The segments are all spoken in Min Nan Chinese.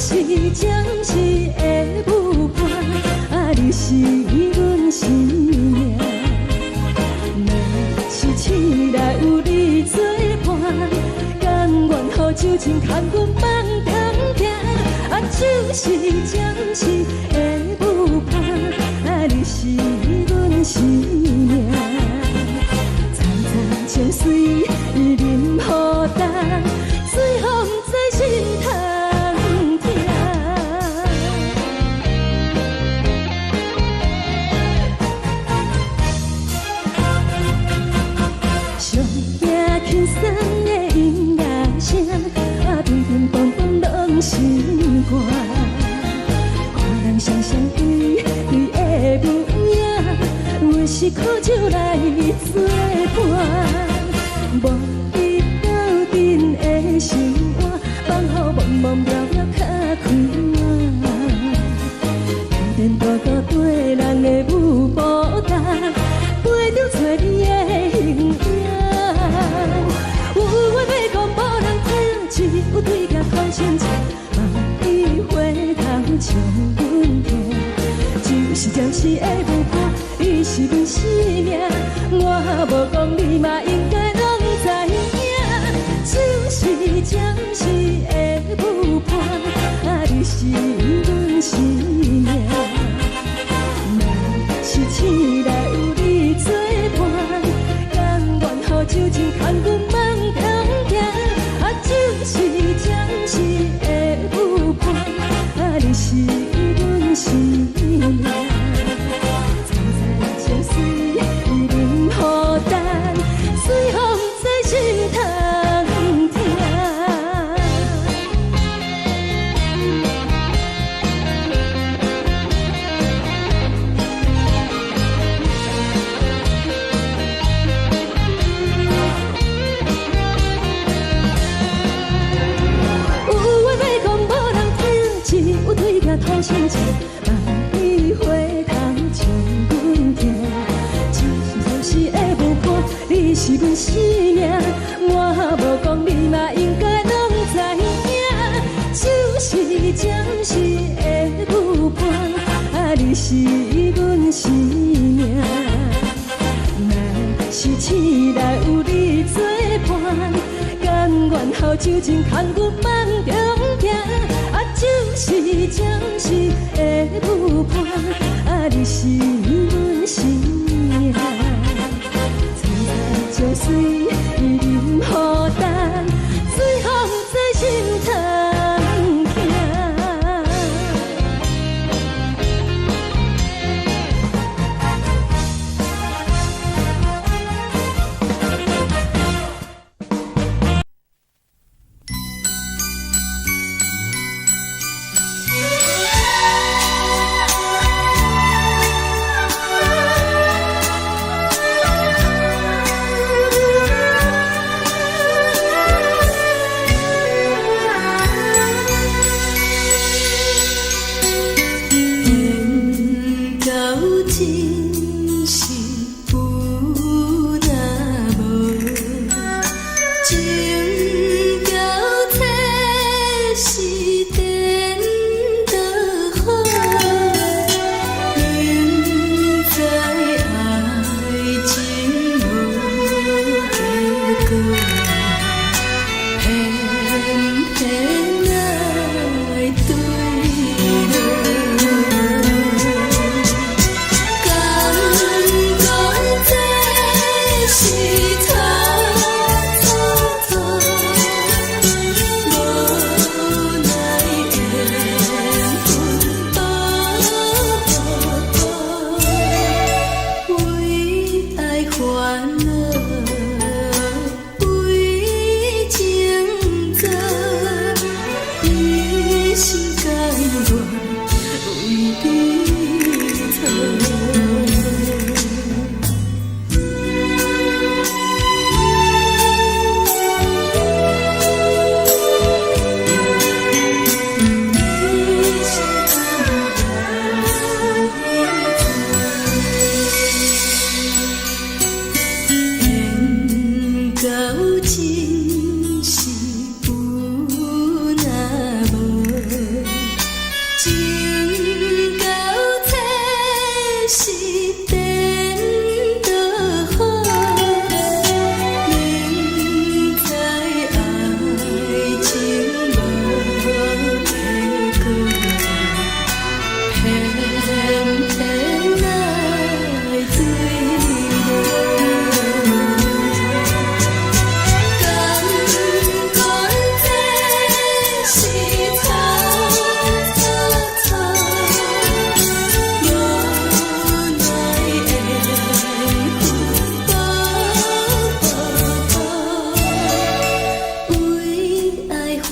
是暫時的舞伴，啊，你是阮生命。若是醒來有你做伴，甘願予酒精牽阮夢中行。啊，酒是暫時的舞伴，啊，你是阮生命。層層情隨淋雨重，水予毋知心通疼。上驚輕鬆的音樂聲，啊，乒乒乓乓攏是歌。看人雙雙對對的舞影，阮是苦酒來作伴。無伊鬥陣的生活，放予茫茫渺渺較快活。天天多多對人的舞步動，飛著找你的形影。有話欲講無人聽，只有對鏡講親情，望伊回頭笑阮聽。酒是暫時的舞伴，你是阮生命，我無講你嘛應該攏知影。酒是暫時的舞伴，啊，你是阮生命。若是醒來有你作伴，甘願予酒精牽阮夢中行。啊，酒是暫時的舞伴，啊，你是阮生命。層層情隨淋雨重，水予毋知心通疼。有話欲講無人聽，只有對鏡吐心情，望伊回頭笑阮聽。酒是暫時的舞伴，你是阮生命，我無講你嘛應該攏知影。酒是暫時的舞伴，啊，你是阮生命。若是醒來有你作伴，甘願予酒精牽阮夢中行。啊，酒是暫時的舞伴，啊，你是阮生命。層層情隨淋雨重，水予毋知心通疼。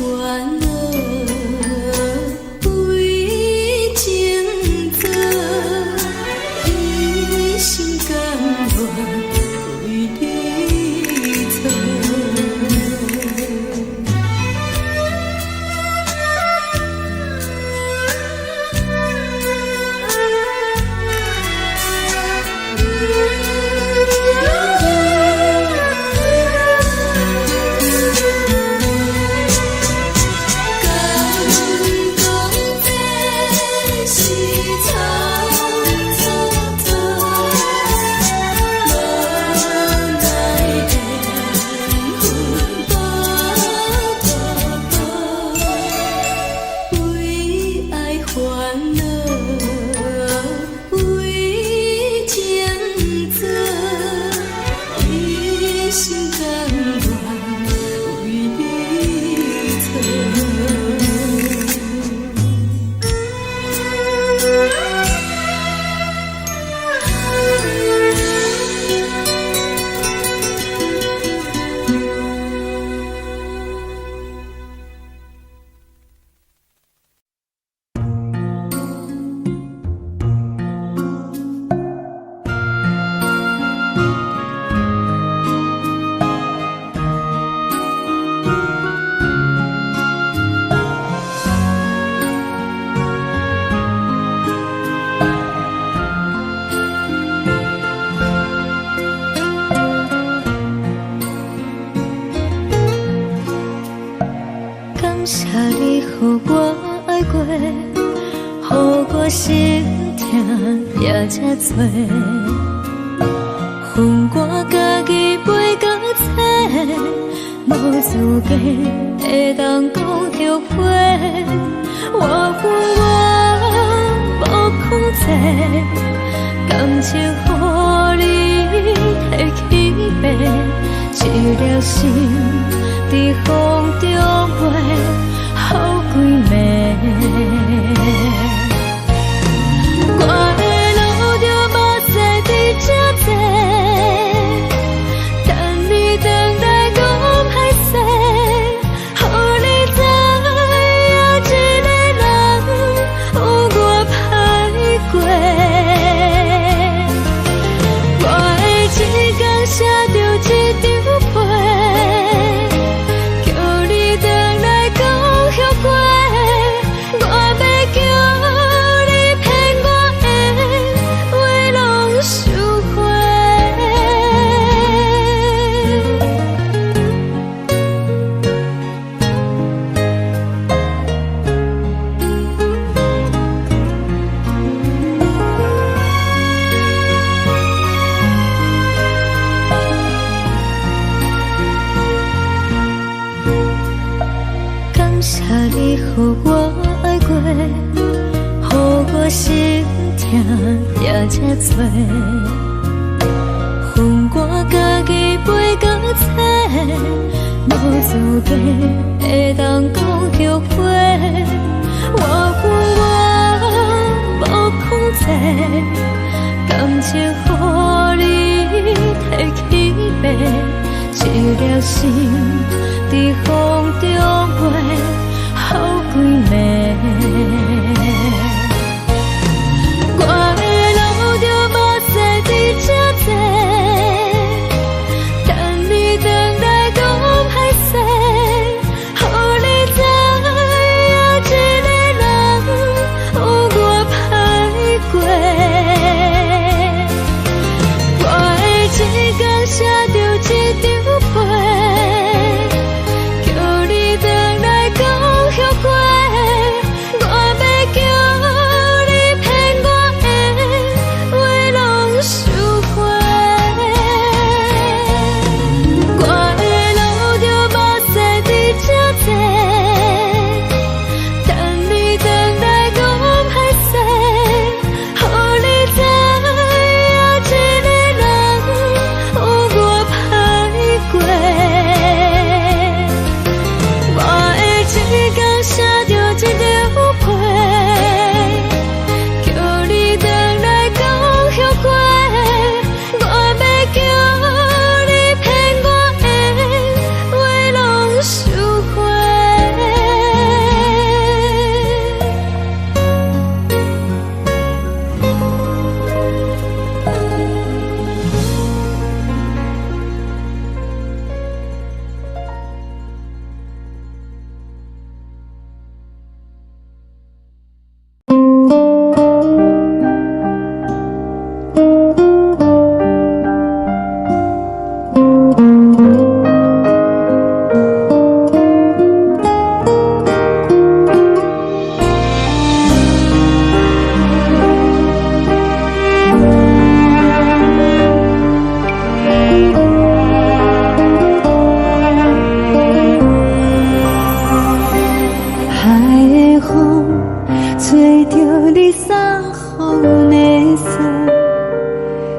煩惱為情做，一心甘願為你做。敢講這是草草草，無奈緣分步步步，為愛煩惱為情做，一心甘願為你做。感謝你予我愛過，予我心疼也這多。分我家己飛到找，無資格會當講後悔。我有我無控制，感情予你提去爬，一粒心佇風中飛，好幾暝。我會流著目屎佇這坐，等你轉來講歹勢，予你知影一個人有偌歹過。我會一工寫著一張批，叫你轉來講後悔。我欲叫你騙我的話攏收回。感謝你予我愛過，予我心疼也這多。分我家己飛到找，無資格會當講後悔。我有我無控制，感情予你提去爬，一粒心佇風中飛，好幾暝。我會流著目屎佇這坐，等你轉來講歹勢，予你知影一個人有偌歹過。我會一工寫著一張批，叫你轉來揣著你送予阮的衫，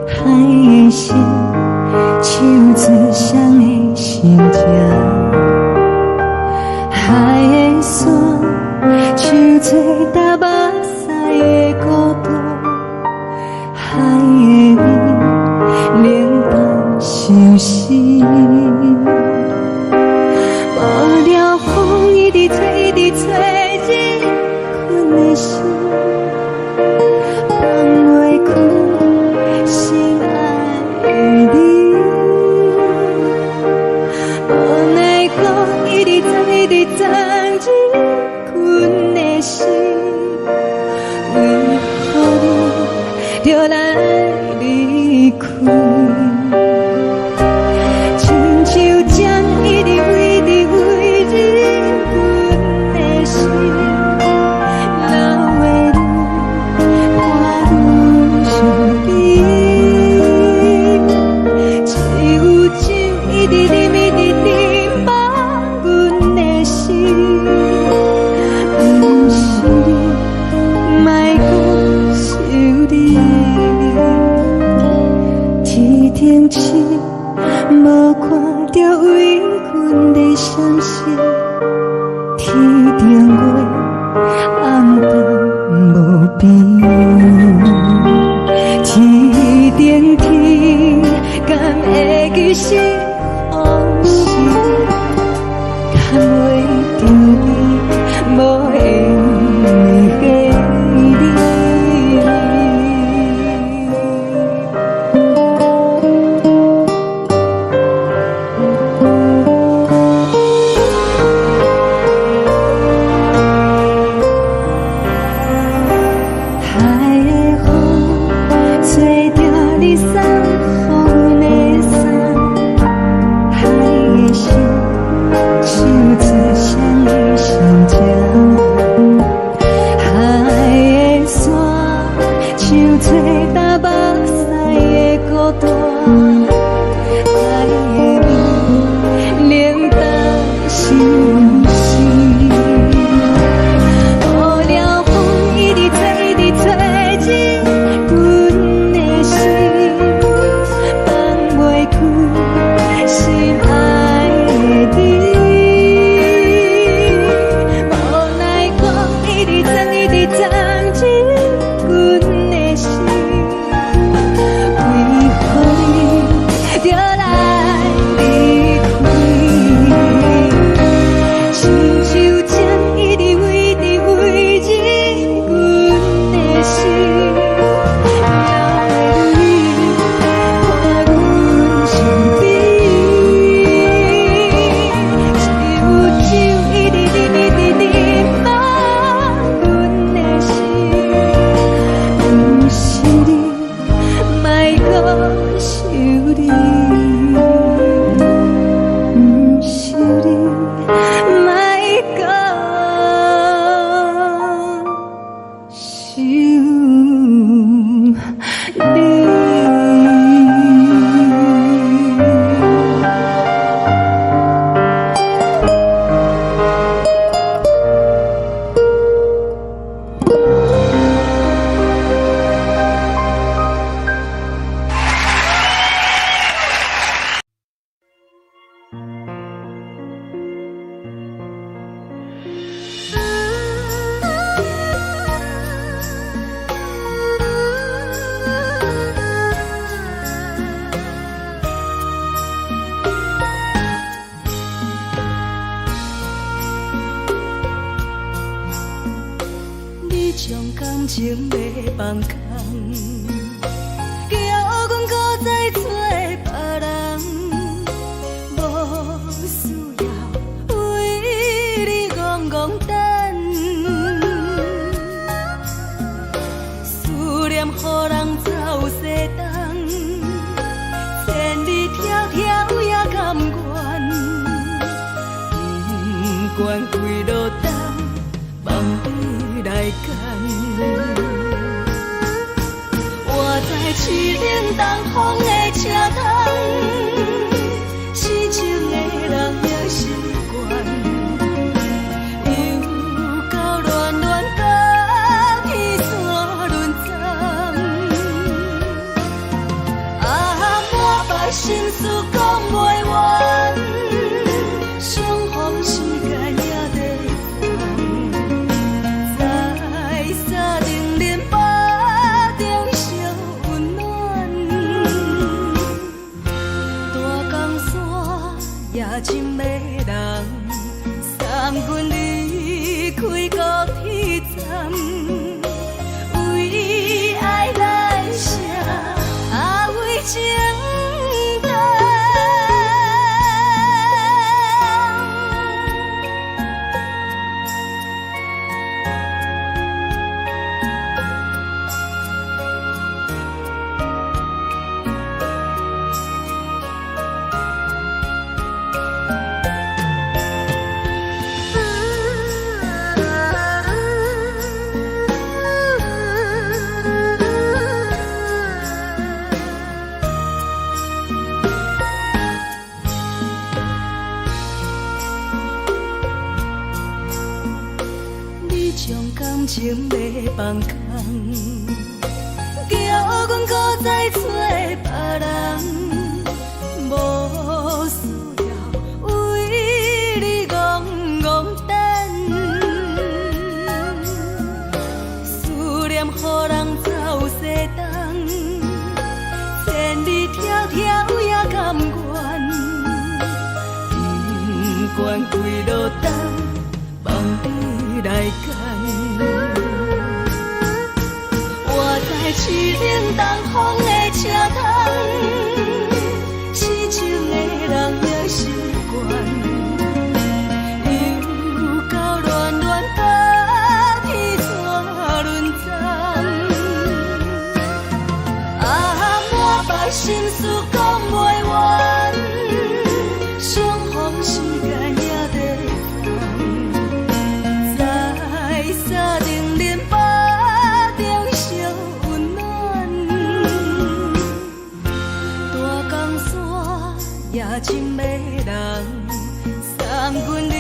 海的心，唱出誰的心情？海的山，唱出踏目屎的孤單，海的雨，冷淡相思。無聊風一直吹，一直吹，入阮的心，放袂開心愛的你。無奈何一直鑽，一直鑽入阮的心，為何你著來離開？親像針一直飛，一直飛入阮的心，流的淚伴阮身邊。只有酒一直啉，一直啉，放阮的心。毋是你，莫閣想你。天頂星無看著為阮咧閃爍，天頂月暗淡無邊。天頂天敢會記是予是？牽袂著你，無緣的你。海的風，吹著你送予阮的衫，海的心，唱出誰的心情？海的山，唱出踏目屎的孤單，海的雨，冷淡相思。無聊風一直吹，一直吹入阮的心，放袂開心愛的你。無奈何一直鑽，一直鑽入阮的心，為何你著來離開？親像針一直飛，一直飛入阮的心，流的淚伴阮身邊。只有酒一直啉，一直啉，放阮的心。毋是你，莫閣想你。毋是你，莫閣想你。你將感情欲放空，叫阮閣再找別人，無需要為你戇戇等，思念予人走西東，千里迢迢也甘願，不管幾落冬，望你來牽。我知凄冷東風的車窗，痴情的人已習慣，又到戀戀高將感情欲放空，叫阮閣再揣別人，無需要為你戇戇等，思念予人走西東，千里迢迢也甘願，不管幾落冬，放你來揀。我知凄冷東風的車窗，痴情的人也習慣，又到暖暖冬天怎輪欉？啊，满腹心事講袂完，相逢時間也短暫，在三重恁腹中相溫暖，大江山也真迷人，送阮離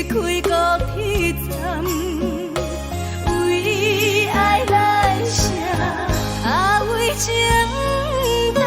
開高鐵站，為愛來寫，啊為情等。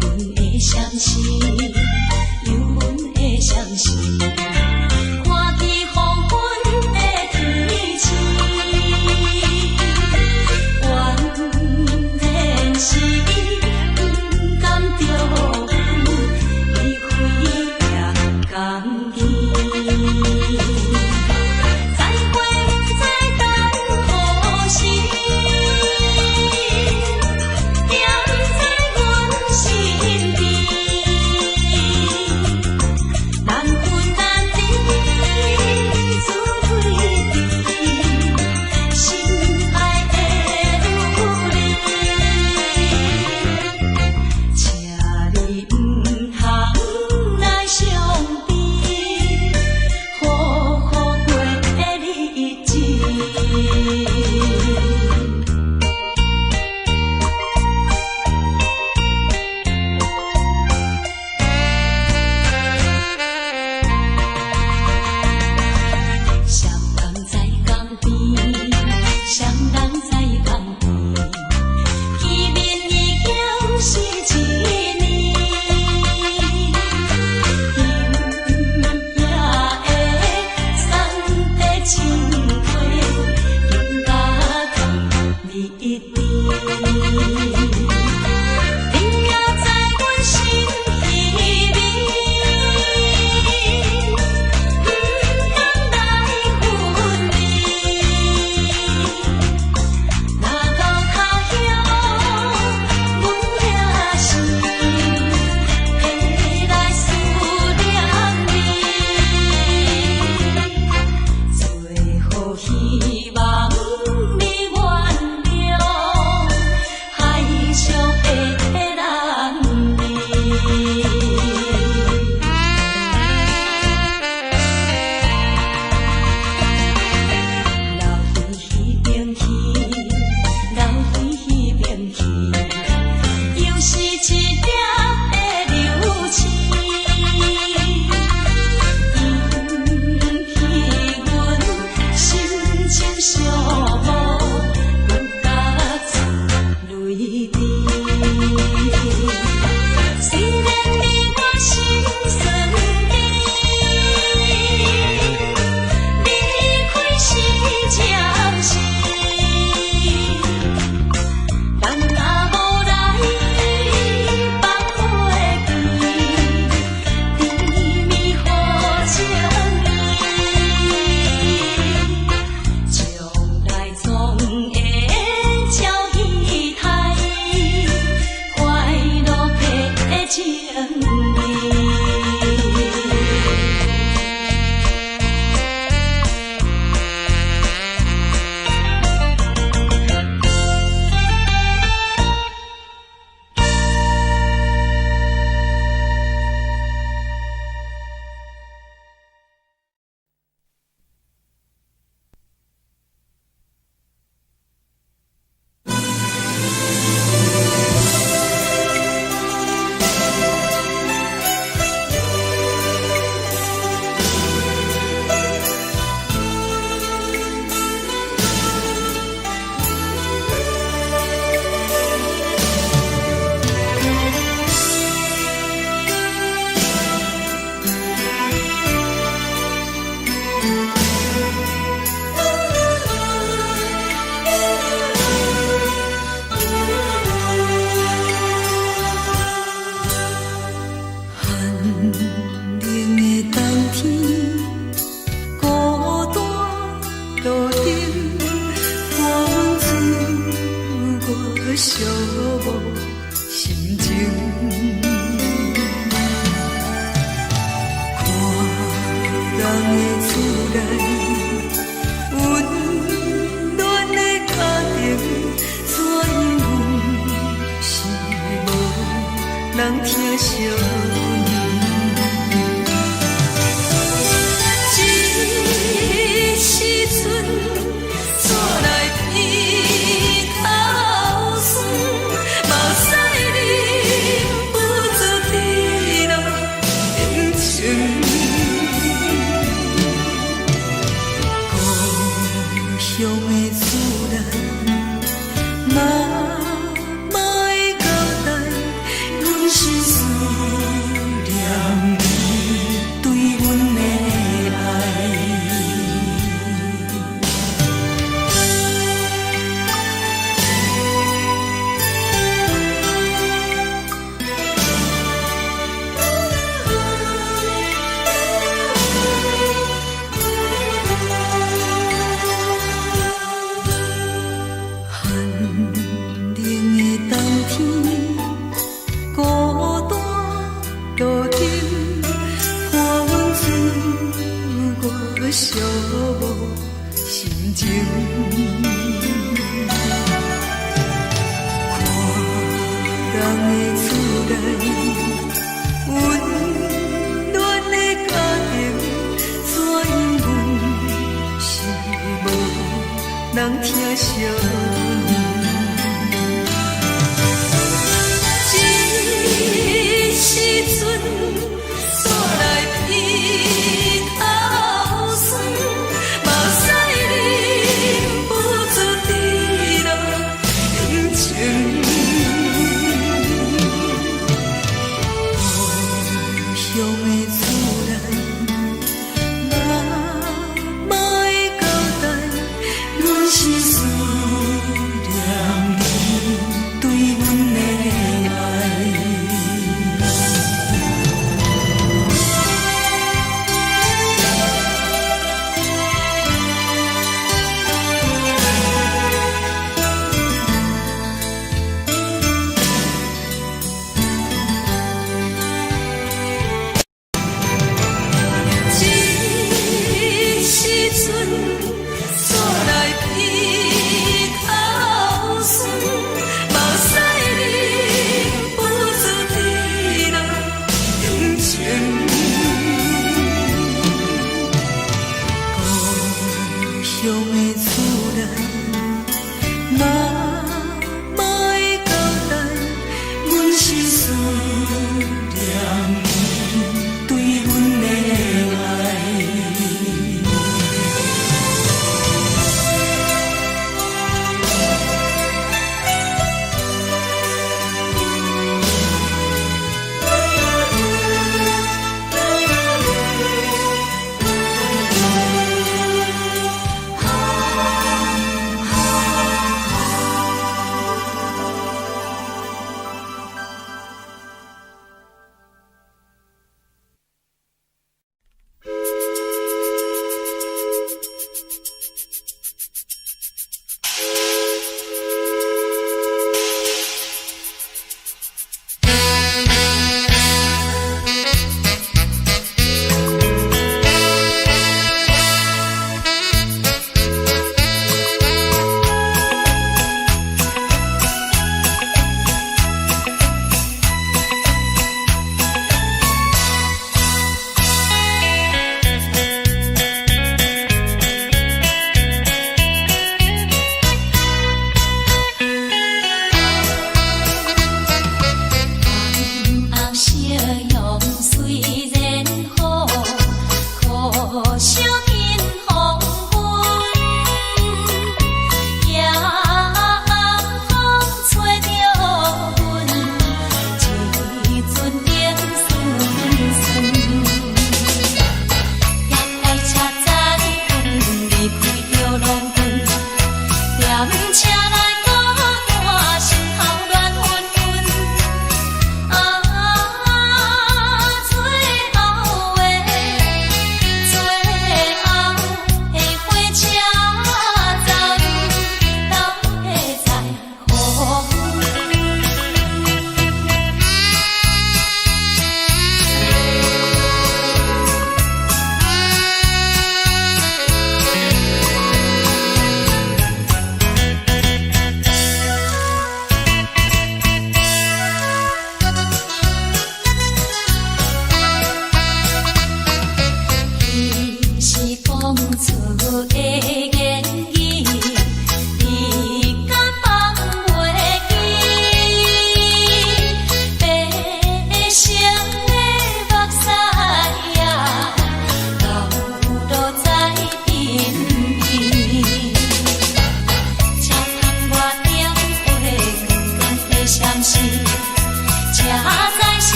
阮的相思，有阮的相思，看见黃昏的天星，原來是伊不甘著阮離開行江邊。再會不知等何時，惦在阮身邊。難分難離。冷的冬天，孤單路燈，伴阮自我寂寞心情。看人的厝內，溫暖的家庭，怎樣阮是無人疼惜阮。這時陣煞來鼻頭酸，目屎忍不住滴落眼睛。故鄉的厝內，媽媽的交代，阮是思念你對阮的愛。寒冷的冬天，孤單路燈，伴阮自我寂寞心情。看人的厝內，溫暖的家庭，怎樣阮是無人疼惜阮。這時陣煞來鼻頭酸，目屎忍不住滴落眼睛。故鄉的厝內，媽媽的交代，阮是思念你對阮的愛。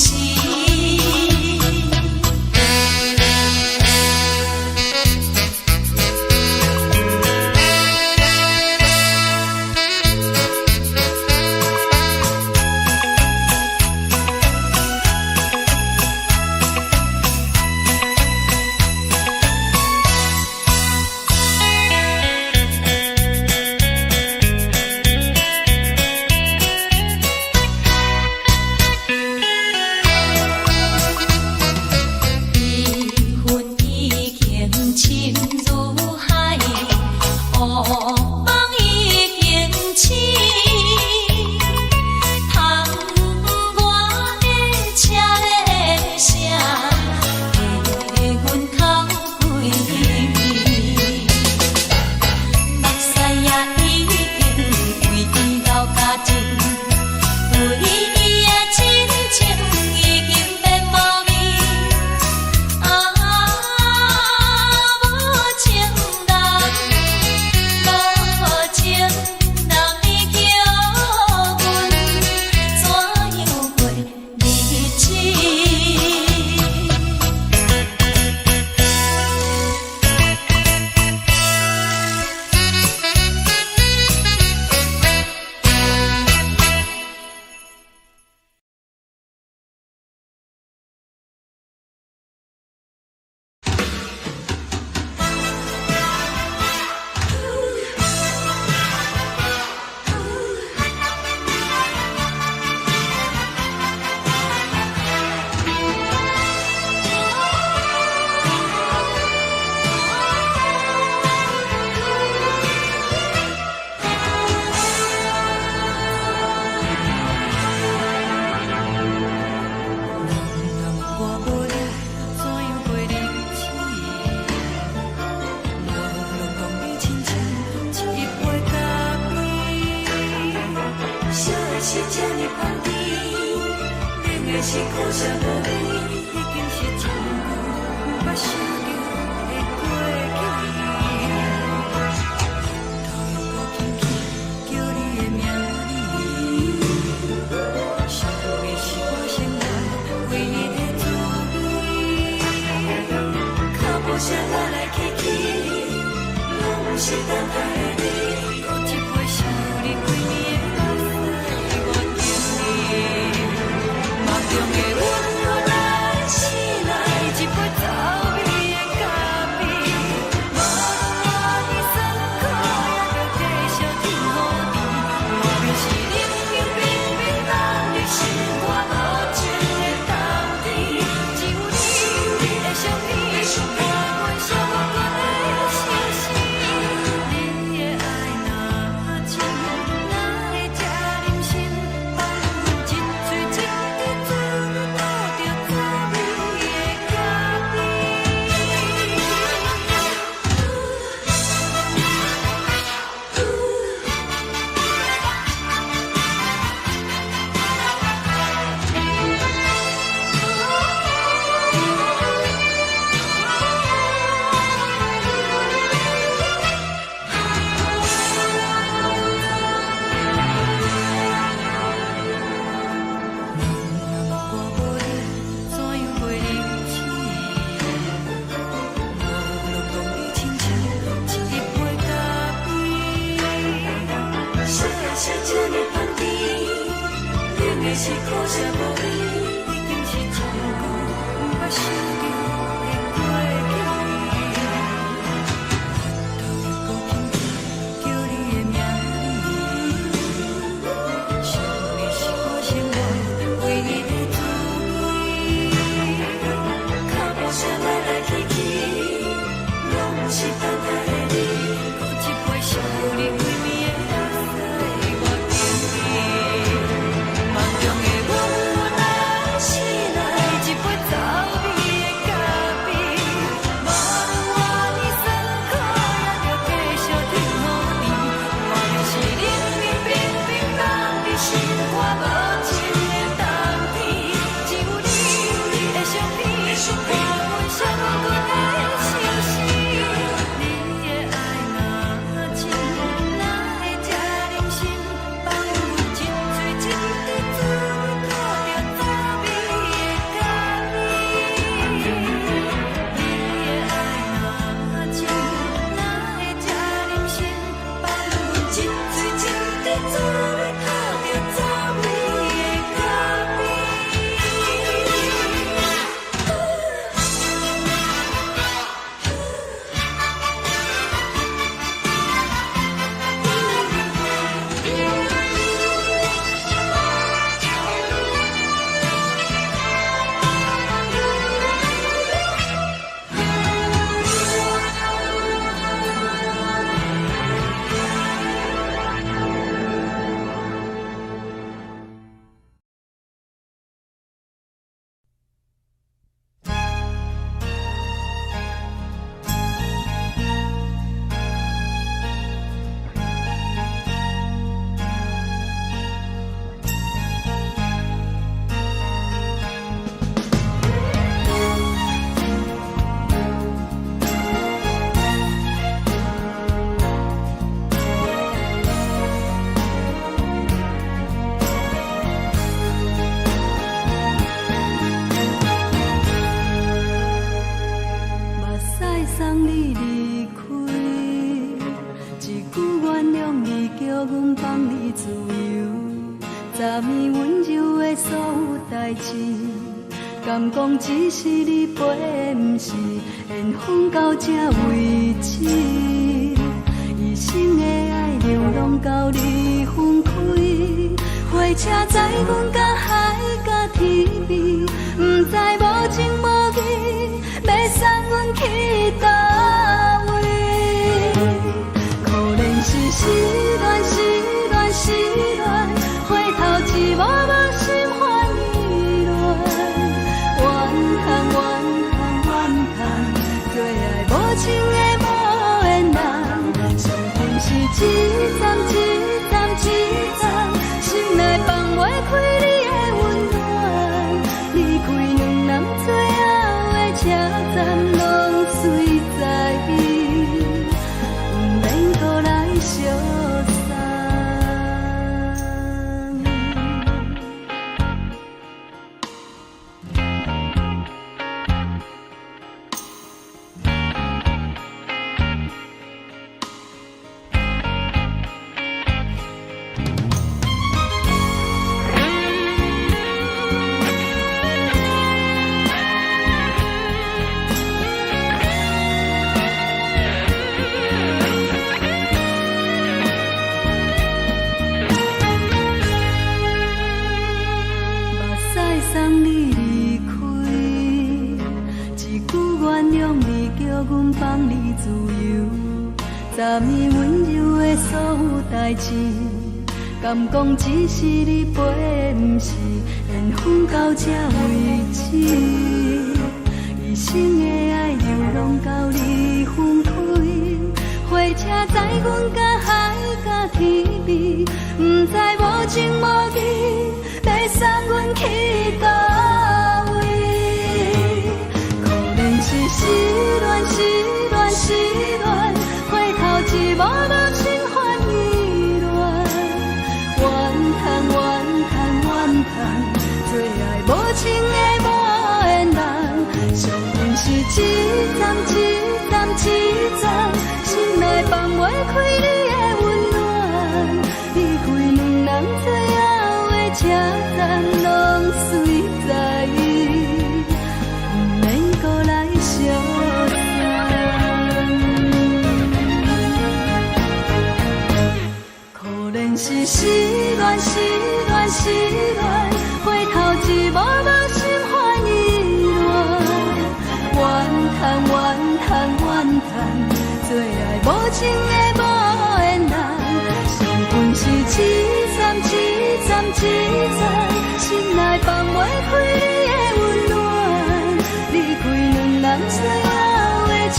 時。夢中的阮。敢講只是你飛，毋是緣分到這為止。一生的愛流浪到你分開，火車載阮到海角天邊，毋知無情無義，欲送阮去佗位？可憐是失戀，失戀，失戀，回頭一幕幕心煩意亂，怨嘆怨嘆怨嘆，做愛無情的無緣人，傷痕是一站一站一站，心內放袂開你的溫暖，離開兩人最後的車站，攏隨在伊，毋免閣來相送。目屎送你離開，一句原諒你，叫阮放你自由。昨暝溫柔的所有代誌，敢講只是你飛，毋是緣分到這為止。一生的愛流浪到你分開，火車載阮到海角天邊，毋知無情無義，欲送阮去佗位？可憐是失戀，失戀，失戀，回頭一幕幕心煩意亂，怨嘆怨嘆怨嘆，做愛無情的無緣人，傷痕是一站一站一站，心內放袂開你的溫暖，離開兩人最後的車站，攏隨在伊，毋免閣來相送。可憐是失戀，失戀，失戀，回頭一幕幕心煩意亂，怨嘆怨嘆怨嘆，做愛無情的無緣人，傷痕是一站一站一站，心內放袂開你的溫暖，離開兩人最後的車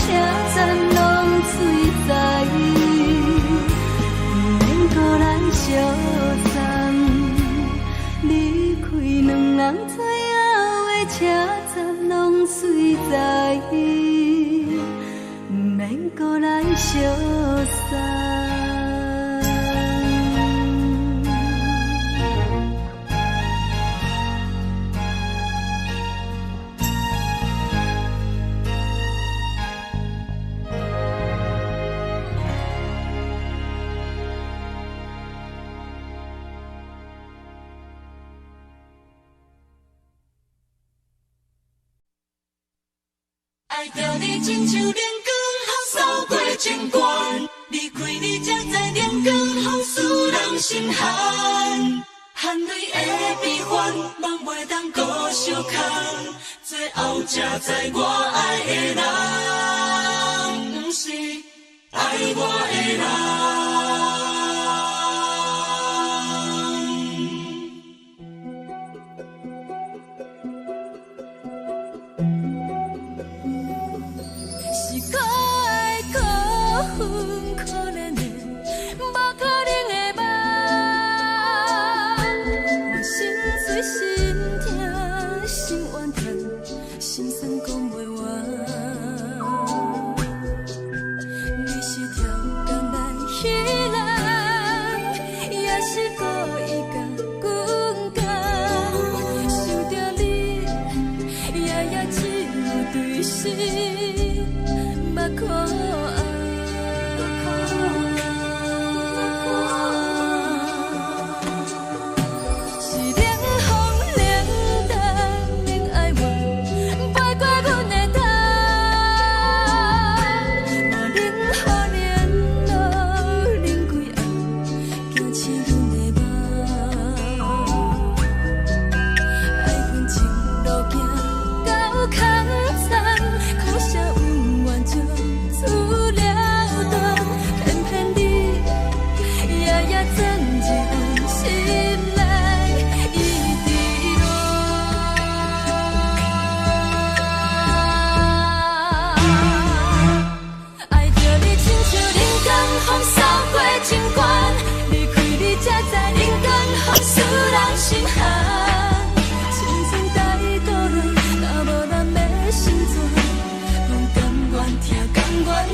站，攏隨在伊，毋免閣來相送。離開兩人最後的車站，攏隨在伊，毋免閣來相送。愛著你親像冷光予掃過情關，離開你才知冷光予使人心寒，含淚的悲歡，夢袂當閣相空，最後才知我愛的人，毋是愛我的人。是可愛可恨可憐的，無可能的夢。我心碎心痛心怨嘆，心酸講袂完。你是超工來彼人，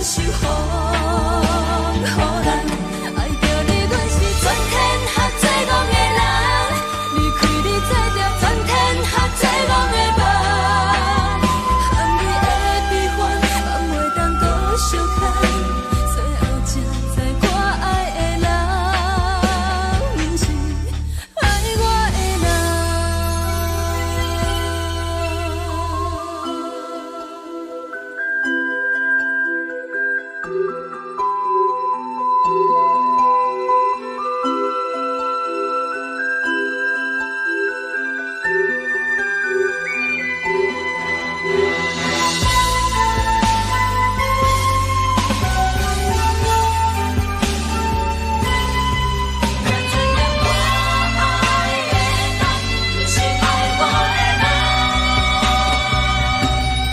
受予人。愛著你，阮是全天下最戇的人。離開你，做著全天下最戇的夢。含淚的悲歡，放袂當閣相牽。最後才知我愛的人，毋是愛我的人。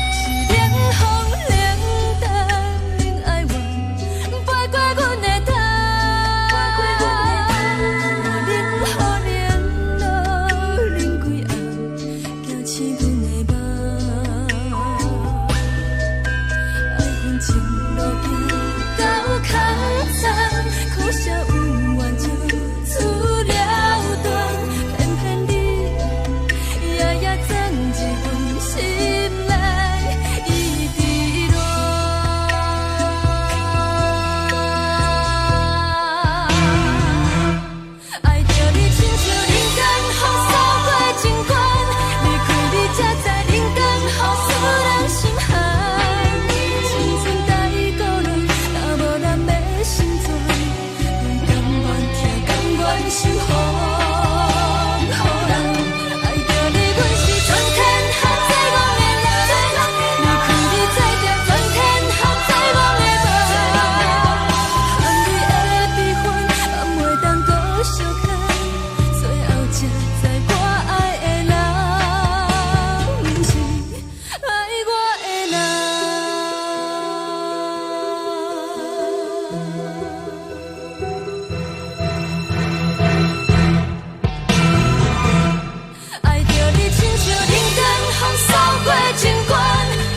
是冷風冷淡，冷愛怨，飛過阮的頭。我冷雨冷露冷幾暗，驚醒阮的夢。愛恨情路行到空残，可惜有緣就此了斷，偏偏你夜夜鑽入阮心內，一直戀。愛著你親像人間風掃過情關，離開你才知人間風使人心寒。青春太孤單，若無咱欲成全，阮甘願疼，甘願受予人。愛著你，阮是全天下最戇的人。離開你，做著全天下最戇的夢。含淚的悲歡，放袂當閣相牽。最後才知我愛的人，毋是愛我的人。愛著你親像人間風掃過情關，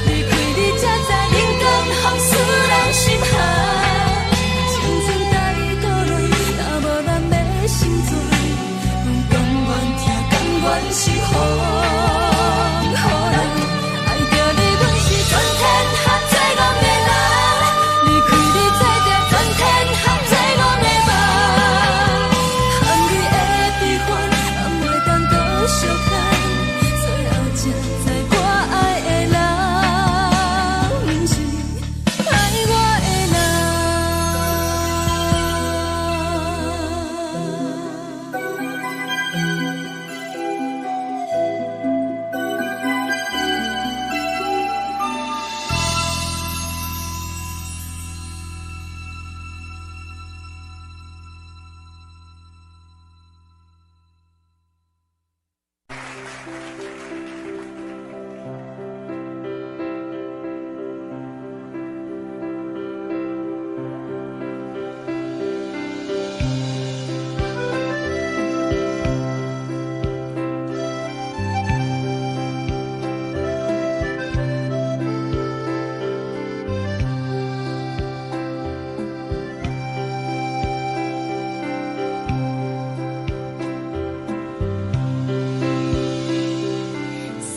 離開你才知人間風使人心寒。青春太孤單，若無咱欲成全，阮甘願疼，甘願受予人。愛著你，阮是全天下最戇的人。離開你，做著全天下最戇的夢。含淚的悲歡，放袂當閣相牽。最後才知我愛的人，毋是愛我的人。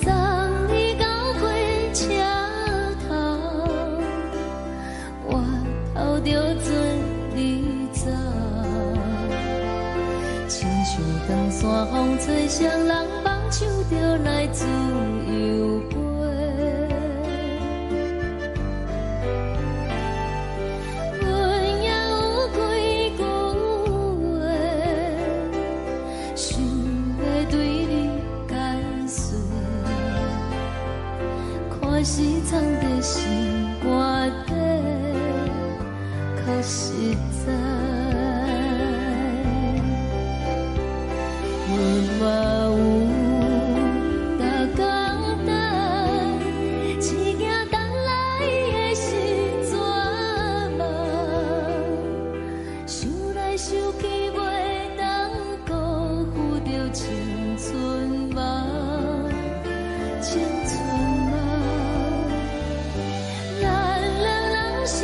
送你到火車頭，我頭著准你走。親像長山風吹，誰人放手就來自由飛。阮也有幾句話，想欲對你解說，看是藏佇心肝底，較實在。阮嘛有逐工等，只驚等來的是絕望。想來想去，袂當辜負著青春夢，青春夢。咱兩人相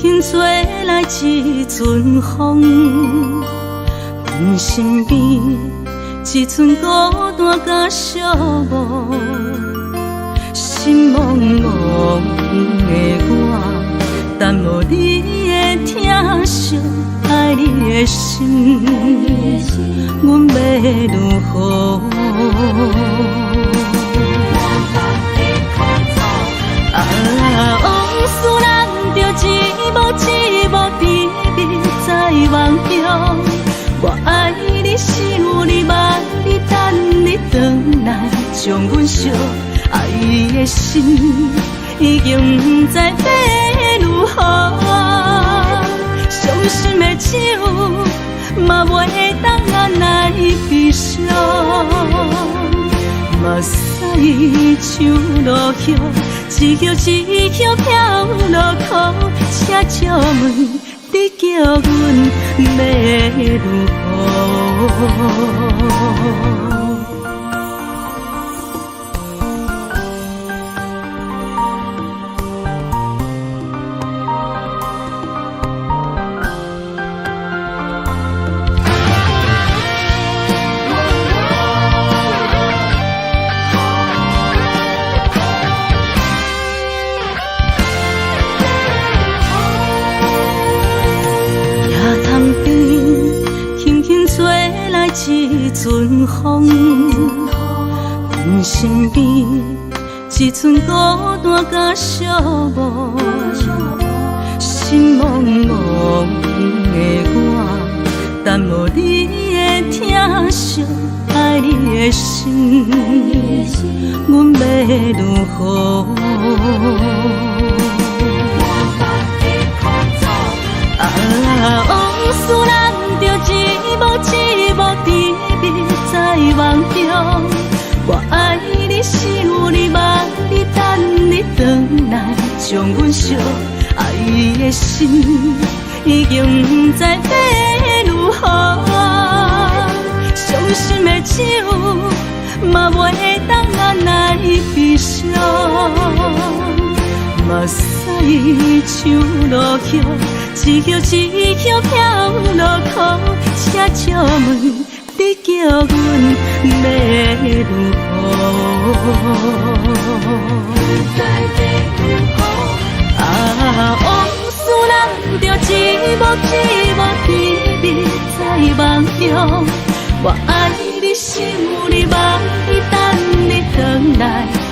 輕吹來一陣風，阮身邊一陣孤單佮寂寞，心茫茫的我，等無你的疼惜，愛你的心，阮欲如何？啊，往事咱著一幕一幕甜蜜在夢中。我愛你，想你，望你，等你轉來，將阮惜愛的心已經毋知欲如何。傷心的酒嘛袂當按來悲傷，目屎像落雨，一葉一葉飄落苦，請借問你叫阮欲如何？一陣風，阮身邊一陣孤單佮寂寞，心茫茫的我，等無你的疼惜，愛你的心，阮欲如何？啊，往事咱著一幕一幕甜蜜在夢中。我愛你，想你，望你，等你轉來，將阮惜愛的心已經毋知欲如何。傷心的酒嘛袂當按來悲傷，目屎像落雨，一葉一葉飄落苦，請借問你叫阮欲如何？啊，往事咱著一幕一幕甜蜜在夢中。我愛你，想你，望你，等你轉來，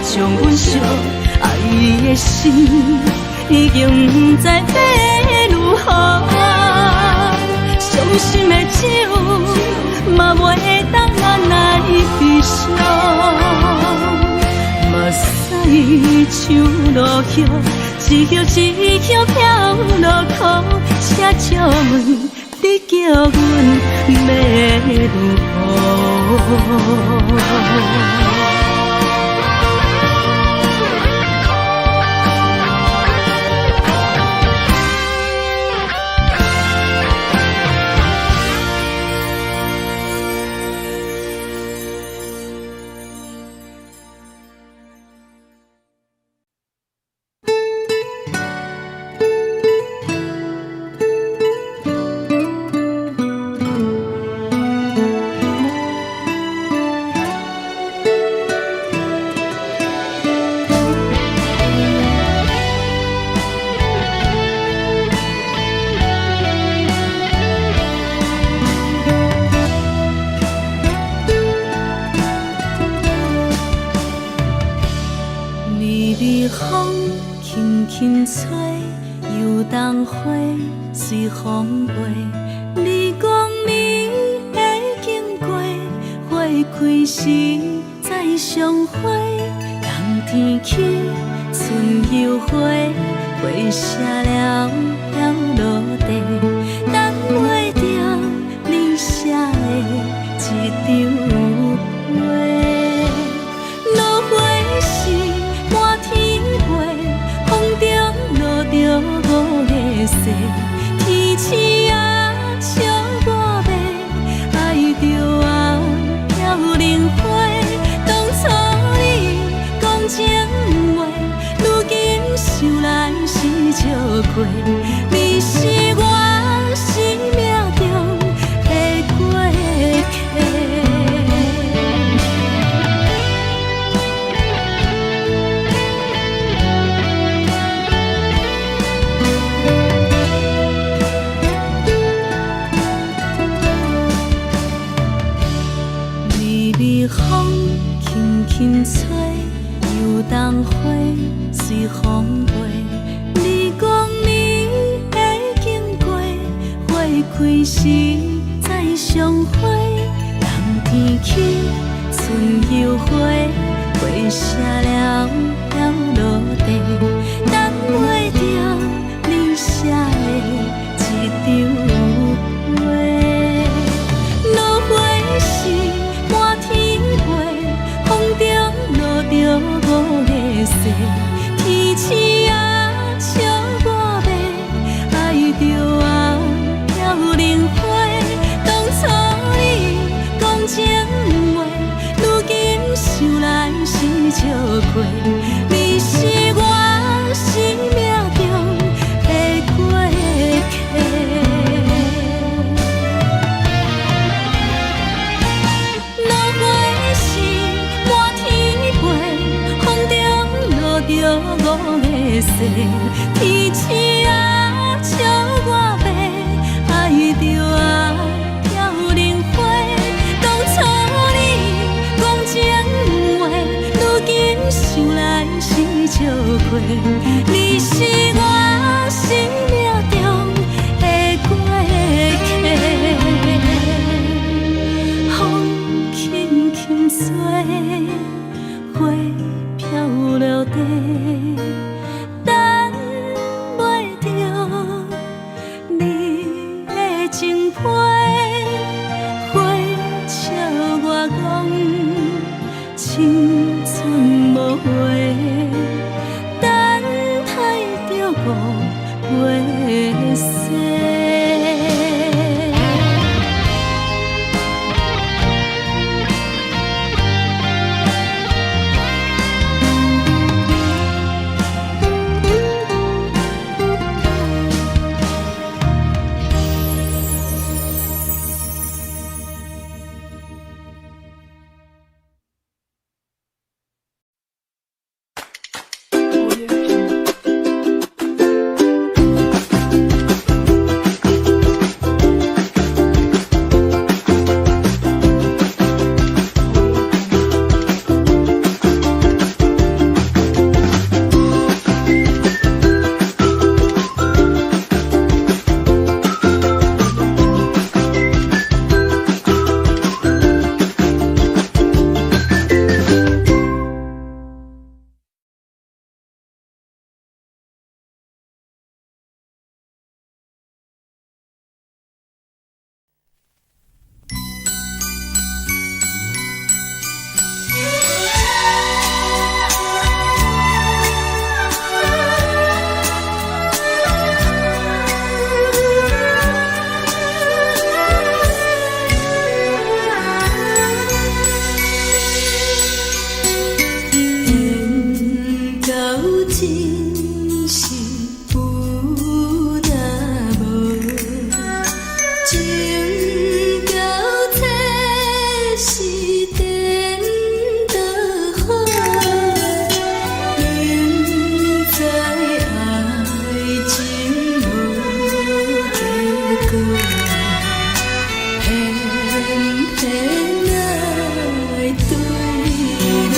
將阮惜愛的心已經毋知欲如何。傷心的酒嘛袂當按來悲傷，目屎像落雨，一葉一葉飄落苦，請借問你叫阮欲如何？想來是笑過。輕吹，油桐花隨風飛。你講你會經過，花開時再相會。冬天起，春又回，花謝了飄落地，等袂著你寫的這張批。落花時滿天飛，風中落著五个誓，天鼠仔笑我欲，愛著啊飄零花。當初你講情話，如今想來是笑話。你是我生命中的過客。落花時滿天飛，風中落著五个誓，天鼠仔笑我欲，愛著啊飄零花。當初你講情話，如今想來是笑話。你是我生命中的過客。風輕輕吹，花飄落地，等袂著你的情批。花笑我講青春無話，等待著五月雪。Audio Jungle. 緣到真是有若無，情到這是顛倒好，明知愛情無結果，偏偏愛對落。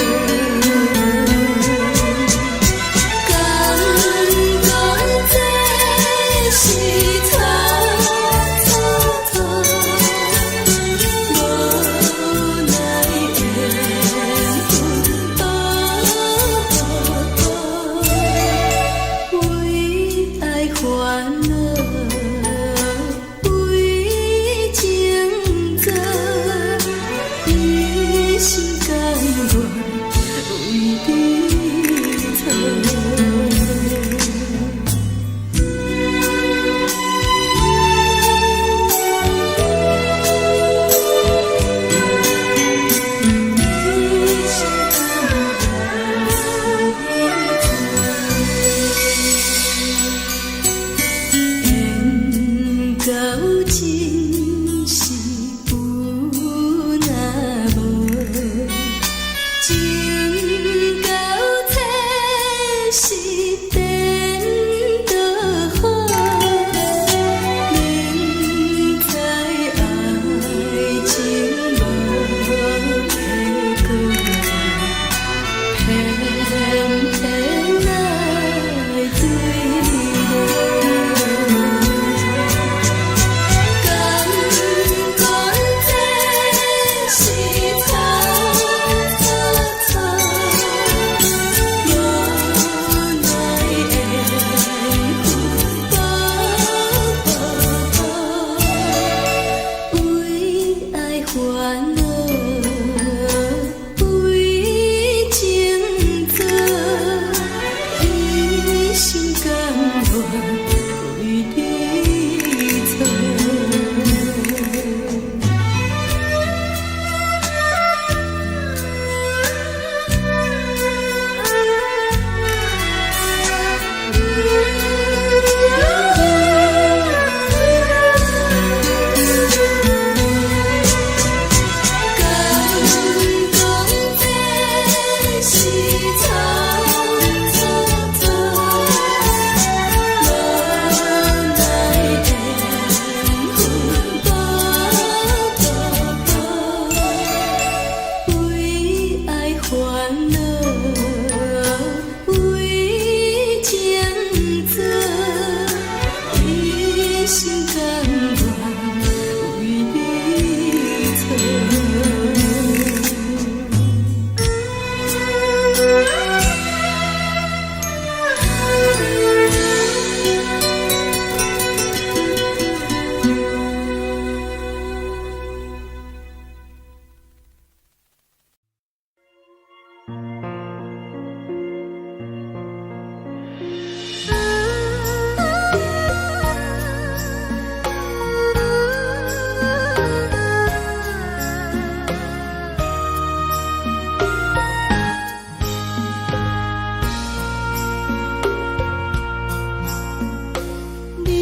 敢講這是頭蹉跎，無奈緣分糊塗，為愛煩惱，為情做，一心甘願為你妥。緣到真是有若無，情你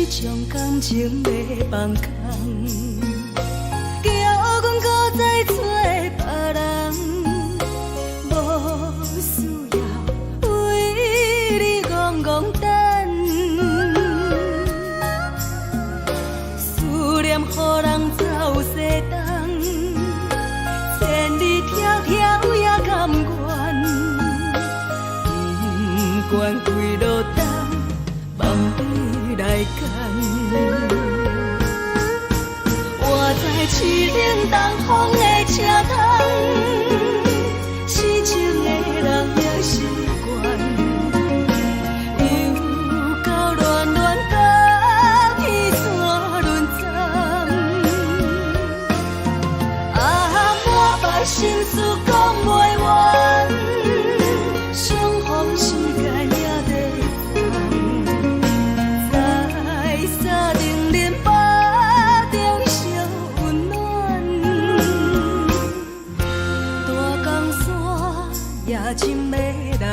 將感情欲放空，叫阮閣再揣別人，無需要為你戇戇等，思念予人走西東，千里迢迢也甘願，不管幾落冬，望你來牽。我知凄冷東風的車窗，痴情的人也習慣，又到戀戀甲彼山輪站，啊，满腹心事講袂完，相逢時間也短暫，在三重林腹中相溫暖，大江山也真迷人，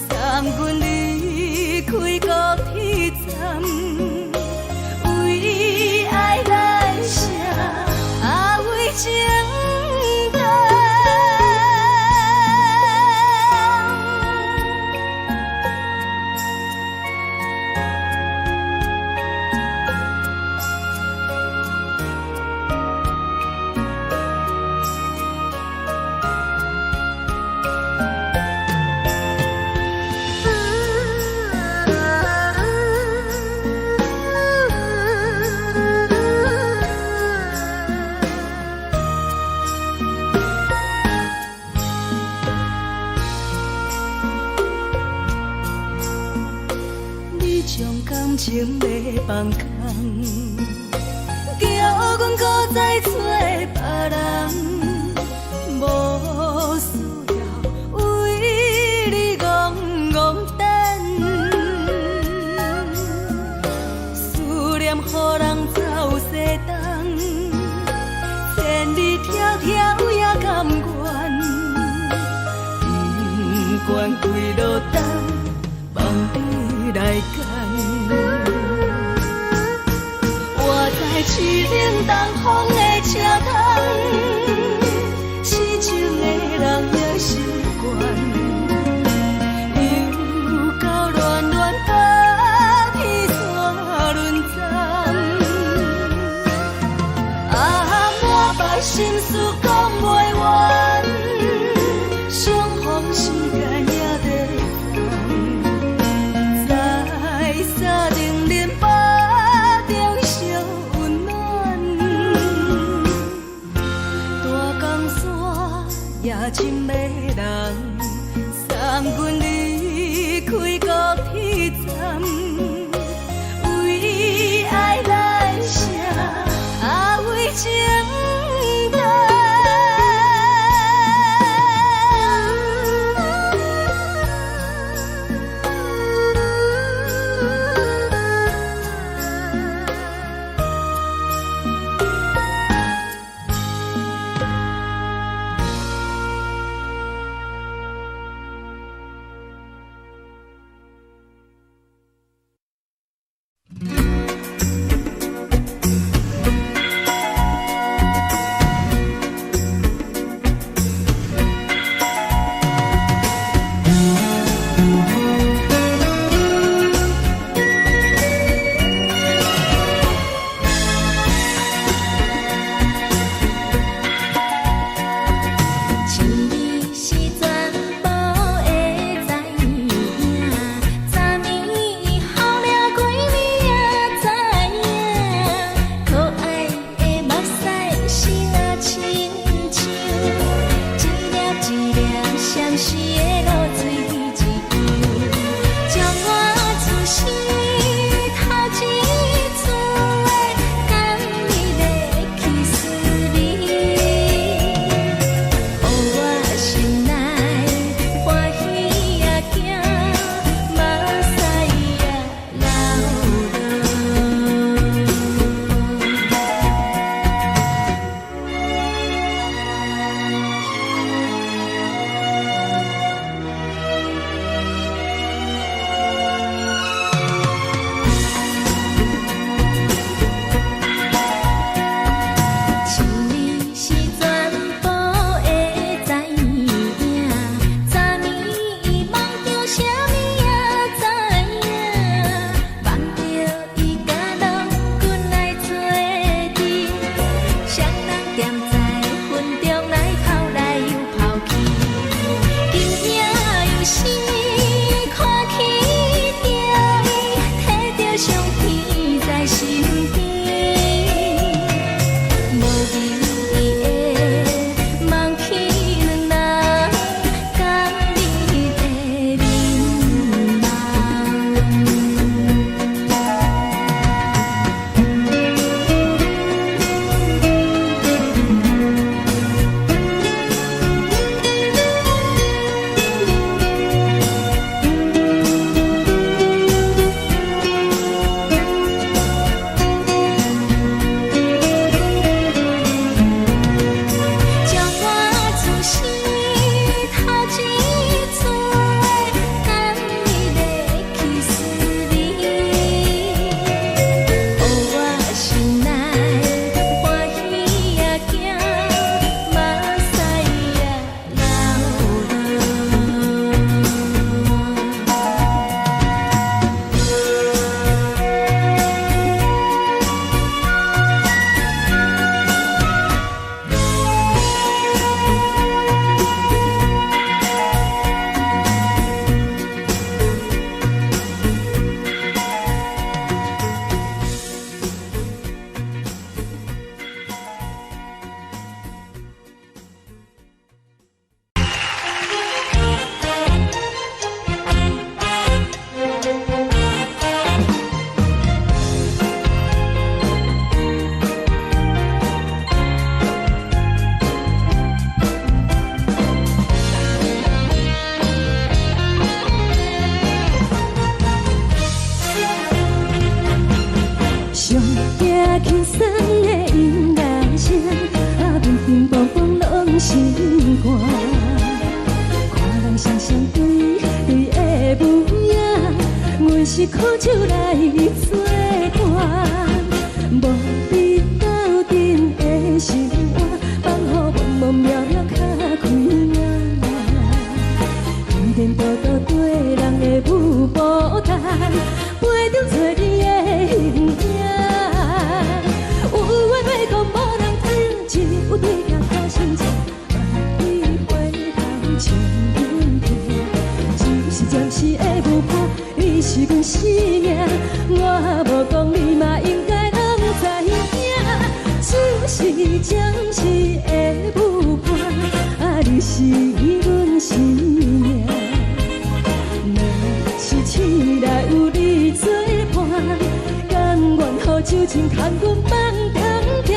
送阮離開高鐵站，為愛來寫，啊為情等。你將感情欲放空，叫阮閣再揣別人，無需要為你戇戇等，思念予人走西東，千里迢迢也甘願，不管幾落冬，望你來牽。我知凄冷東風的車窗，痴情的人也習慣，又到戀戀甲彼山輪站，啊，滿腹心事講袂完，相逢時間也短暫，在三重林腹中相溫暖，大江山也真迷人，送阮離開高鐵站，為愛來寫，啊為情等。情你是全部的知影，昨暝予掠几暝也知影，可爱的目屎是若亲像一粒一粒相思的露水一样，将我此生头一次的甘蜜的去思味。予我心内是苦酒來做伴，無你鬥陣的生活，放予茫茫渺渺較開眼。天天倒倒對人的舞步單，陪著找你的形影。有話欲講無人聽，只有對鏡苦心情，萬里回頭將阮聽。只是暫時的舞伴，你是阮生命，我無講你嘛應該攏知影。只是暫時的舞伴，啊，你是阮生命。若是醒來有你做伴，甘願予酒精牽阮放長行。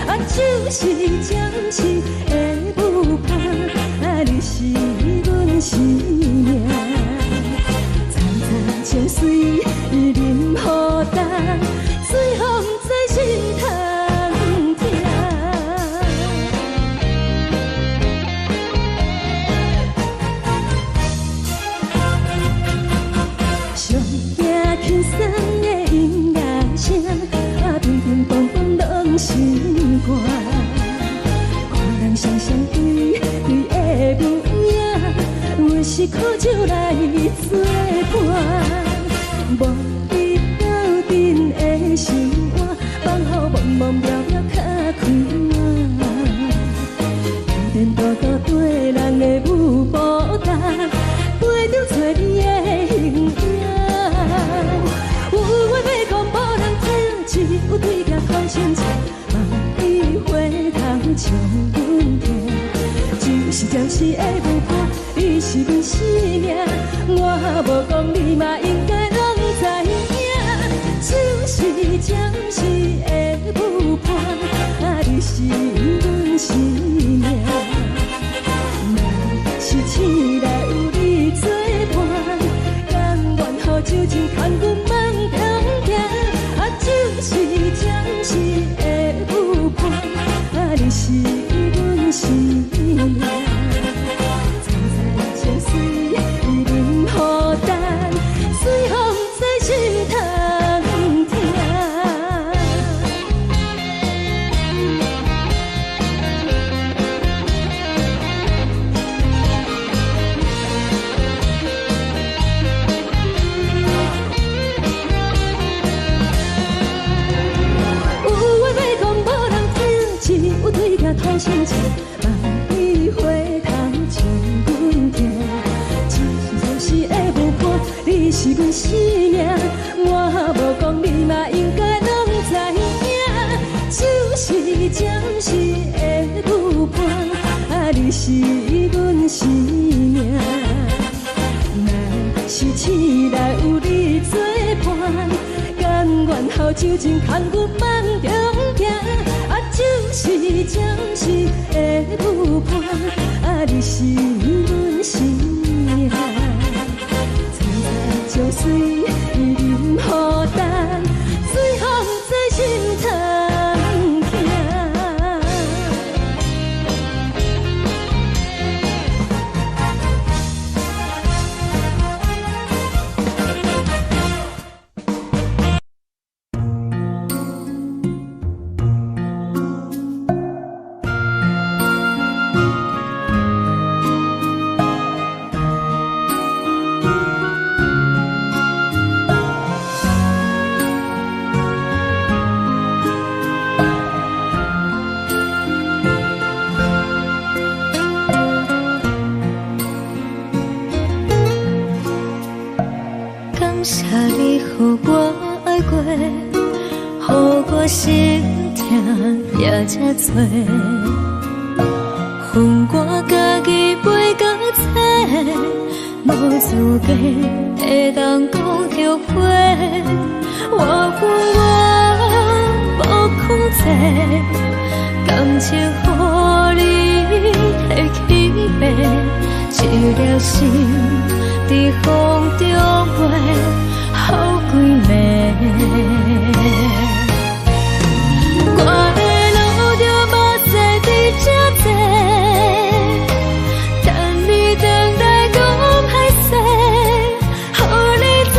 啊，只是暫時的舞伴，啊，你是阮生命。層層情水淋雨重，最予毋知心通疼。上驚輕鬆的音樂聲，啊，乒乒乓乓攏心肝。看人雙雙對對的舞影，阮是苦酒來做伴，無你鬥陣的生活，放予茫茫渺渺較開眼。天天倒倒對人的舞步單，陪著找你的形影。有話欲講無人聽，只有對鏡苦心情，萬里回頭將阮聽。只是暫時的舞伴，你是阮生命，我無講你嘛應該攏知影。只是暫時的舞伴，啊，你是阮生命。若是醒來有你做伴，甘願予酒精牽阮放長行。啊，只是暫時的舞伴，啊，你是阮生命。層層情水淋雨重，最予毋知心通疼。有話欲講無人聽，只有對鏡吐心情，萬里回頭將阮聽。只是暫時的舞伴，你是阮生命，我無講你嘛應該攏知影。只是暫時的舞伴，啊，你是阮生命。若是醒來有你做伴，甘願予酒精牽阮放長行。啊，只是暫時的舞伴，啊，你是阮生命。層層情水淋雨重，最予毋知心通疼。感謝你予我愛過，予我心疼也這多。分我家己飛到找，無資格會當講後悔。我分我無控制，感情予你提去爬，一粒心佇風中飛，予幾暝。我會流著目屎佇這坐，等你轉來講歹勢，予你知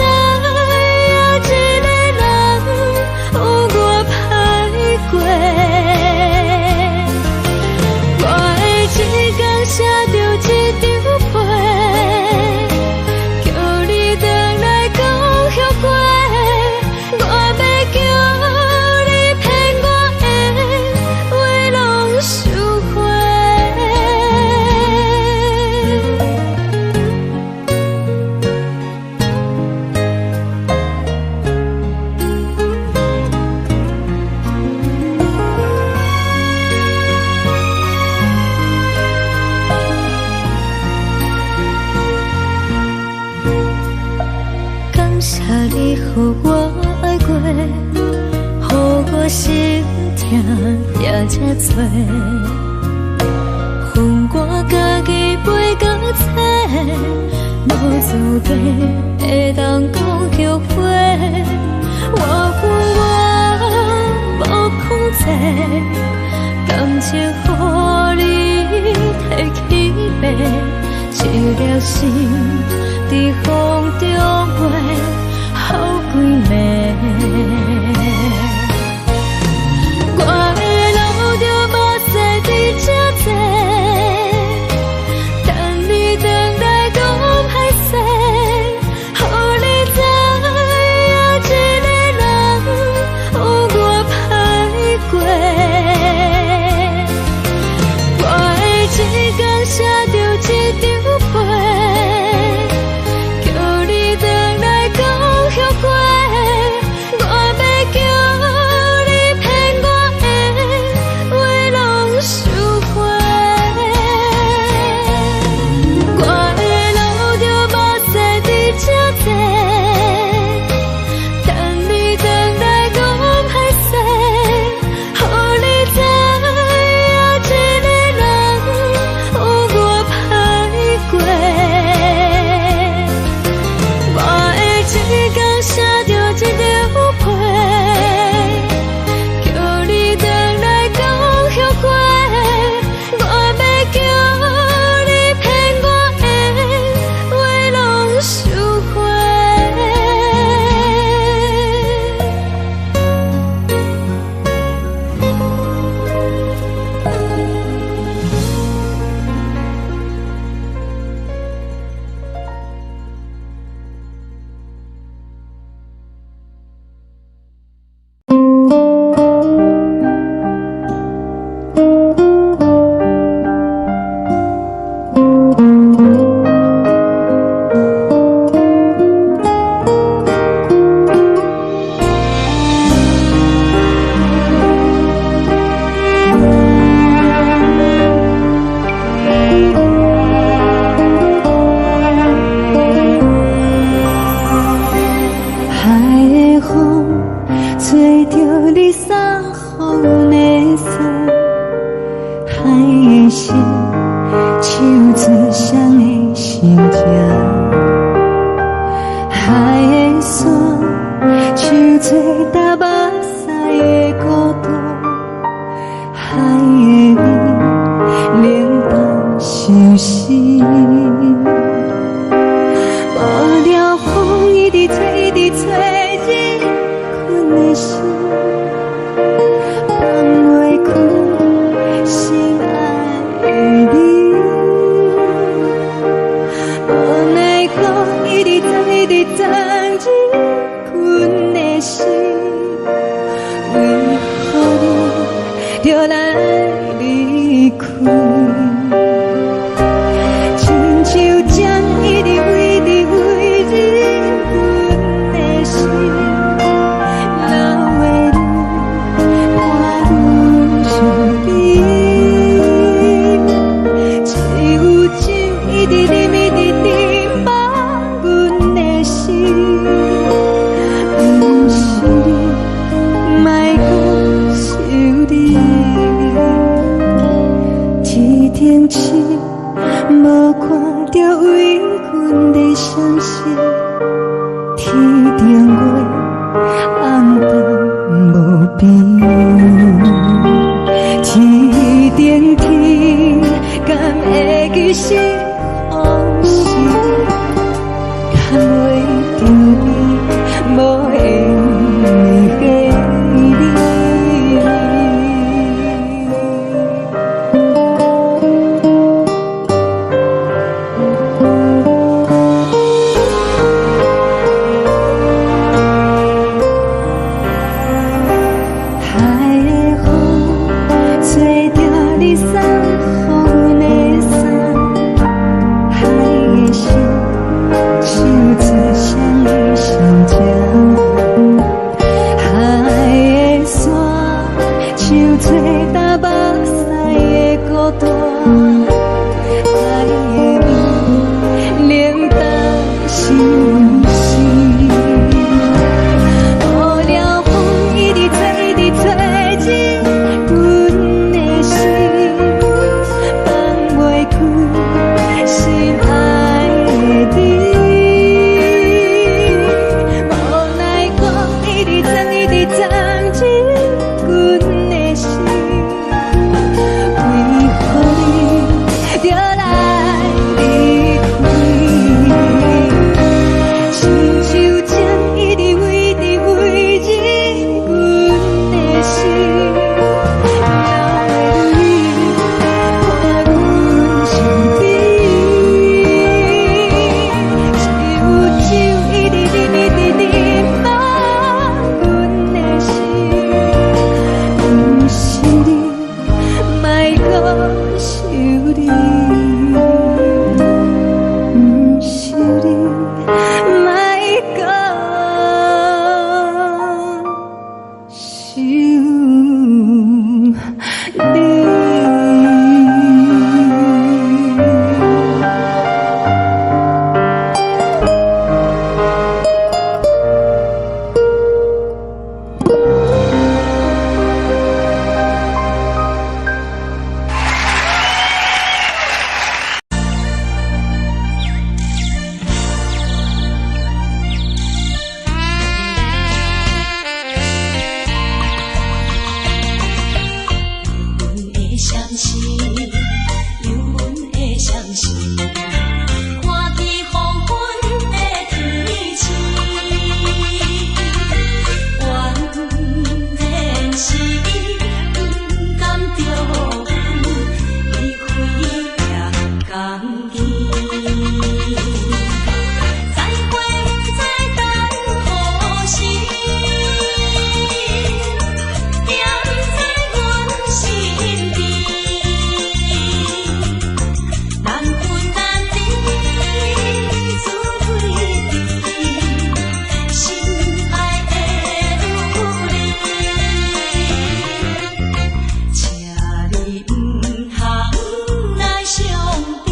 予我愛過，予我心疼也這多。予我家己飛到找，無資格會當講後悔。我有我無控制，感情予你提去爬，一粒心佇風中飛，好幾暝。我會流著目屎佇這坐，等你轉來講歹勢，予你知影一个人有偌歹過。我會一工寫著一張批，叫你轉來講後悔。我欲叫你騙我的話攏收回。我會流著目屎佇這坐，等你轉來講歹勢，予你知影一個人有偌歹過。我會一工寫著一張批，叫你轉來講後悔。我欲叫你騙我的話攏收回。海的風吹著你送予阮的衫，海的心唱出誰的心情，海的山唱出踏目屎的孤單，海的味冷淡相思。無聊風一直吹，一直吹，入阮的心，放袂開心愛的你。無奈何一直鑽，一直鑽入阮的心，為何你著來離開？親像針一直飛，一直飛入阮的心，流的淚伴阮相依。只有酒一直啉，一直啉，放阮的心，毋是你，莫閣想你。天頂星無看著為阮咧閃爍，天頂月暗淡無邊。天頂天敢會記是風時，牽袂著你無緣的你。再會毋知等何時，惦在阮身邊。難分難離，自對對，心愛的女兒，請你毋通來傷悲，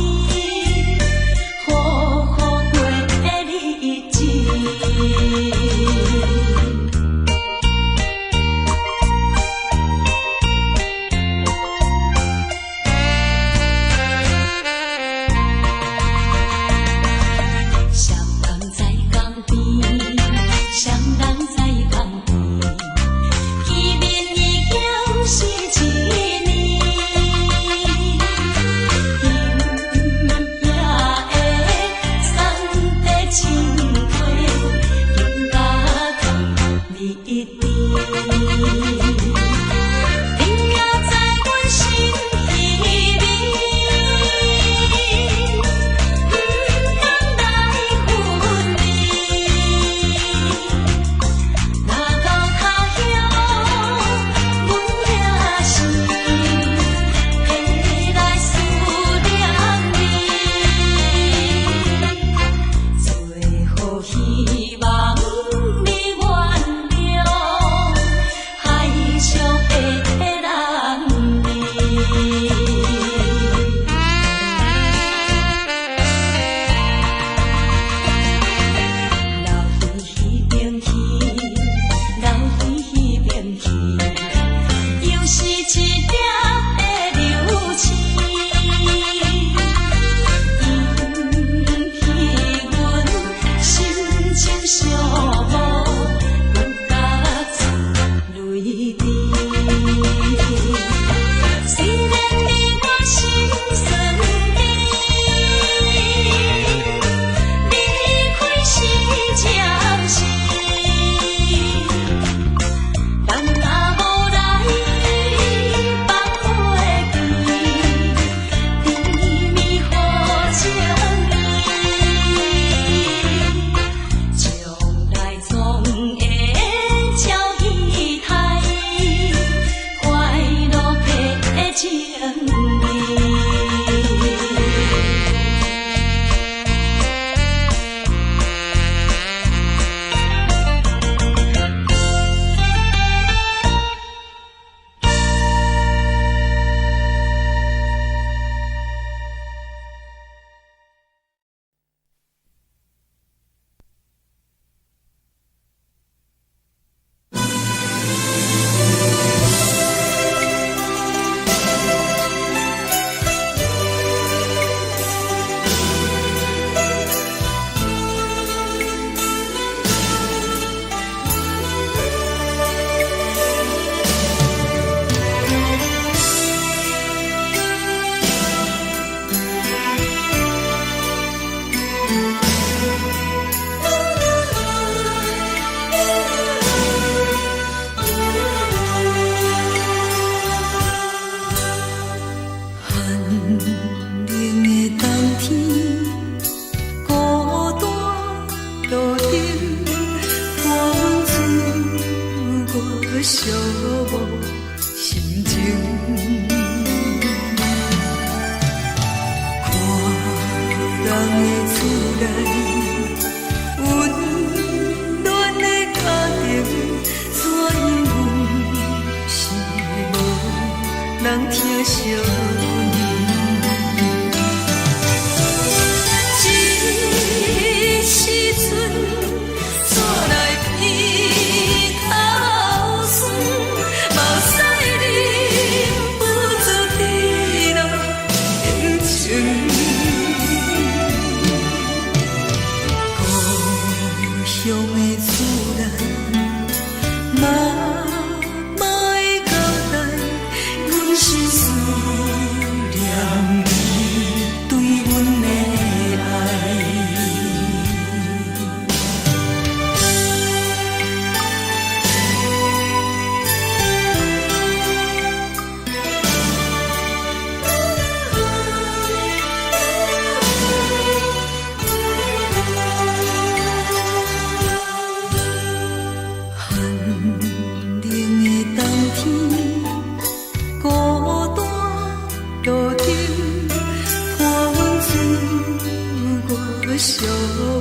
寂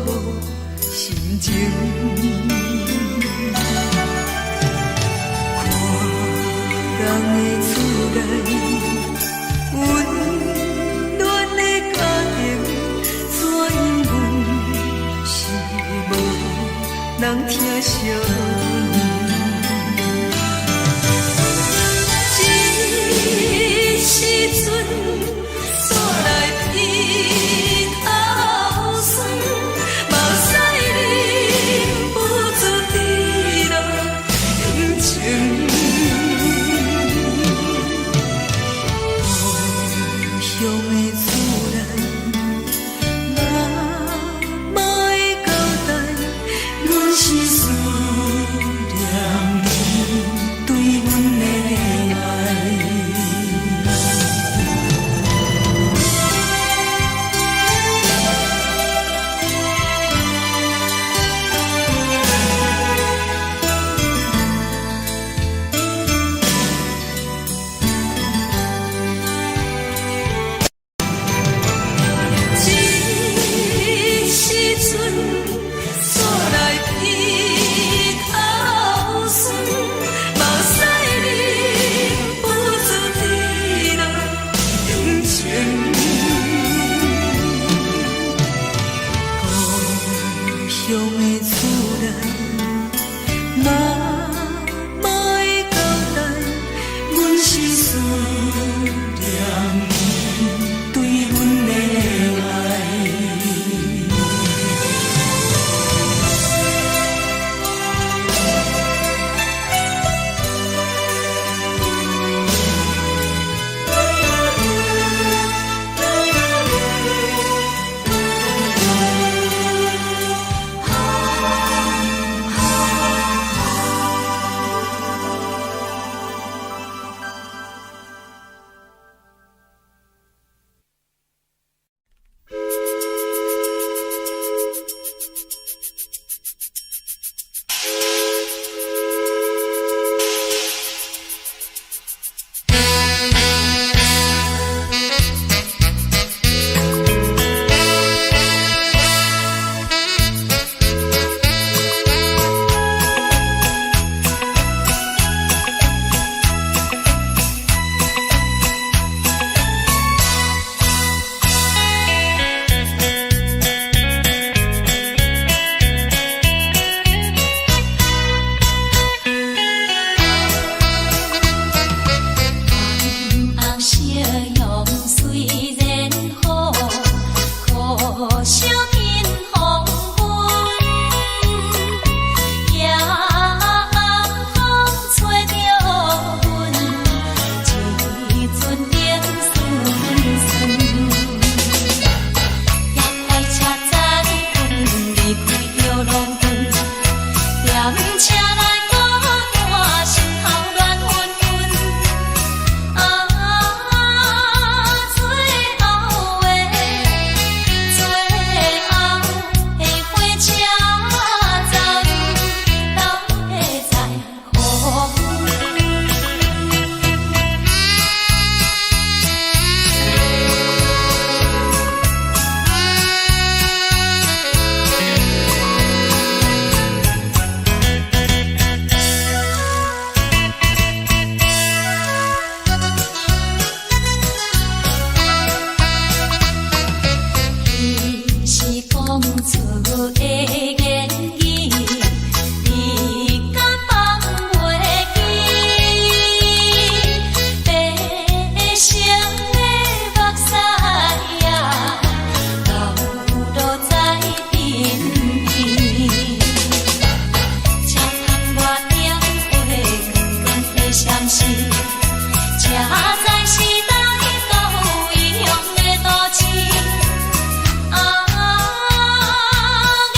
寞心情。看人的厝内，温暖的家庭，怎样阮是无人疼惜阮。这时阵煞来鼻头酸，目屎忍不住滴落眼睛。故乡的厝内，妈妈的交代，阮是思念你对阮的爱。这时阵煞来鼻头酸，目屎忍不住滴落眼睛。故乡的厝内，妈妈的交代，阮是思念你对阮的爱。红夕阳虽然好，可惜天黄昏。夜暗风吹着阮，一阵冷酸酸。夜快车载阮离开着农村，踮车内孤单，心头乱纷纷。啊，最后的最后的火车站，哪会再予阮？彼时讲出的言语，你敢放袂记？白色的目屎啊，流落在鬢边。车窗外灯火光光的闪烁，车载是来到异乡的都市。啊，月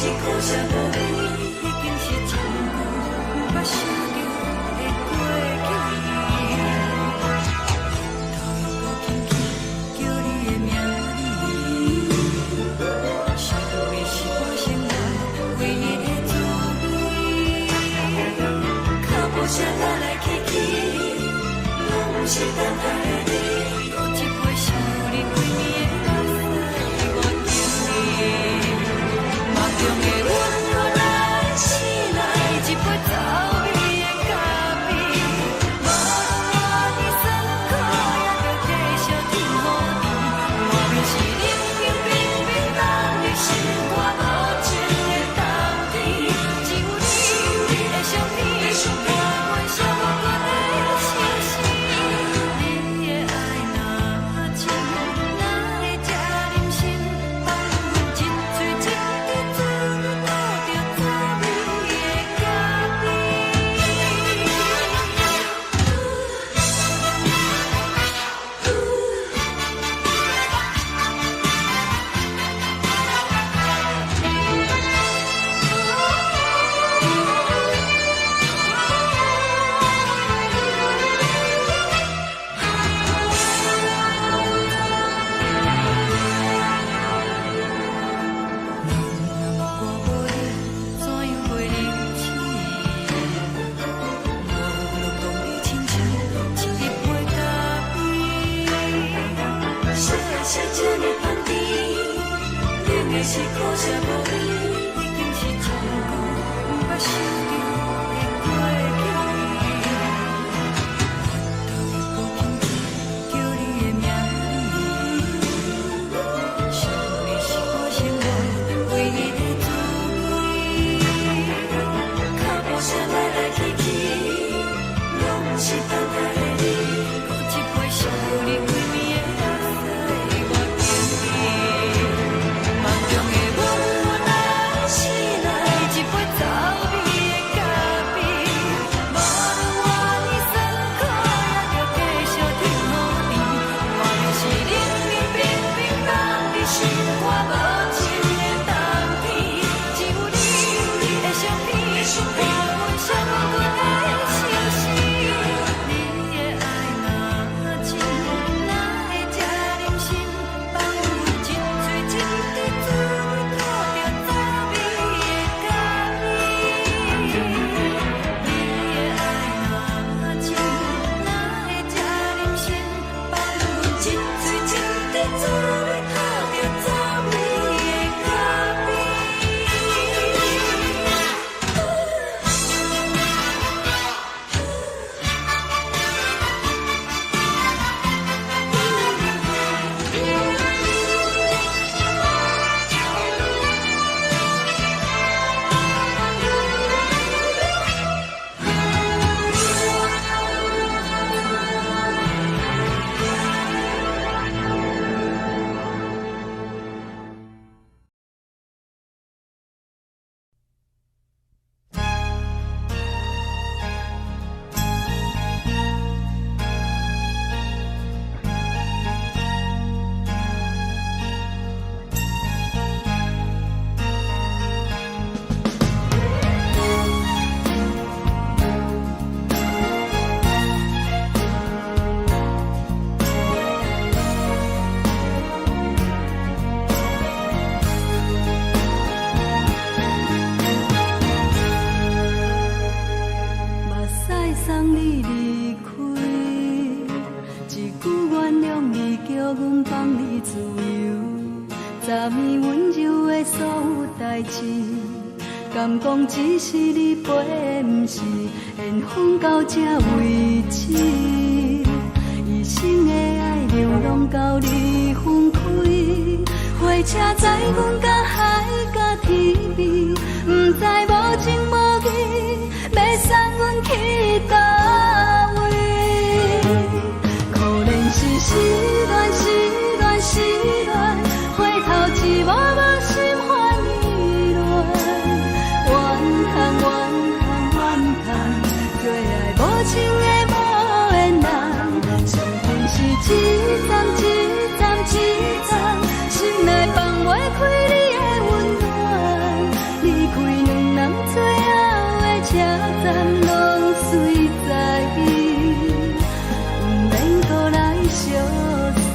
是苦涩無味，已經是真久毋捌想著的過去。頭又閣輕輕叫你的名字，想你是我生活唯一的滋味。腳步聲來來去去，攏毋是等待的你。閣一杯想你規暝的目屎，我敬你。夢中的阮閣來醒來，一杯走味的咖啡。無論活佇酸苦，也著繼續天雨甜。外面是冷冰冰冰凍的心肝，無情的冬天。只有你的相片，伴阮寂寞的相思。你的愛若真，哪會這忍心放阮一喙一滴水吐著滋味的咖啡？若我無你，怎樣過日子？無論當你親像一杯咖啡。啥愛啥這呢香甜，冷的是苦澀無味，已經是真久毋捌想著的過去。頭又閣輕輕叫你的名字，想你是我生活唯一的滋味。腳步聲來來去去，攏毋是等待的你。閣一杯想你規暝的目屎，我敬你。夢中的阮來醒來，一杯走味的咖啡。無論活佇酸苦，也著繼續天雨甜。外面是冷冷冰冰凍的心肝，無情的冬天。只有你的相片，伴阮寂寞的相思。你的愛若真，哪會這忍心放阮一喙一滴水吐著滋味的咖啡？你的愛若真，哪會這忍心放阮一喙一滴水吐著滋味的咖啡？目屎送你離開，一句原諒你，叫阮放你自由。昨暝溫柔的所有代誌，敢講只是你陪的，毋是緣分到這為止。一生的愛流浪到你分開，火車載阮到海角天邊，毋知無情無義，欲送阮去佗位？可憐是失戀，失戀，失戀，回頭一幕幕心煩意亂，怨嘆怨嘆怨嘆，做愛無情的無緣人，傷痕是一層一層一層，心內放袂開你的溫暖，攏隨在，毋免閣來相送。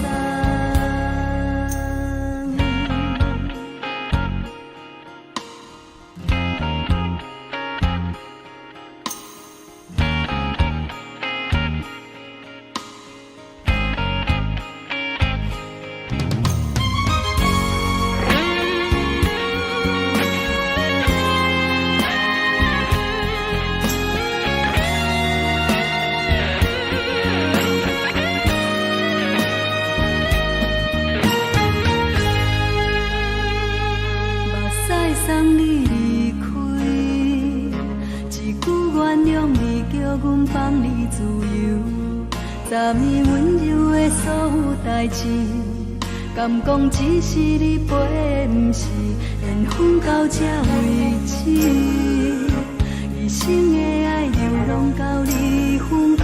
目屎送你離開，一句原諒你，叫阮放你自由。昨暝溫柔的所有代誌，敢講只是你陪，毋是緣分到這為止。一生的愛流浪到你分開，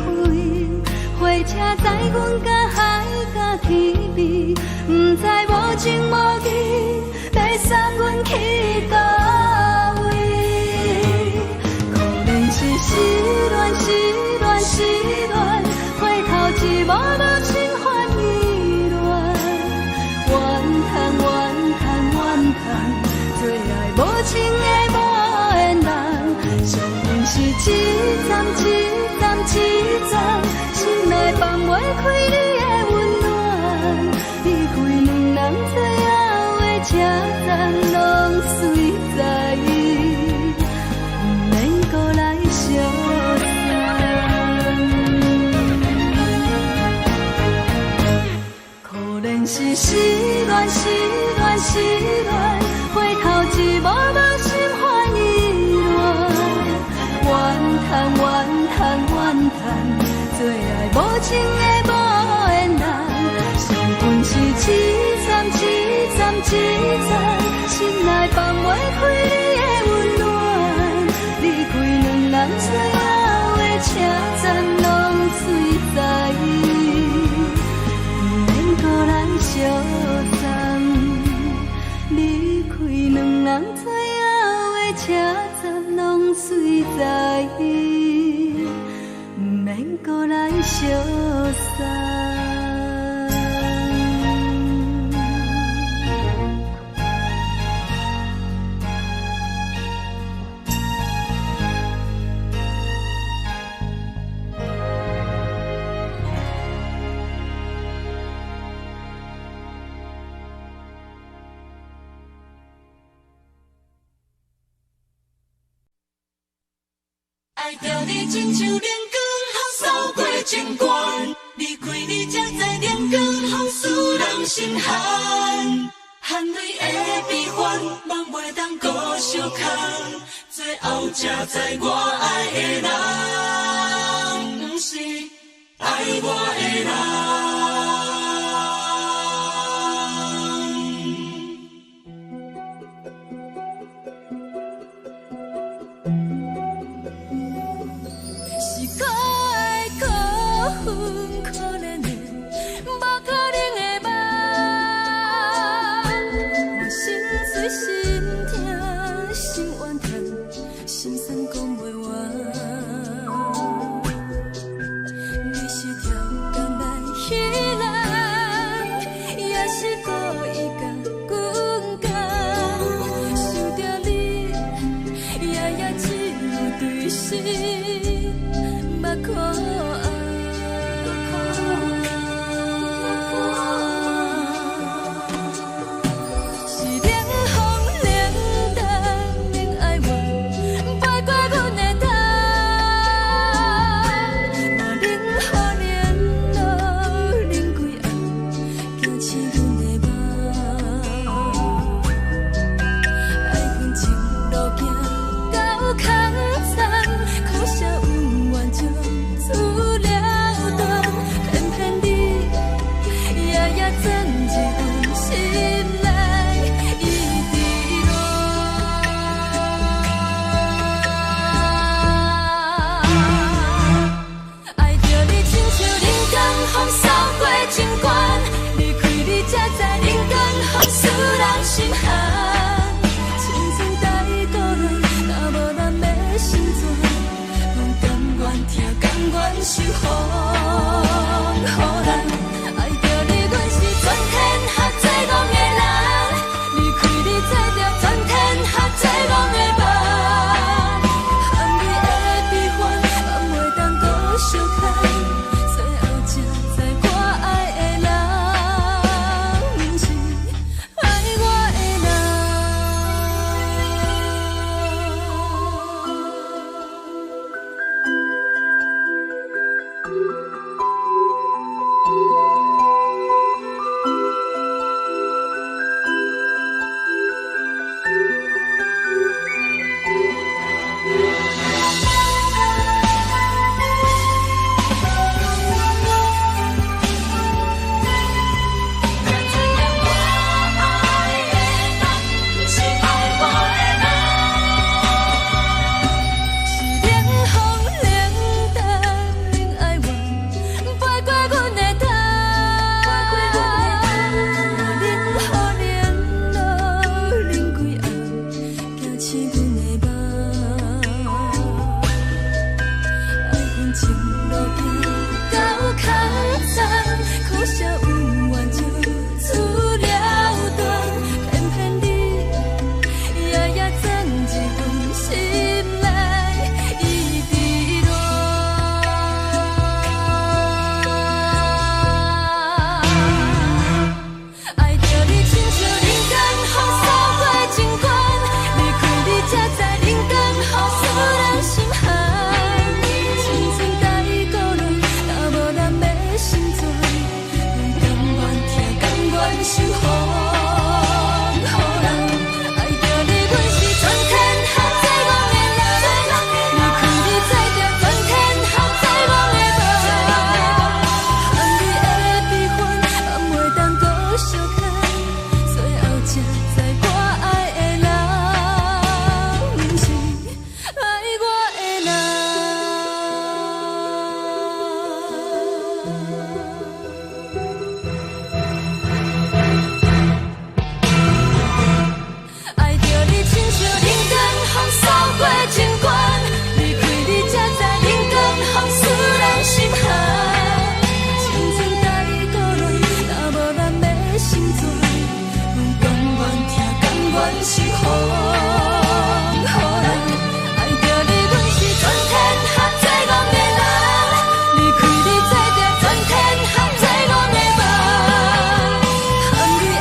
火車載阮甲海甲天邊，毋知無情無義，欲送阮去佗位？可憐是失戀，失戀，失戀，回頭一幕幕心煩意亂。怨嘆怨嘆怨嘆，做愛無情的無緣人，惜阮是一站一站一站，心內放袂開你的溫暖。離開兩人最後的車站，攏隨在，毋免閣來相送。可憐是失戀，失戀，失戀，回頭一幕幕心煩意亂。怨嘆怨嘆怨嘆，做愛無情的無緣人，惜阮是一站一站一站，心內放袂開你的溫暖。離開兩人最後的車站，攏隨在，毋免閣來相送。離開兩人最後的車站，攏隨在，毋免閣來相送。愛著你親像冷光予掃過情關，離開你才知冷光予使人心寒，汗淚的悲歡，夢袂當閣相牽，最後才知我愛的人，毋是愛我的人。是閣愛閣恨，可憐的，無可能的夢。我心碎心痛心怨嘆，心酸講袂完。你是超工來彼人，也是故意共阮講。想著你，夜夜只有對心目苦紅。是冷風冷淡冷愛我，飛過阮的頭。無冷雨冷露冷規暗，驚醒阮的夢。愛恨情路行到空残，可惜恩怨情自受風雨人。愛著你，阮是全天下最戇的人。離開你，做著全天下最戇的夢。含你的悲歡，放袂當閣相牽。最後才知我愛的人，毋是愛我的人。才知影我愛的人，毋是愛我的人。是冷風冷淡冷哀怨，飞過阮的頭。冷雨冷露冷幾暗，驚醒阮的夢。愛恨情路行到空残，可惜有緣就此了斷，偏偏你夜夜鑽入阮心內，一直戀。愛著你親像人間風掃過情關，離開你才知人間風使人心寒。青春太孤單，若無人欲心存，阮甘願疼，甘願受風雨人。愛著你，阮是全天下最戇的人。離開你，做著全天下最戇的夢。含你的悲歡，放袂當閣相牽。最後才知我愛的人，毋是愛我的人。愛著你親像人間風掃過情關，離開你才知人間風使人心寒。青春太孤單，若無人欲心存，阮甘願疼，甘願受風雨人。愛著你，阮是全天下最戇的人。離開你，做著全天下最戇的夢。含你的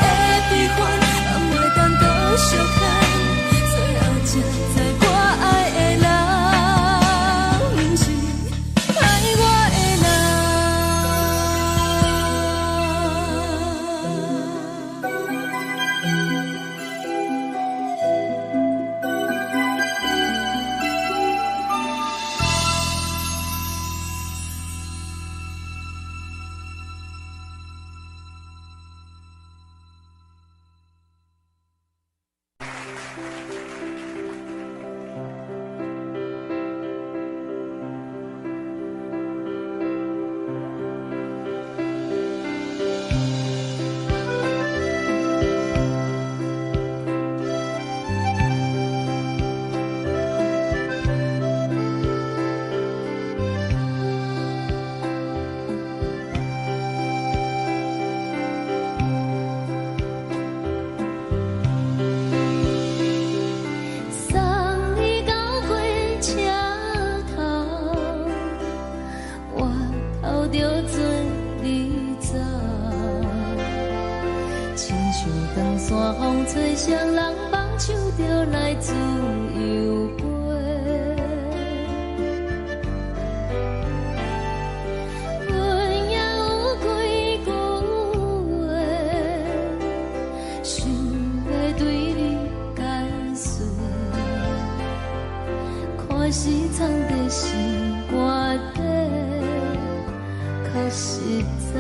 悲歡，放袂當閣相牽。最後才知我愛的人，毋是愛我的人。送你到火車頭，我頭著做你走，親像長山風吹，誰人放手就來自由飛。阮也有幾句話，想欲對你解釋，看是藏佇心肝底，較實在。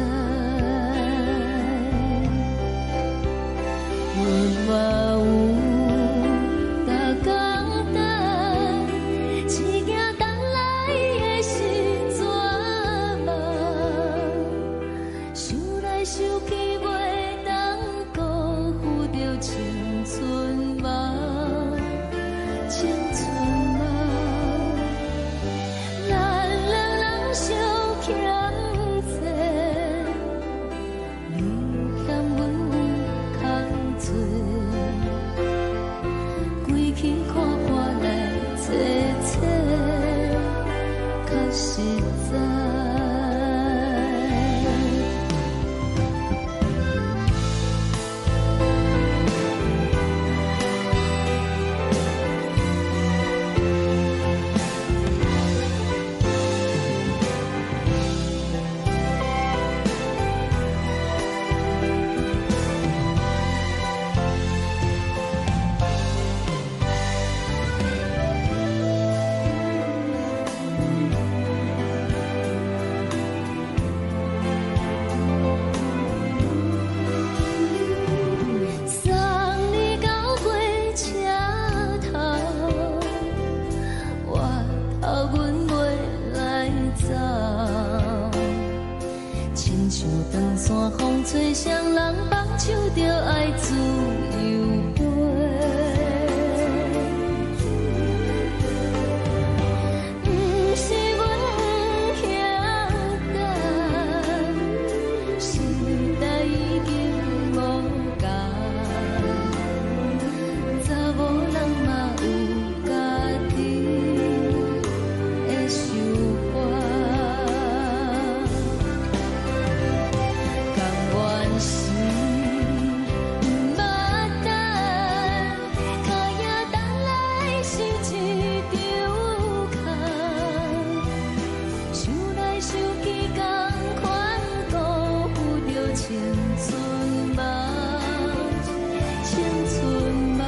阮嘛有逐工等，只驚等來的是绝望。想來想去，袂當辜負著青春夢，青春夢。咱兩人相實在。送你到火車頭，我頭阮袂來走。親像長山風吹，誰人放手就愛自由飛。毋是阮不曉等，時代已經無仝，查某人嘛有家己的想法。甘願是毋捌等，跤影等來是一場空。想來想去，仝款辜負著青春夢，青春夢。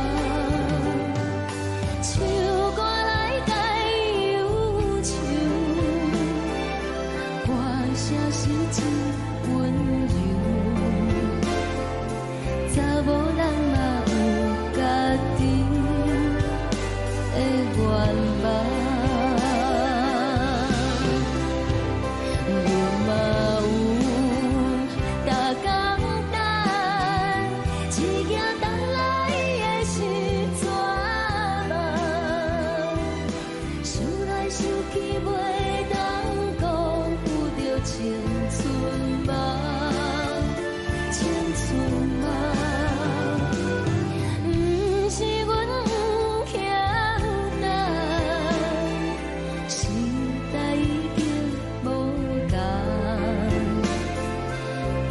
唱歌來解憂愁，歌聲是真溫柔。查某人嘛有家己的願望，阮嘛有逐工等，只驚等來的是绝望。想來想去，袂當辜負著青春夢，青春夢。毋是阮不曉等，時代已經無仝，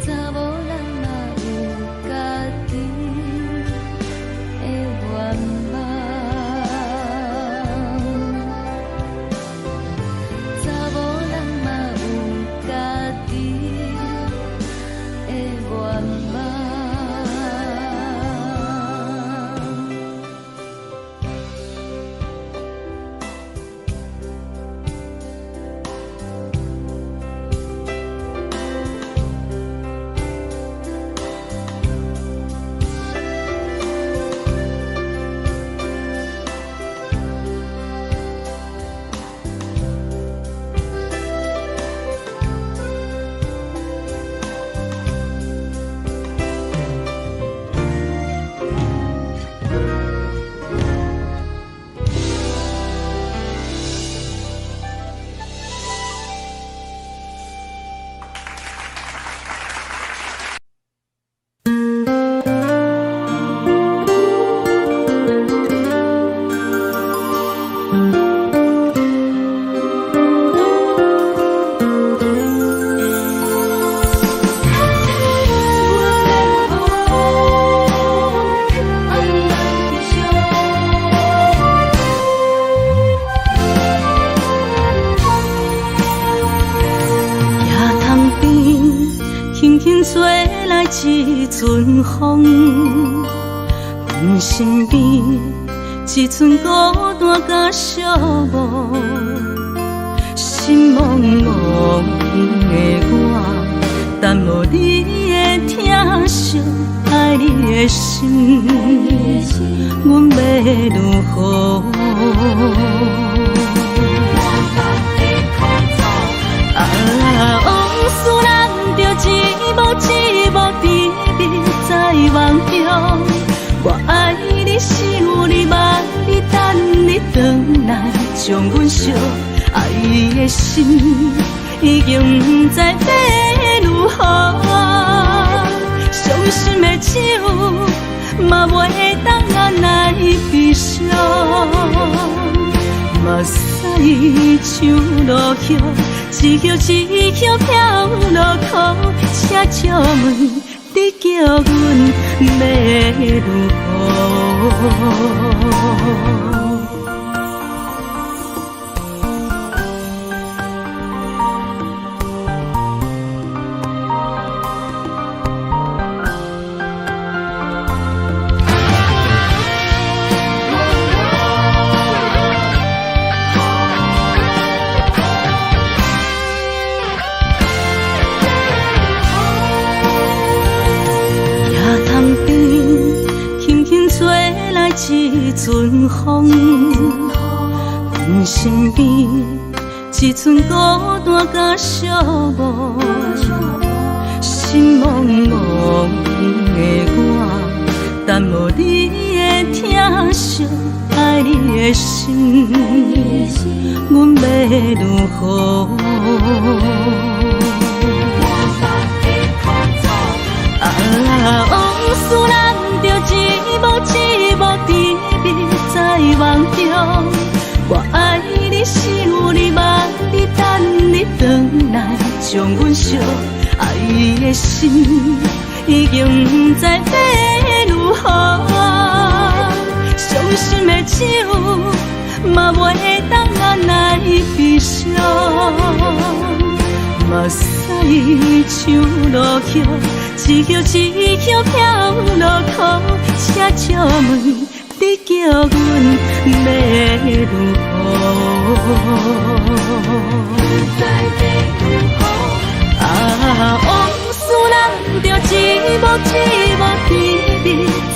查某人嘛有家己的願望，查某人嘛有家己的願望。野潭邊，輕輕吹來一陣風，阮身邊一陣孤單佮寂寞，心茫茫的我，等無你的疼惜，愛你的心，阮欲如何？啊，往事咱著一幕一幕甜蜜在夢中。我愛你，想你，望你，等你轉來，將阮惜愛的心已經毋知欲如何。傷心的酒嘛袂當按來悲傷，嘛目屎像落雨，一叶一叶飘落苦，请借问你叫阮欲如何？一阵风，阮身边一阵孤单佮寂寞，心茫茫的我，等无你的疼惜，爱你的心，阮欲如何？啊，往事难着一幕一幕甜蜜在梦中，我爱你，想你，望你，等你转来，将阮惜爱的心已经不知欲如何，伤心的酒嘛袂当按捺悲伤，目屎像落雨，一叶一叶飘落苦，请借问你叫阮欲如何？啊，往事难着一幕一幕甜蜜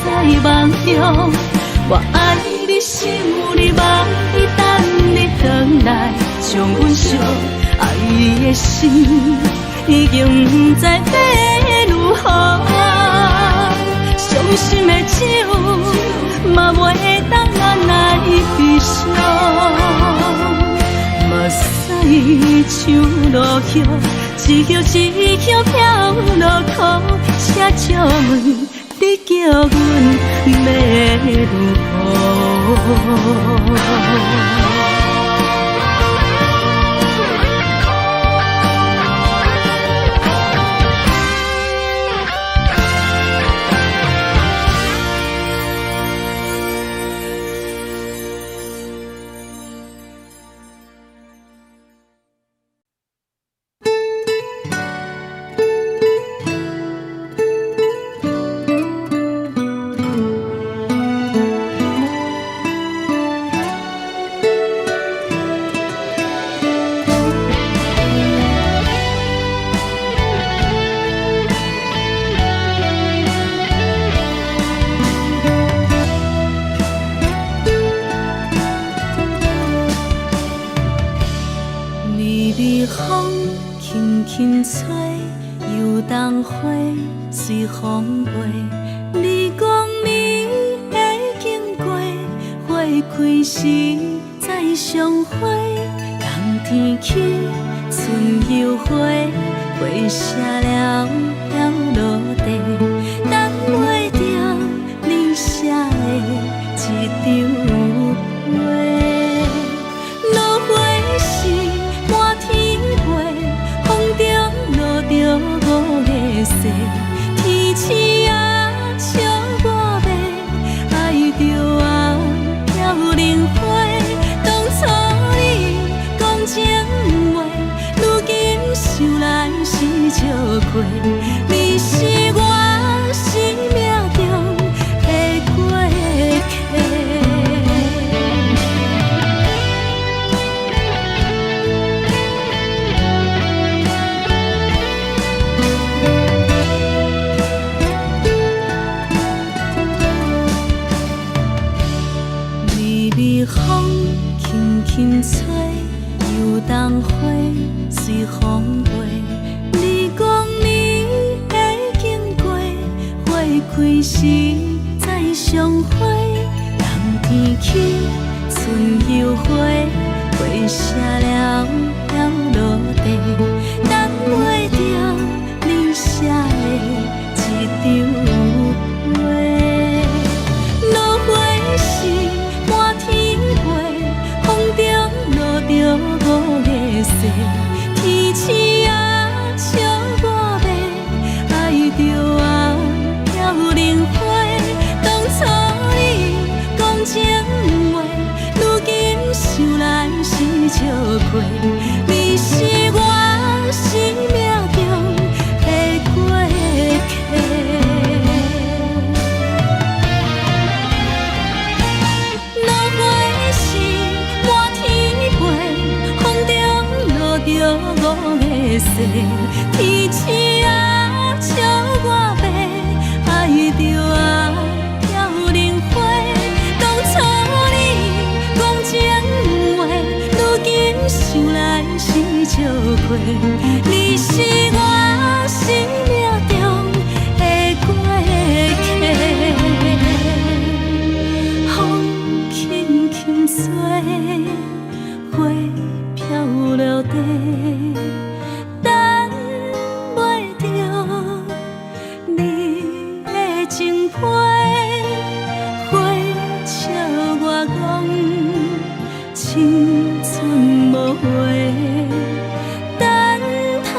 在梦中，我爱你，想你，望你，等你转来，将阮惜爱的心已经不知欲如何，伤心的酒嘛袂当按捺悲伤，目屎像落雨，一叶一叶飘落苦，请借问你叫阮欲如何？你是我生命中的過客。落花是滿天飛，風中落著五个誓，天星啊，笑我白，愛著啊飄零花。當初你講情話，如今想來是笑話。你是我生命中的過客。風輕輕吹，花飄落地，等袂著你的情批。花笑我講，青春無回，等待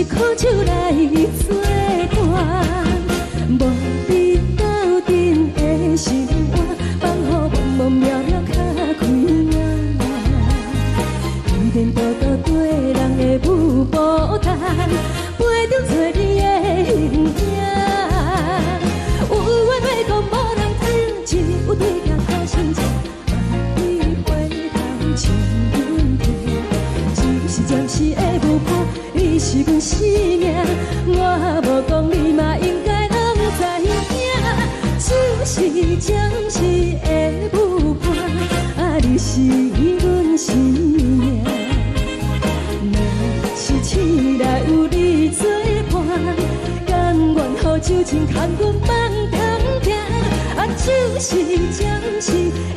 是苦酒來做伴，無你鬥陣的生活，放予茫茫渺渺較開眼。天倒倒對人的舞步單，陪著找你的形影。有話欲講無人聽，只有對鏡苦心情，萬里回頭將阮聽。只是暫時的舞伴，你是阮生命，我無講你嘛應該攏知影。只是暫時的舞伴，啊，你是阮生命。若是醒來有你做伴，甘願予酒精牽阮放長行。啊，只是暫時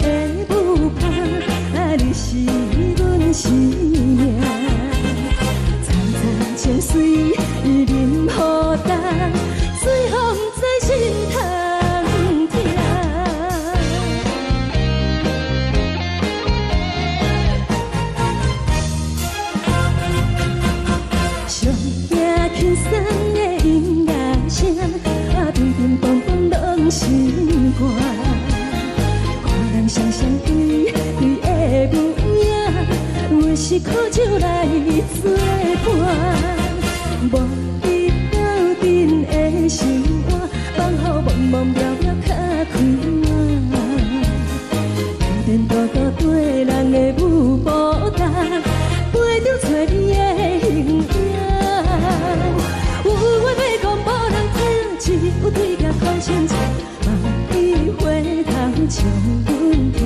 的舞伴，啊，你是阮生命。層層情水伊啉予乾，最予毋知心通疼。上驚輕鬆的音樂聲，啊，乒乒乓乓攏是歌。看人雙雙對對的舞影，阮是苦酒來做伴，無你鬥陣的生活，放予茫茫渺渺較開眼。天倒倒對人的舞步單，陪著找你的形影。有話欲講無人聽，只有對鏡苦心情，萬里回頭將阮聽。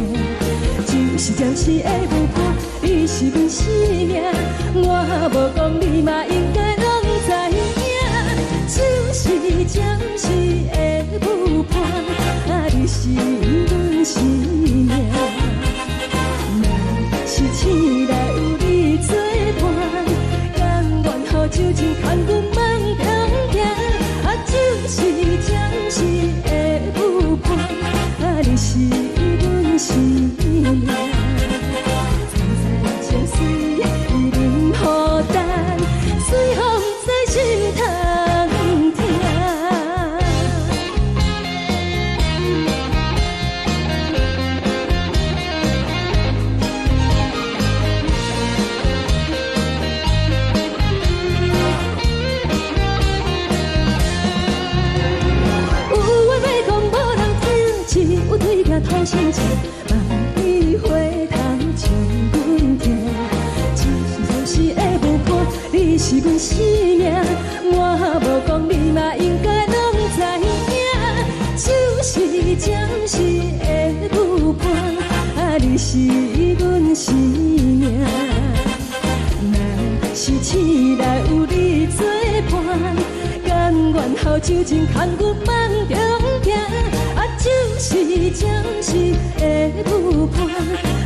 只是暫時的舞伴，你是阮生命，我無講你嘛應該攏知影。只是暫時的舞伴，啊，你是阮生命。若是醒來有你做伴，甘願予酒精牽阮放長行。啊，只是暫時的舞伴，啊，你是阮生命。層層情水伊啉予乾，最予毋知心通疼。有話欲講無人聽，只有對鏡吐心情，萬里回頭將阮聽。只是暫時的舞伴，你是阮生命，我無講你嘛應該攏知影。只是暫時的舞伴，啊，你是阮生命。若是醒來有你做伴，甘願予酒精牽阮放長行。啊，只是暫時的舞伴，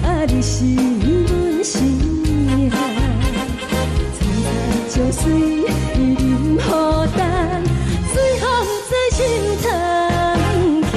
啊，你是阮生命。層層情水伊啉予乾，最予毋知心通疼。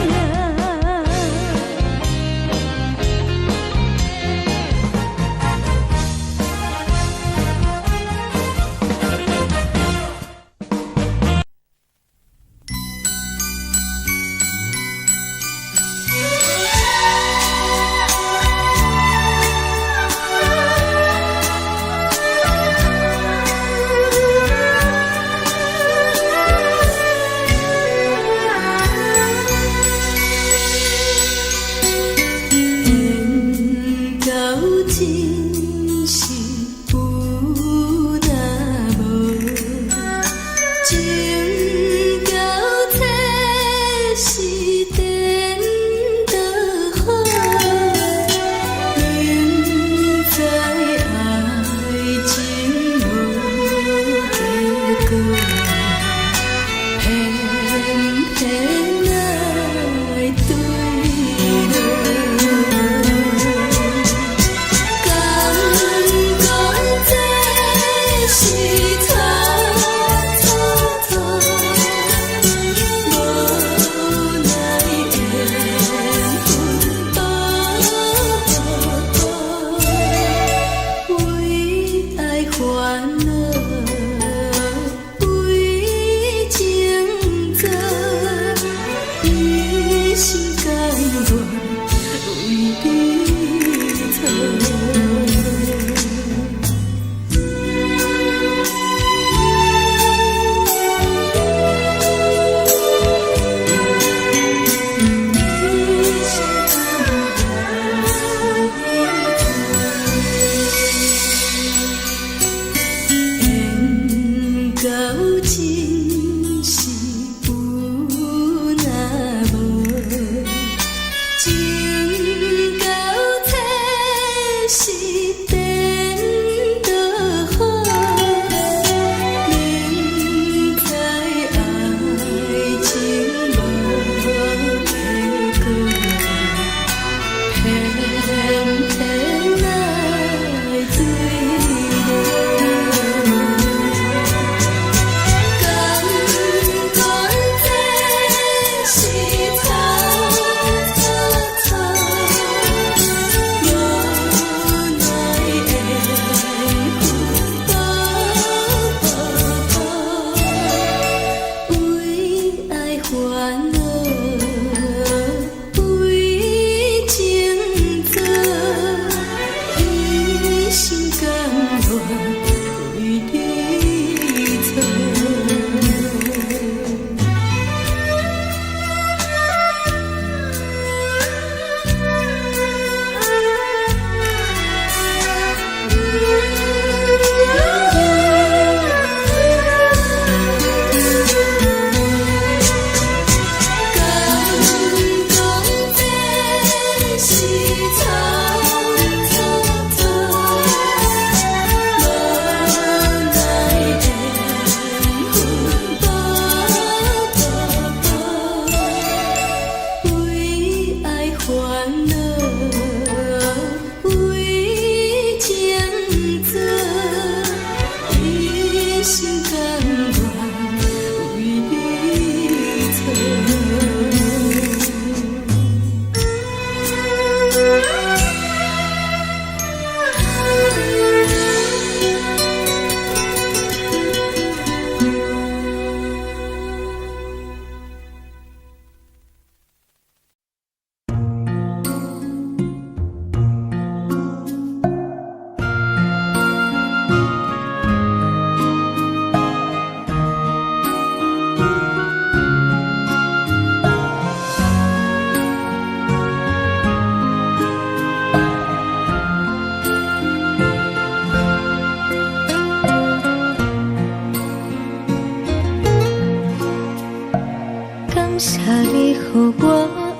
謝你予我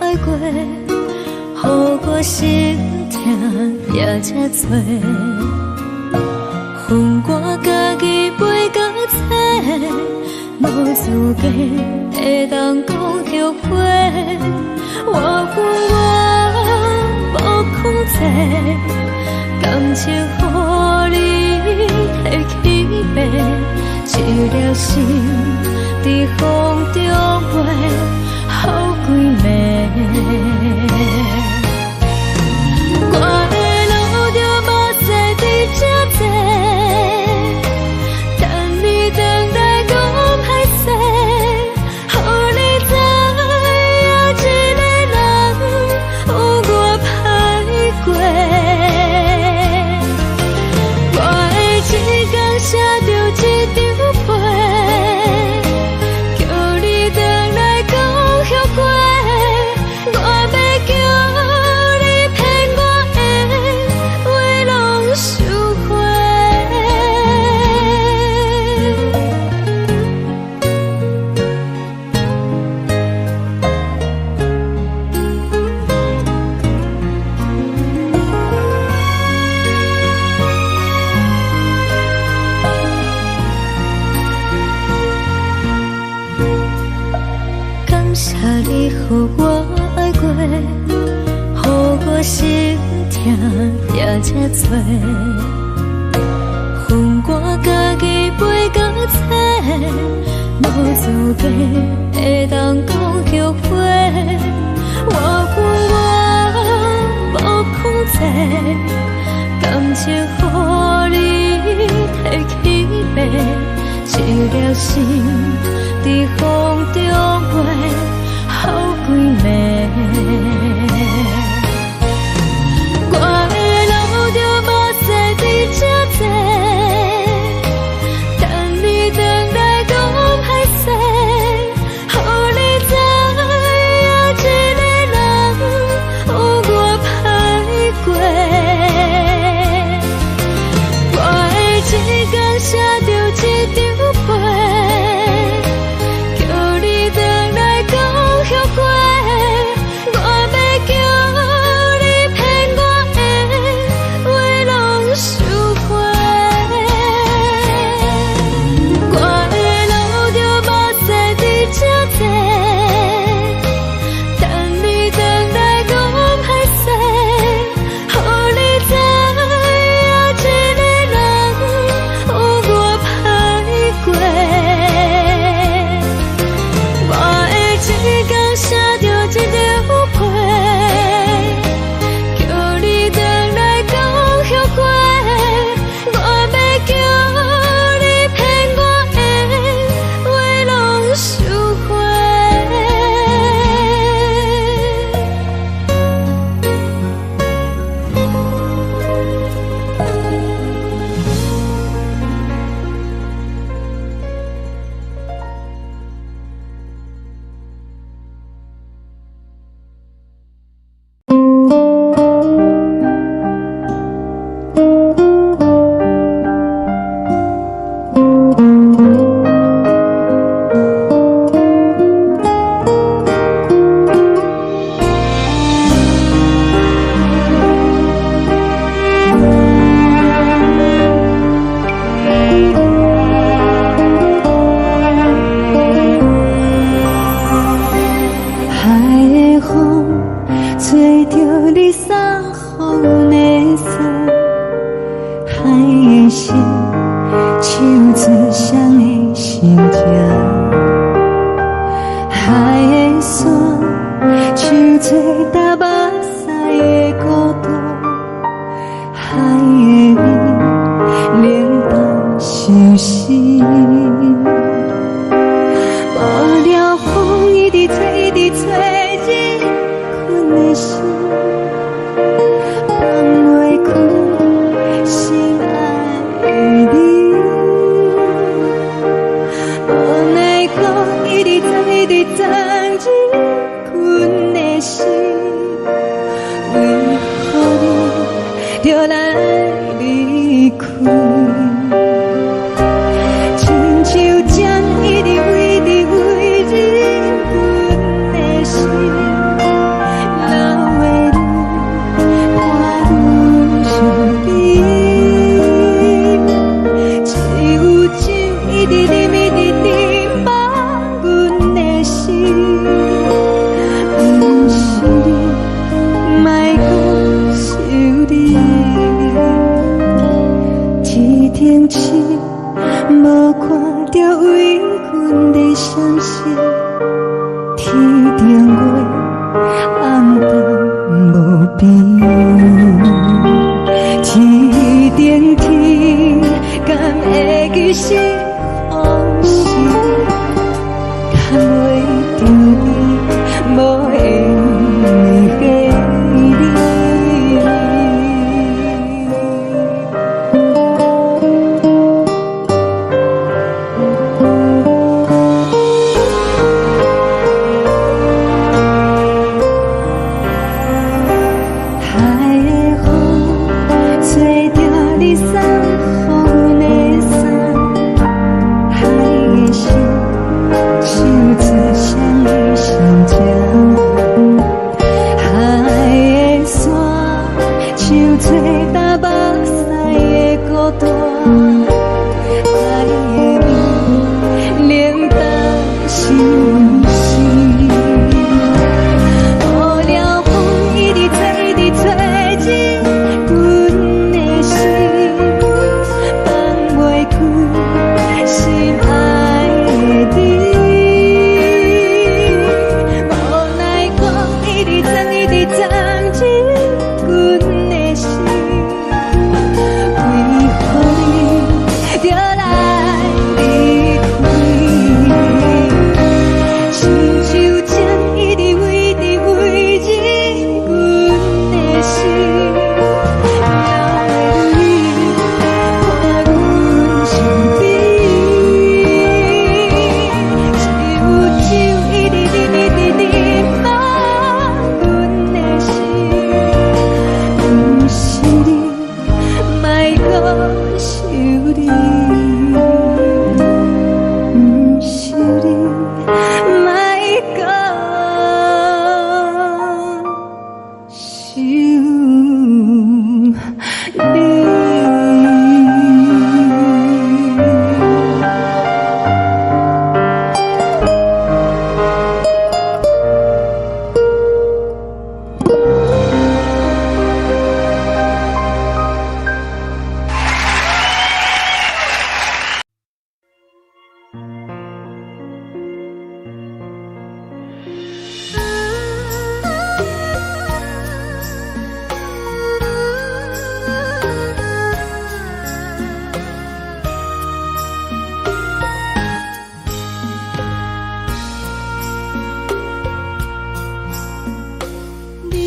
愛過，予我心疼也這多。分我家己飛到找，無資格會當講後悔。我有我無控制，感情予你提去爬，一粒心佇風中飛，予規暝。我會流著目屎佇這坐，等你轉來講歹勢，予你知影一个人有偌歹過。我會一工寫著一張批，叫你轉來講後悔。我欲叫你騙我的話攏收回。感謝你予我愛過，予我心疼也這多。分我家己飛到找，無資格會當講後悔。我有我無控制，感情予你提去爬，一粒心佇風中飛，予規暝。我會流著目屎佇這坐，等你轉來講歹勢，予你知影一個人有偌歹過。我會一工寫著一張批，叫你轉來講後悔。我欲叫你騙我的話攏收回。我會流著目屎佇這坐，等你轉來講歹勢，予你知影一個人有偌歹過。我會一工寫著一張批，叫你轉來講後悔。我欲叫你騙我的話攏收回。海的風吹著你送予的衫，海的心唱出誰的心情，海的山唱出踏目屎的孤獨，海的雨冷淡相思。無聊風一直吹，一直吹，你困的心。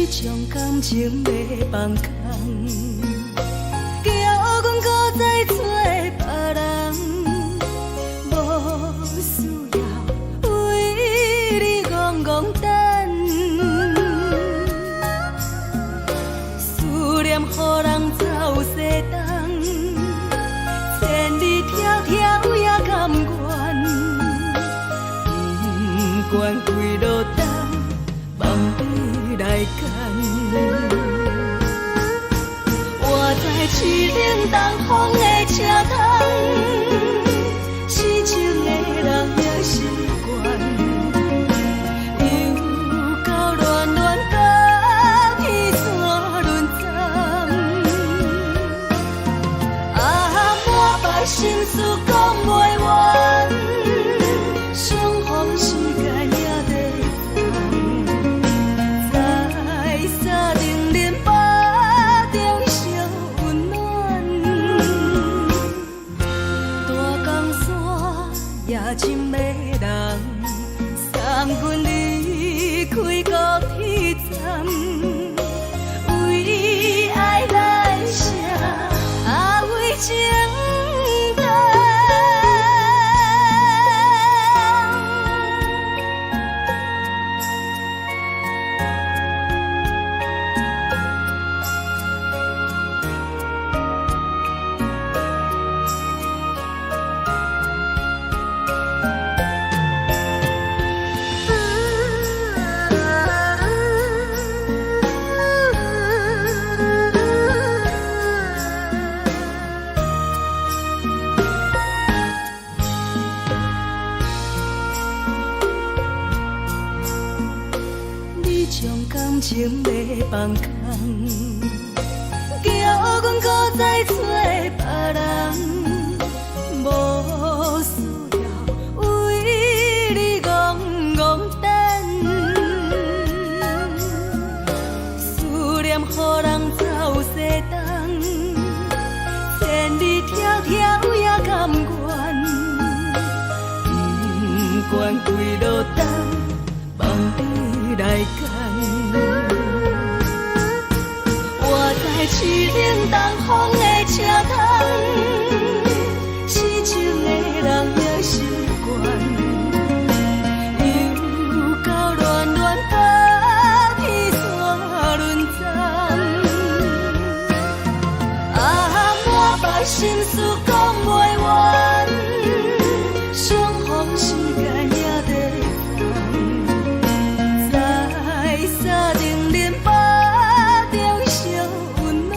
將感情欲放空，叫阮閣再揣別人，無需要為你戇戇等，思念予人走西東，千里迢迢也甘願，不管幾落冬，望你來牽。我知凄冷東風的車窗，痴情的人也習慣，又到戀戀甲彼山輪站，啊，滿腹心事講袂完，相逢時間也短暫，在三重恁腹中相溫暖，大江山也真迷人，送阮離開高鐵站，為愛來寫，啊為情等。你將感情欲放空，叫阮閣再揣別人，無需要為你戇戇等，思念予人走西東，千里迢迢也甘願，不管幾落冬，望你來牽。我知凄冷東風的車窗，痴情的人也習慣，又到戀戀甲彼山輪站，啊，滿腹心事講袂完，相逢時間也短暫，在三重恁腹中相溫暖，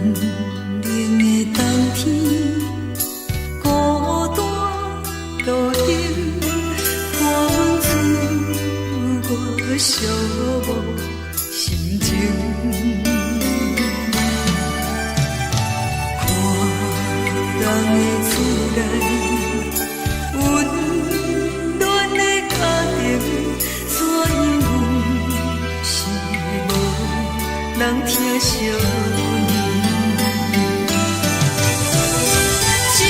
冷的冬天，孤單路燈，伴阮自我寂寞心情。看人的厝內，溫暖的家庭，怎樣阮是無人疼惜阮。這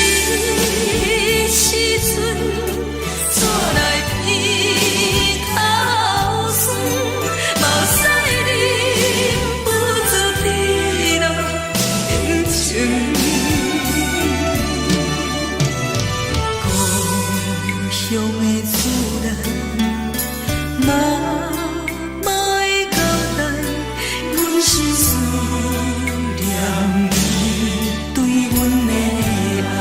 時陣，煞來鼻頭酸，目屎忍不住滴落眼睛。故鄉的厝內，媽媽的交代，阮是思念你對阮的愛。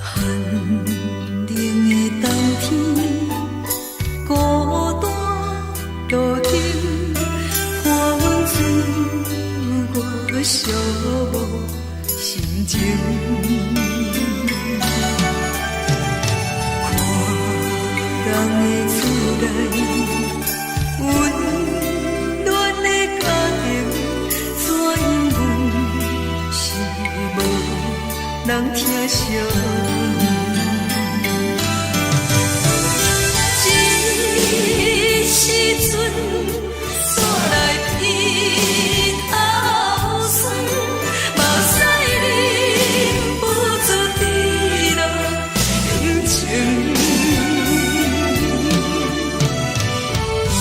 寒冷的冬天，孤單路燈，伴阮自我寂寞心情。看人的厝內，溫暖的家庭，怎樣阮是無人疼惜阮。這時陣，煞來鼻頭酸，目屎忍不住滴落眼睛。故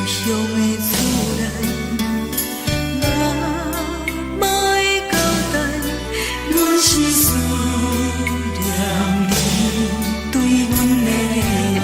鄉的厝內，媽媽的交代，阮是思念你對阮的愛。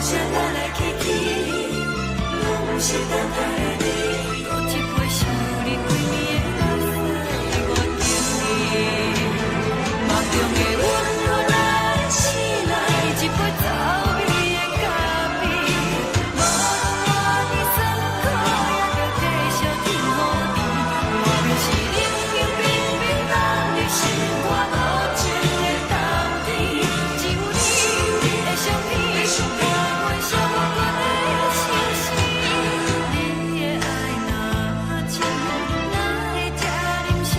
聲來來去去，攏是等待的你。閣一杯想你規暝的目屎，我敬你。夢中的阮予咱醒來，一杯走味的咖啡。無論偌呢酸苦，也著繼續天雨甜。我就是冷冷冰冰等你心肝無情的冬天，只有你的相片，伴阮寂寞的相思。你的愛若深，哪會這忍心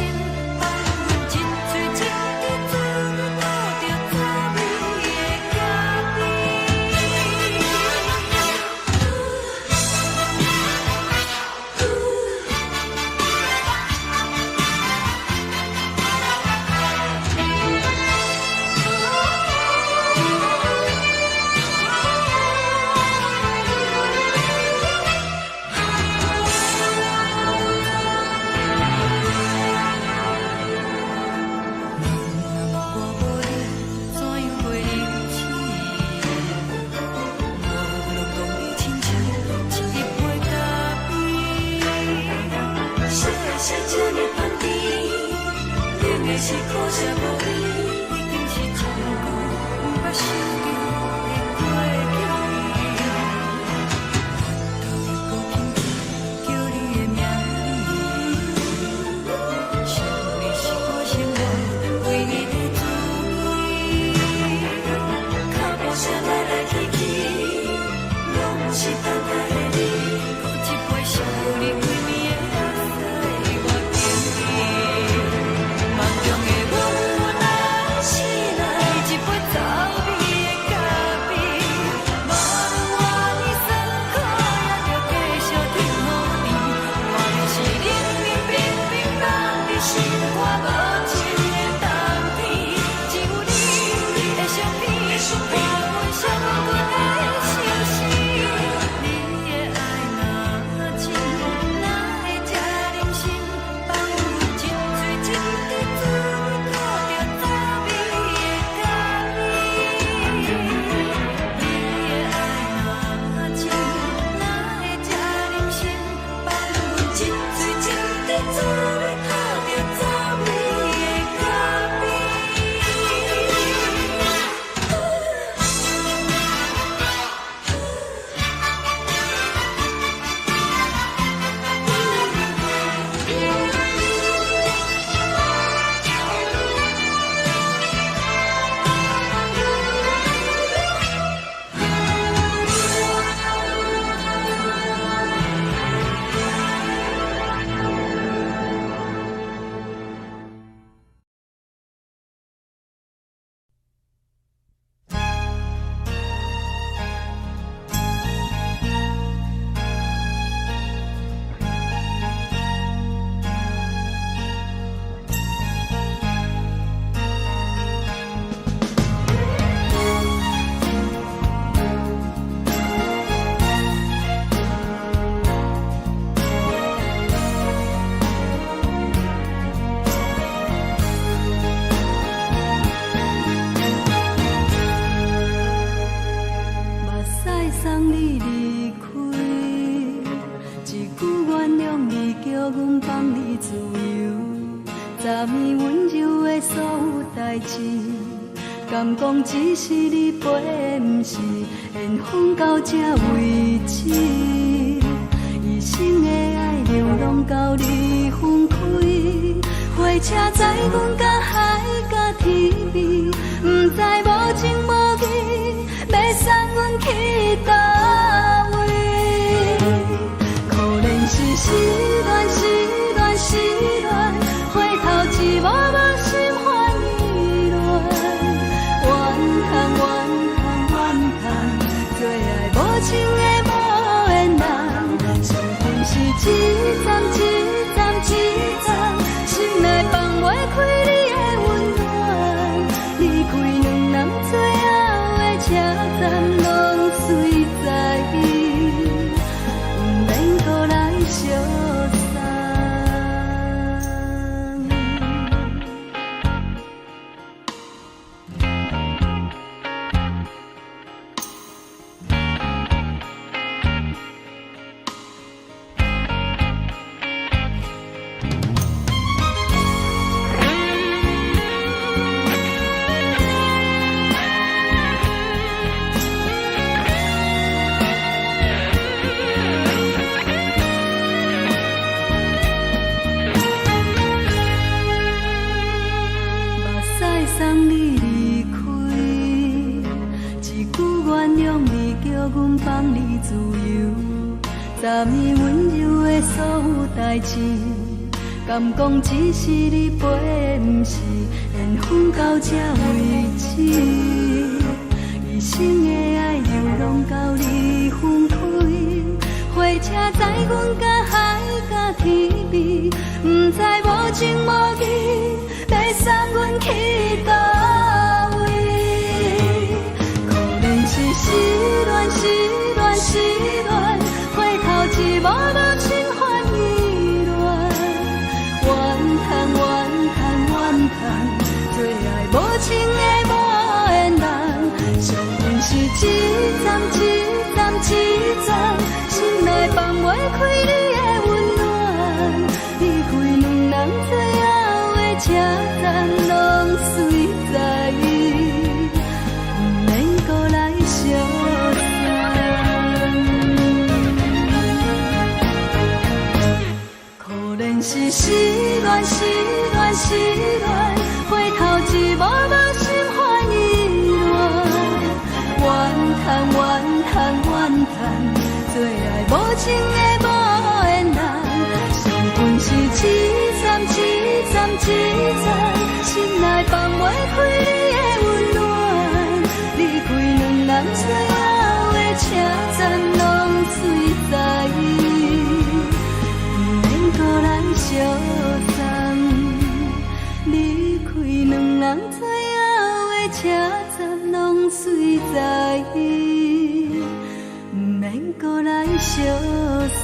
放阮一喙一滴滋味吐著走味的咖啡？我無你，怎樣過日子？無論講你親像一杯咖啡。燒的是這呢香甜，冷的是苦澀無味，已經是真久毋捌想著的過去。舌頭又閣輕輕叫你的名字，想你是我生活唯一的滋味。腳步聲來來去去，攏是等待的你。閣一杯想你規暝的目屎，我敬你。夢中的阮咱醒來，一杯走味的咖啡。無論偌呢酸苦，也著繼續天雨甜。我就是冷冷冰冰等你心肝無情的冬天，只有你的相片，伴阮寂寞的相思。你的愛若深，哪會這忍心放阮一喙一滴滋味吐著走味的咖啡？你的愛若深，哪會這忍心放阮一喙一滴滋味吐著走味的咖啡？目屎送你離開，一句原諒你，叫阮放你自由。昨暝溫柔的所有代誌，敢講只是你陪的，毋是緣分到這為止。一生的愛流浪到你分開，火車載阮甲海甲天邊，毋知無情無義，欲送阮去佗位？可憐是失戀，失戀，失戀，回頭一幕無心煩意亂，怨嘆怨嘆怨嘆，做愛無情的無緣人，傷痕是一層一層一層，心內放袂開你的溫暖，離開兩人。放你自由。昨暝溫柔的所有代誌，敢講只是你陪的，毋是緣分到這為止。一生的愛流浪到你分開，火車載阮甲海佮天邊，毋知無情無義，欲送阮去佗位。可憐是失戀，失戀，失戀，回頭一幕幕心煩意亂，怨嘆怨嘆怨嘆，做愛無情的無緣人，相信是一站一站一站，心內放袂開你的溫暖，離開兩人最後的車站，攏隨在毋免閣來相送。可憐是失戀，失戀，失戀，回頭一幕幕心煩意亂，怨嘆怨嘆怨嘆，做愛無情的無緣人，相逢是一站一站一站，心內放袂開你的溫暖，離開兩人最後的車站，攏隨在毋免閣來相送。離開兩人最後的車站，攏隨在毋免閣來相送。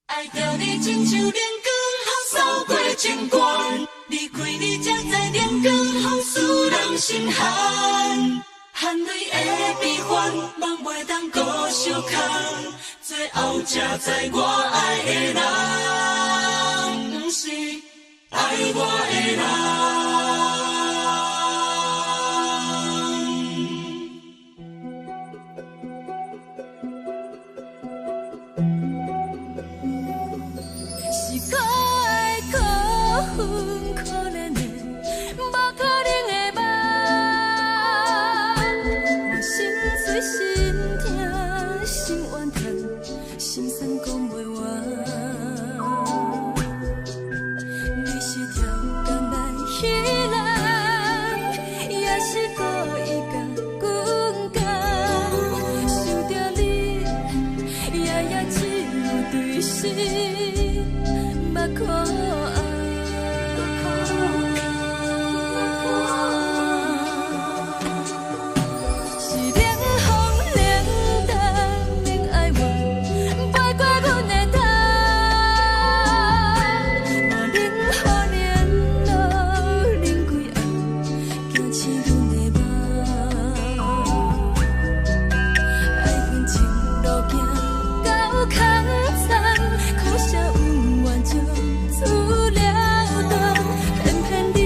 愛著你親像冷光予掃過情關，離開你才知冷光予使人心寒，含淚的悲歡，夢袂當閣相牽，最後才知我愛的人，毋是愛我的人。是可愛可恨可憐的，無可能的夢。我心碎心疼心怨嘆，心酸講袂完。你是超工來彼人，也是故意共阮講。想著你，夜夜只有對心目苦紅。是冷風冷淡冷愛我，飛過阮的頭。無冷雨連露冷規暗，驚醒阮的夢。愛恨情路行到空残，可惜恩怨情自了斷，偏偏你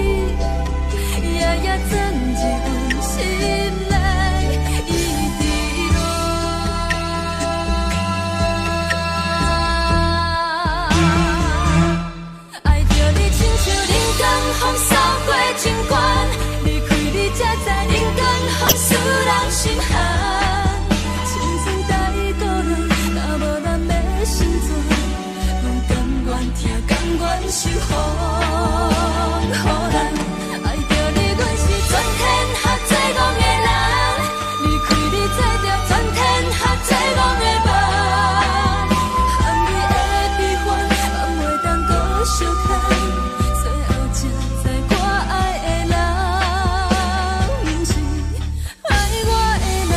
夜夜鑽入阮心內，一直戀。愛著你親像冷光予掃過情關，離開你才知冷光予使人心寒。青春太孤單，若無人欲成全，阮甘願疼，甘願受風雨難。愛著你，阮是全天下最戇的人，離開你做著全天下最戇的夢。含淚的悲歡，放袂當閣相牽，最後才知我愛的人，毋是愛我的人。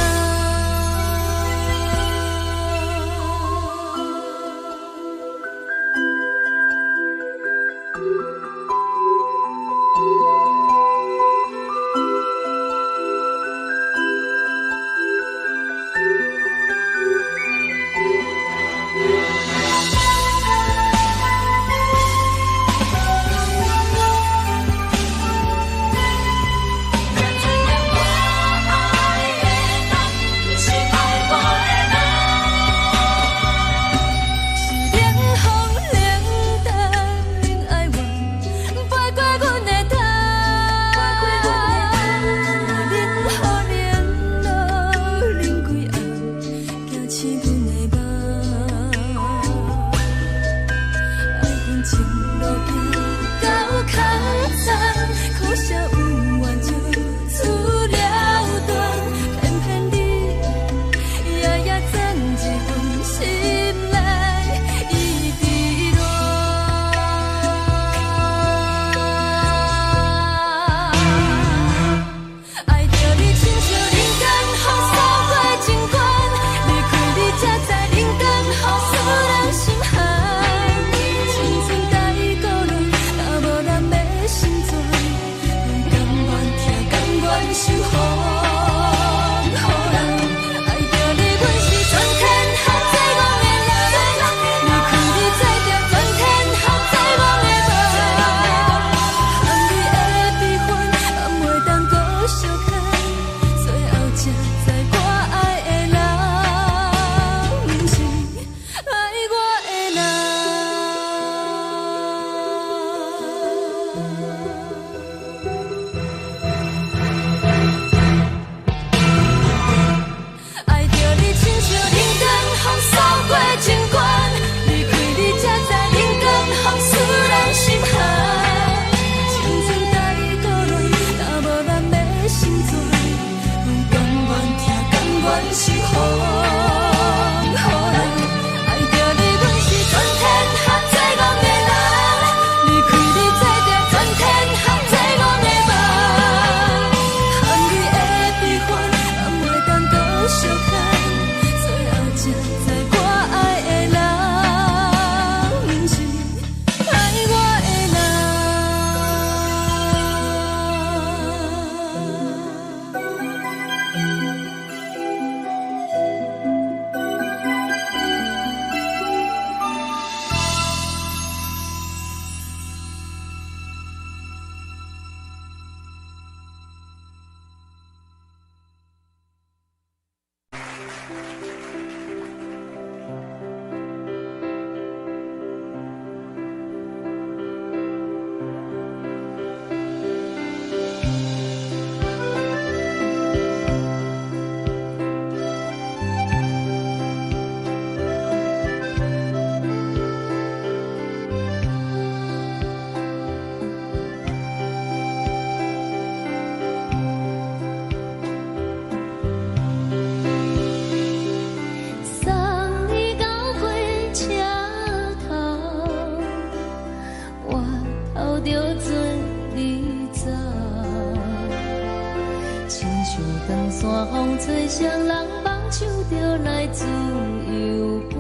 雙人放手就來自由飛。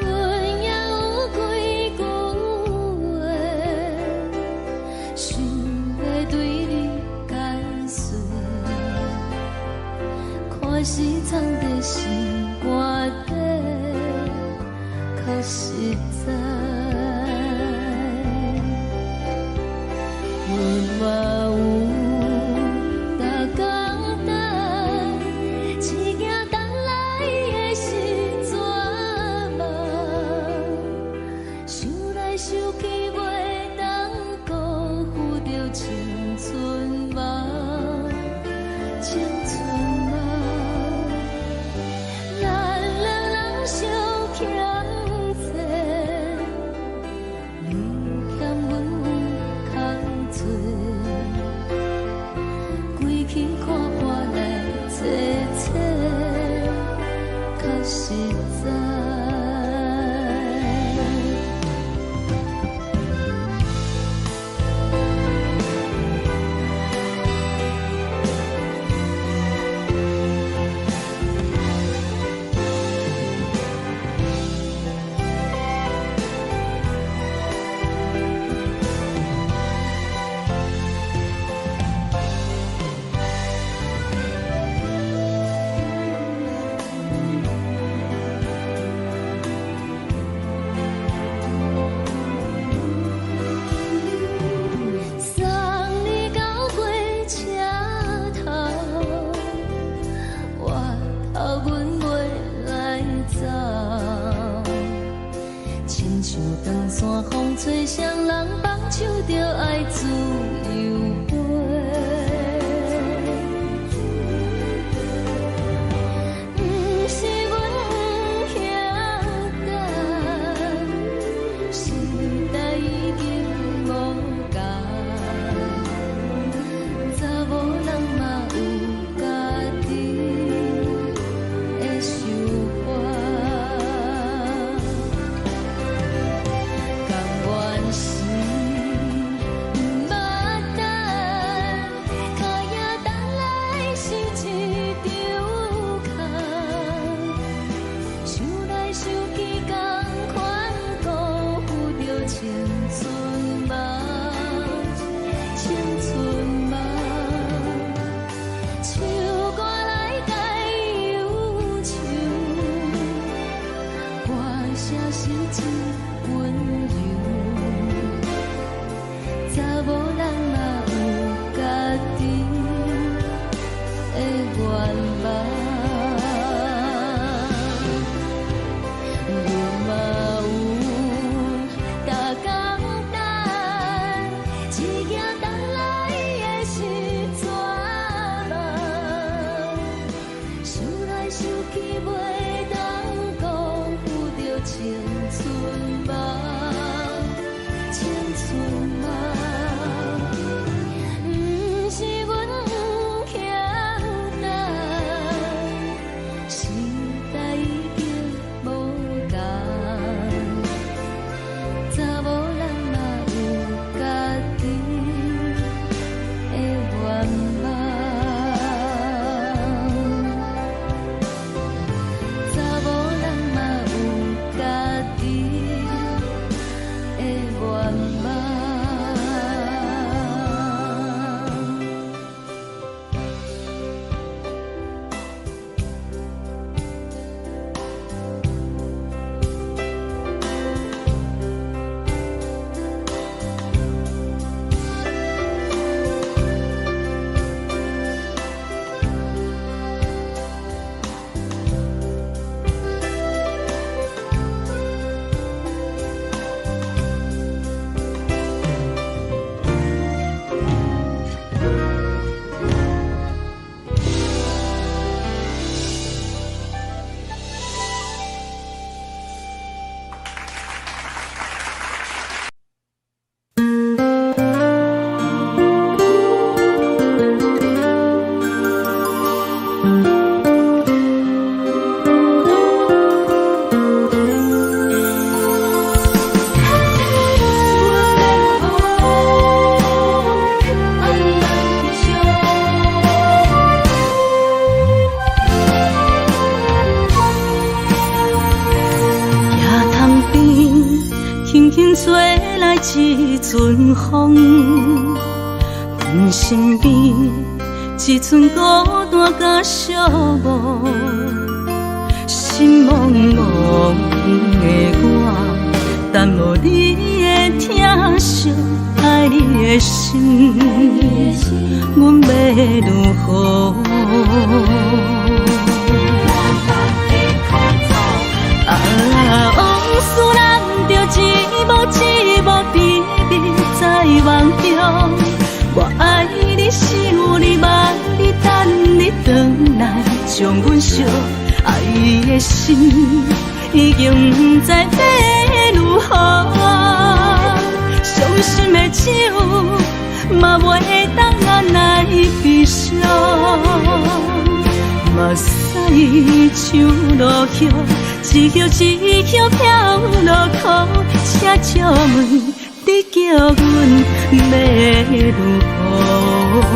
阮也有幾句話，想欲對你解說，看是藏佇心肝底，較實在。阮嘛有逐工等，只驚等來的是絕望。想來想去，袂當辜負著青春夢，青春夢。咱兩人相欠債，你欠阮有空做，規氣看破來坐坐，較實在。送你到火車頭，我頭阮袂來走。親像長山風吹，雙人放手就愛自由飛。毋是阮毋曉等，時代已經無仝，查某人嘛有家己的想法。甘願是毋捌等，跤也等來是一場空。想來想去，仝款辜負著青春夢，青春夢。唱歌來解憂愁，歌聲是真溫柔。查某人嘛有家己的願望，阮嘛有逐工等，只驚等來的是絕望。想來想去，袂當辜負著青春夢，青春夢。毋是阮毋曉等，時代已經無仝，查某人嘛有家己的願望。吹來一陣風，阮身邊一陣孤單佮寂寞，心茫茫的我，等無你的疼惜，愛你的心，阮欲如何？啊，往事難著一幕一幕甜蜜在夢中，我愛你，想你，望你，等你轉來，將阮惜。愛的心已經不知欲如何，傷心的酒嘛袂當按來悲傷，目屎像落雨，一葉一葉飄落空，請借問你叫阮欲如何？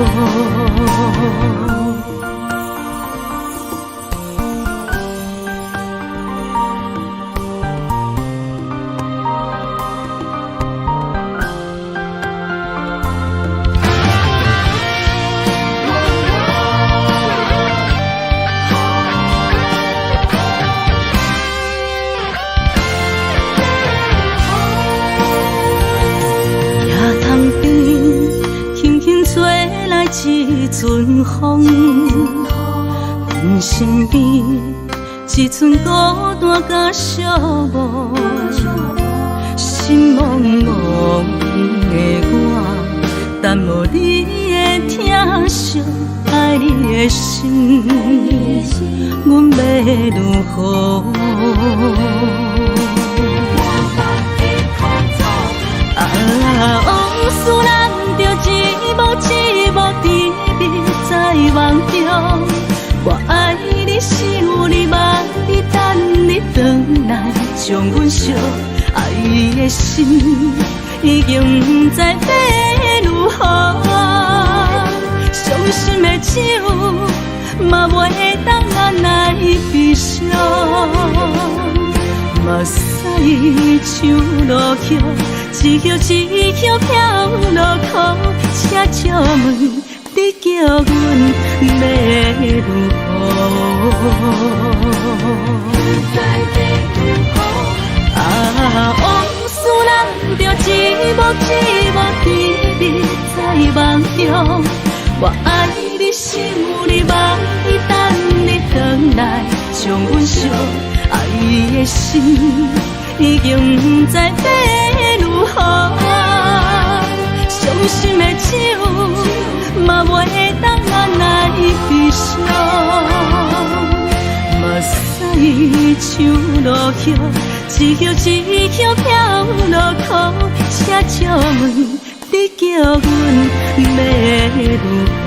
一陣風，阮身邊一陣孤單佮寂寞，心茫茫的我，等無你的疼惜，愛你的心，阮欲如何？啊，往事難著一幕一幕甜蜜在夢中，我愛你，想你，望你，等你轉來，將阮惜。愛的心已經不知欲如何，傷心的酒嘛袂當按來悲傷，目屎像落雨，一葉一葉飄落空，請借問你叫阮欲如何？啊，往事難著一幕一幕甜蜜在夢中，我愛你，想你，望你，等你轉來，將阮惜。愛的心已經不知欲如何，傷心的酒嘛袂當按來悲傷，目屎像落雨，一葉一葉飄落空，請借問你叫阮欲如何？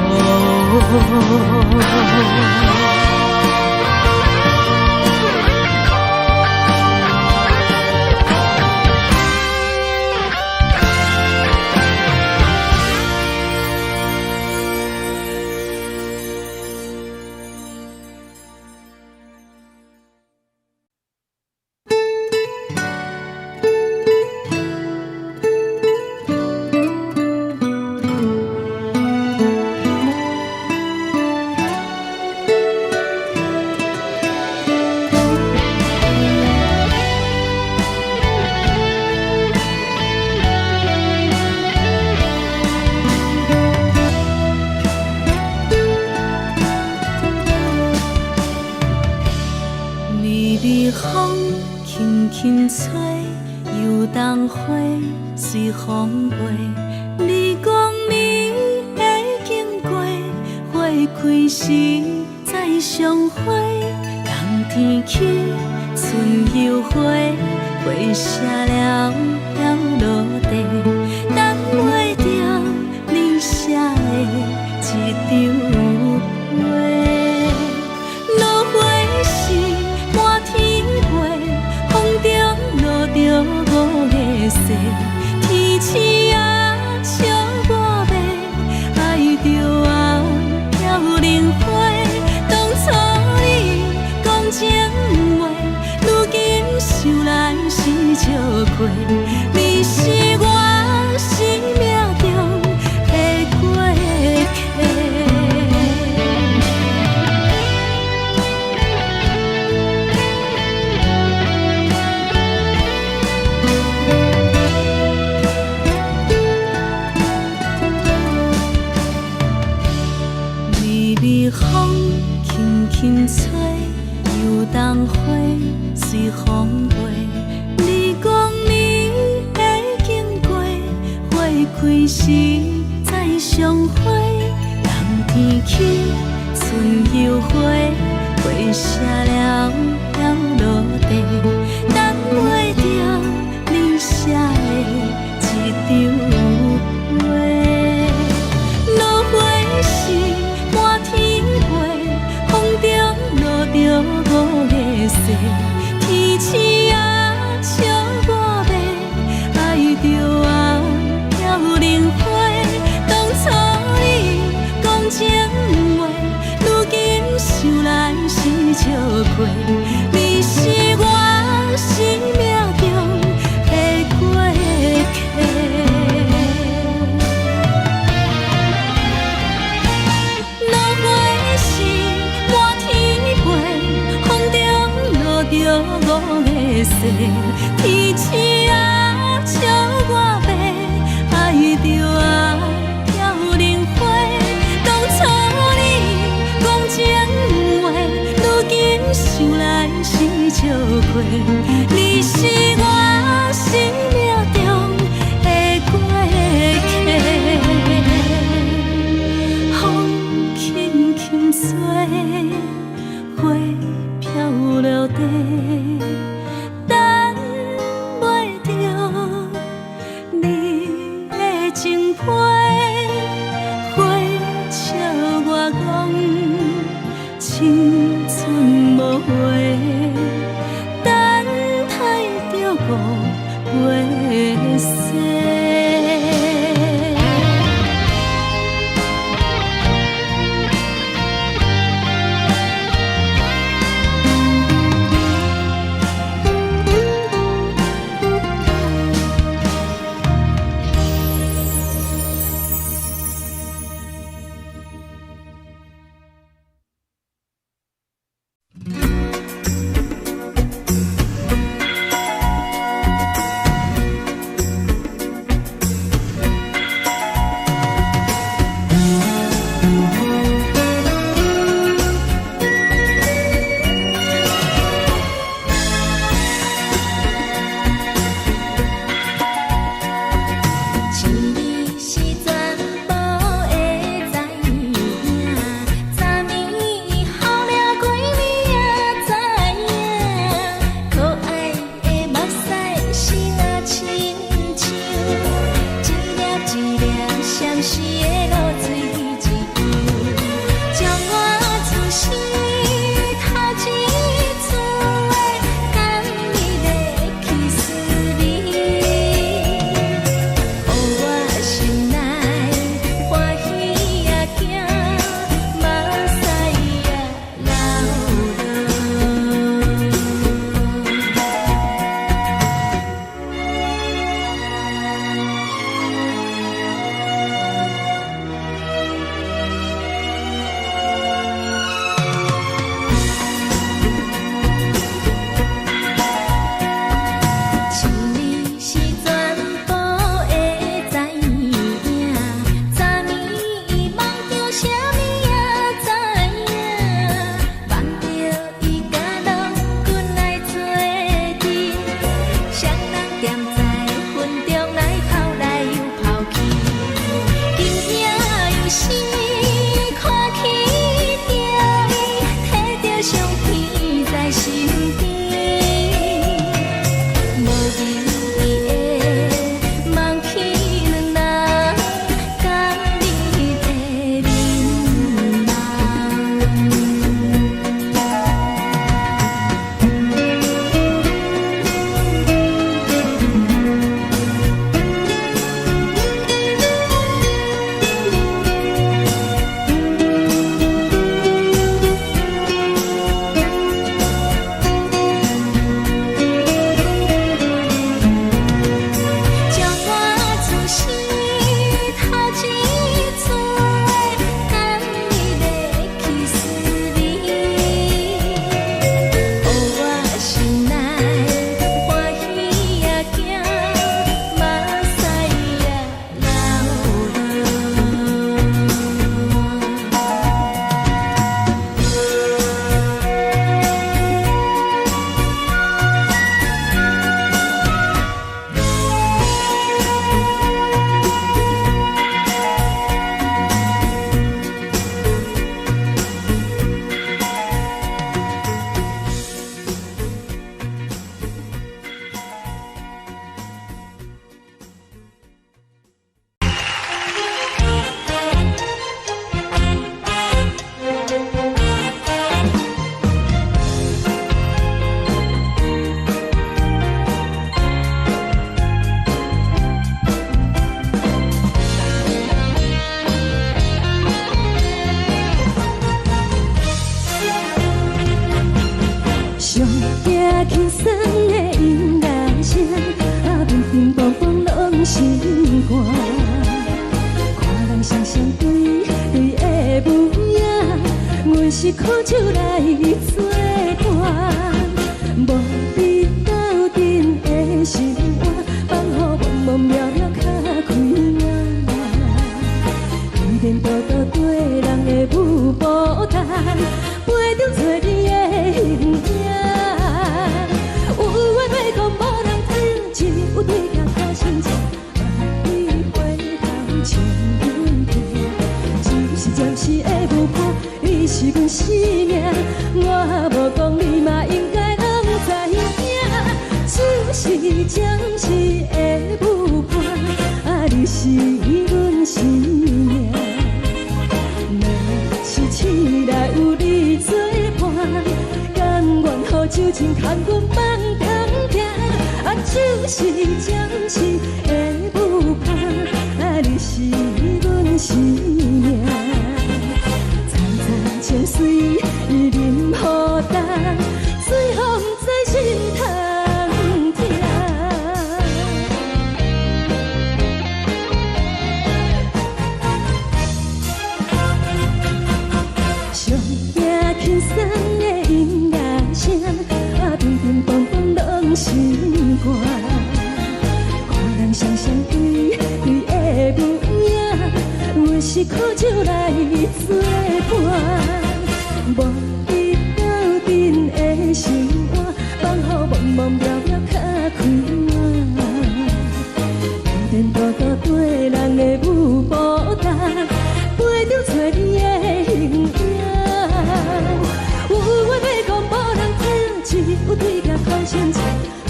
想來是笑過，你是輕吹，油桐花隨風飛。你講你會經過，花開時再相會。冬天起，春又回，花謝了飄落地，等袂著你寫的這張批。落花時滿天飛，風中落著五个誓，天星啊笑我欲，愛著啊飄零花。當初你講情話，如今想來是笑虧。你是我生命中的過客。落花時滿天飛，風中落著五个誓，天星啊笑我欲，愛著啊飄零花。當初你講情話，如今想來是笑虧。你是我生命中的過客。風輕輕吹，花飄落地，等袂著你的情批。花笑我講青春無回，等待著五月雪。情你是全部的知影，昨暝予掠幾暝也知影，可愛的目屎是若親像一粒一粒閃爍的露水一樣，將我此生頭一次的甘蜜的去思念。予我心內歡喜也驚，目屎也流落。情你是全部的知影，昨暝夢著啥物也知影，夢著伊佮郎君來做陣，雙人踮在雲中來跑來又跑去，今夜有時看起著伊，提著相片在身邊。無言的夢去兩人，共你的面目。輕鬆的音樂聲，啊，乒乒乓乓攏心肝。看人雙雙對對的模樣，阮是苦酒來做伴，無你鬥陣的生活，放予茫茫渺渺較開朗。天多多對人的舞步動，陪著找你的形影。有緣欲講無人知，只有對鏡苦心情，萬里回頭像阮聽。只是暫時的舞伴，你是阮生命，我無講你嘛應該攏知影。只是暫時的舞伴，啊，你是阮生命。若是醒來有你作伴，甘願予酒精牽阮放通行。啊，只是暫時的舞伴，啊，你是阮生命。層層情水伊啉予乾，最予毋知心通疼。上驚輕鬆的音樂聲，啊，乒乒乓乓攏心肝。看人雙雙對對的模樣，阮是苦酒來做伴，無你鬥陣的生活，放予茫茫渺渺較開朗。天多多對人的舞步動，陪著找你的形影。有話欲講無人聽，只有對鏡苦心情，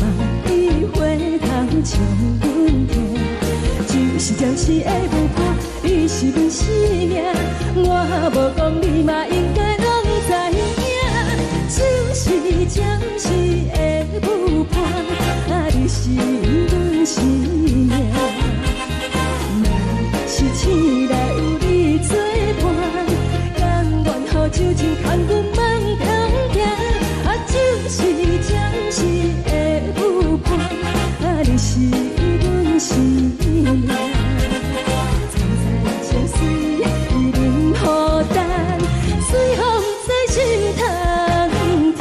萬里回頭像阮聽。只是暫時的舞伴，你是阮生命，我無講你嘛應該攏知影。只是暫時的舞伴，啊，你是阮生命。若是醒來有你作伴，甘願予酒精牽阮放通行。啊，只是暫時的舞伴，啊，你是阮生命。層層情水伊啉予乾，最予毋知心通疼。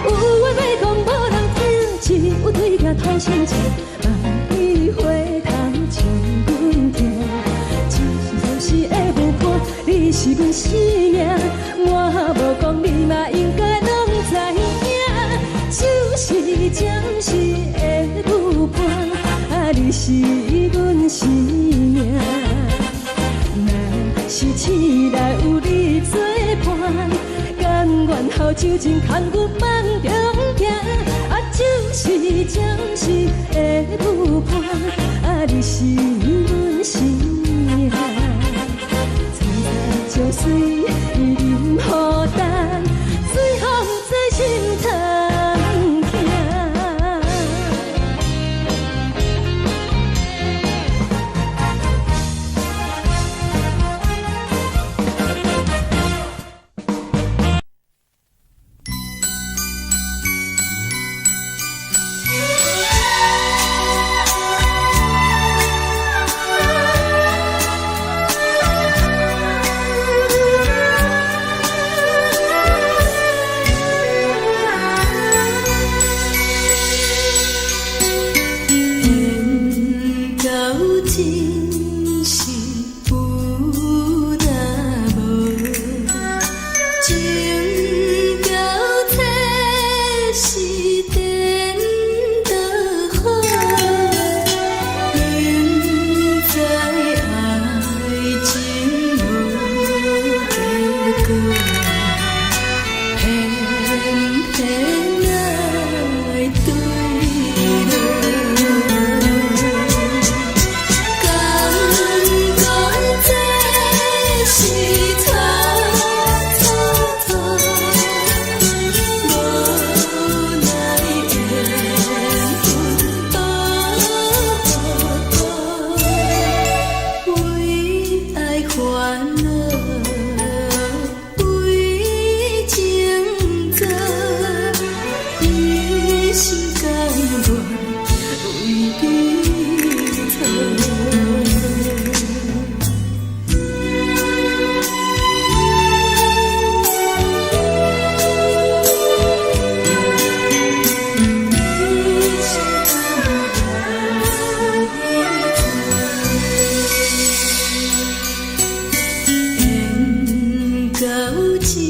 有話欲講無人聽，只有對鏡吐心情，萬里回頭像阮聽。只是暫時的舞伴，你是阮生命，我無講你嘛應該攏知影。只是暫時的舞伴，啊，你是阮生命。若是醒來有你作伴，甘願予酒精牽阮放中行。啊，只是暫時的舞伴，啊，你是阮生命。層層情水伊啉予乾，最予毋知心通疼。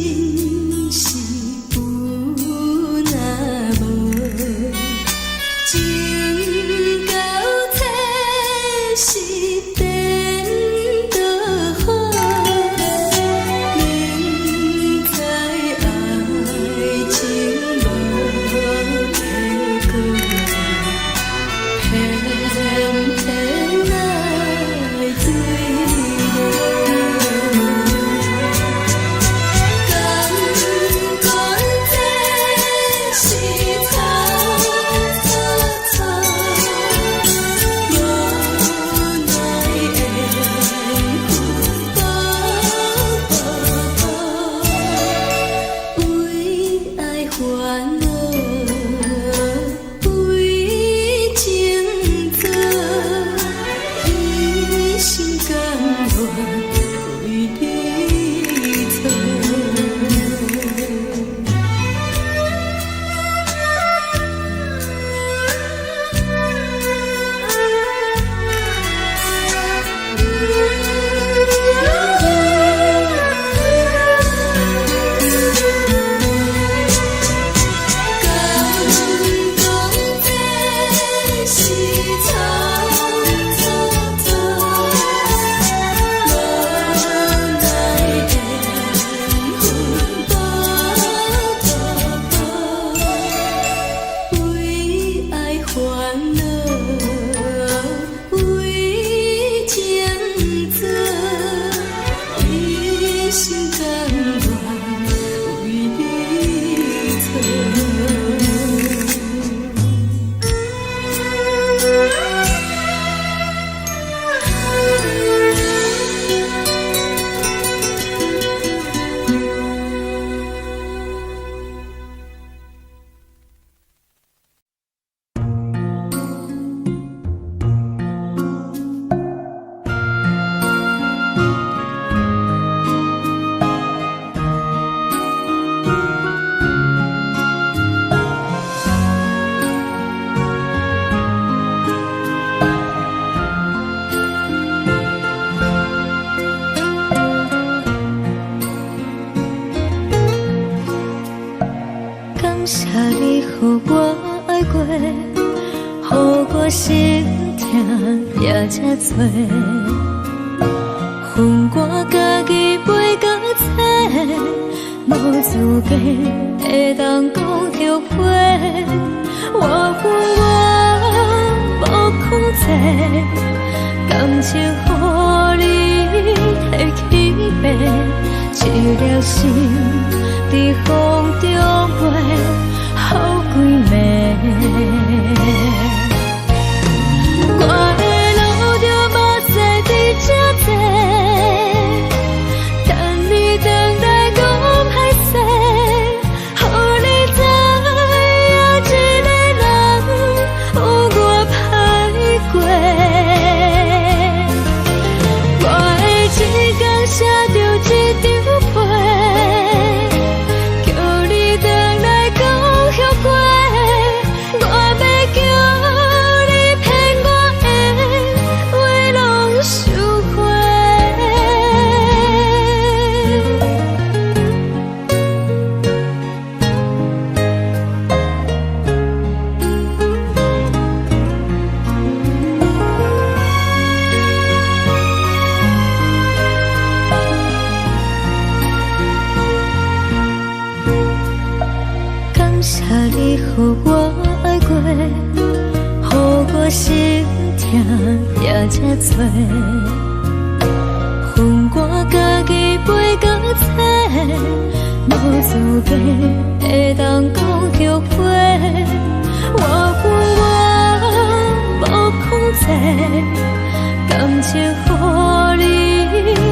真是有若無，情到這是顛倒好，明知愛情無結果，偏偏愛對無。甘願這是錯錯錯，無奈緣分薄薄，為愛煩惱，為情做，一心甘願為你錯。甘講這是錯錯錯，無奈緣分薄薄薄，為愛煩惱，為情做，一心甘願為你錯。感謝你予我愛過，予我心痛也這多。分我家己飛到找，無資格會當講後悔。我有我無控制，感情予你提去爬，一粒心佇風中飛，予幾暝。我會流著目屎佇這坐，等你轉來講歹勢，予你知影一個人有偌歹過。我會一工寫著一張批，叫你轉來講後悔。我欲叫你騙我的話攏收回。感謝你予我愛過，予我心痛也這多。分我家己飛到找，無資格會當講後悔。我有我無控制，感情予你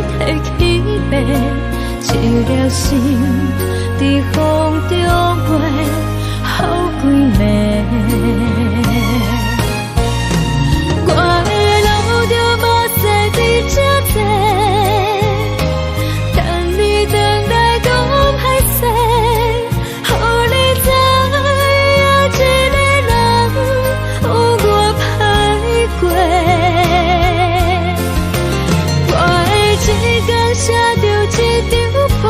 提去爬，一粒心佇風中飛，予幾暝。我會流著目屎佇這坐，等你轉來講歹勢，予你知影一個人有偌歹過。我會一工寫著一張批，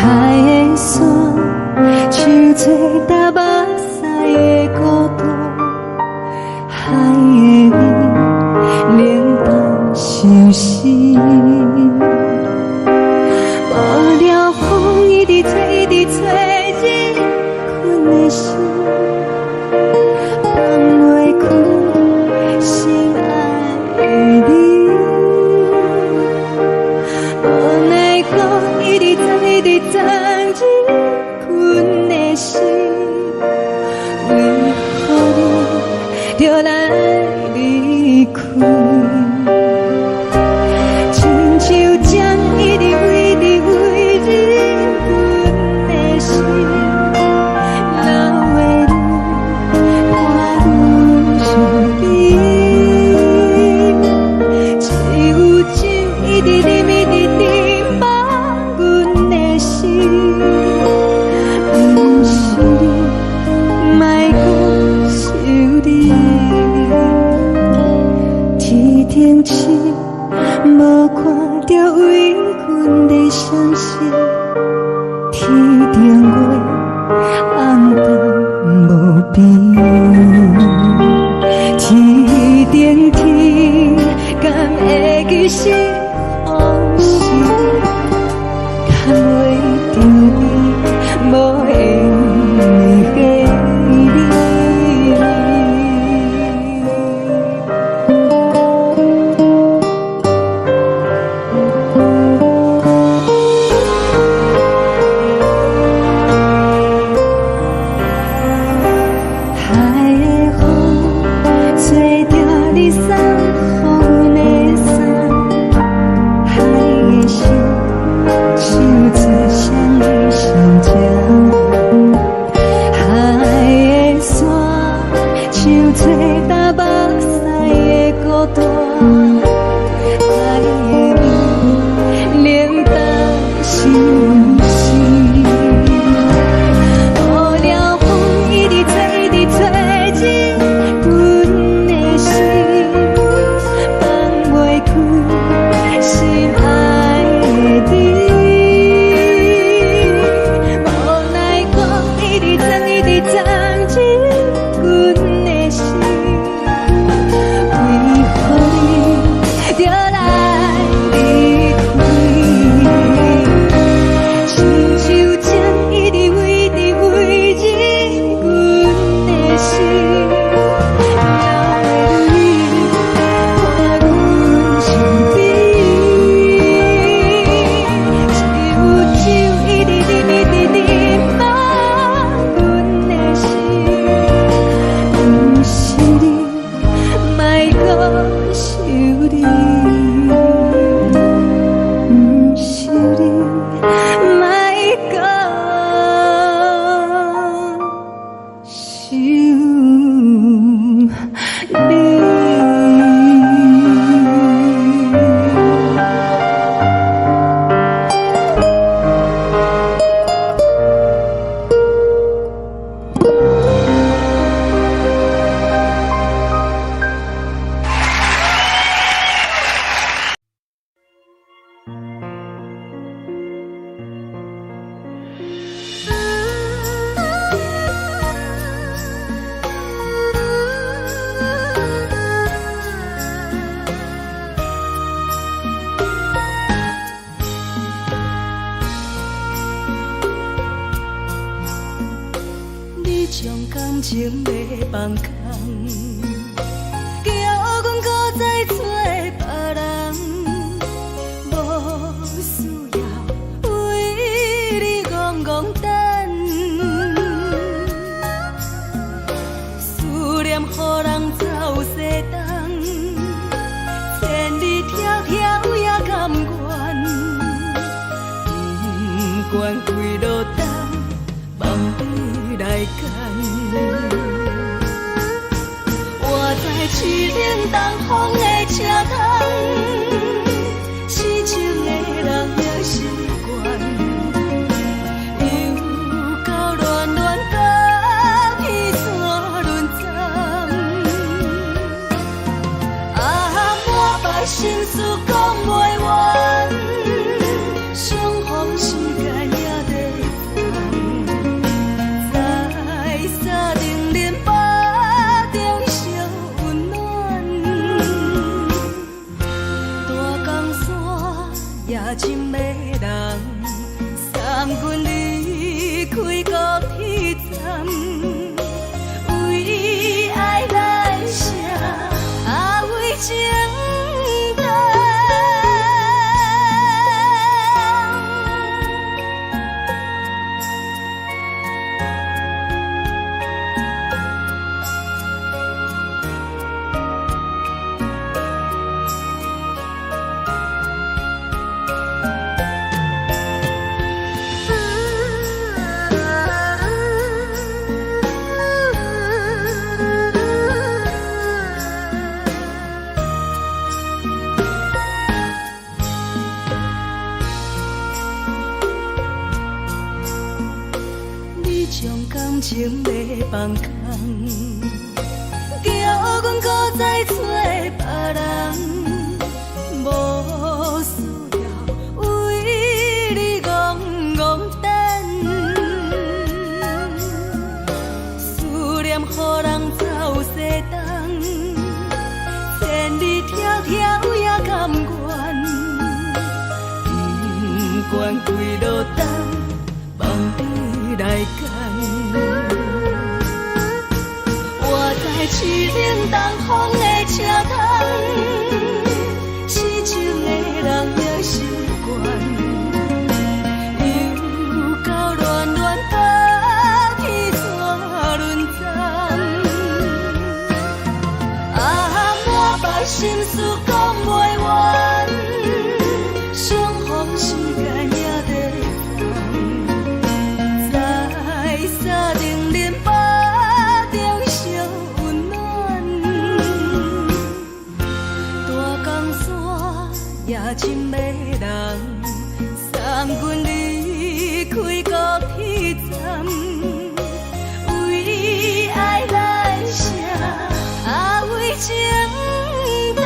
海的山，像做焦目屎的孤單。海的你，冷淡相思。無聊風一直吹，一直吹，入阮的心，放袂開心愛的你。無奈何一直鑽，一直鑽入阮的心，為何你著來離開？親像針一直一直飛入阮的心，流的淚伴阮身邊。只有酒一直啉，一直啉，放阮的心。毋是你，莫閣想你。天頂星，無看著為阮咧傷心，天頂月，暗淡無邊。天頂天，敢會記是予是？牽袂著你，無緣的你。海的風吹著你送予阮的衫，海的心像做啥物心情？海的山像做焦目屎的孤單，海的你冷淡相思。無聊風一直吹，一直吹入阮的心，放袂開心愛的你。無奈何一直鑽，一直鑽入阮的心，為何你著來離開？親像針一直飛，一直飛入阮的心，流的淚伴阮身邊。只有酒一直啉，一直啉，放阮的心。毋是你，莫閣想你。毋是你，莫閣想你。你將感情欲放空，叫阮閣再揣別人，無需要為你戇戇等，思念予人走西東，千里迢迢也甘願，不管幾落冬，放你來揀。我知凄冷東風的車窗，痴情的人也習慣，又到暖暖甲彼山輪針。啊，满腹心事講袂完，相逢時間也在送阮離開高鐵站，為愛來寫，啊為情等。你將感情欲放空，叫阮閣再揣別人，無需要為你戇戇等。思念予人走西東，千里迢迢也甘願，不管幾落冬，望你來趕。我在凄冷東風的車窗，痴情的人也習慣，又到暖暖冬天怎輪轉？啊，滿腹心事講袂完，相逢時間也短暫，在三重林腹中相溫暖。大江山也真迷人，送阮離開高鐵站，為愛來寫，啊為情等。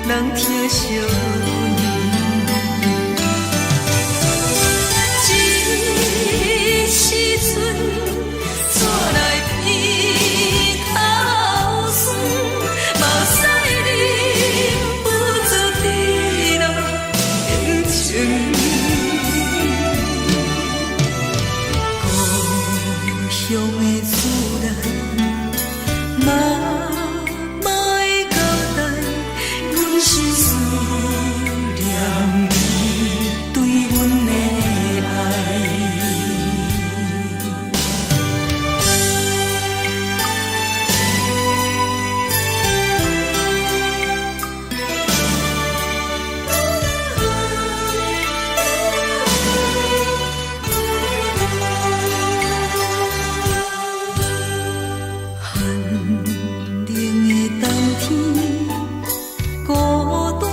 人疼惜阮。這時陣，煞來鼻頭酸，目屎忍不住滴落眼睛。故鄉的厝內，媽媽的交代，阮是思念你對阮的愛。寒冷的冬天，孤單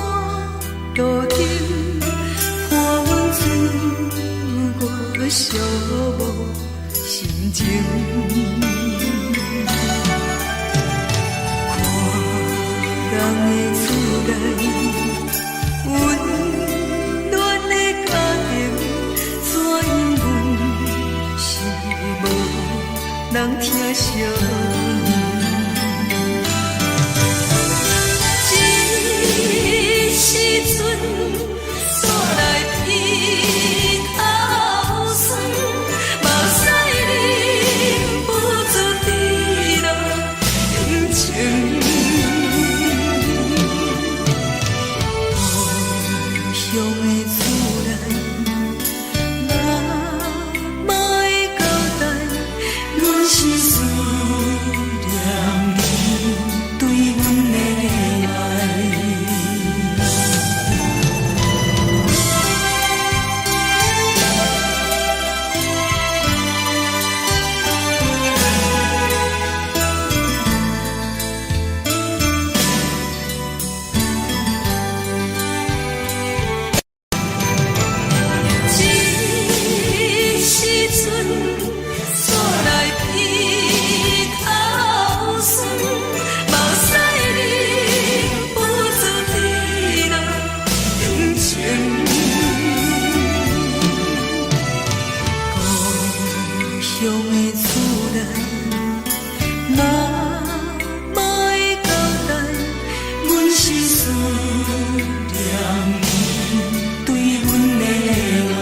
路燈，伴阮自我寂寞心情。看人的厝內，溫暖的家庭，怎樣阮是無人疼惜阮。這時陣，煞來鼻頭酸，目屎忍不住滴落眼睛。故鄉的厝內，媽媽的交代，阮是思念你對阮的愛。這時陣，煞來鼻頭酸，目屎忍不住滴落眼睛。故鄉的厝內，媽媽的交代，阮是思念你對阮的愛。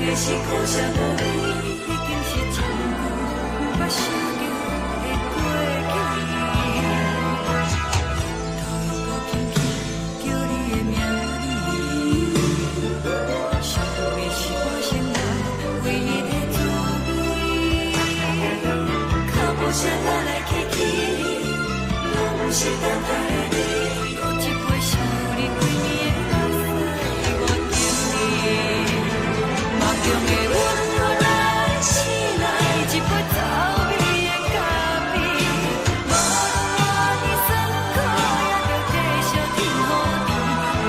的是苦涩無味，已經是真久毋捌想著的過去。頭又閣輕輕叫你的名字，想的是我生活唯一的滋味。腳步聲來來去去，攏毋是等待的你。閣一杯想你規暝的目屎，我敬你。夢中的阮予咱醒來，一杯走味的咖啡。無論偌尼酸苦，也著繼續天好甜。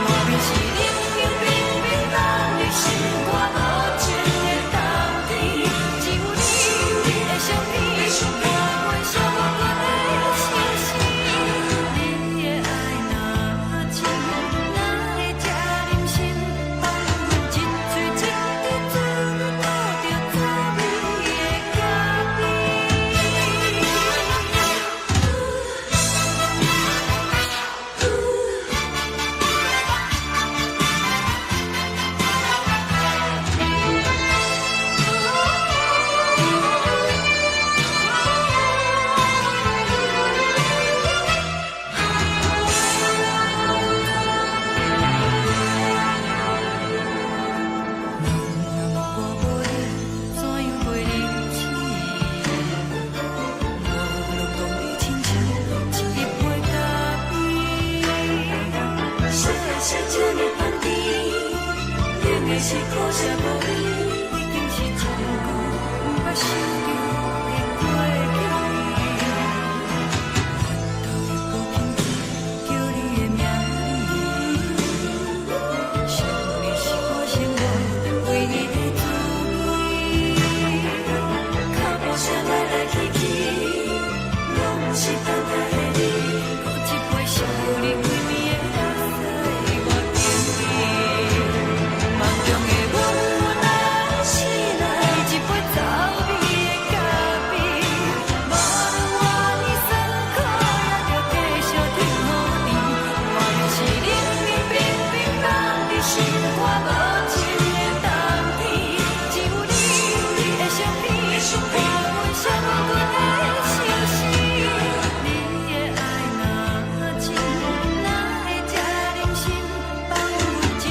莫非是冷冷冰冰放佇心肝無情的冬天？只有你，你的相片，伴阮寂寞的相思。你的愛若真，哪會這忍心放阮一喙一滴做你吐著滋味的咖啡？人若我無你，怎樣過日子？我攏當你親像一杯咖啡。啥人寫這呢香甜？冷的是苦澀無味，已經是真久毋捌想著的過去。頭又閣輕輕叫你的名字，想你是我生活唯一的滋味。腳步聲來來去去，攏毋是等待的你。閣一杯想你規暝的目屎，我敬你。夢中的阮予咱醒來，一杯走味的咖啡。無論偌尼酸苦，也著繼續天好甜。莫非是冷冷冰冰放佇心肝無情的冬天？只有你，你的相片，伴阮寂寞的相思。你的愛若真，哪會這忍心放阮一喙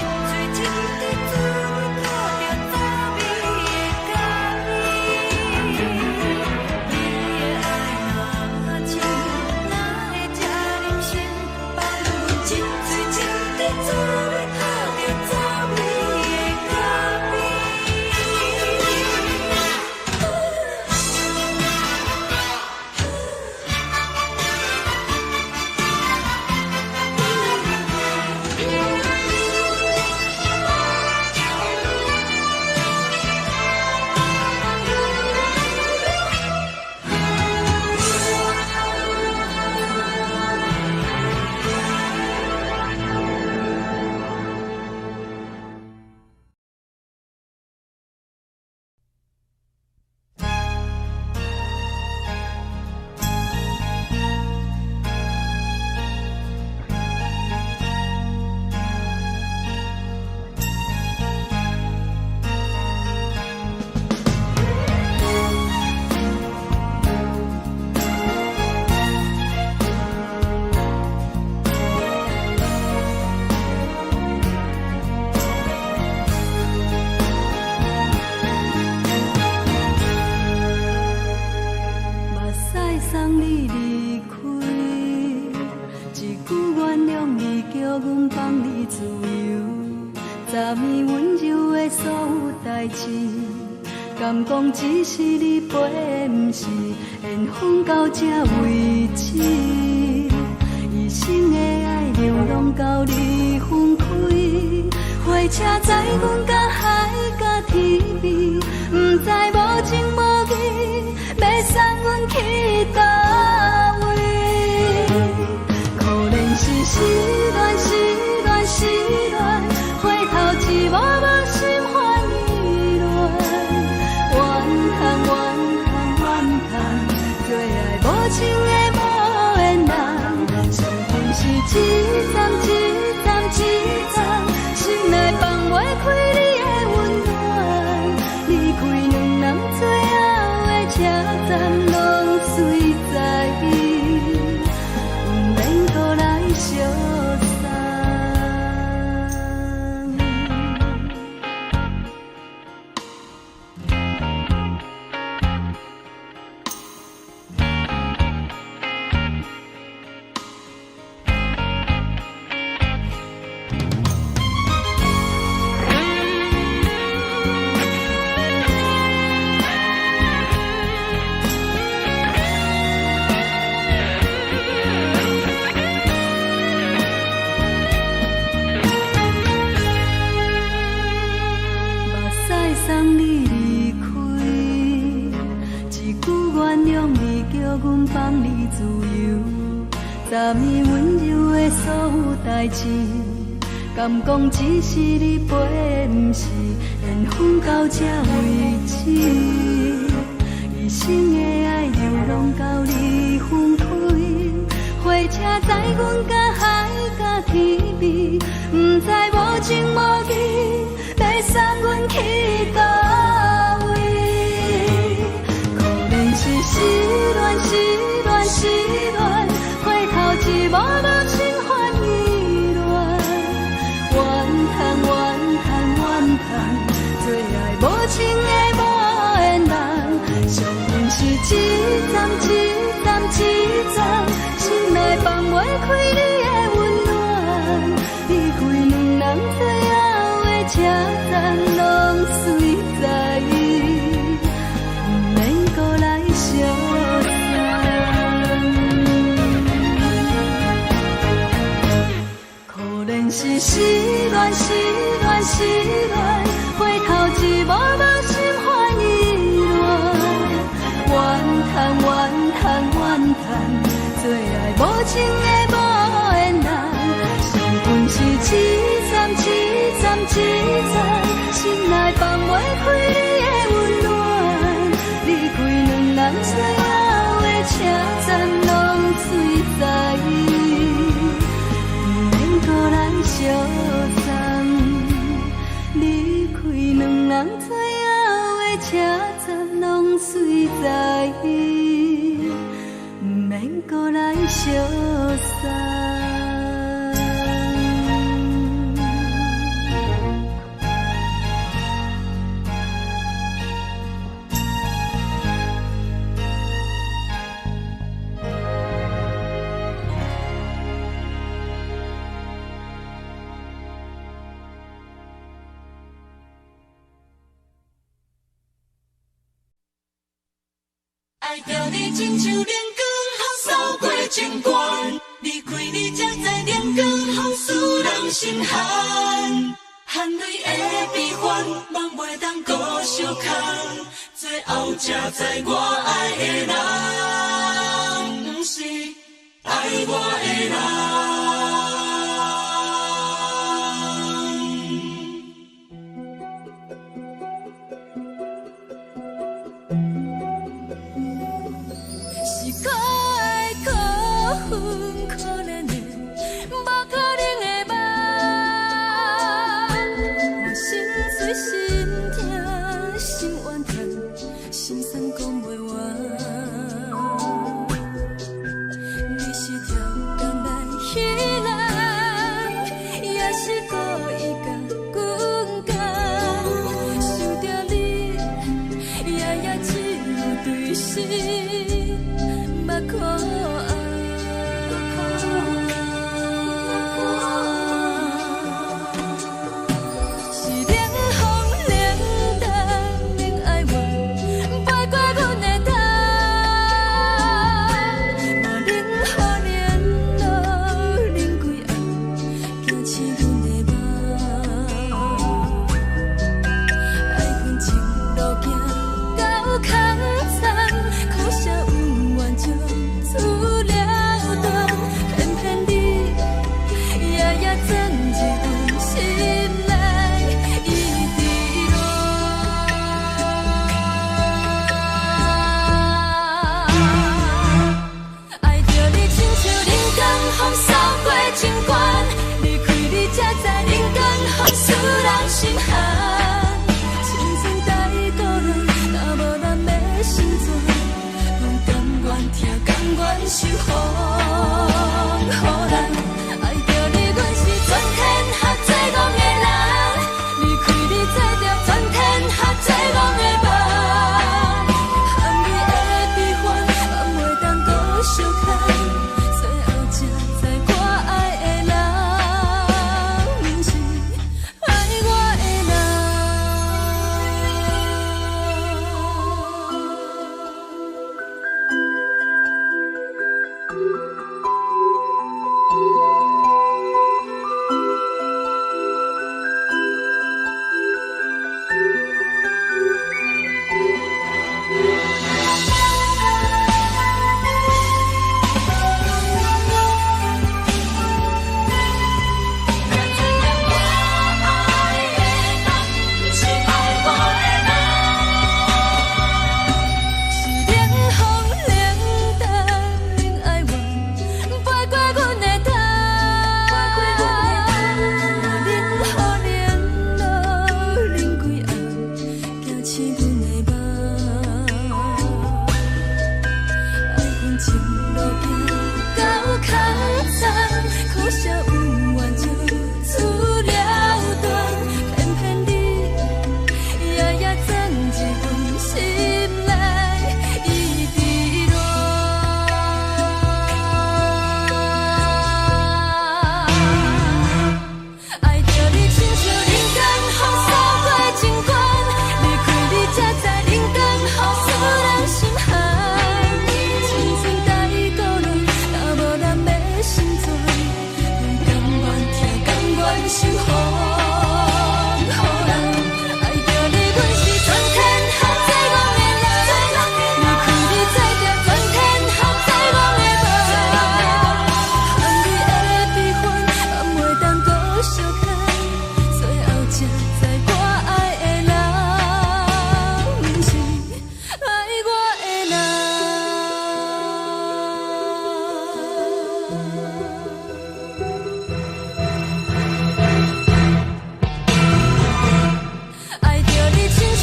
一滴做你吐著滋味的咖啡？你的愛若真，哪會這忍心放阮一喙一滴做你吐著滋味的咖啡？目屎送你離開，一句原諒你，叫阮放你自由。昨暝溫柔的所有代誌，敢講只是你陪的，毋是緣分到這為止。一生的愛流浪到你分開，火車載阮到海角天邊，毋知無情無義，欲送阮去佗位？可憐是失戀，失戀，失戀，回頭一望無心煩意亂。怨嘆怨嘆怨嘆，做愛無情的無緣人，傷心是一站一站一站，心內放袂開你的溫暖。送你離開。一句原諒你，叫阮放你自由。昨暝溫柔的所有代誌，敢講只是你陪的，毋是緣分到這為止。一生的愛流攏交你分開，火車載阮甲海甲天邊，毋知無情無義，欲送阮去佗位？可憐是失戀，失戀，失戀，回頭一幕幕心煩意亂，怨嘆怨嘆怨嘆，做愛無情的無緣人，惜阮是一站一站一站，心內放袂開你的溫暖，離開兩人最後的車站，攏隨在，毋免閣來相送。可憐是失戀，失戀，失戀，回頭一幕幕心煩意亂，怨嘆怨嘆怨嘆，做愛無情的無緣人，惜阮是一站一站一站，心內放袂開你的溫暖，離開兩人最後的車站，攏隨在，毋免閣來相送。離開兩人最後的車站，攏隨在，毋免閣來相送。愛著你親像冷光予掃過情關，離開你才知冷光予使人心寒，含淚的悲歡，夢袂當閣相牽，最後才知我愛的人，毋是愛我的人。是可愛可恨可憐的，無可能的夢。我心碎心痛心怨叹，心酸講袂完。你是超工來彼人，也是故意共阮講。想著你，夜夜只有對心目苦紅。是冷風涼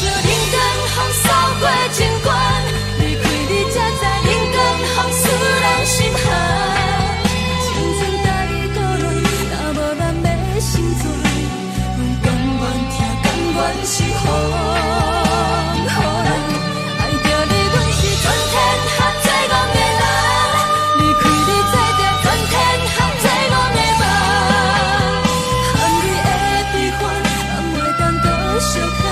像冷光风扫过情关，离开你才知冷光风使人心寒。青春带孤单，若无咱欲成全，阮甘愿疼，甘愿受风雨人。爱著你，阮是全天下最戆的人。离开你，做著全天下最戆的梦。含泪的悲欢，人袂当阁相牵，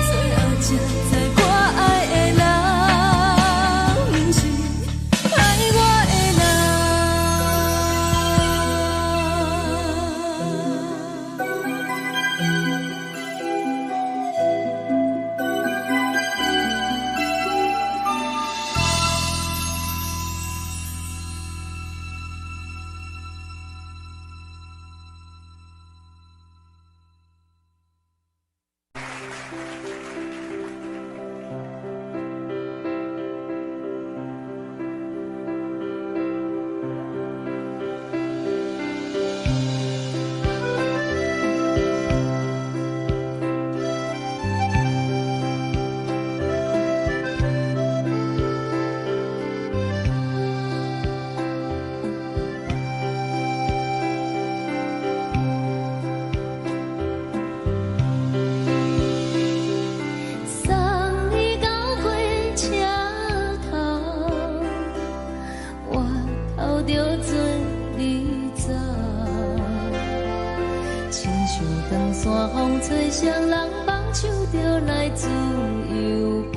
最后才知我爱的人，毋是爱我的人。送你到火车头，我头着准你走。亲像长线风吹，双人放手就来自由飞。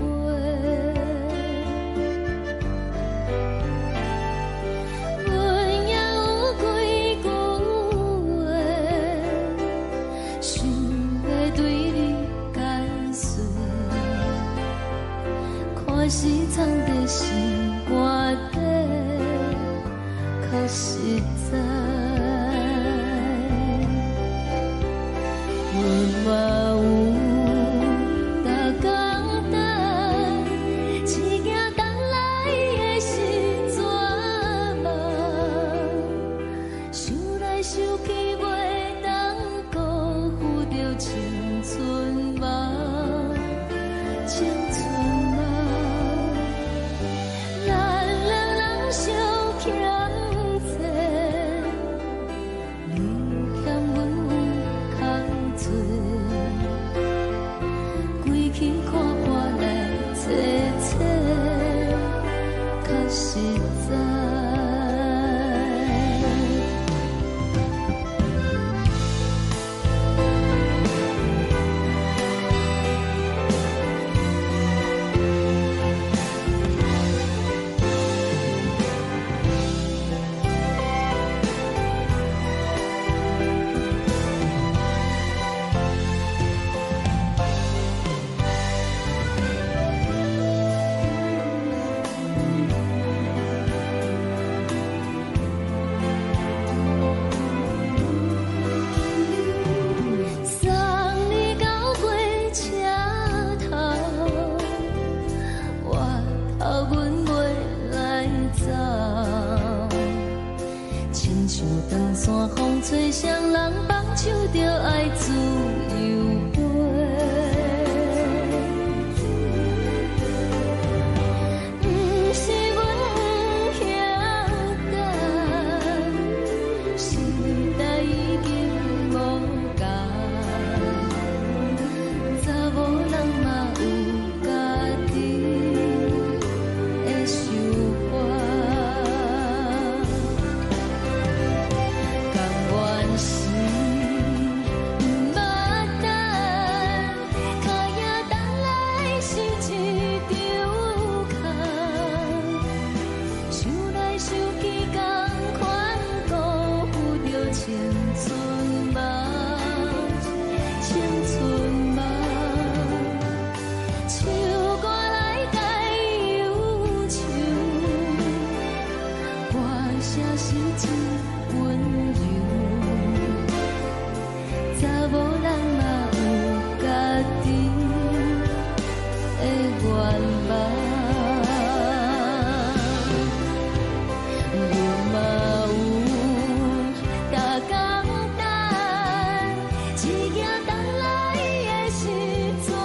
阮也有几句话，想欲对你解释。看是藏伫心肝底，较实在。阮嘛有逐工等，一行等来的是绝望。想来想去，袂当辜负著青春梦，青春梦。咱两人相欠债，你欠阮有空济，规气看破来找找，较实在。送你到火车头，我头阮袂来走。亲像长线风吹，双人放手就爱自由飞。毋是阮不晓等，时代已经无仝，查某人嘛有家己的想法。甘愿是毋捌等，脚影等来是一场空。想来想去，仝款辜负著青春梦，青春梦。唱歌来解忧愁，歌声是真温柔。查某人嘛有家己的愿望，阮嘛有逐工等，一行等来的是绝望。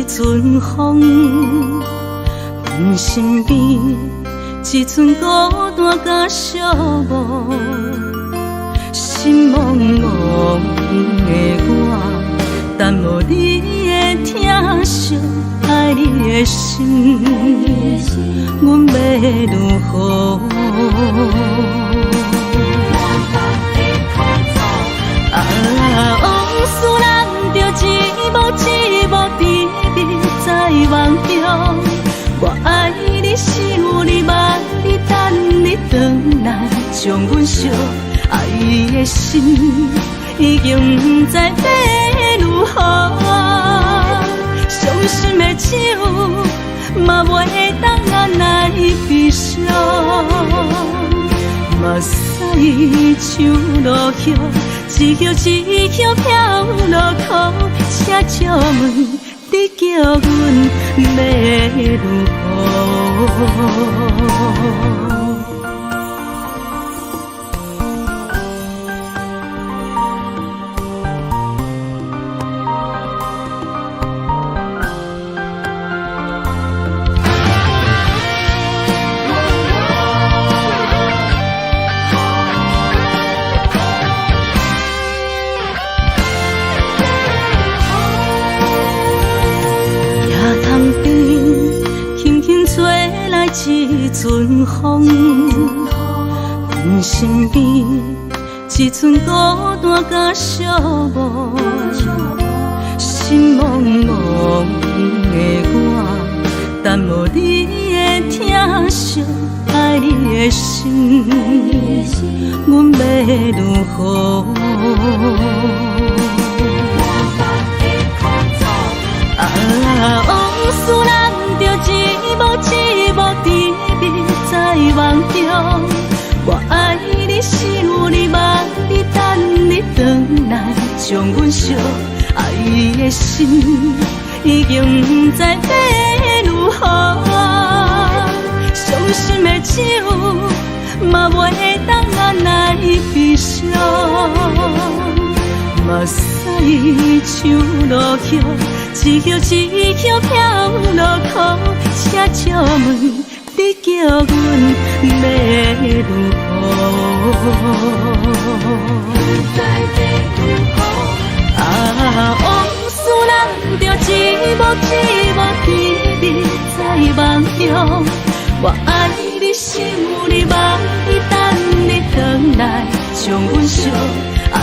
陣風，阮身邊一陣孤單佮寂寞，心茫茫的我，等無你的疼惜，愛你的心，阮欲如何？啊，往事人著一幕一幕甜蜜在夢中，我愛你，想你，望你，等你轉來，將阮惜愛的心已經毋知欲如何，傷心的酒嘛袂當按來悲傷。目屎像落雨，一葉一葉飄落苦，請借問你叫阮欲如何？野塘邊，輕輕吹來一陣風，阮身邊一陣孤單佮寂寞，心茫茫的我，等無你的疼惜，愛你的心，阮欲如何？啊，往事人著一幕一幕甜蜜在夢中，我愛你，想你，望你，等你轉來，將阮惜愛的心已經毋知欲如何，傷心的酒嘛袂當按來悲傷。目屎像落雨，一葉一葉飄落苦，請借問你叫阮欲如何？啊，往事人著一幕一幕甜蜜在夢中，我愛你，想你，望你，等你轉來，將阮惜愛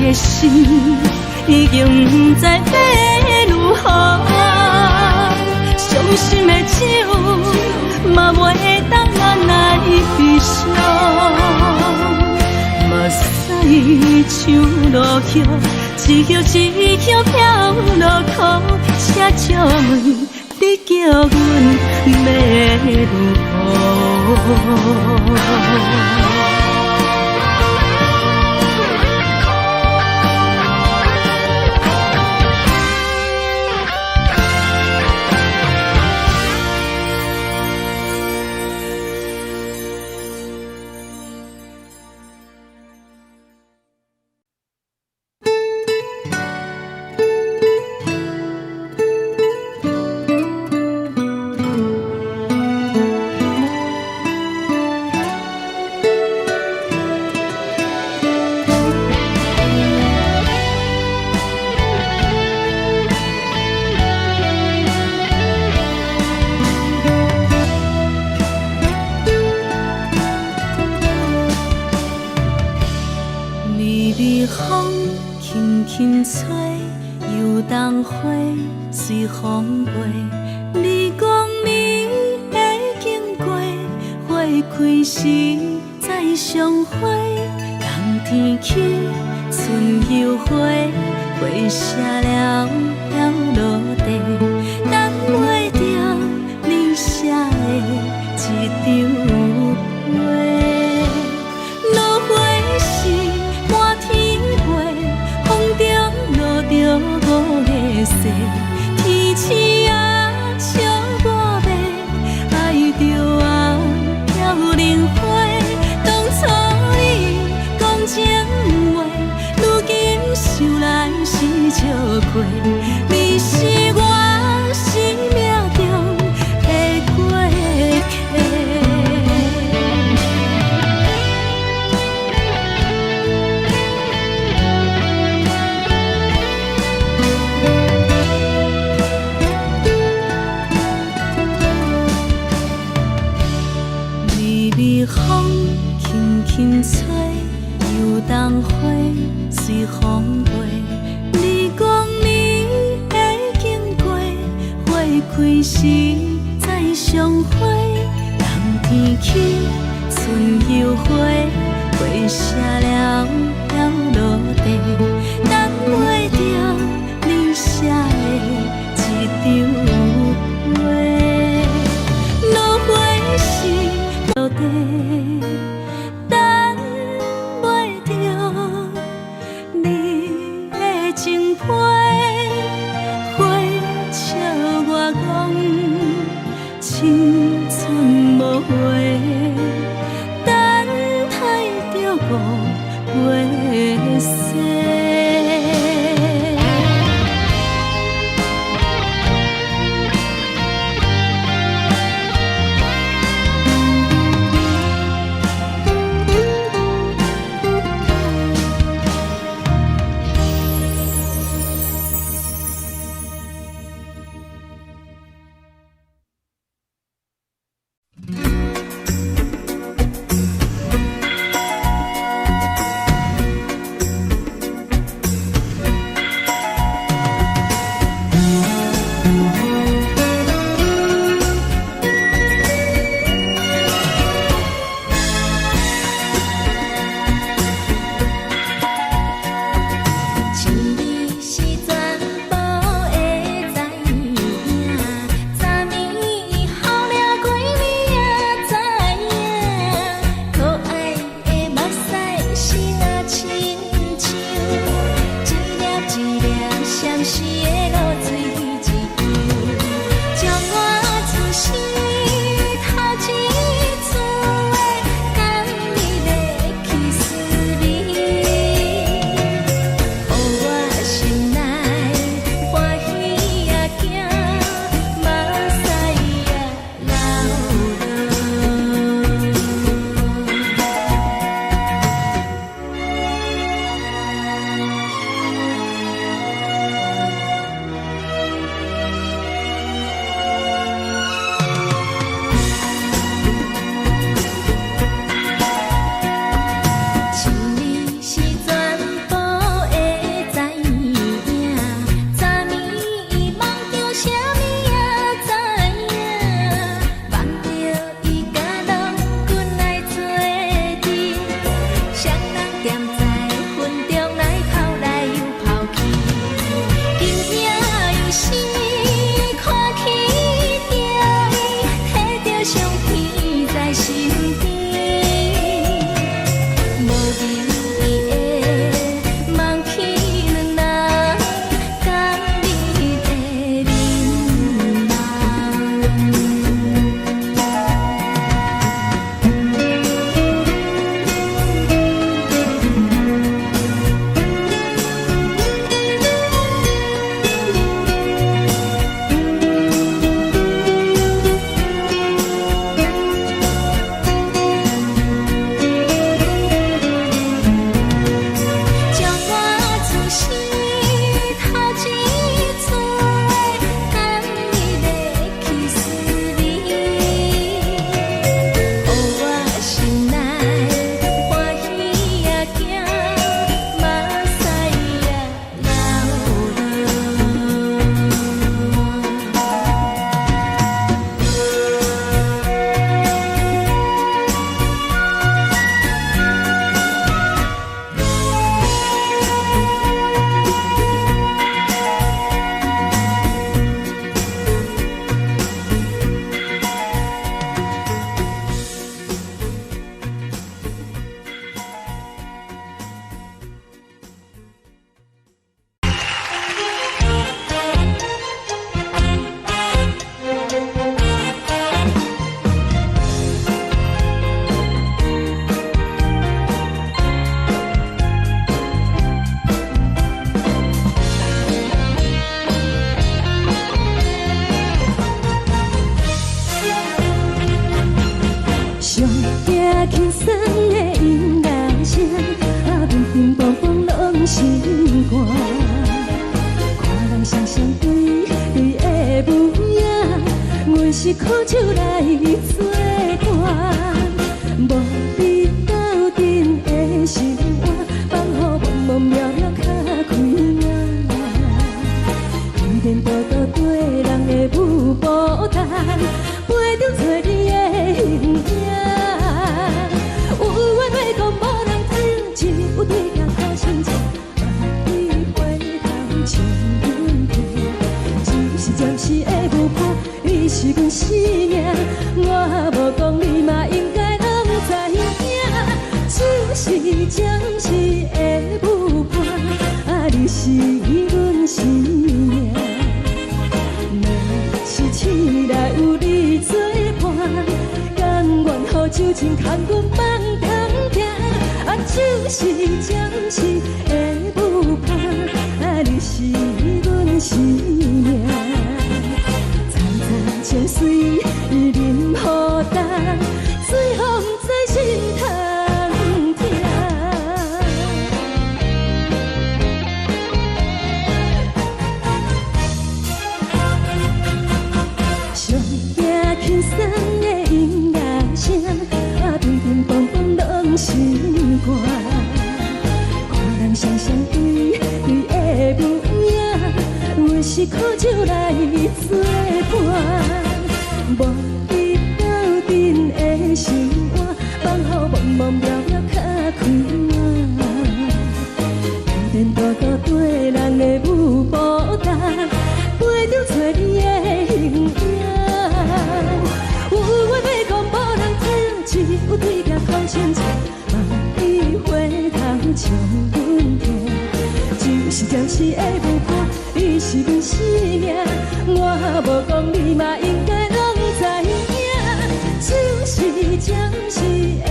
的心已經毋知欲如何，傷心的酒嘛袂當按來悲傷。目屎像落雨，一葉一葉飄落苦，請借問你叫阮欲如何？微微風輕輕吹，油桐花隨風飛。你講你會經過，花開時再相會。冬天起，春又回，花謝了飄落地，等袂著你寫的這張批。落花是滿天飛，風中落著五个誓，天星啊笑我欲愛著啊飄零花。當初你講情話，如今想來是笑虧。你是我生風輕輕吹，油桐花隨風飛。你講你會經過，花開時再相會。冬天起，春又回，花謝了了落地，等袂著你寫的一張批。落花時落地，等袂著你的情批。花笑我講，青春無回，等待著5月雪。一暝是全部会知影，昨暝予了几暝也知影，可愛的目屎是若親像一粒一粒閃爍的露水一樣，將我此生頭一次的甘蜜的去思味，予我心內歡喜也驚，目屎也流落。一暝是全部會知影，昨暝夢著啥物也知影，夢著伊佮郎君來做陣，雙人踮在雲中來跑來又跑去，今夜又是看起著伊，提著相片在身邊。無言的望去兩人甘蜜的面貌。將我此生頭一次的甘蜜的去思味，予我心內歡喜也驚，目屎也流落。上驚輕鬆的音樂聲，啊，乒乒乓乓攏心肝。看人雙雙對對的舞影，阮是苦手來做伴。無情空阮放中疼，啊，就是暫時的舞伴，啊，你是阮生命。層層情隨淋雨重，水予毋知心通疼。上驚輕鬆的音樂聲，啊，乒乒乓乓攏是歌。看人雙雙對對的舞影，阮是苦酒來作伴。無你鬥陣的生活，放予茫茫渺渺較快活。天天多多對人的舞步動，陪著找你的形影。有話欲講無人聽，只有對鏡講親情，望你回頭笑阮聽。就是暫時的舞伴，你是阮生命，我無講你嘛應該攏知影。就是暫時的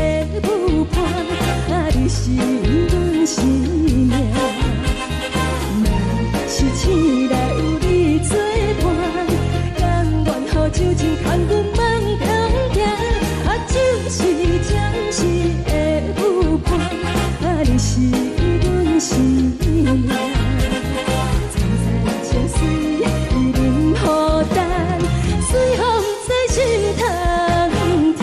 舞伴，啊，你是阮生命。若是醒來有你作伴，甘願予酒精空阮夢中行。啊，就是暫時的舞伴，啊，你是阮生命。層層情隨淋雨重，水予毋知心通疼。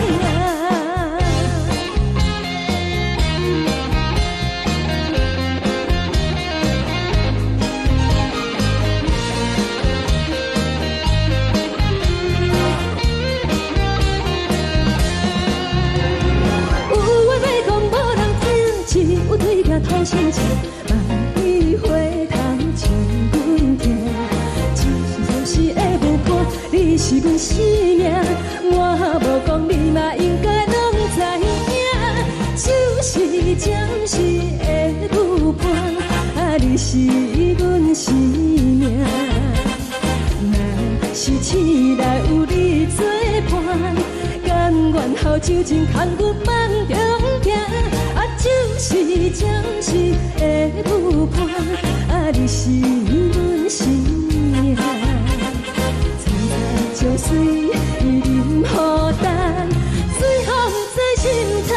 有話欲講無人聽，只有對鏡吐心情，望你回頭笑阮聽。就是暫時的舞伴，你是阮生命，我無講你嘛應該攏知影。就是暫時的舞伴，啊，你是阮生命。若是醒來有你作伴，甘願予酒精空阮夢中行。啊，就是暫時的舞伴，啊，你是阮生命。層層情隨淋雨重，水予毋知心通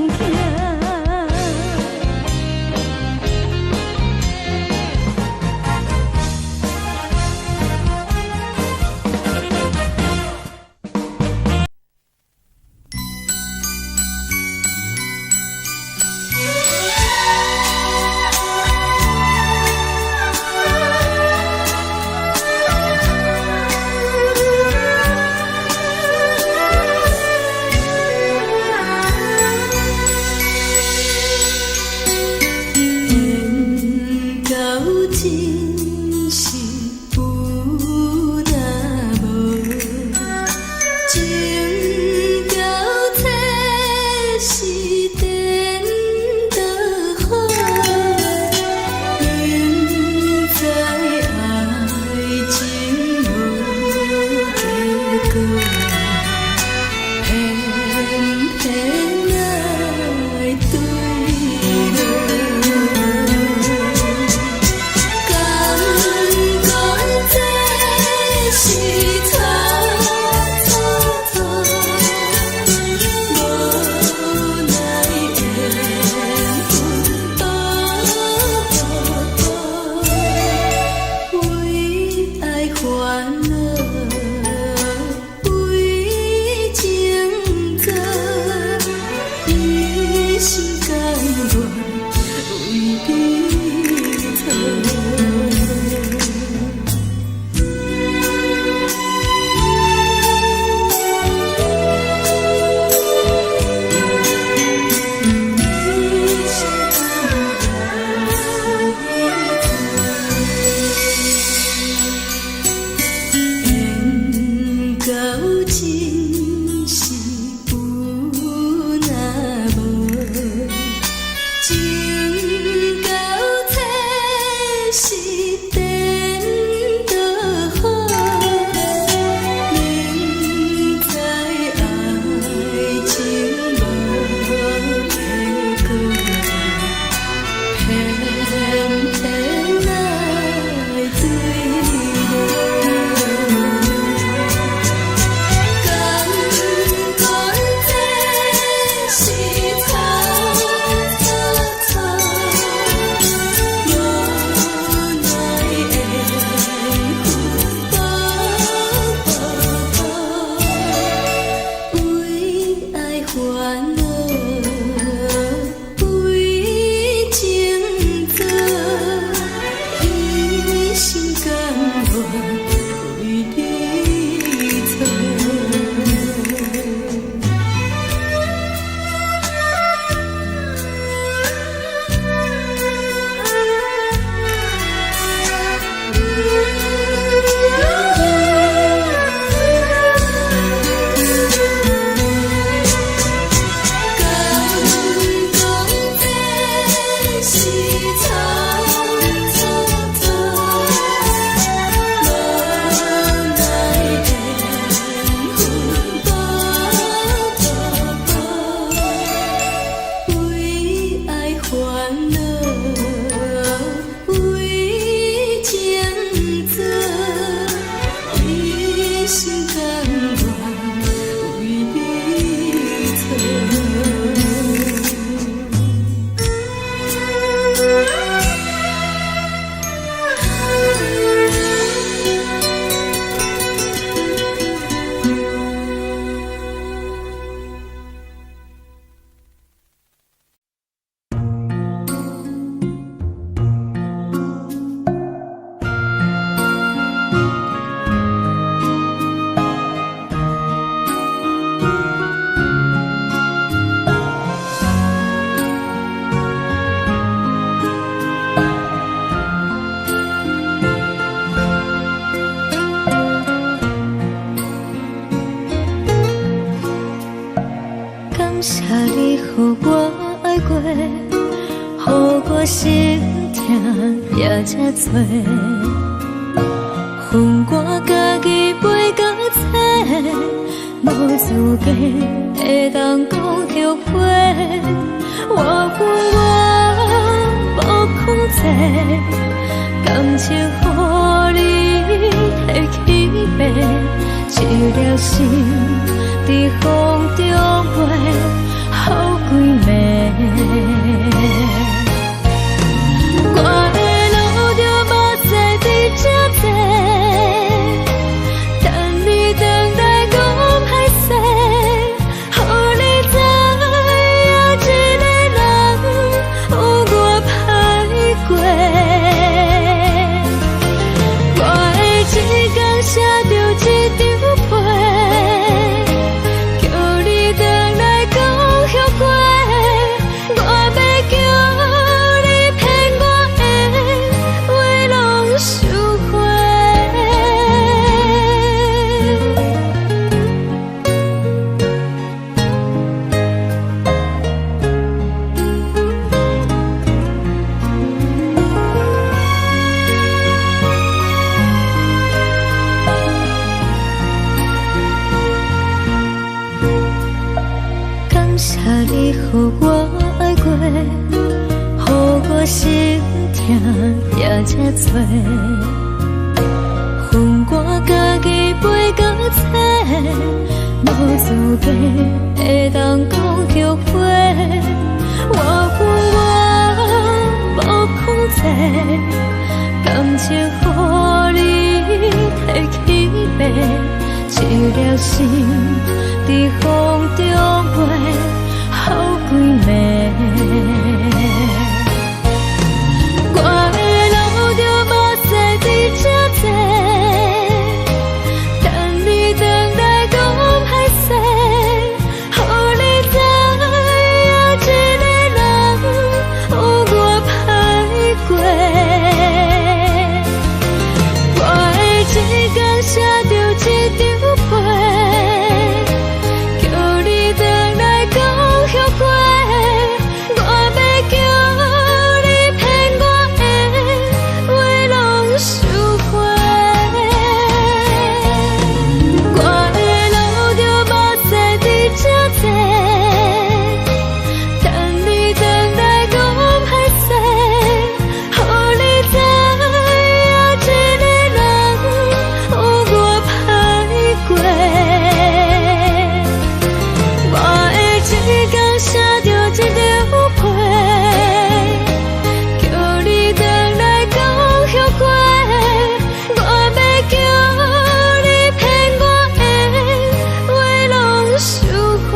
疼。謝你予我愛過，予我心疼也這多。予我家己飛到找，無資格會當講後悔。我恨我無控制，感情予你提去爬，一粒心佇風中飛，予規暝。我會流著目屎佇這坐，等你轉來講歹勢，予你知影一个人有偌歹過。我會一工寫著一張批，叫你轉來講後悔。我欲叫你騙我的話攏收回。感謝你予我愛過，予我心疼也這多。予我家己飛到找，無資格會當講後悔。我恨我無控制，感情予你提去爬，一粒心佇風中飛，予規暝。我會流著目屎佇這坐，等你轉來講歹勢，予你知影一個人有偌歹過。我會一工寫著一張批，叫你轉來講後悔。我欲叫你騙我的話攏收回。我會流著目屎佇這坐，等你轉來講歹勢，予你知影一個人有偌歹過。我會一工寫著一張批，叫你轉來講後悔。我欲叫你騙我的話攏收回。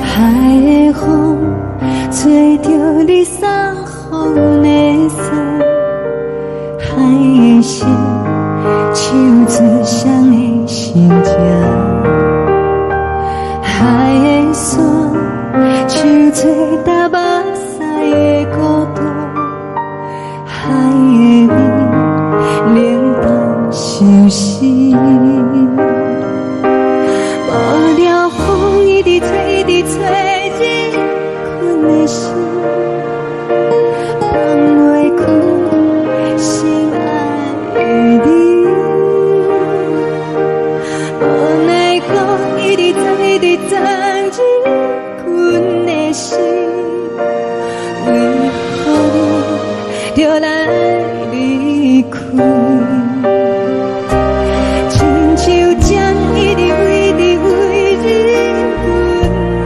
海的風吹著你送予的衫，海的心唱出誰的心情，海的山唱出搭目屎的孤單，海的味冷淡相思。無聊風一直吹，一直吹，入困的心，放袂開心愛的你。無奈何一直鑽，一直鑽入困的心，為何你著來離開？親像針一直飛，一直飛入阮的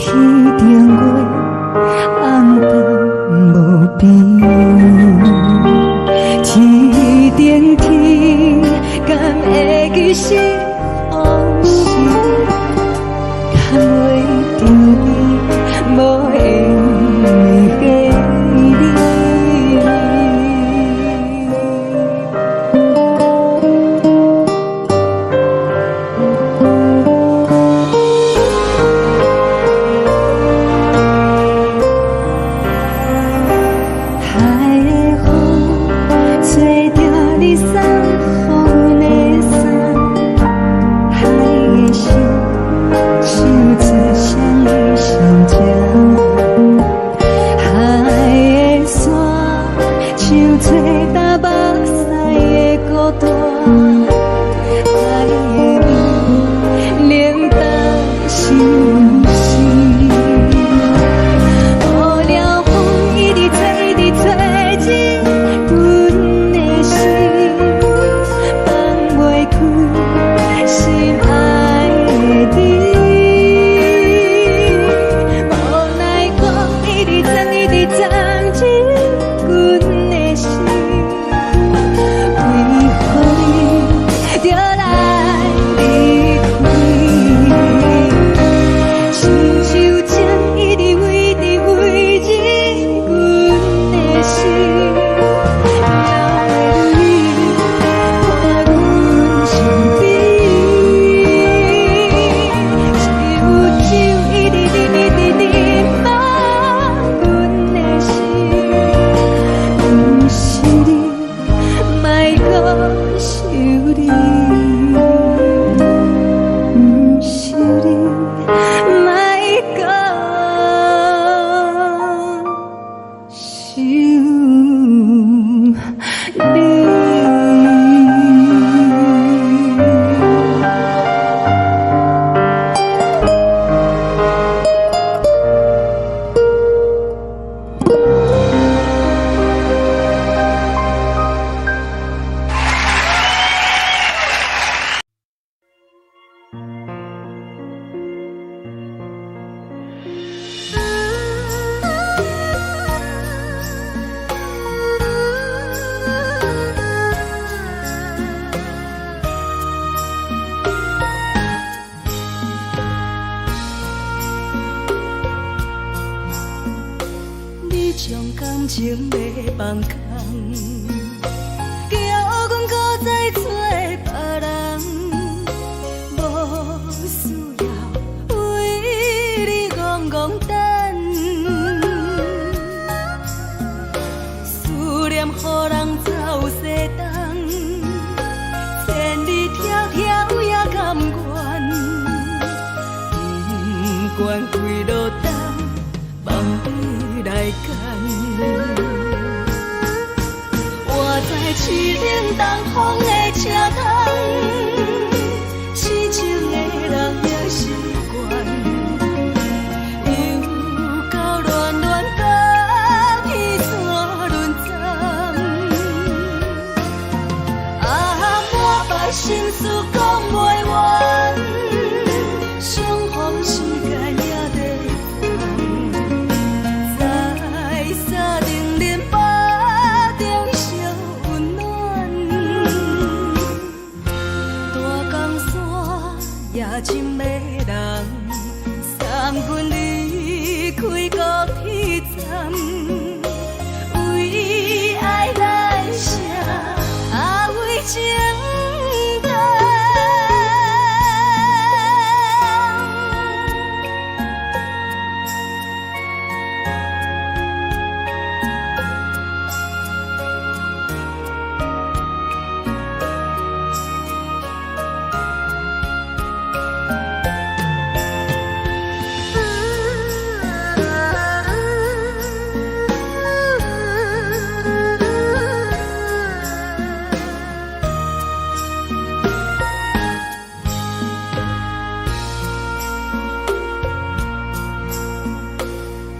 天頂月，暗淡無邊。天頂天，敢會記是予是？牽袂著你，無緣的你。海的風吹著你送予阮的衫，海的心唱出誰的心情？海的沙唱出淡目屎的孤單，海的味冷淡相思。予了風一直吹，一直吹入阮的心，放袂開心愛的你。無奈風一直鑽，一直鑽入阮的心，為何你著來離開？親像情一直飛，一直飛入阮的心，流的淚伴阮身邊。只有酒一直啉，一直啉滿阮的心，毋是你，莫閣想你，毋是你，莫閣想你。你將感情欲放空，叫阮閣再找別人，無需要為你戇戇等，思念予人走西東，千里迢迢也甘願，不管幾落冬，望你來牽。我知凄冷東風的車窗，痴情的人也習慣，又到暖暖甲天山轮转，啊，满腹心事講袂完，相逢時間也在轉，在三重林腹中相溫暖，大江山也真迷人，送阮離開高鐵站，為愛來寫，啊為情等。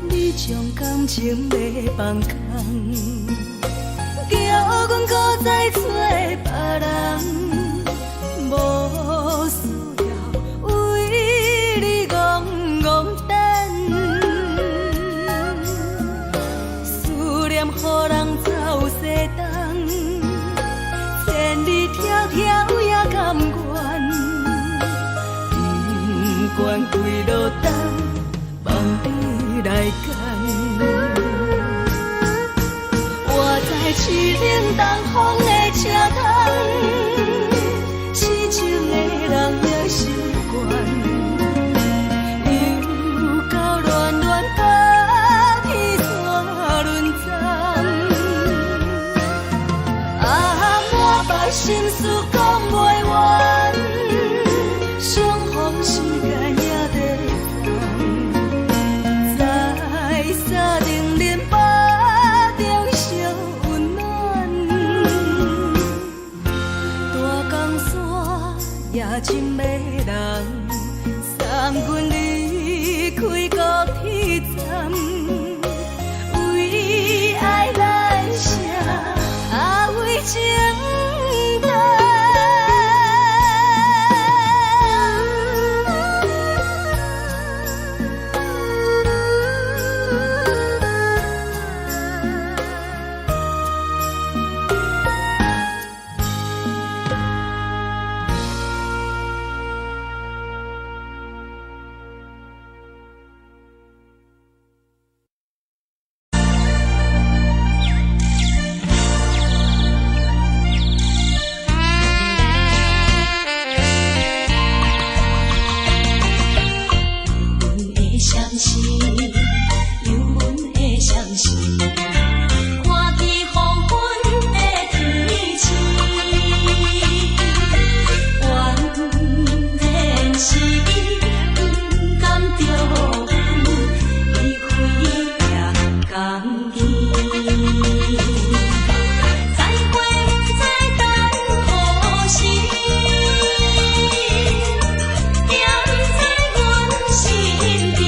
你將感情欲放空，叫阮閣再找別人，無需要為你戇戇等，東風的車窗，痴情的人也習慣，又到戀戀甲天線輪轉。啊，滿腹心事講袂完，相逢時間也在在三重林巴中相溫暖，大江山也真迷人，送阮離開高鐵站，為愛來寫，啊為情等。阮的相思，有阮的相思，看见黃昏的天星，原來是伊不甘著阮，伊開也甘去。再會不知等何時，惦在阮身邊。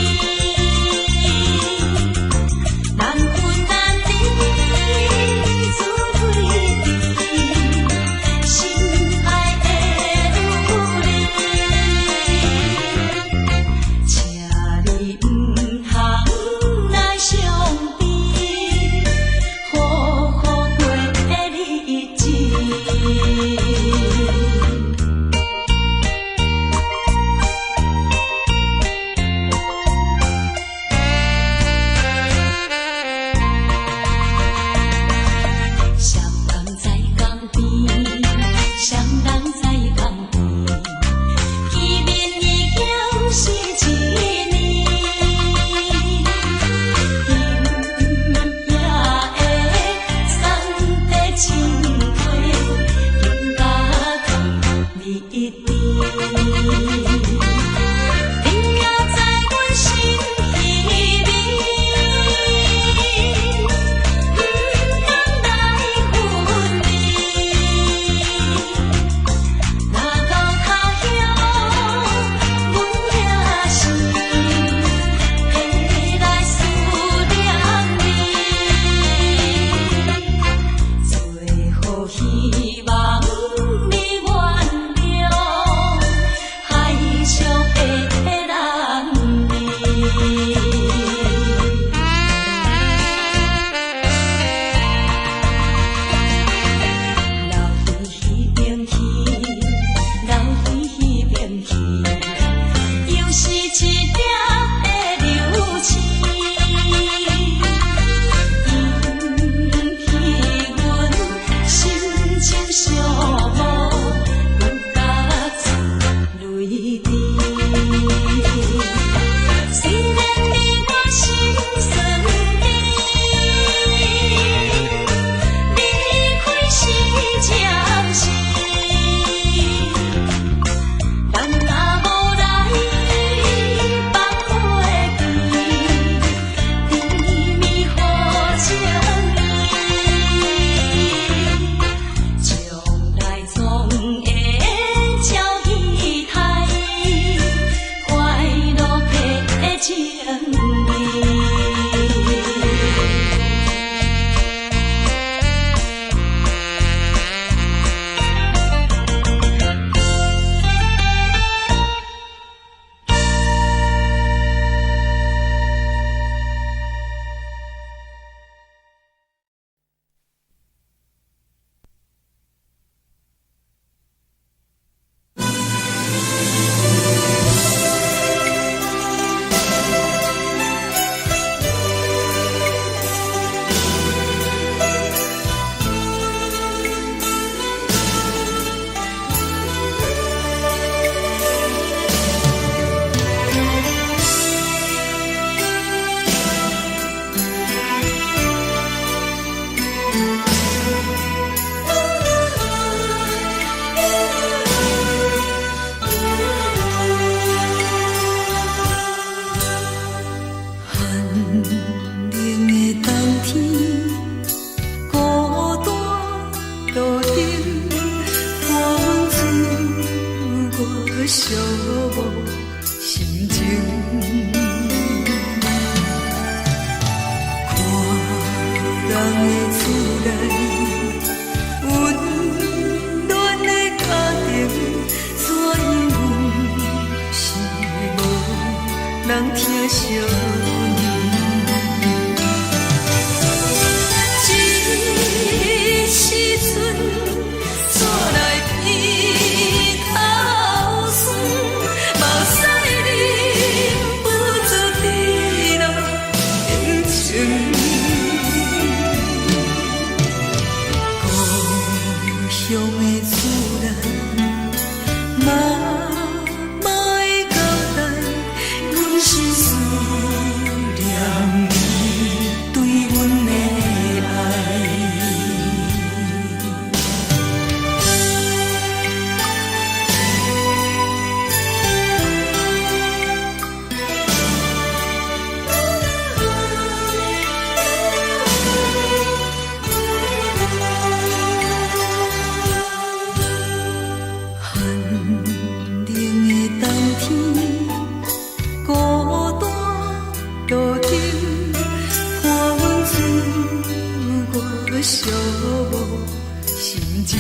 心情。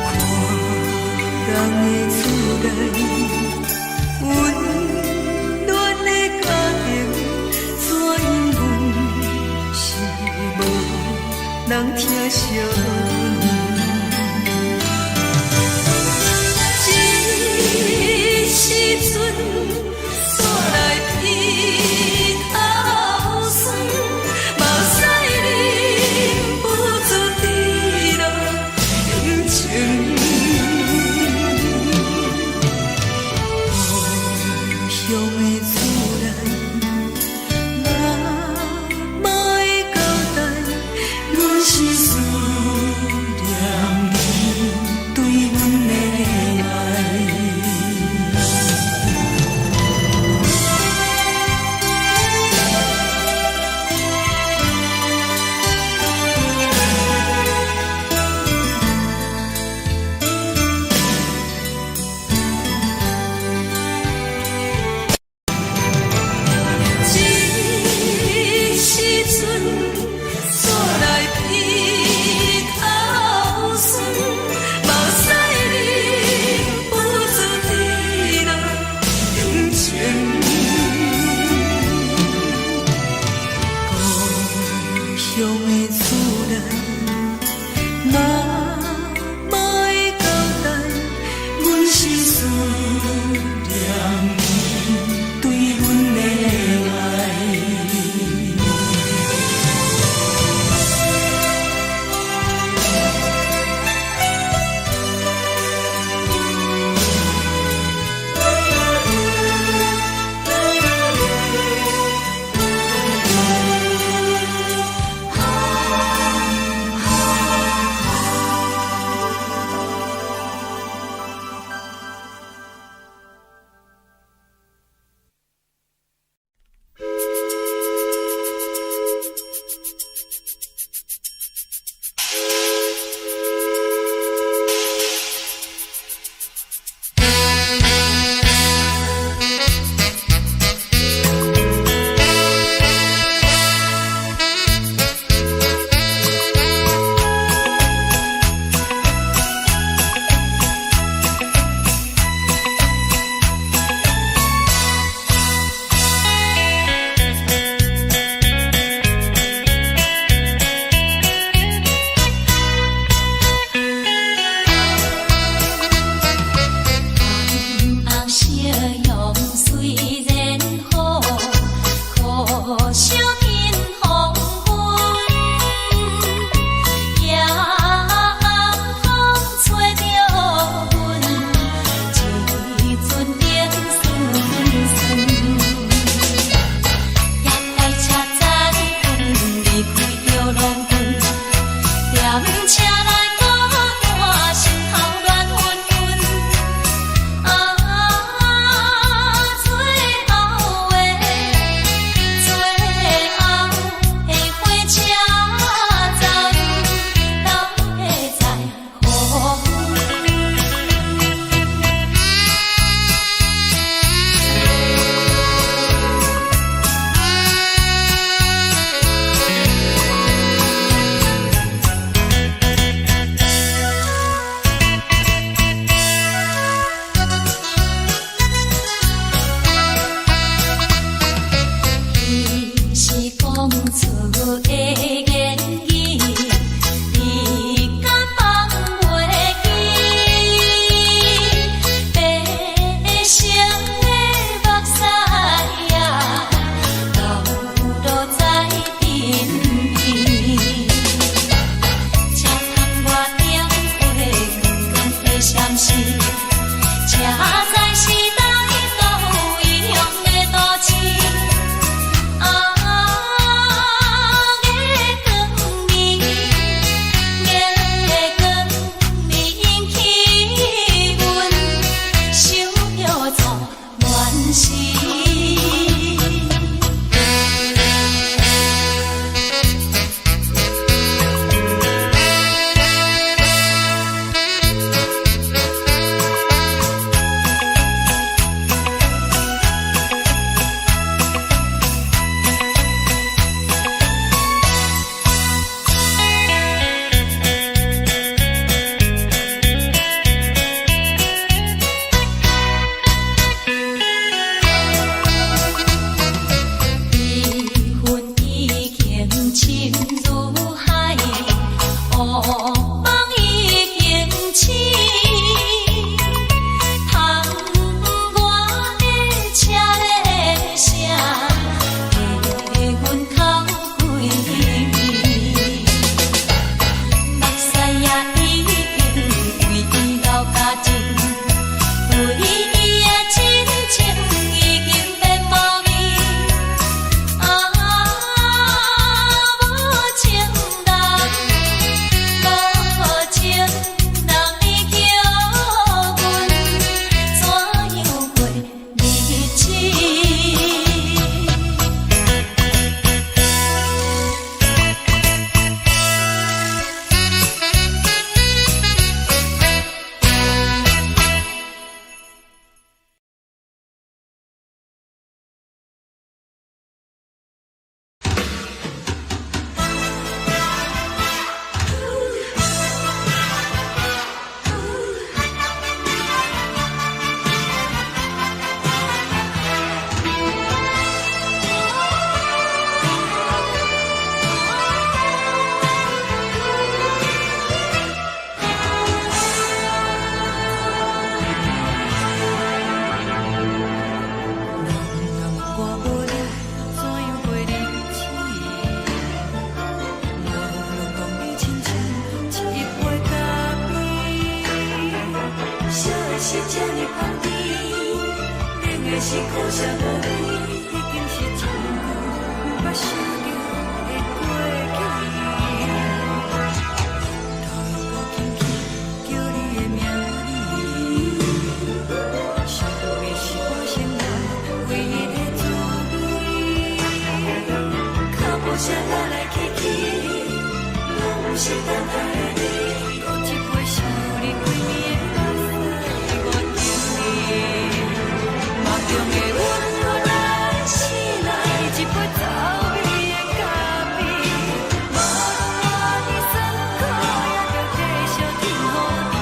看人的厝內，溫暖的家庭，怎樣阮是無人疼惜阮。這時陣煞來鼻頭酸，目屎忍不住滴落眼睛。故鄉的厝內，媽媽的交代，阮是思念你對阮的愛。聲無你，已經是真久毋捌想著的過去。頭又閣輕輕叫你的名字，想你是我生活唯一的滋味。腳步聲來來去去，攏毋是等待的你。閣一杯想你規暝的目屎，我敬你。夢中的阮阮來醒來，一杯走味的咖啡。無論偌尼酸苦，也著繼續天予甜。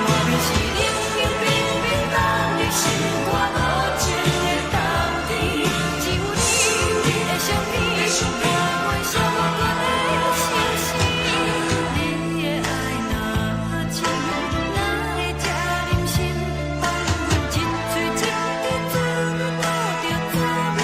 外面是冷冷冰冰凍入心肝無情的冬天，只有你，你的相片，伴阮寂寞的相思。你的愛若真，哪會這忍心放阮一喙一滴水吐著滋味的咖啡？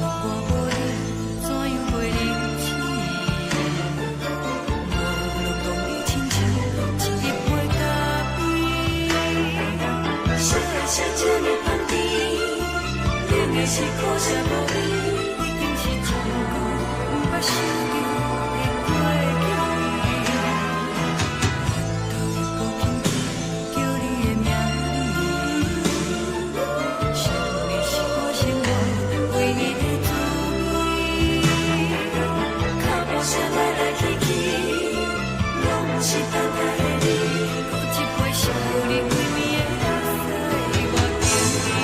我無你，怎樣過日子？無論當你親像一杯咖啡，啥會啥這呢香甜？冷的是苦澀無味，已經是真久毋捌想著的過去。頭又閣輕輕叫你的名字，想你是我生活唯一的滋味。腳步聲來來去去，攏毋是等待的你。閣一杯想你規暝的目屎，我敬你。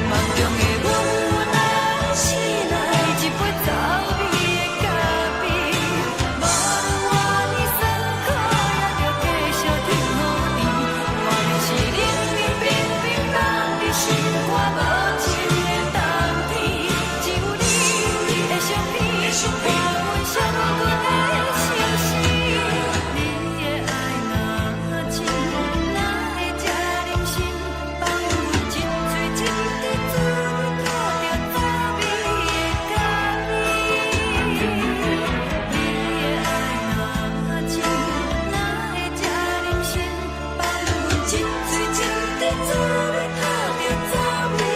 夢中的阮阮來醒來，一杯走味的咖啡。無論偌尼酸苦，也著繼續天予甜。外面是冷冷冰冰凍入心肝無情的冬天，只有你，你的相片，伴阮寂寞的相思。你的愛若真，哪會這忍心放阮一喙一滴水吐著滋味的咖啡？你的愛若真，哪會這忍心放阮一喙一滴水吐著滋味的咖啡？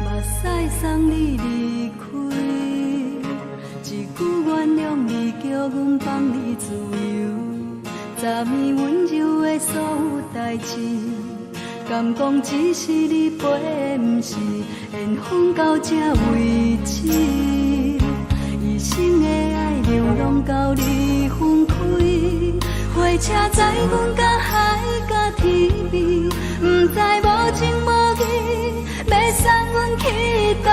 目屎送你離開，一句原諒你，叫阮放你自由。昨暝溫柔的所有代誌，敢講只是你陪的，毋是緣分到這為止。一生的愛流浪到你分開，火車載阮到海角天邊，毋知無情無義，欲送阮去佗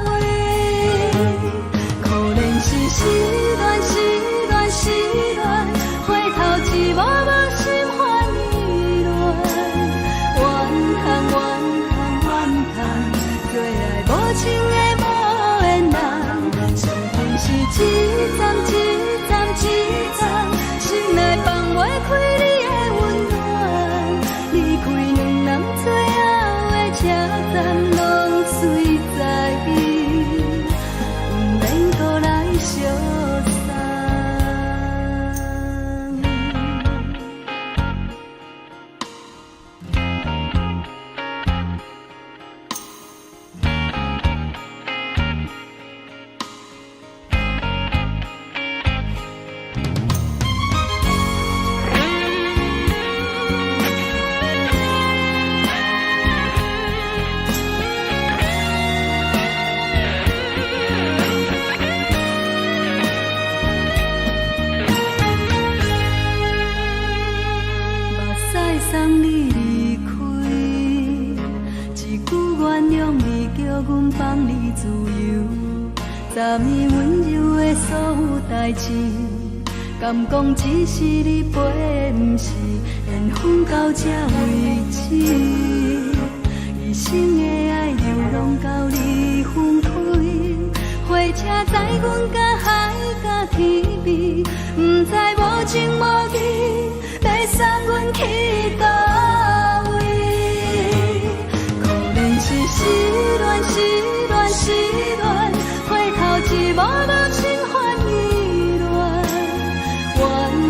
位？可憐是失戀，失戀，失戀，回頭一幕幕心煩意亂。怨嘆，怨嘆，怨嘆，做愛無情的無緣人，傷心是一站一站一站，心內放袂開你的溫暖。你你自由。昨暝溫柔的所有代誌，敢講只是你陪，毋是緣分到這為止。一生的愛流浪到你分開，火車載阮甲海甲天邊，毋知無情無義欲送阮去佗位。可憐是失戀，失戀，失戀，回頭一幕幕心煩意亂，怨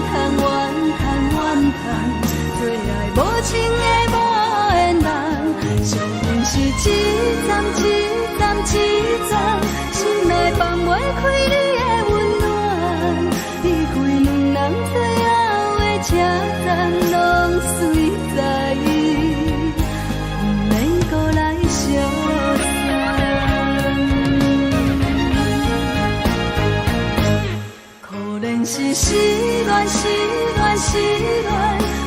嘆怨嘆怨嘆，做愛無情的無緣人，惜阮是一站一站一站，心內放袂開你的溫暖，離開兩人最後的車站，攏隨在，毋免閣來相送。可憐是失戀，失戀，失戀，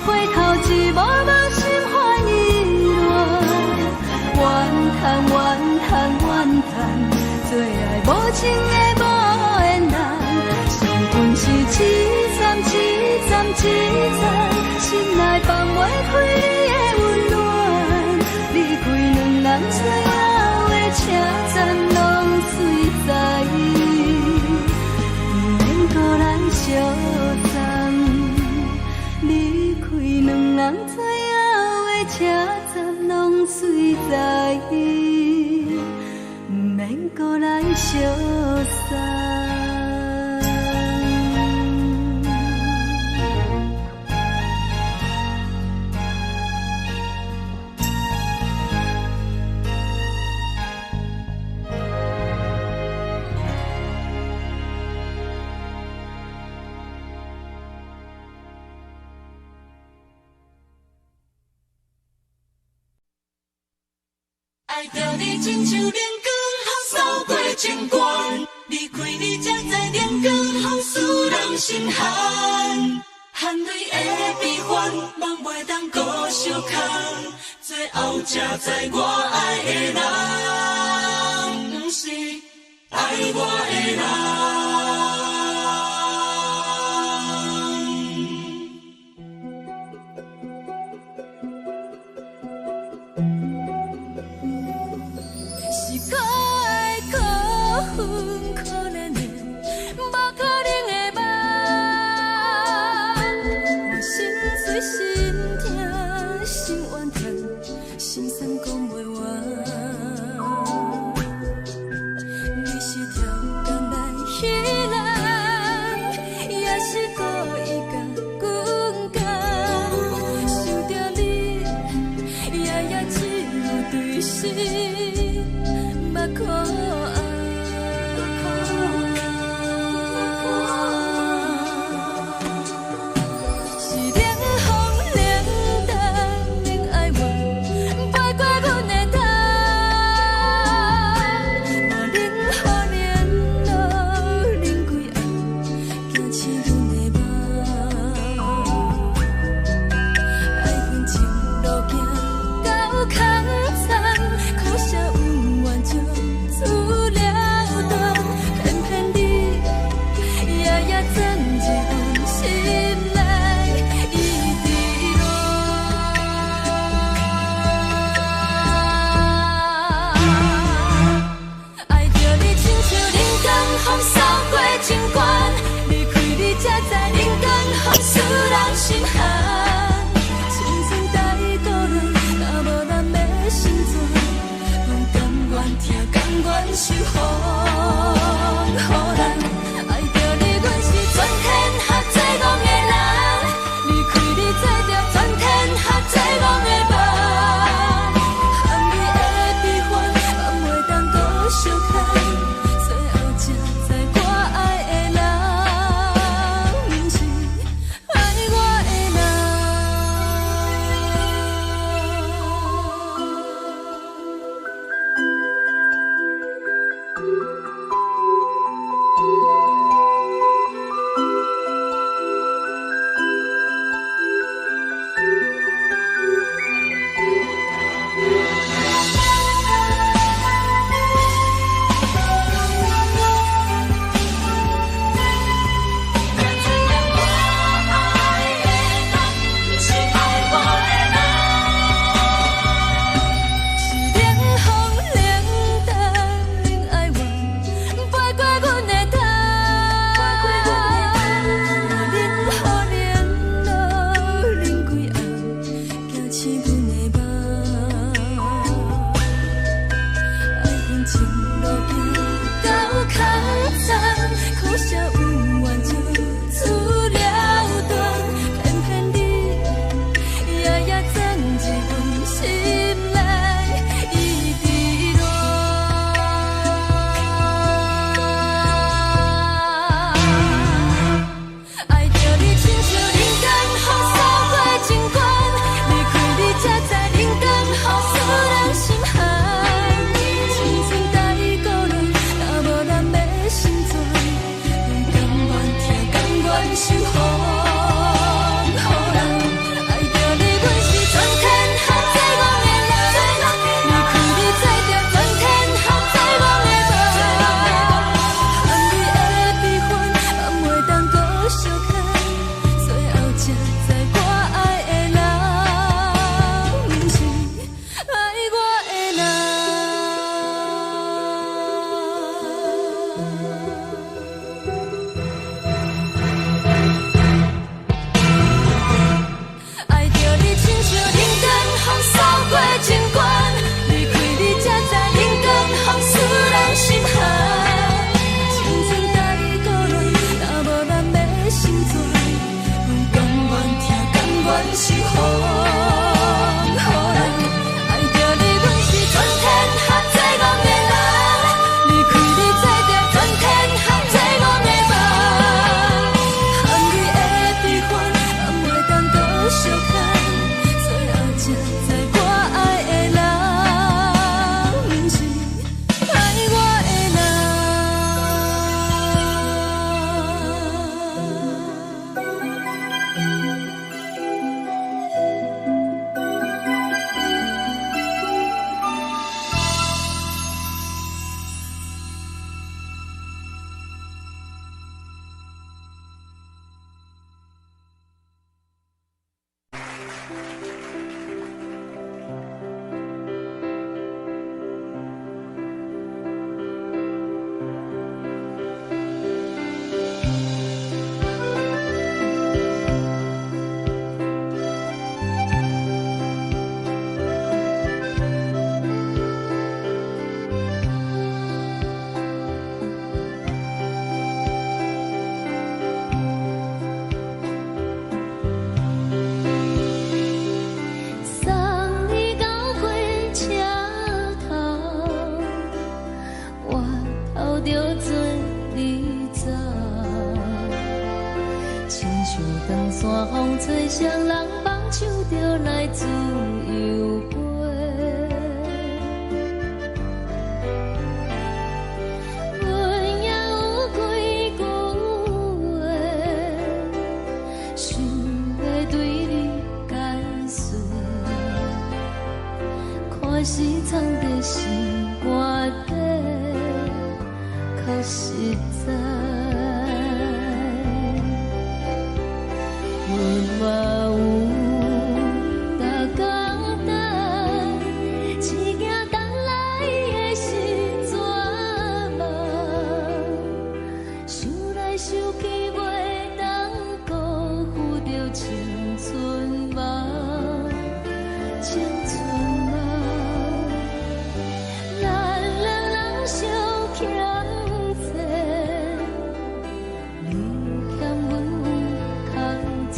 回頭一幕幕心煩意亂，怨嘆怨嘆怨嘆，做愛無情的無緣人，惜阮是一站一站一站，心內放袂開你的溫暖，離開兩人最後的車站，攏隨在，毋免閣來相送。離開兩人最後的車站，攏隨在，毋免閣來相送。愛著你親像冷光予掃過情關，離開你才知冷光予使人心寒，汗淚的悲歡，夢袂當閣相空，最後才知我愛的人，毋是愛我的人。是可愛可恨可憐的，無可能的夢。我心碎心痛心怨嘆，心酸講袂完。你是超工來彼人，也是故意共阮講。想著你，夜夜只有對心目苦紅。是冷風冷淡冷愛我，飛過阮的頭。我冷雨冷露冷規暗，惊醒阮的夢。愛恨情路行到空苍，可惜恩怨情自醒阮的夢。愛阮情路行到空残，可惜姻緣就此了斷，偏偏你夜夜鑽入阮心內，一直戀。愛著你親像人間風掃過情關，離開你才知人間風使人心寒。青春太孤單，若無人欲成全，阮甘願疼，甘願受予人。愛著你，阮是全天下最戇的人。離開你，才著全天下最戇的夢。含你的悲歡，嘛袂當閣相牽。最後才知我愛的人，毋是愛我的人。愛著你親像人間風掃過情關，離開你才知人間風使人心寒。青春太孤單，若無人欲成全，阮甘願疼，甘願受予人。愛著你，阮是全天下最戇的人。離開你，才著全天下最戇的夢。含你的悲歡，嘛袂當閣相牽。最後才知我愛的人，毋是愛我的人。送你到火車頭，我頭著做你走，親像長山風吹，誰人放手就來自由飛。阮也有幾句話，想欲對你解釋。看是藏佇心肝底，較實在。阮嘛有逐工等，只驚等來的是绝望。想來想去，袂當辜負著青春夢，青春夢。咱兩人相欠債，你欠阮有空做，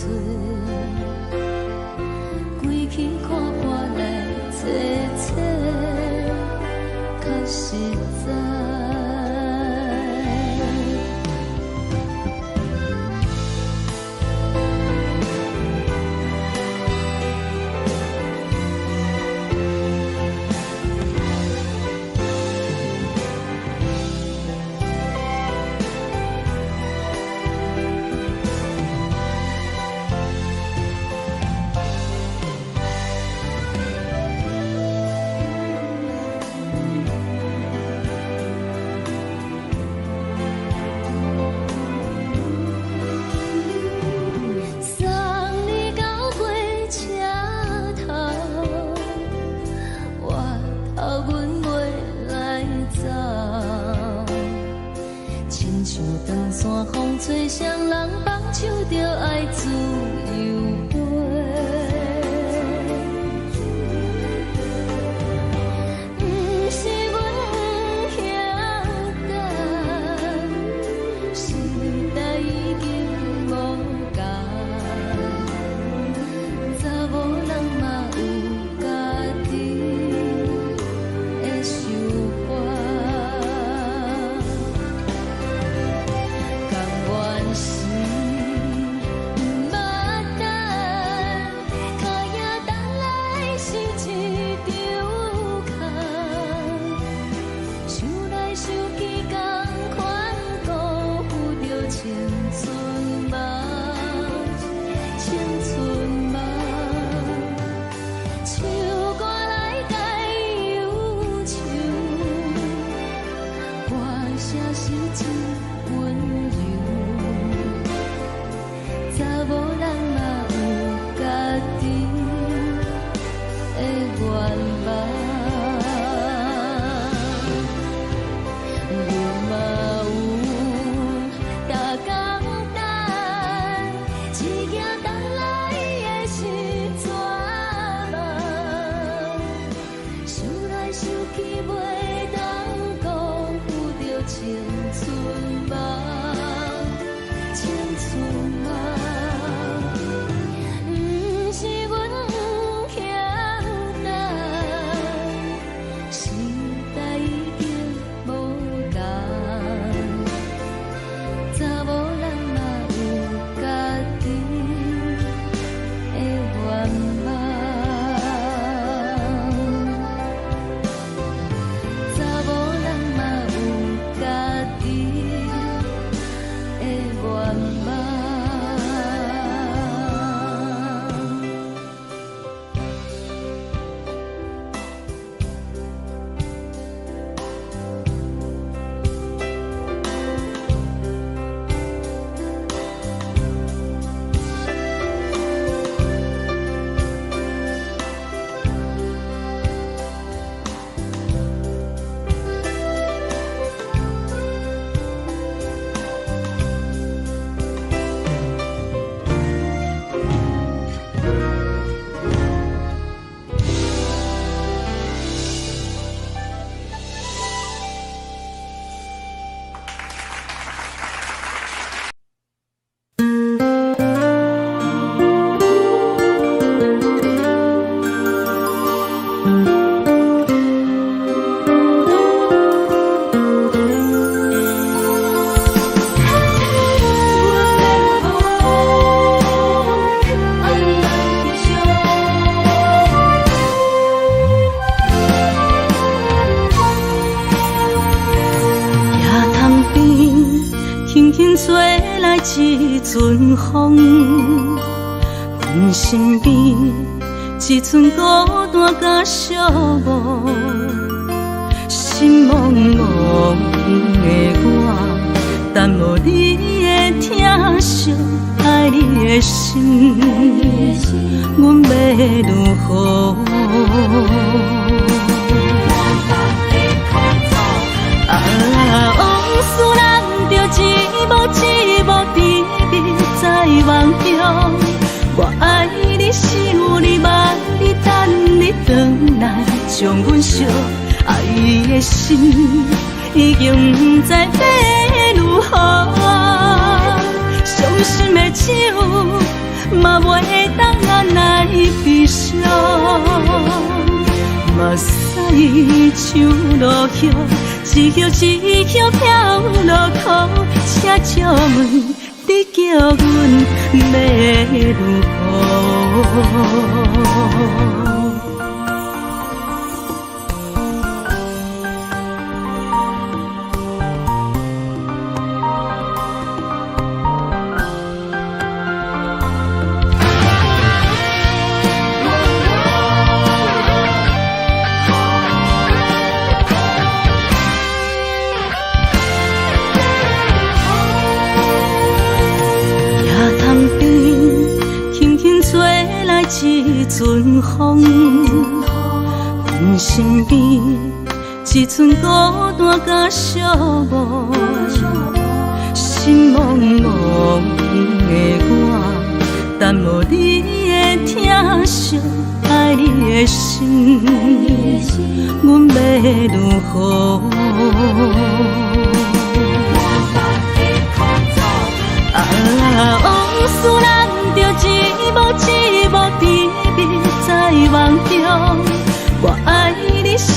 規氣看破來找找，較實在。去袂當辜負著青春夢，青春夢。毋是阮強大，時代已經無仝，查某人嘛有家己的願望，查某人嘛有家己的願望。野潭邊，輕輕吹來一陣風，阮身邊一陣孤單佮寂寞，心茫茫的我，等無你的疼惜，愛你的心，阮欲如何？啊，往事難著一幕一幕甜蜜在夢中。我愛你，想你，望你，等你轉來，將阮惜。愛的心已經毋知欲如何，傷心的酒嘛袂當按來悲傷。目屎像落雨，一葉一葉飄落苦，請借問你叫阮欲如何？野潭邊，輕輕吹來一陣風，阮身邊一陣孤單佮寂寞，心茫茫的我，等無你的疼惜，愛你的心，阮欲如何？啊，往事難著一幕一幕甜蜜在夢中。我愛你，想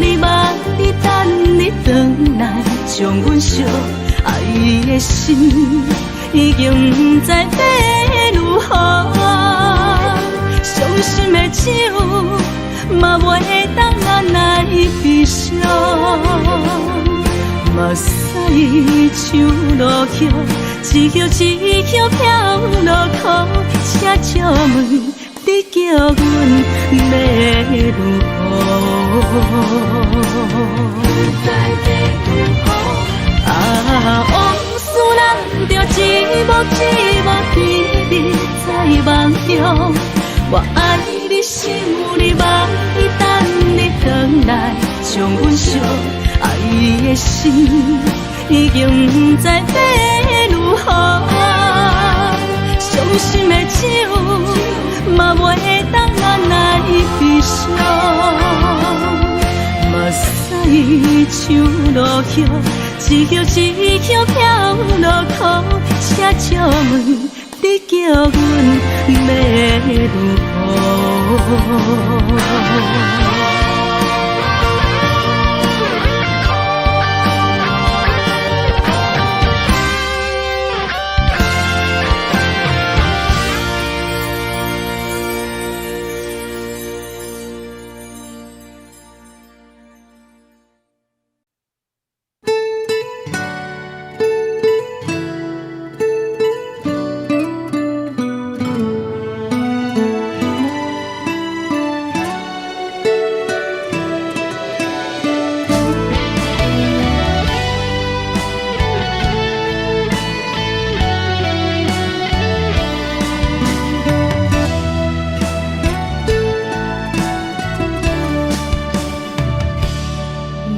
你，望你，等你轉來，將阮惜。愛的心已經毋知欲如何，傷心的酒嘛袂當按來悲傷。目屎像落雨，一葉一葉飄落苦，請借問你叫阮欲如何？啊，往事難著一幕一幕甜蜜在夢中。我愛你，想你，望你，等你轉來，將阮惜。愛的心已經毋知欲如何，傷心的酒嘛袂當按來悲傷。目屎葉，一葉一葉飄落苦，請借問你叫阮欲如何？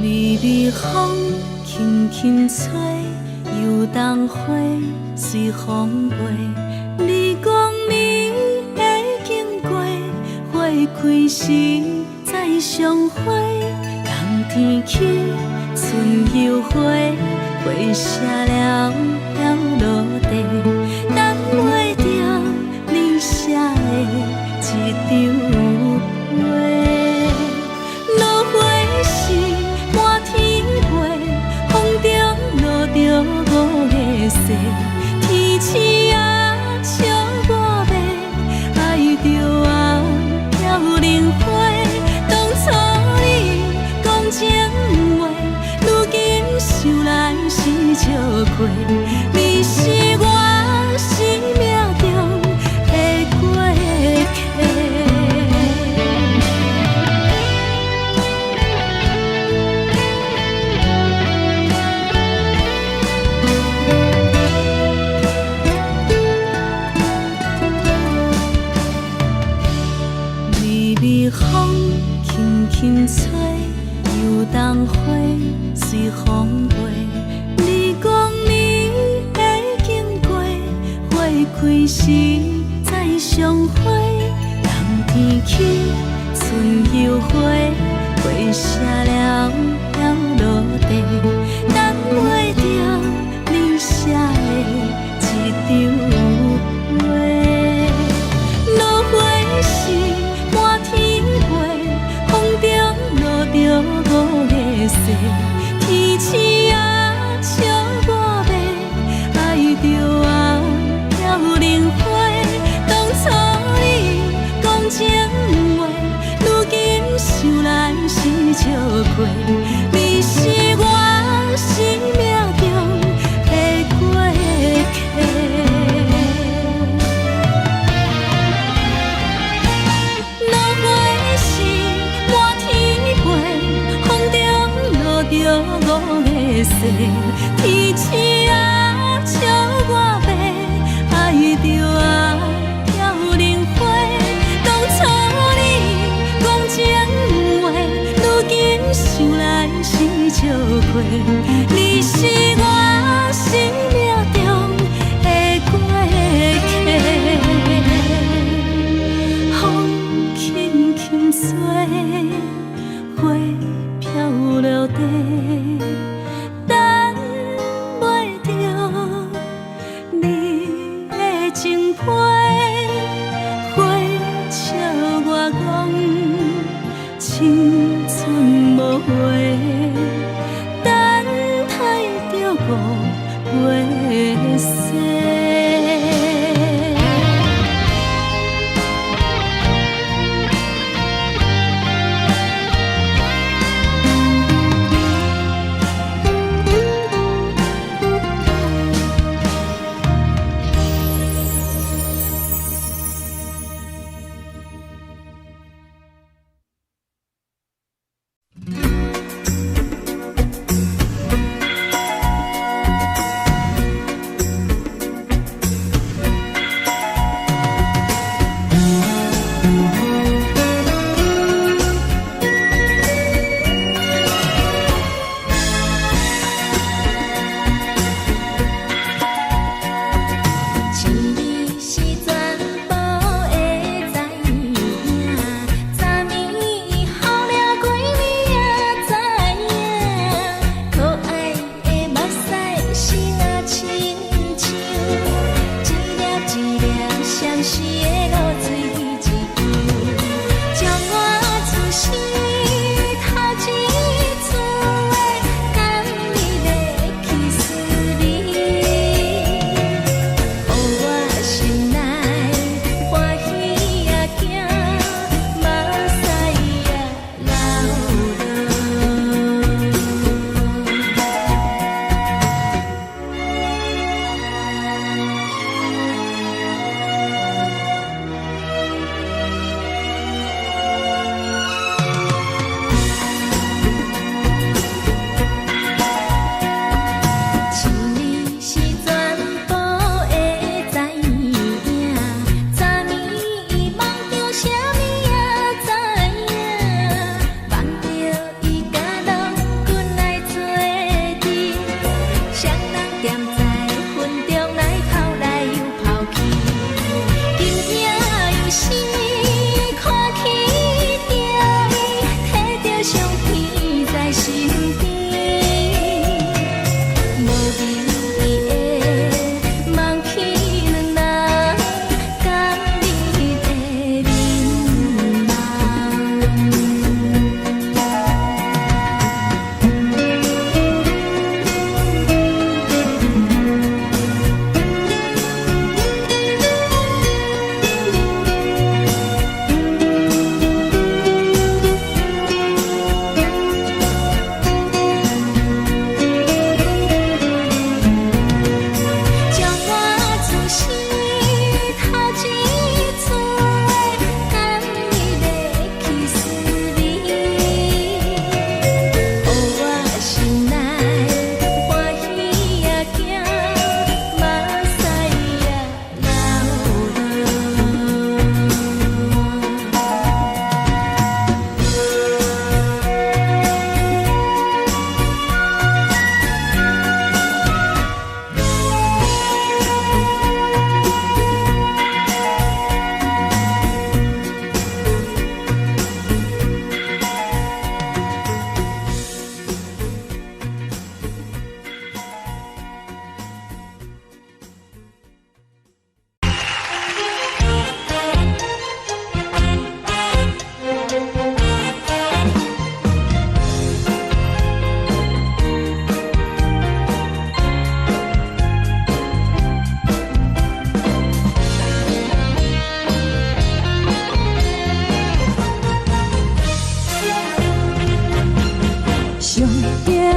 微微風輕輕吹，油桐花隨風飛。你講你會經過，花開時再相會。冬天起，春又回，花謝了飄落地，等袂著你寫的一張批。落花時滿天飛，風中落著五个誓，天鼠仔笑我欲愛著啊飄零花。當初你講情話，如今想來是笑虧。你是我生命中的過客。微微風輕輕吹，油桐花隨風飛。你講你會經過，花開時再相會。冬天起，春又回，花謝了飄落地，等袂著你寫的一張批。落花時滿天飛，風中落著五个誓，天鼠仔笑我欲愛著啊飄零花。當初你講情話，如今想來是笑虧。你是我生命中的過客。落花時滿天飛，風中落著五个誓，天鼠仔笑我欲愛著啊飄零花。當初你講情話，如今想來是笑虧。你是我生命中的過客。風輕輕吹，花飄落地，等袂著你的情批，花笑我講青春無話，等待著五月雪。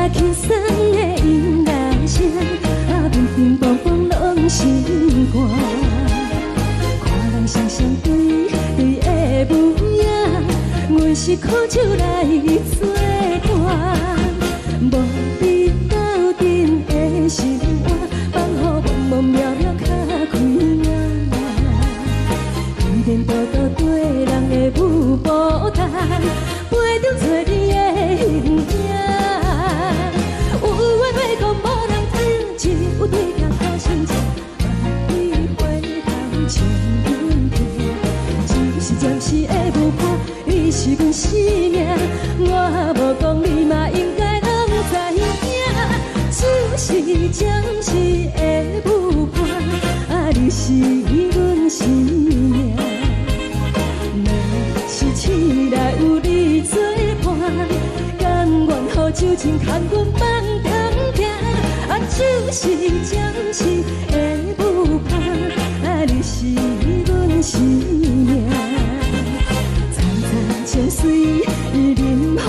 輕鬆的音樂聲，啊，乒乒乓乓攏心肝。看人雙雙對對的舞影，阮是苦酒來做伴，無比鬥陣的心肝，放予茫茫渺渺較開眼。彼然獨獨綴人的舞步動，陪著找你的形影。有緣袂講無人知，只有對鏡苦心情，萬里回頭情阮聽。只是暫時的舞伴，你是阮生命，我無講你嘛應該攏知影。只是暫時的舞伴，啊，你是阮生命。若是醒來有你做伴，甘願予酒精牽阮放長行。啊，只是暫時的舞伴，啊，你是阮生命。層層情水伊啉予乾，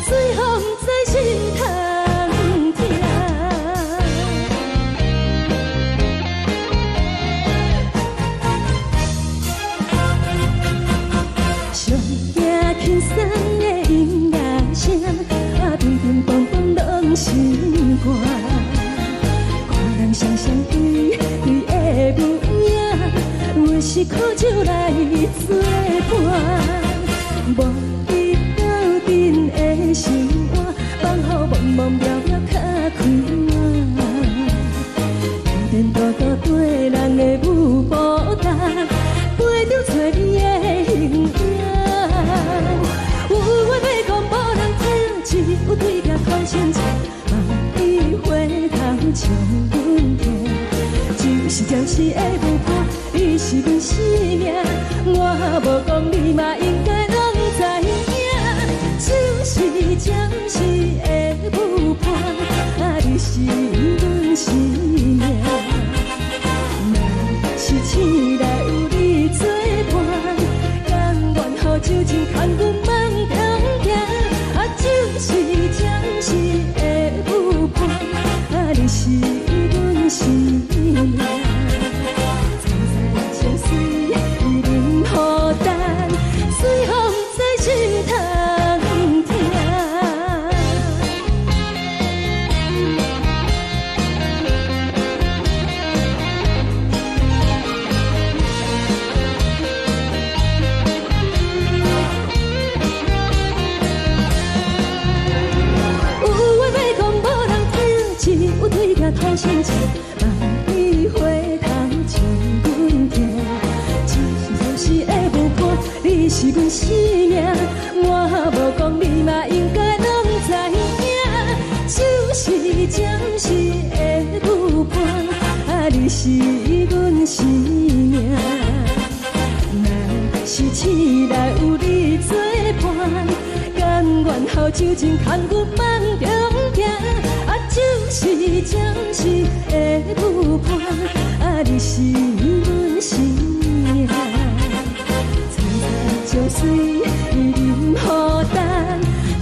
醉予毋知心通疼。上驚輕鬆的音樂聲，啊，乒乒乓乓攏心肝。看人雙雙對對的舞影，阮是苦酒來做伴，無比鬥陣的心肝，放予茫茫渺渺較開眼。彼然獨獨綴人的舞步動，陪著找你的形影。有緣袂講無人知，只有對鏡苦心情，萬里回頭笑阮聽。只是暫時的舞伴，你是阮生命，我無講你嘛應該攏知影。只是暫時的舞伴，啊，你是阮生命。若是醒來有你做伴，甘願予酒精牽阮放長行。啊，只是暫時的舞伴，啊，你是阮生命。層層情水伊啉予乾，醉予毋知心通疼。有話欲講無人聽，只有對鏡吐心情，萬里回頭情阮聽。只是暫時的舞伴，你是阮生命，我無講你嘛應該攏知影。只是暫時的舞伴，啊，你是阮生命。若是醒來有你做伴，甘願予酒精牽阮放長行。啊，只是暫時的舞伴，啊，你是阮生命。層層情水伊啉予乾，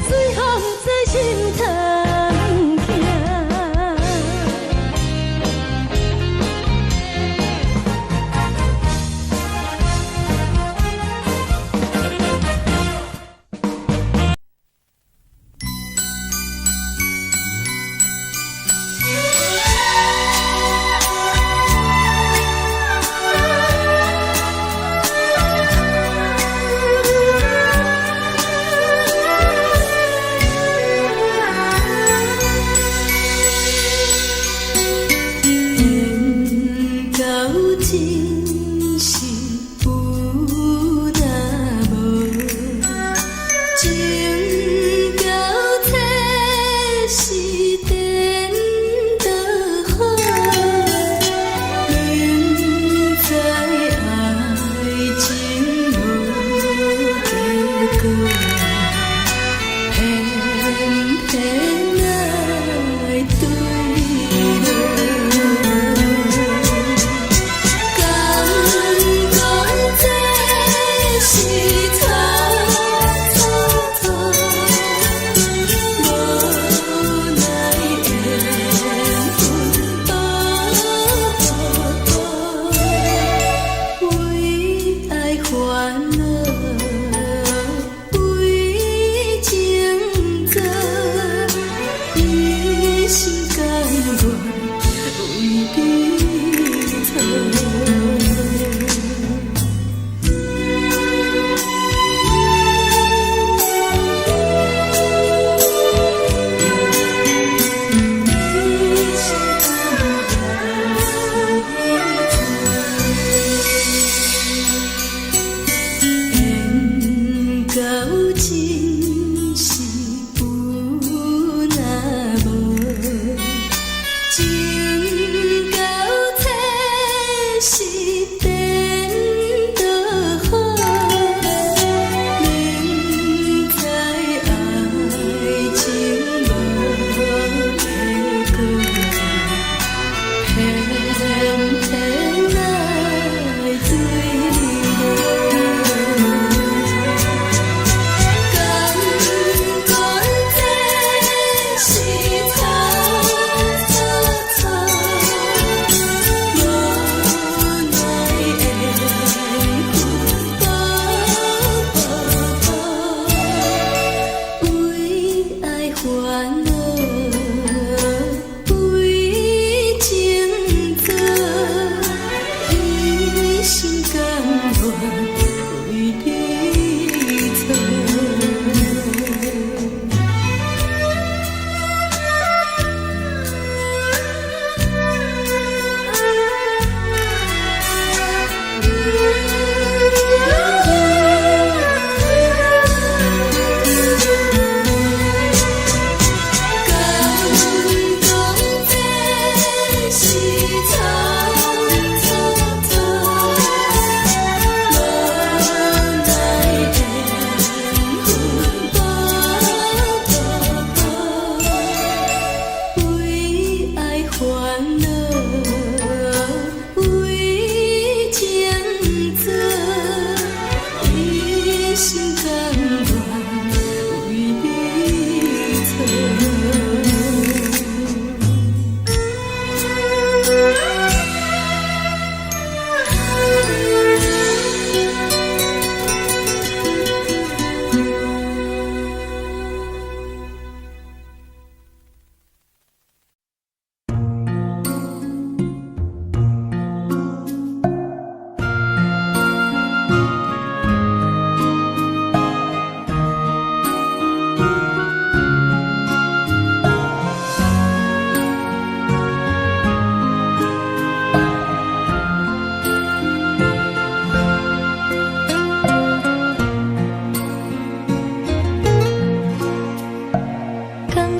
醉予毋知心通疼。缘到真是有若無，情到這是顛倒好，明知愛情無結果，偏偏愛對落。敢講這是錯錯錯，無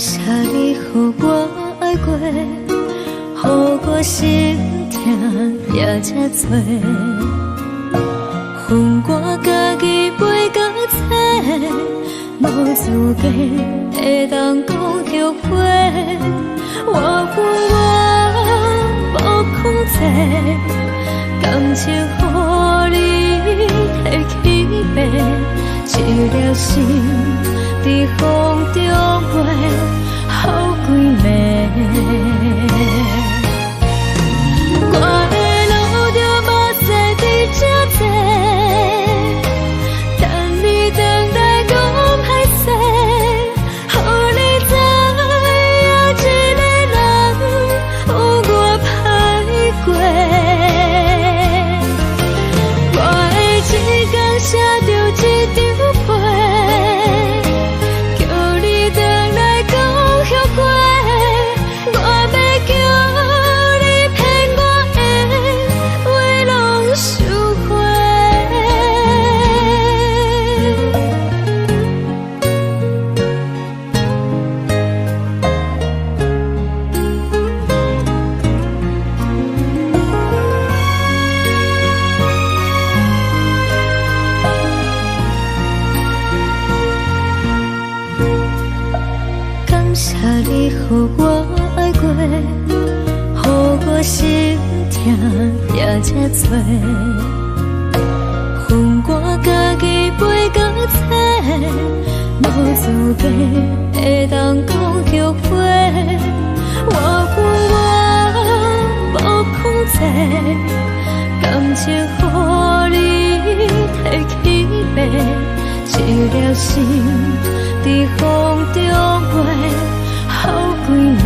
謝你予我愛過，予我心疼也這多。予我家己飛到找，無資格會當講後悔。我有我無控制，感情予你提去爬，一粒心佇風中飛，予幾暝。我會流著目屎佇這坐，等你轉來講歹勢，予你知影一个人有偌歹過。我會一工寫著一張批，叫你轉來講後悔。我欲叫你騙我的話攏收回。感謝你予我愛過，予我心疼也這多。予我家己飛到找，無資格會當講後悔。我有我無控制，感情予你提去爬，一粒心佇風中飛，予幾暝。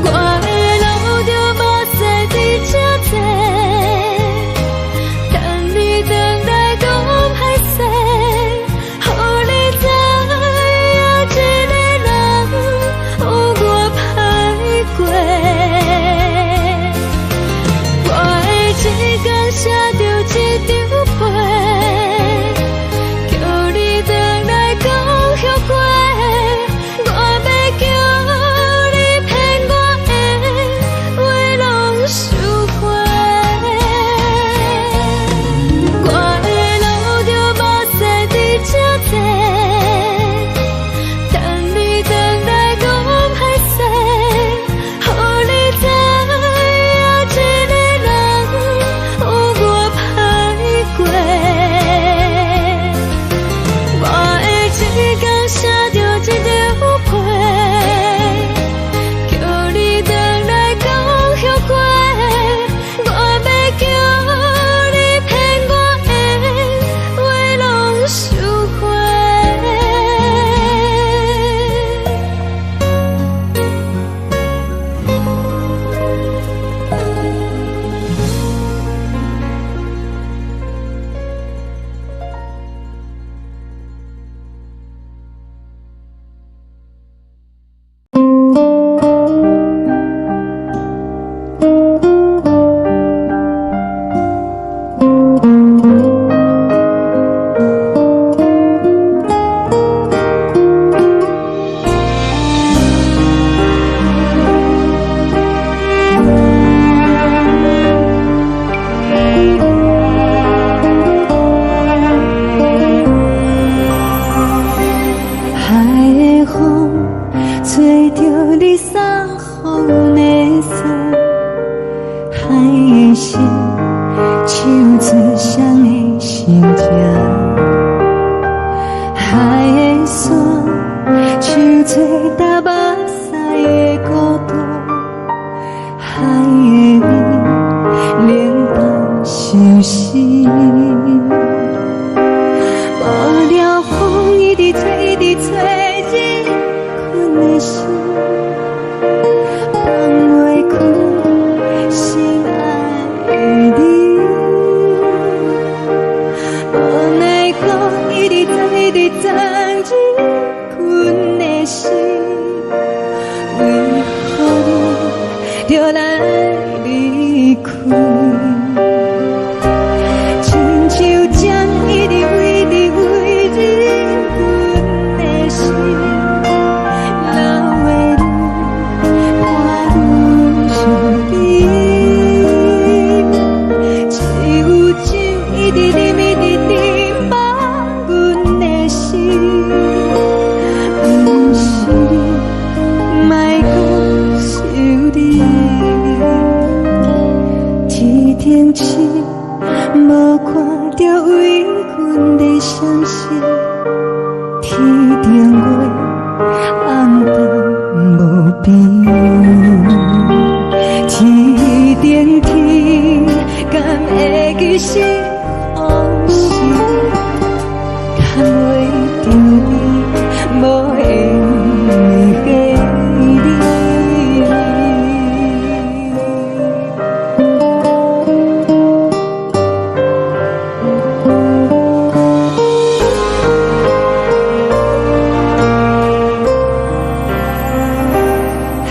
我會流著目屎佇這坐，等你轉來講歹勢，予你知影一個人有偌歹過。我會一工寫著一張批，叫你轉來講後悔。我欲叫你騙我的話攏收回。我會流著目屎佇這坐，等你轉來講歹勢，予你知影一個人有偌歹過。我會一工寫著一張批，叫你轉來講後悔。我欲叫你騙我的話攏收回。海的風吹著你送予阮的衫，海的心唱出誰的心情，海的山唱出踏目屎的孤單，海的味冷淡相思。無聊風一直吹，一直吹，入困的心，放袂開心愛的你。無奈何一直鑽，一直鑽入困的心，為何你著來離開？親像針一直為，一直為入困阮的相信，天頂月暗淡無邊，天頂天敢會記是予時，牽袂著你無緣的你。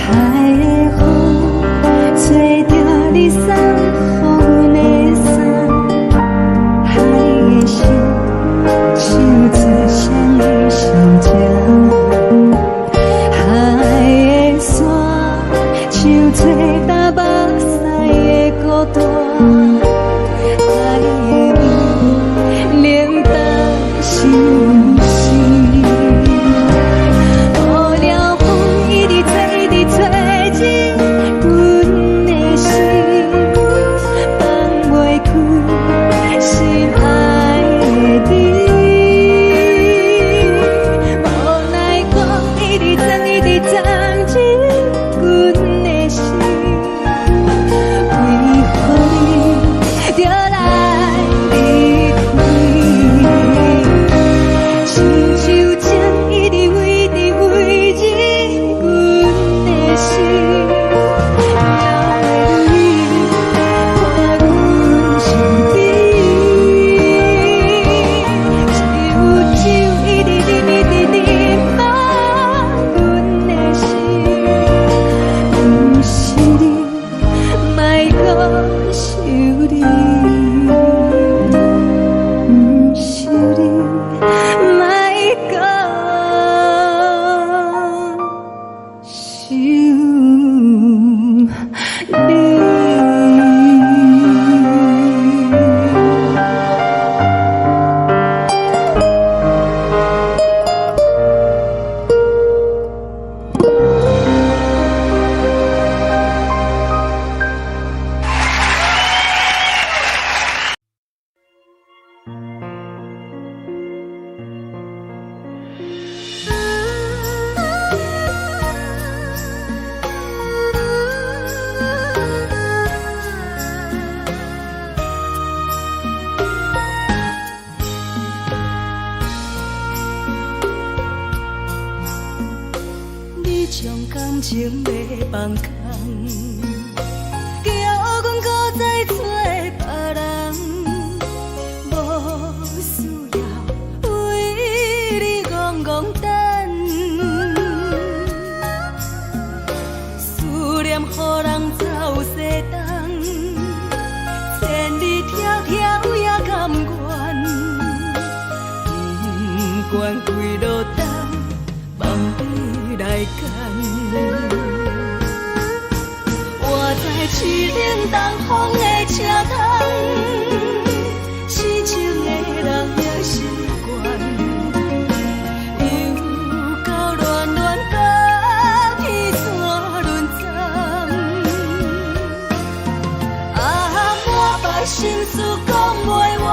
海的風吹著你送予阮的衫，海的心唱出誰的心情，海的山唱出淡目屎的孤單，海的味冷淡相思。予了風一直吹，一直吹入阮的心，放袂開心愛的你。無奈何一直鑽，一直鑽入阮的心，為何你著來離開？親像情一直飛，一直飛入阮的心，哪會離開阮身邊？只有酒一直啉，一直啉滿阮的心，毋是你，莫閣想你，毋是你，莫閣想你。你將感情欲放空，叫阮閣再找別人，無需要為你戇戇等，思念予人走西東，千里迢迢也甘願，不管幾落冬，望你來牽。我知凄冷東風的車窗，痴情的人也習慣，又到暖暖甲彼山轮转，啊，满腹心事講袂完，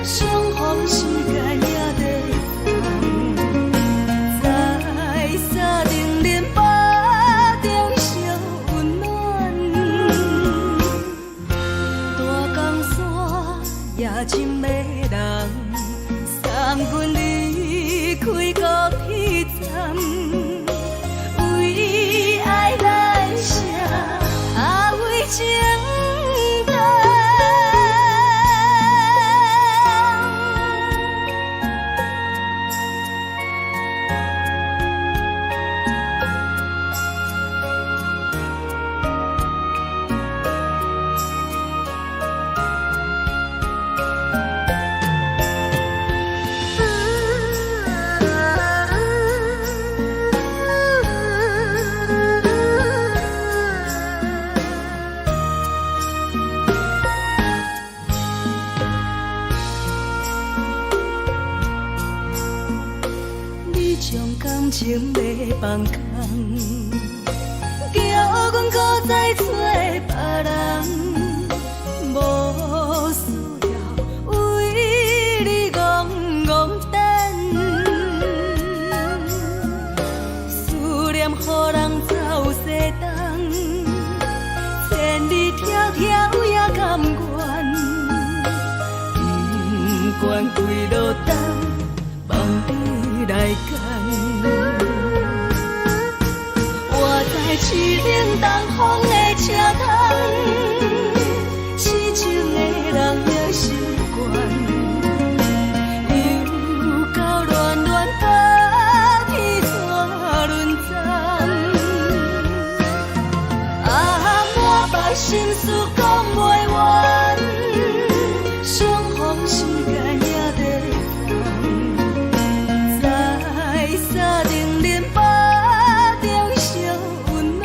相逢時間也短暫，在三重林腹中相溫暖，大江山也真迷人，送阮離開高鐵站，為愛來寫，啊為情等。你將感情欲放空，叫阮閣再找別人，無需要為願跪落東，望你來牽。我在凄冷東風的車窗，痴情的人也習慣。又到暖暖冬天煞輪鬃。啊，滿腹心事講袂完，相逢時間也在送，在三重恁腹中相溫暖。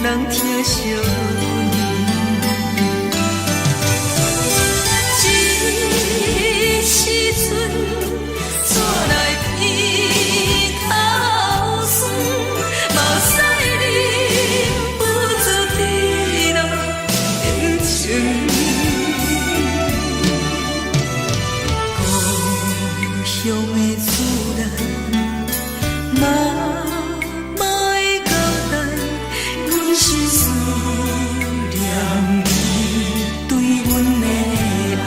人疼惜阮。這時陣，煞來鼻頭酸，目屎忍不住滴落眼睛。故鄉的厝內，媽媽的交代，阮是思念你對阮的愛。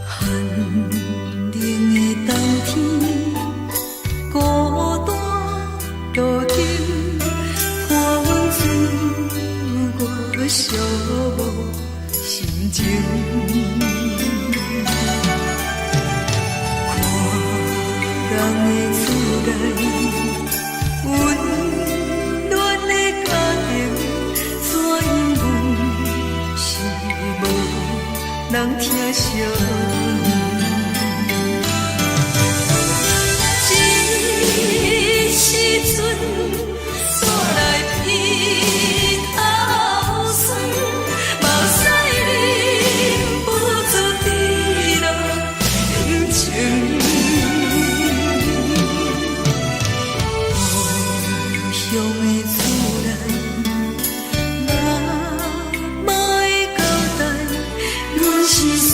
寒冷的冬天，孤單路燈，伴阮自我寂寞心情。看人的厝內，溫暖的家庭，怎樣阮是無人疼惜阮。這時陣，煞來鼻頭酸，目屎忍不住滴落眼睛。故鄉的厝內，媽媽的交代，阮是思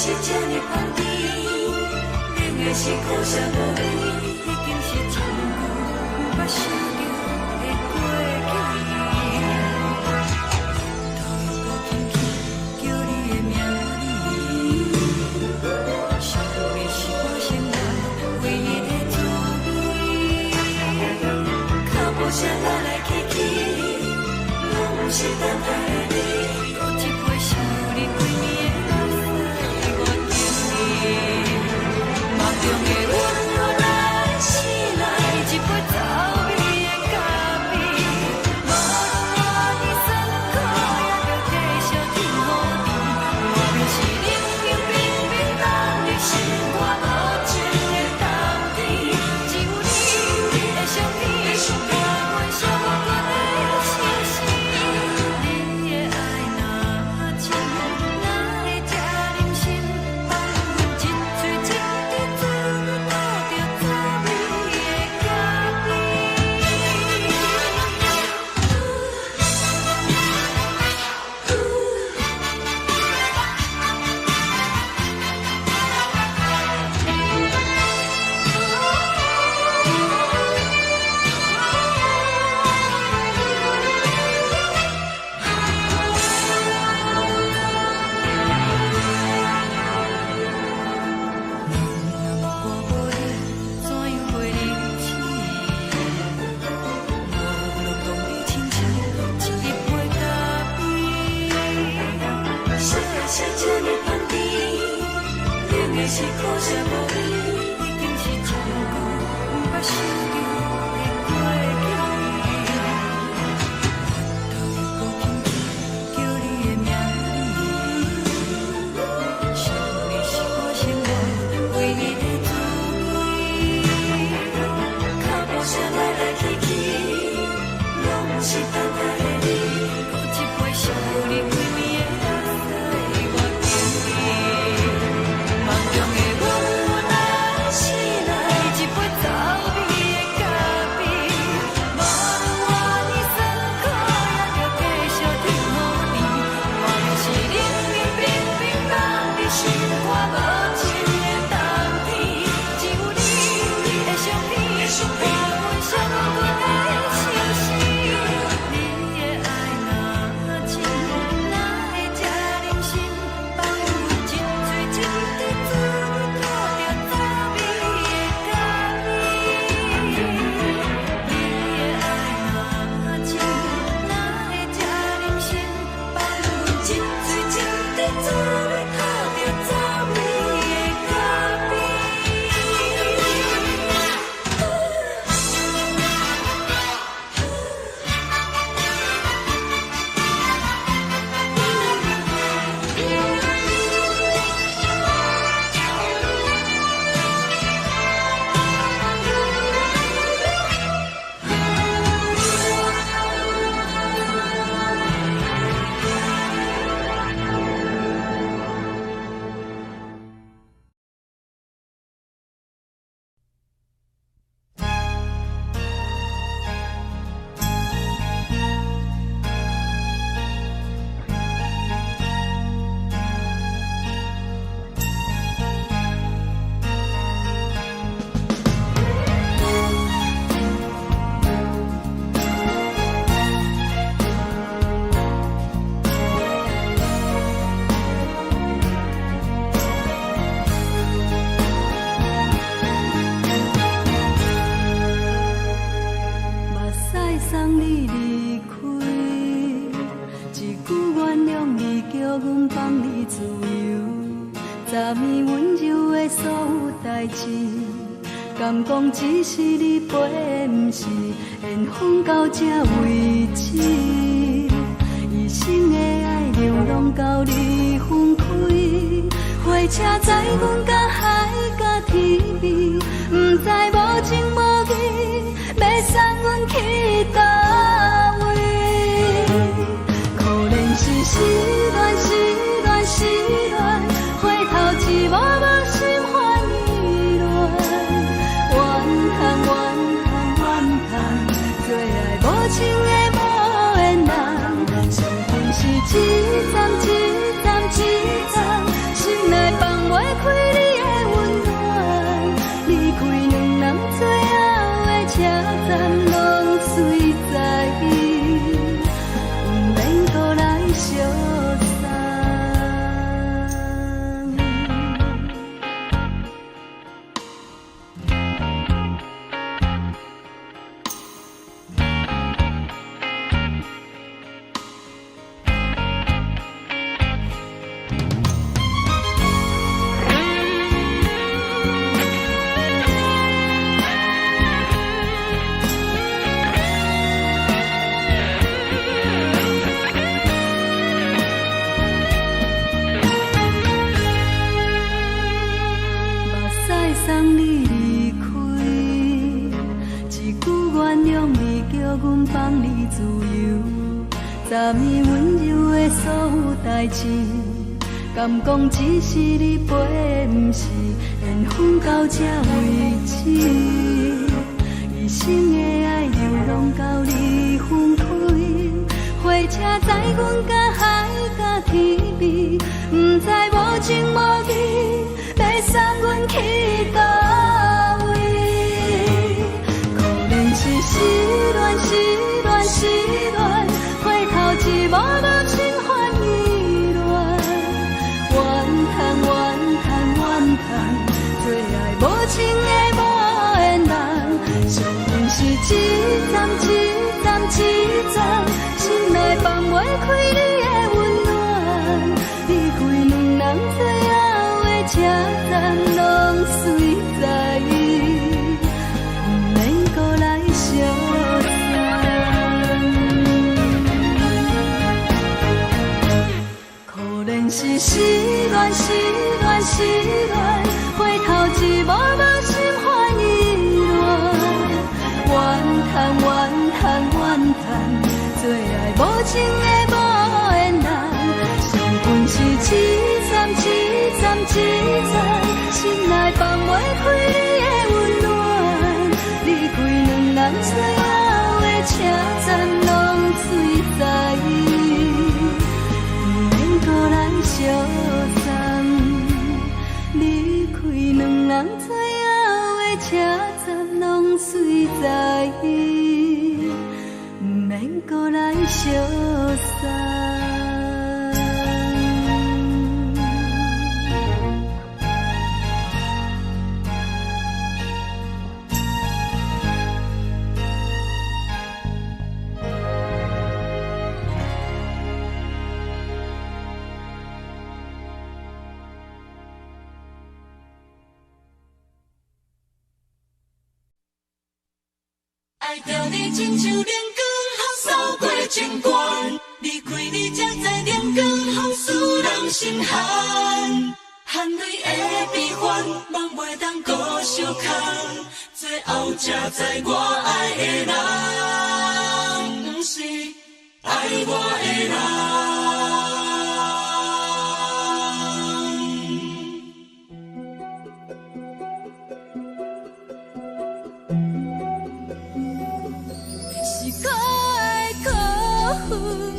是這呢香甜，冷的是苦澀無味，已經是真久毋捌想著的過去。頭又閣輕輕叫你的名字，想你是我生活唯一的滋味。腳步聲來來去去，攏毋是等待的你。閣一杯想你規暝的目屎，我敬你。夢中的阮來醒來，一杯走味的咖啡。無論偌尼酸苦，也著繼續天雨甜。莫非是冷冷冰冰凍入心肝無情的冬天？只有你的相片，予阮寂寞的相思。你的愛若深，哪會這忍心放阮一喙一滴嘴吐著滋味的咖啡？若我無你，怎樣過日子？無論講你親像一杯咖啡。啥的是這呢香甜，冷的是苦澀無味，已經是真久毋捌想著的過去。頭又閣輕輕叫你的名字，想你是我生活唯一的滋味。腳步聲來來去去，攏毋是等待的你。閣一杯想你規暝的目屎，我敬你。夢中的阮來醒來，一杯走味的咖啡。無論偌尼酸苦，也著繼續天雨甜。莫非是冷冷冰冰凍入心肝無情的冬天？只有你的相片，予阮寂寞的相思。你的愛若深，哪會這忍心放阮一喙一滴嘴吐著滋味的咖啡？你的愛若深，哪會這忍心放阮一喙一滴嘴吐著滋味的咖啡？目屎送你離開，一句原諒你，叫阮放你自由。昨暝溫柔的所有代誌，敢講只是你陪的，毋是緣分到這為止。一生的愛流浪到你分開，火車載阮到海角天邊，毋知無情無義，欲送阮去佗位？可憐是失戀，失戀，失戀，回頭一幕幕心煩意亂。怨嘆怨嘆怨嘆，做愛無情的無緣人，上恨是一站一站一站，心內放。送你离开。一句原諒你，叫阮放你自由。昨暝溫柔的所有代誌，敢講只是你陪，毋是緣分到這為止。一生的愛流浪到你分開，火車載阮甲海甲天邊，毋知無情無義，欲送阮去佗位？可憐是失戀，失戀，失戀，回頭一幕幕心煩意亂。怨嘆怨嘆怨嘆，做愛無情的無緣人，惜阮是一站一站一站，心內放袂開你的溫暖。離開兩人最後的車站，攏隨在，毋免閣來相送。可憐是失戀，失戀，失戀，回頭一幕幕心煩意亂。怨嘆怨嘆怨嘆，做愛無情的無緣人，惜阮是一站一站一站，心內放袂開你的溫暖。離開兩人最後的車站，攏隨在，毋免閣來相送。離開兩人最後的車站，攏隨在，毋免閣來相送。愛著你親像冷光予掃過情關，離開你才知冷光予使人心寒，汗淚的悲歡，夢袂當閣相牽，最後才知我愛的人，毋是愛我的人。是可愛可恨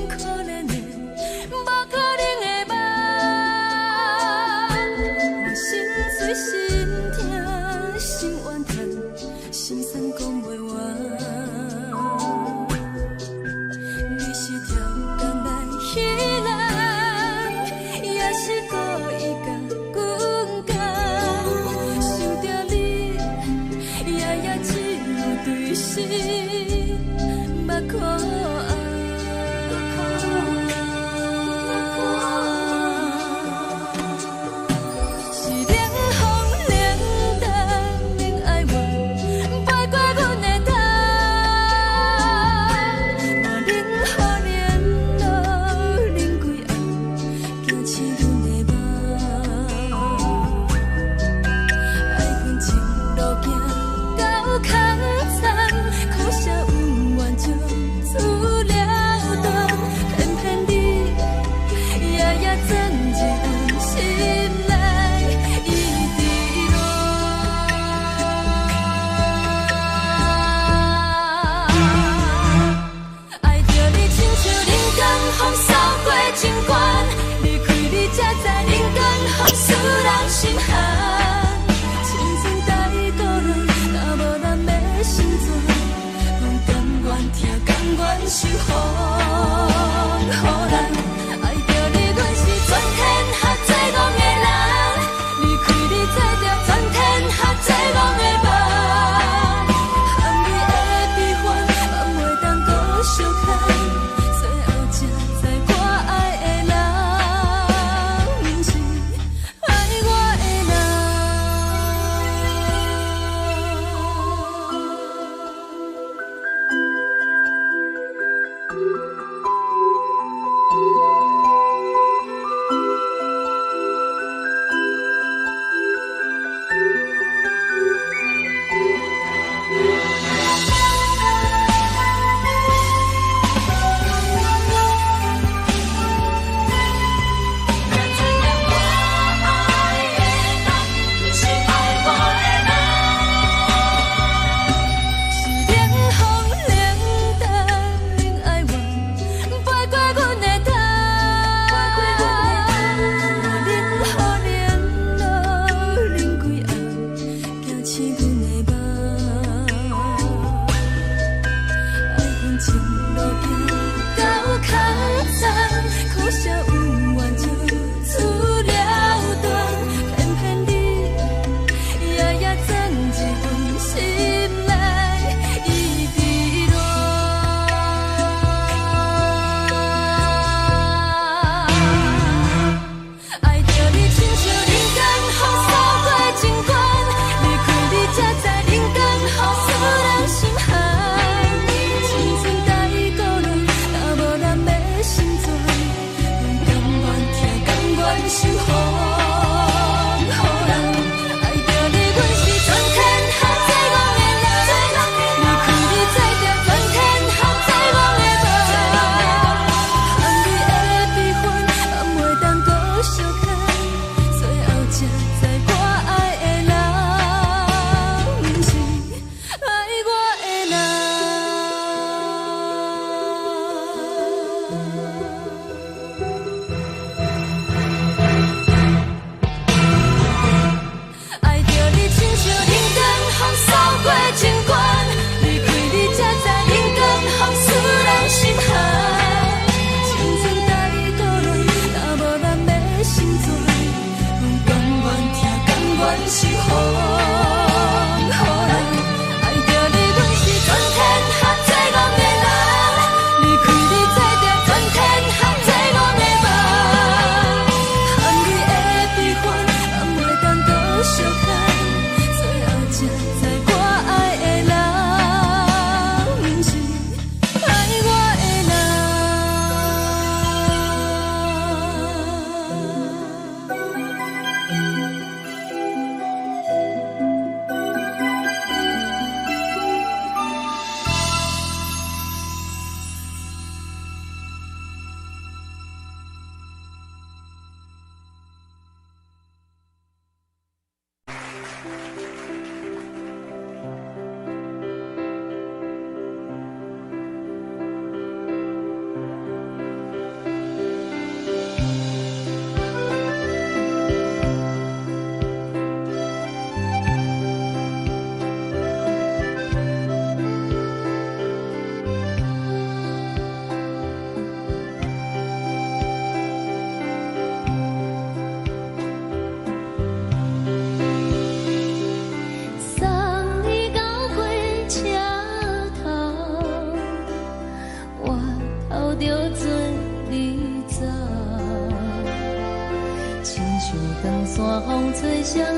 可憐的，無可能的夢。我心碎心痛心怨嘆，心酸講袂完。你是超工來彼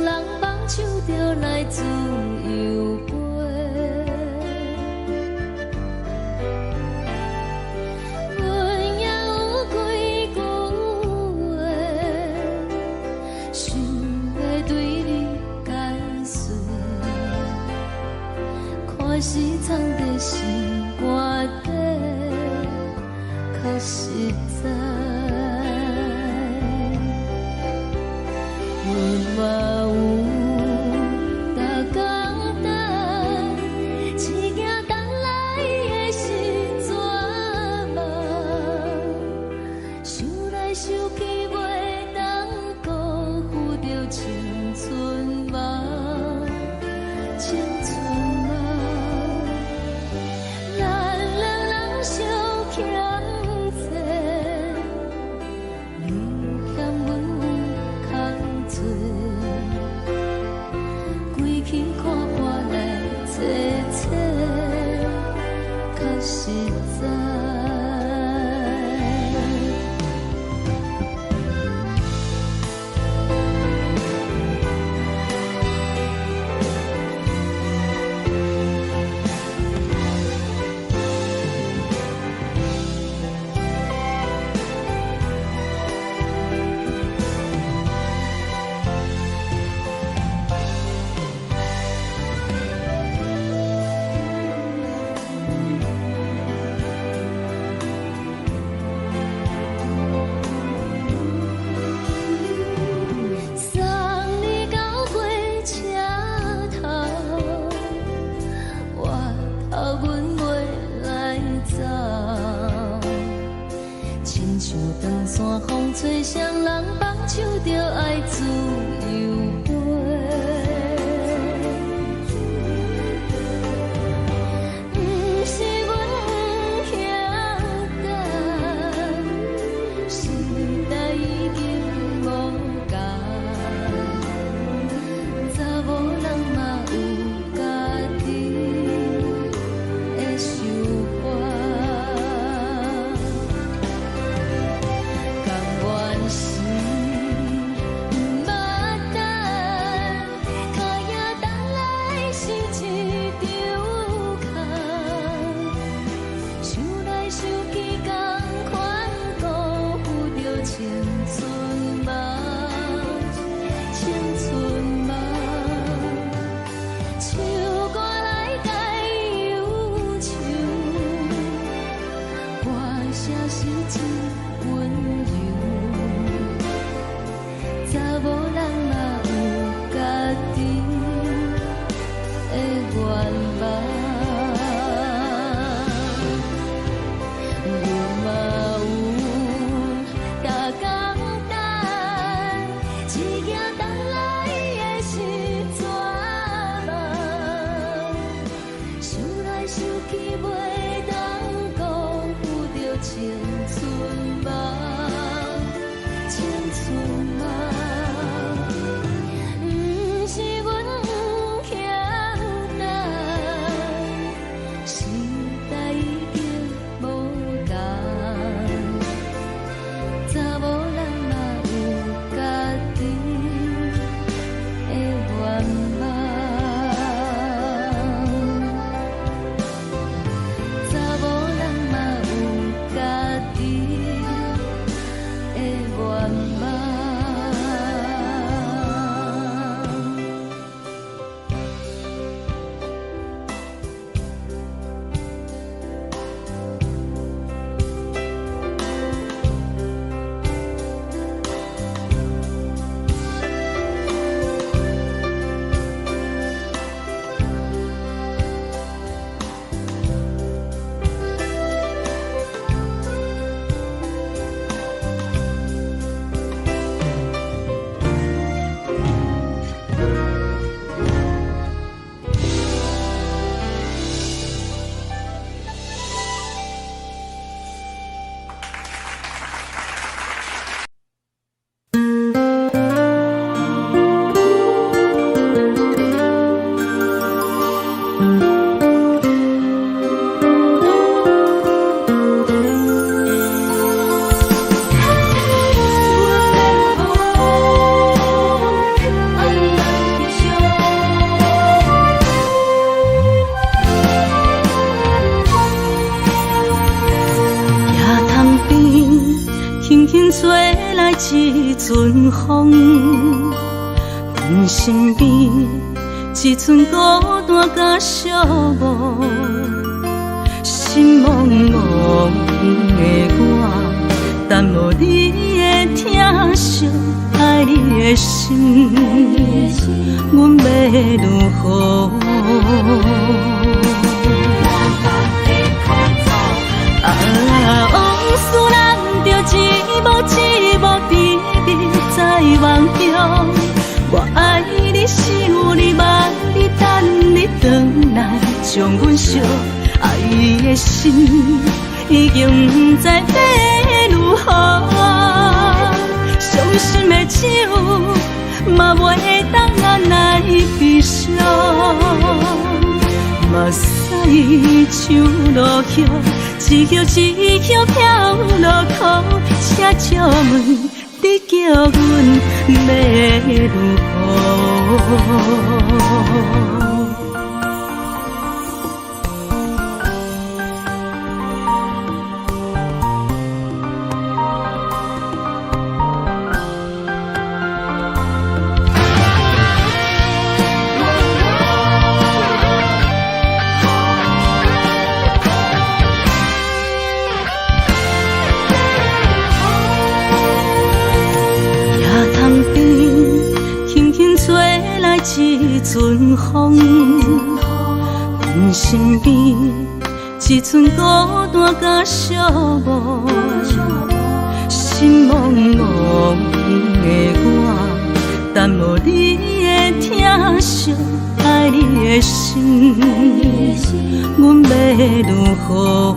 人放手就來自由飛。阮也有幾句話，想欲對你解說，看是藏佇心肝底，較實在。阮嘛有逐工等，一件等來的是绝望，想來想去袂當辜負著青春夢，青春夢。咱兩人相欠債，你欠阮有空濟，規氣看破來坐坐，較實在。送你到火車頭，我頭阮袂來走。親像長山風吹，誰人放手就愛自由飛。毋是阮不曉等，時代已經無仝，查某人嘛有家己的想法。甘願是毋捌陣風，阮身邊一寸孤單佮寂寞，心茫茫的我，等無你的疼惜，愛你的心，阮欲如何？啊，往事難著一幕一幕甜蜜在夢中，我愛你，想你，望你，等你轉來，將阮惜愛的心已經毋知欲如何，傷心的酒嘛袂當來悲傷，目屎像落雨，一葉一葉飄落苦，請借問你叫阮欲如何？一陣風，阮身邊一寸孤單佮寂寞，心茫茫的我，等無你的疼惜，愛你的心，阮欲如何？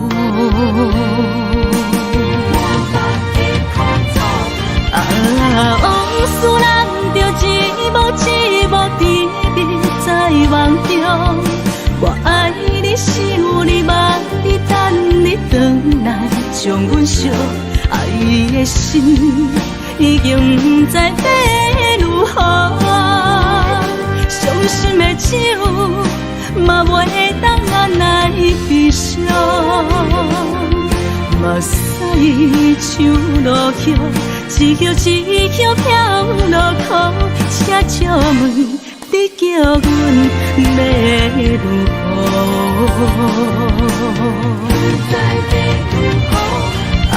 啊，往事難著一幕一幕甜蜜在夢中，我愛你，想你，望你，等你轉來，將阮惜愛的心已經毋知欲如何，傷心的酒嘛袂當來悲傷，目屎像落雨，一葉一葉飄落苦，請借問你叫阮欲如何？啊，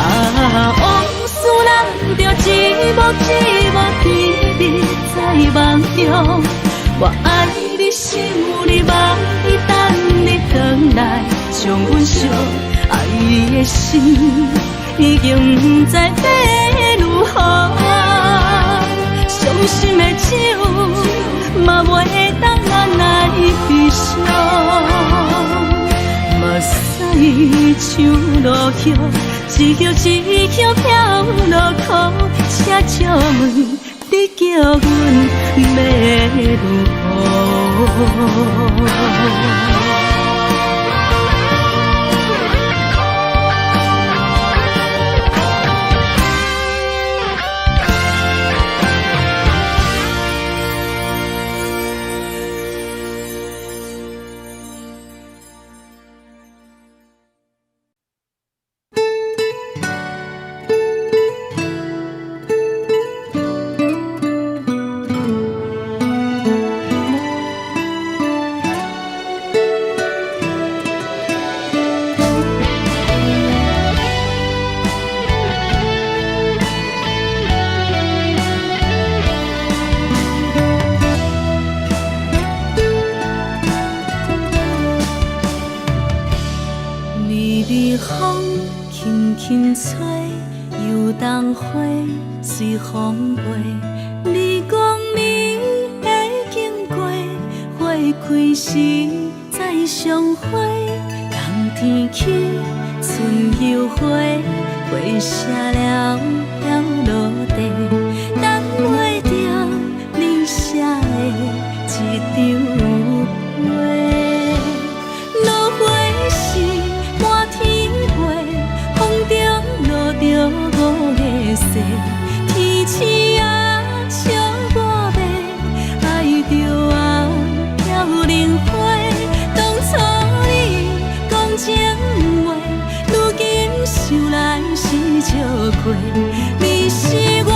往事難著一幕一幕甜蜜在夢中，我愛你，想你，望你，等你轉來，將阮惜愛的心已經毋知欲如何，傷心的酒嘛袂當來悲傷，目屎像落雨，一葉一葉飄落苦，請借問你叫阮欲如何？想來是笑過，你是我。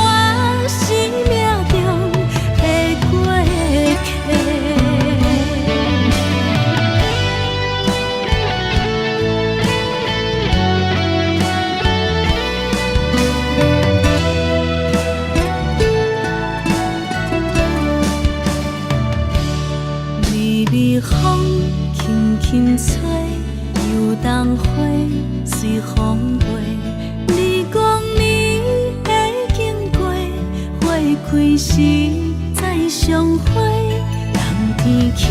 輕吹，油桐花隨風飛。你講你會經過，花開時再相會。冬天起，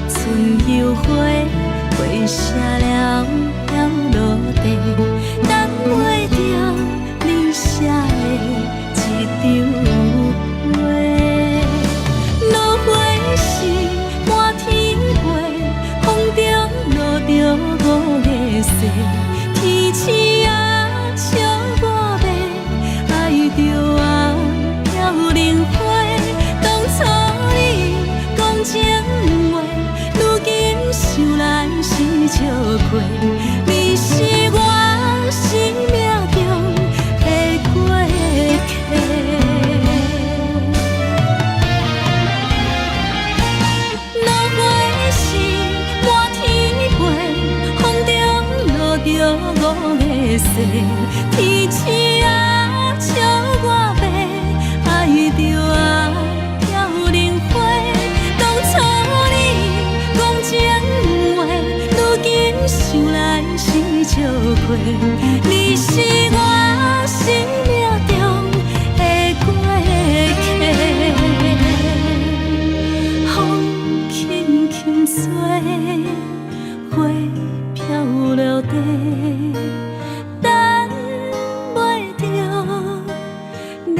春又回，花謝了飄落地，等袂著你寫的這張批。落花是滿天飛，風中落著五月雪，天鼠仔笑我欲，愛著啊飄零花。當初你講情話，如今想來是笑虧。你是我生命中的過客。落花是滿天飛，風中落著五月雪，天鼠仔笑我欲，愛著啊飄零花。當初你講情話，如今想來是笑虧。你是我生命中的過客。風輕輕吹，花飄落地，等袂著你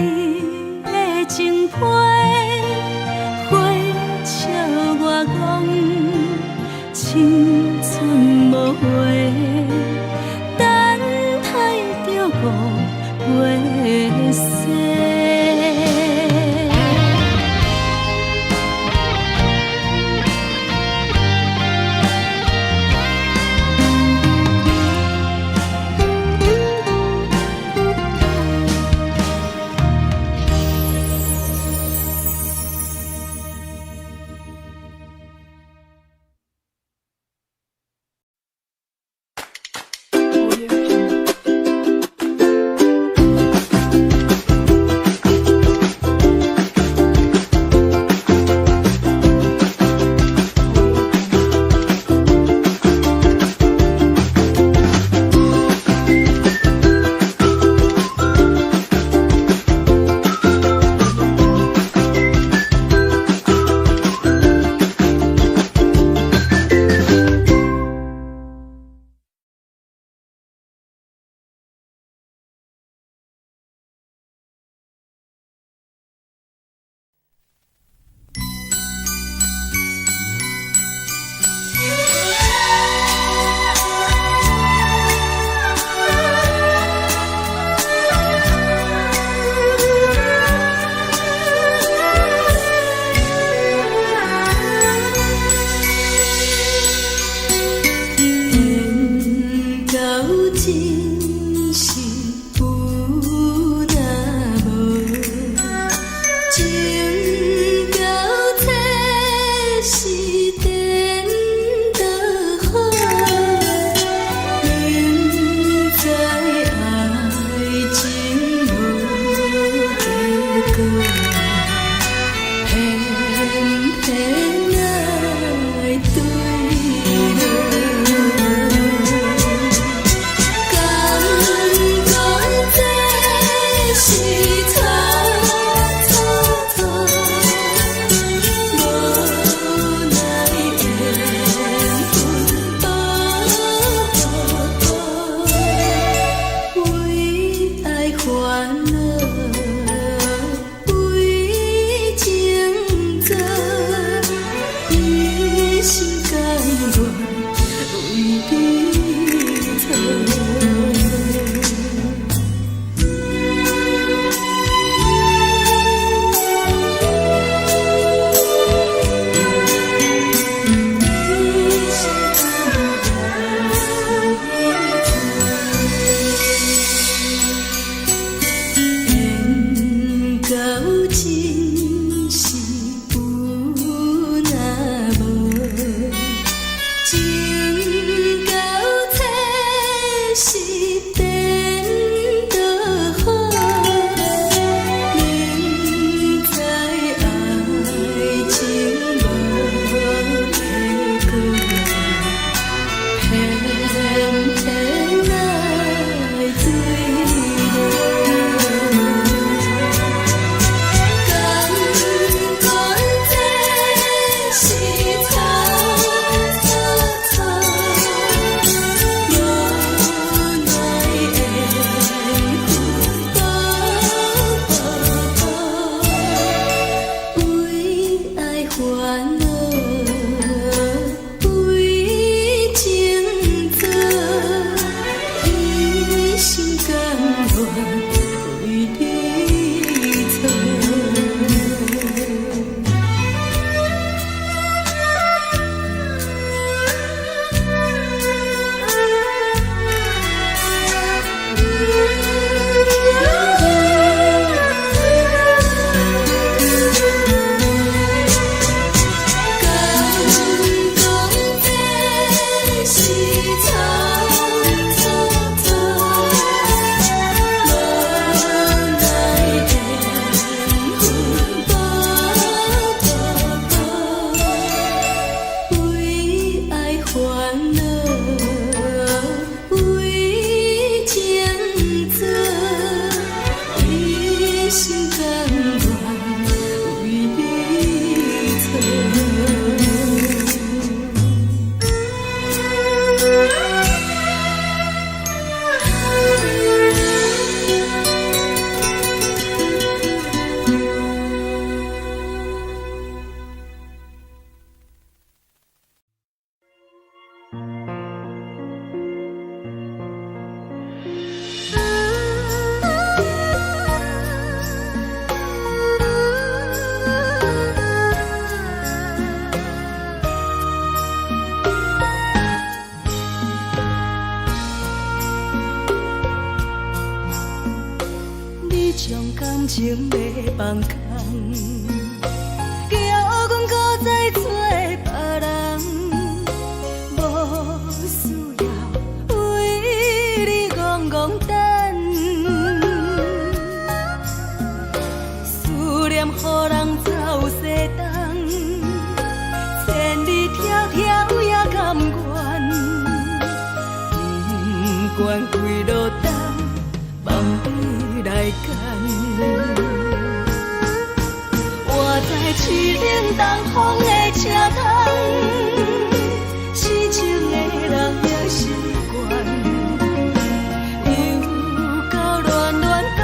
的情批。花笑我講青春無話，等待著五月雪。煩惱，為情做，一心甘願為你錯。敢講這是錯錯錯，無奈緣分步步步，為愛煩惱，為情做，一心甘願為你錯。你將感情欲放空，叫阮閣再找別人，無需要為你戇戇等，思念予人走西東，千里迢迢也甘願，不管幾落冬，望你來牽。我在凄冷東風的車窗，痴情的人也習慣，又到暖暖甲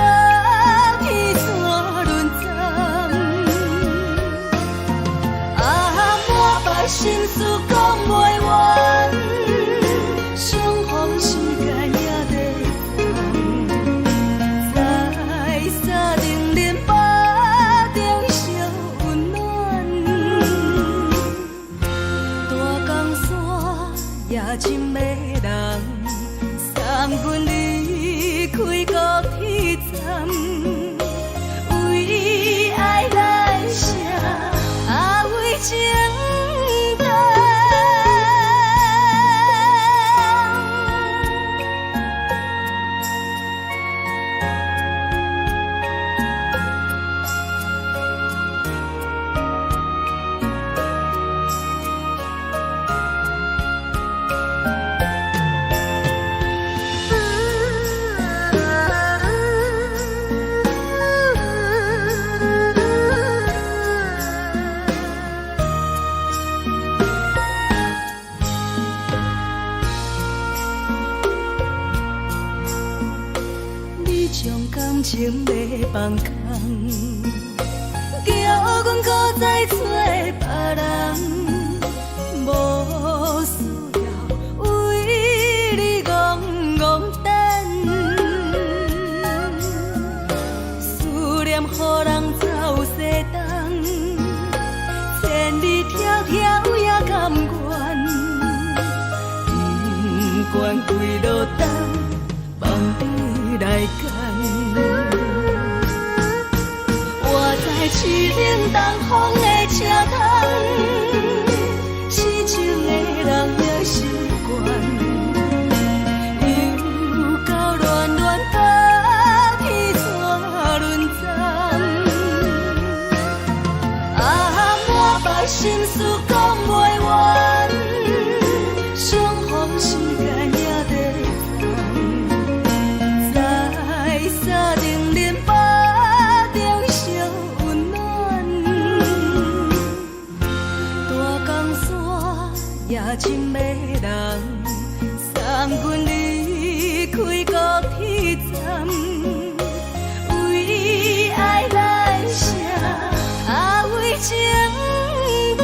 天山輪鬃，啊，满腹心事講袂完，相逢時間也在藏，在三重恁腹中相溫暖，大江山也真迷人，送阮離開高鐵站，為愛來寫，啊為情等。你將感情欲放空，叫阮閣再找別人，無需要為你戇戇等，思念予人走西東，千里迢迢也甘願，不管幾落冬，望你來牽。我在凄冷東風的車窗，痴情的人也習慣，又到暖暖甲天山輪鬃，啊，滿腹心事講袂完，相逢時間也在藏，在三重恁腹中相溫暖，大江山也真迷人，送阮離開高鐵站，為愛來寫，啊為情等。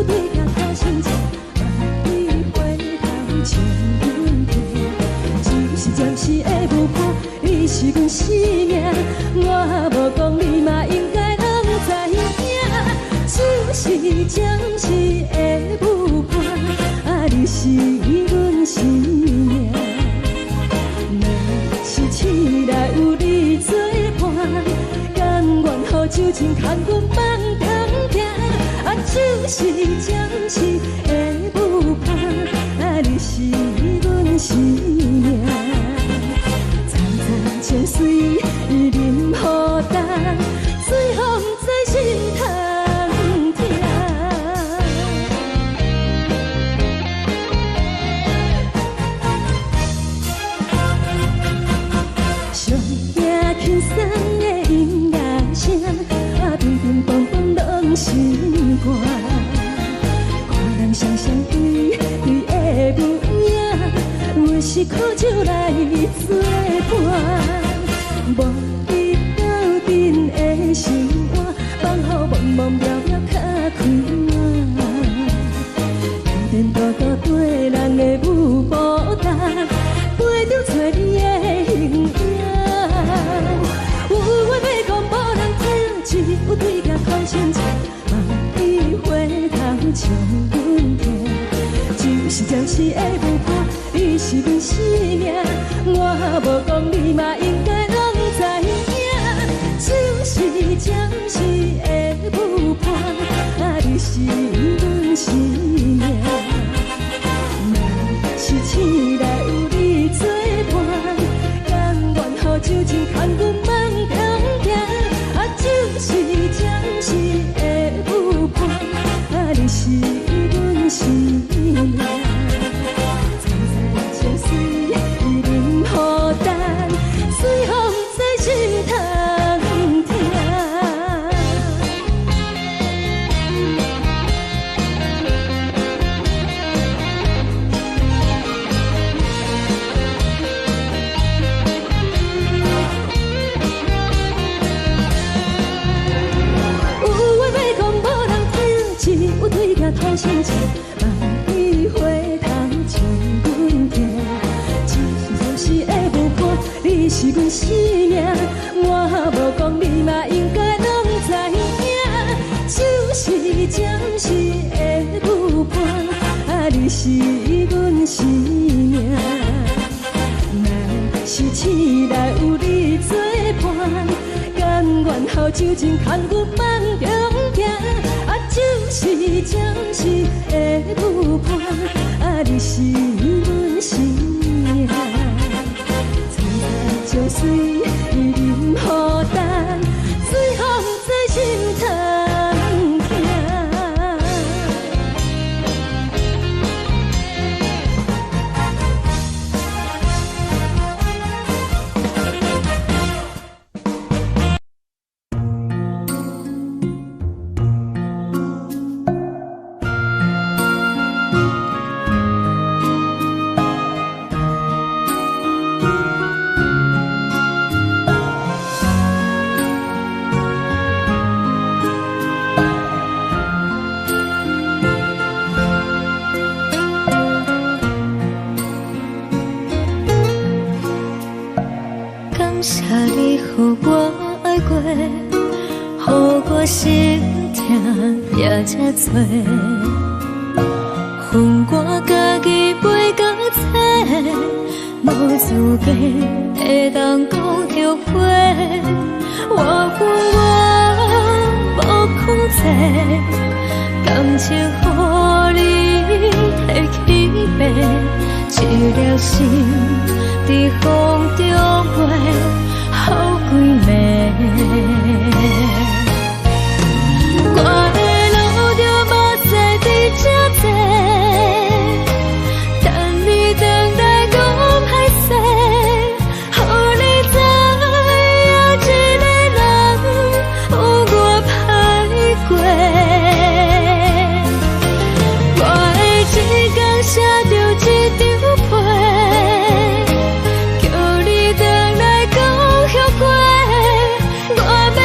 有對鏡看心情，萬里回頭像阮疼，只是暫時的舞伴，你是阮生命，我無講你嘛應該攏知影，只是暫時的舞伴，啊，你是阮生命。若是醒來有你做伴，甘願予酒精牽阮放中行，啊，只是暫時的舞伴，啊，你是阮生命。層層情水淋予干，水予毋知心通疼。上驚輕鬆的音樂聲，啊，乒乒乓乓攏是歌。看人雙雙對對的舞影，阮是苦酒來作伴。無你鬥陣的生活，放予茫茫渺渺較快活。天天多多對人的舞步動，陪著找你的形影。有話欲講無人聽，只有對鏡看親像，萬里回頭像阮疼。只是暫時的舞伴，你是阮生命，我無講你嘛應該攏知影。只是暫時的舞伴，啊，你是阮生命。若是醒來有你作伴，甘願予酒精牽阮放中行，啊，只是暫時的舞伴，啊，你是阮生命。層層情水淋予干，水予毋知心通疼。有話欲講無人聽，只有對鏡看親像，萬里回頭像阮疼。只是暫時的舞伴，你是阮生命，我無講你嘛應該攏知影。只是暫時的舞伴，啊，你是阮生命。若是醒來有你作伴，甘願予酒精牽阮放中行，啊，只是暫時的舞伴，啊，你是阮生命。層層情水淋予干，水予毋知心通疼。感謝你予我愛過，予我心疼也這多。分我家己飛到找，無資格會當講後悔。我有我無控制，感情予你提去爬，一粒心佇風中飛，予規暝。我會流著目屎佇這坐，等你轉來講歹勢，予你知影這个人有偌歹過。我會一工寫著一張批，叫你轉來講後悔，我欲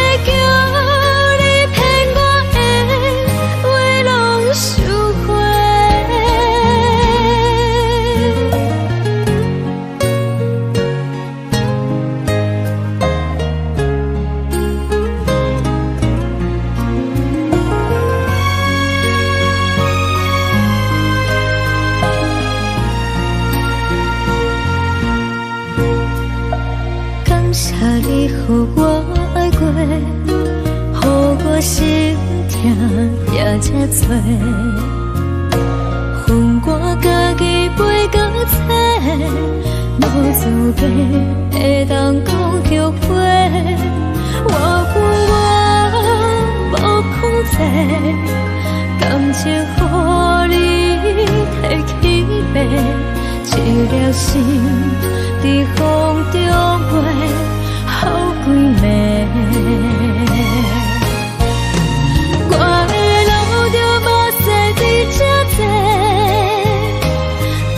也遮多。予我家己飞到找，無資格會當講後悔。我有我無控制，感情予你提去爬，一粒心佇風中飛，予幾暝。我會流著目屎佇這坐，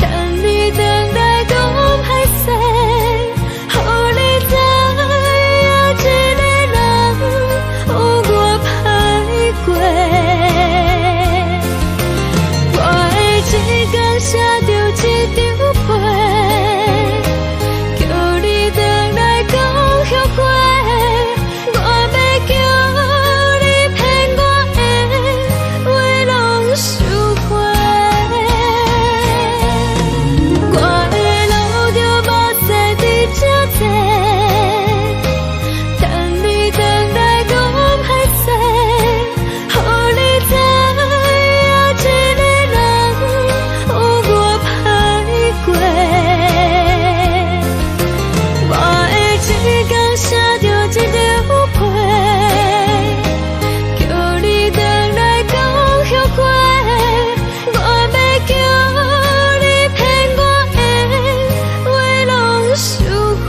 等你轉來講歹勢，予你知影一个人有偌歹過。我會一工寫著一張批，叫你轉來講後悔。我欲叫你騙我的話攏收回。我會流著目屎佇這坐，等你轉來講歹勢，予你知影一個人有偌歹過。我會一工寫著一張批，叫你轉來講後悔。我欲叫你騙我的話攏收回。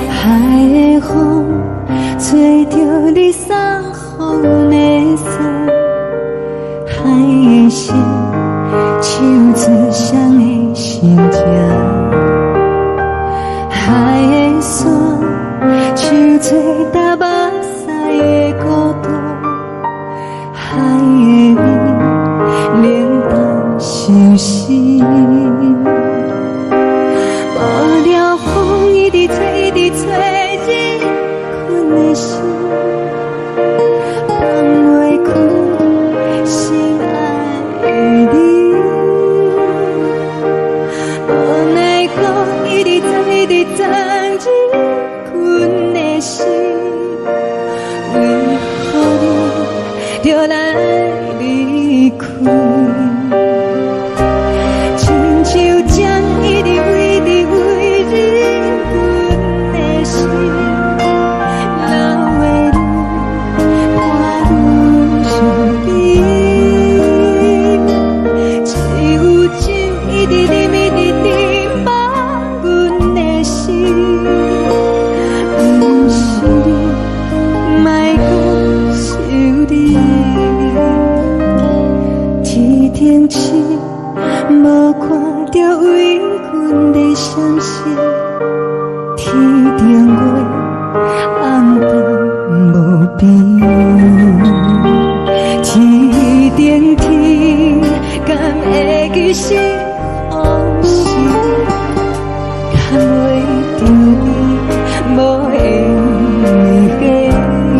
海的風吹著你送予阮的衫，海的心唱出誰的心情，海的山唱出搭目屎的孤獨，海的味冷淡相思。無聊風一直吹，一直吹，入阮的心，放袂開心愛的你。無奈何一直鑽，一直鑽入阮的心，為何你著來離開？親像針一直圍直圍入阮的心，流的淚伴阮相依。只有酒一直啉，一直啉，放阮的心，毋是你，莫閣想你。天頂星無看著為阮咧傷心，天頂月暗淡無邊，天頂天敢會記是予是牽袂著你，無緣的你。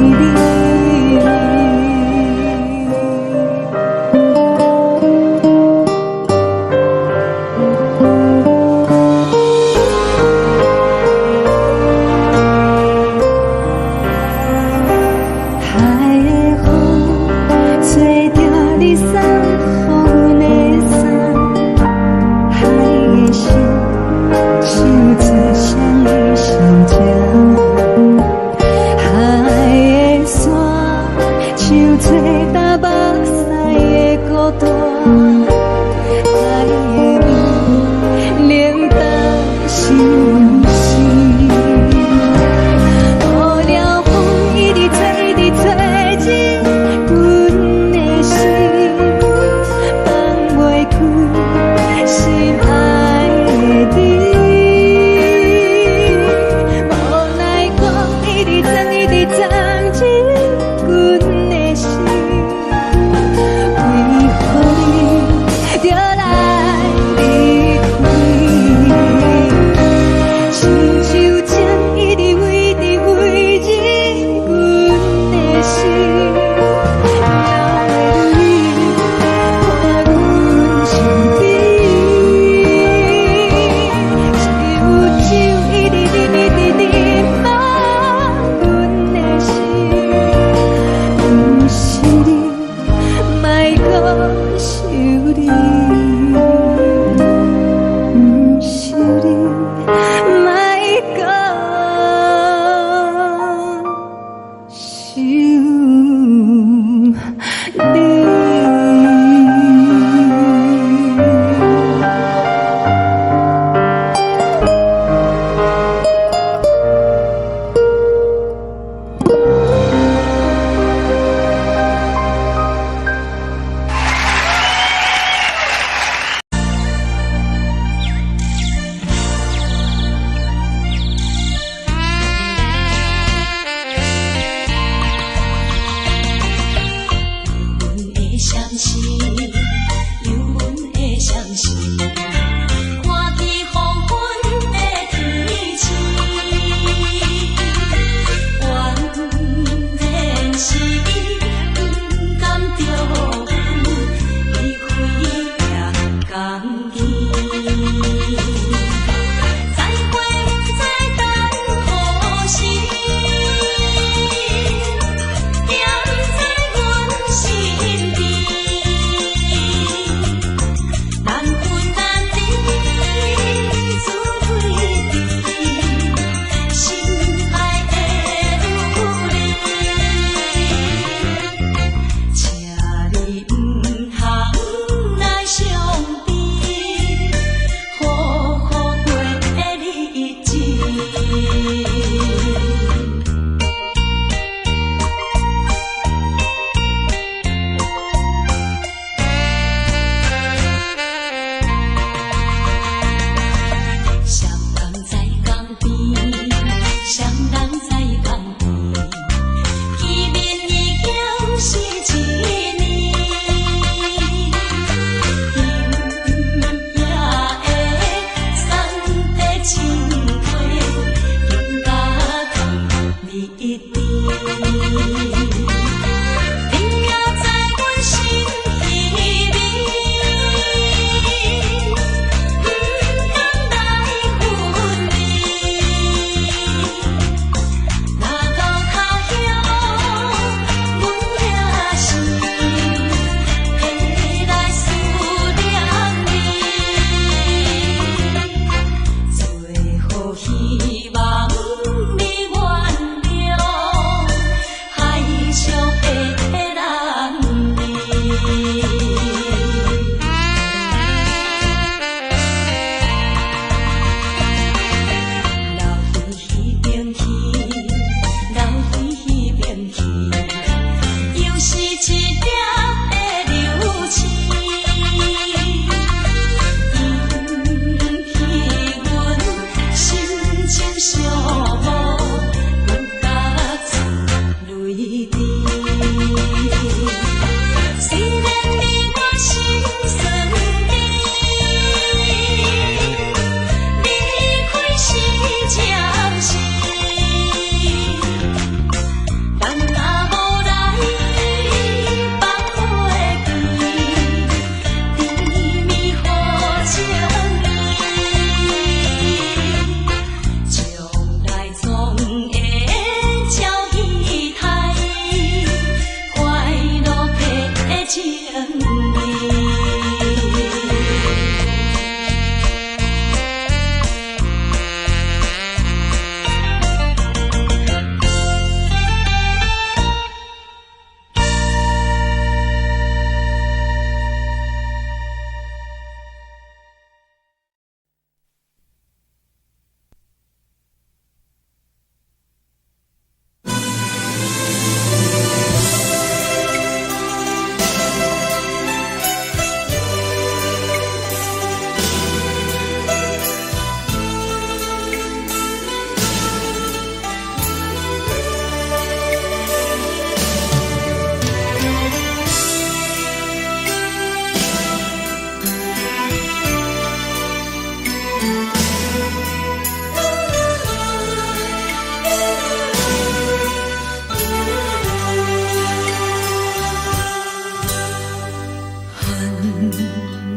寒冷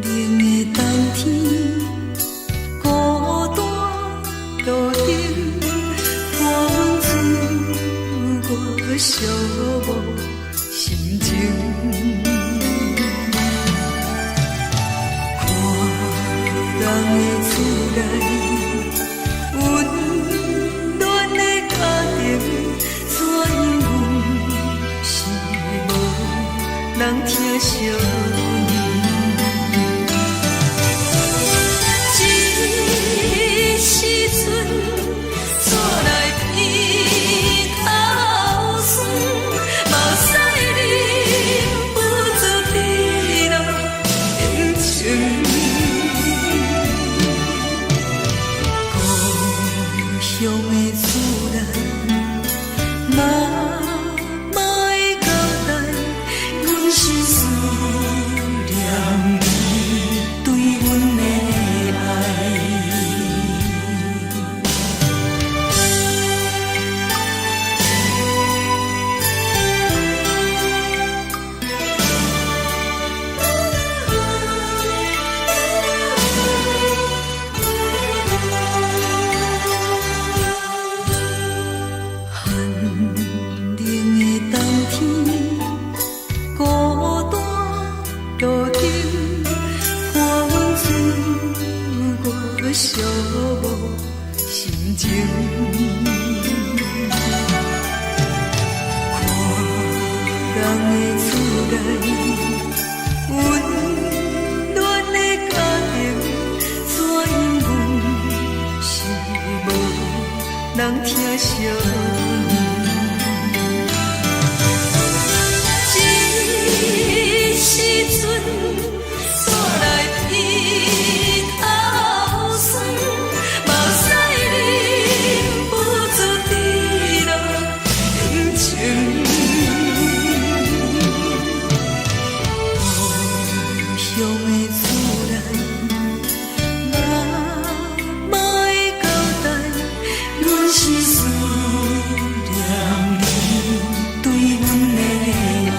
的冬天，孤單路燈，伴阮自我寂寞心情。看人的厝內，溫暖的家庭，怎樣阮是無人疼惜阮。這時陣，煞來鼻頭酸，目屎忍不住滴落眼睛。故鄉的厝內，媽媽的交代，阮是思念你對阮的愛。寒冷的冬天，孤單路燈，伴阮自我寂寞心情。看人的厝內，溫暖的家庭，怎樣阮是無人疼惜阮。這時陣，煞來鼻頭酸，目屎忍不住滴落眼睛。故鄉的厝內，媽媽的交代，阮是思念你對阮的愛。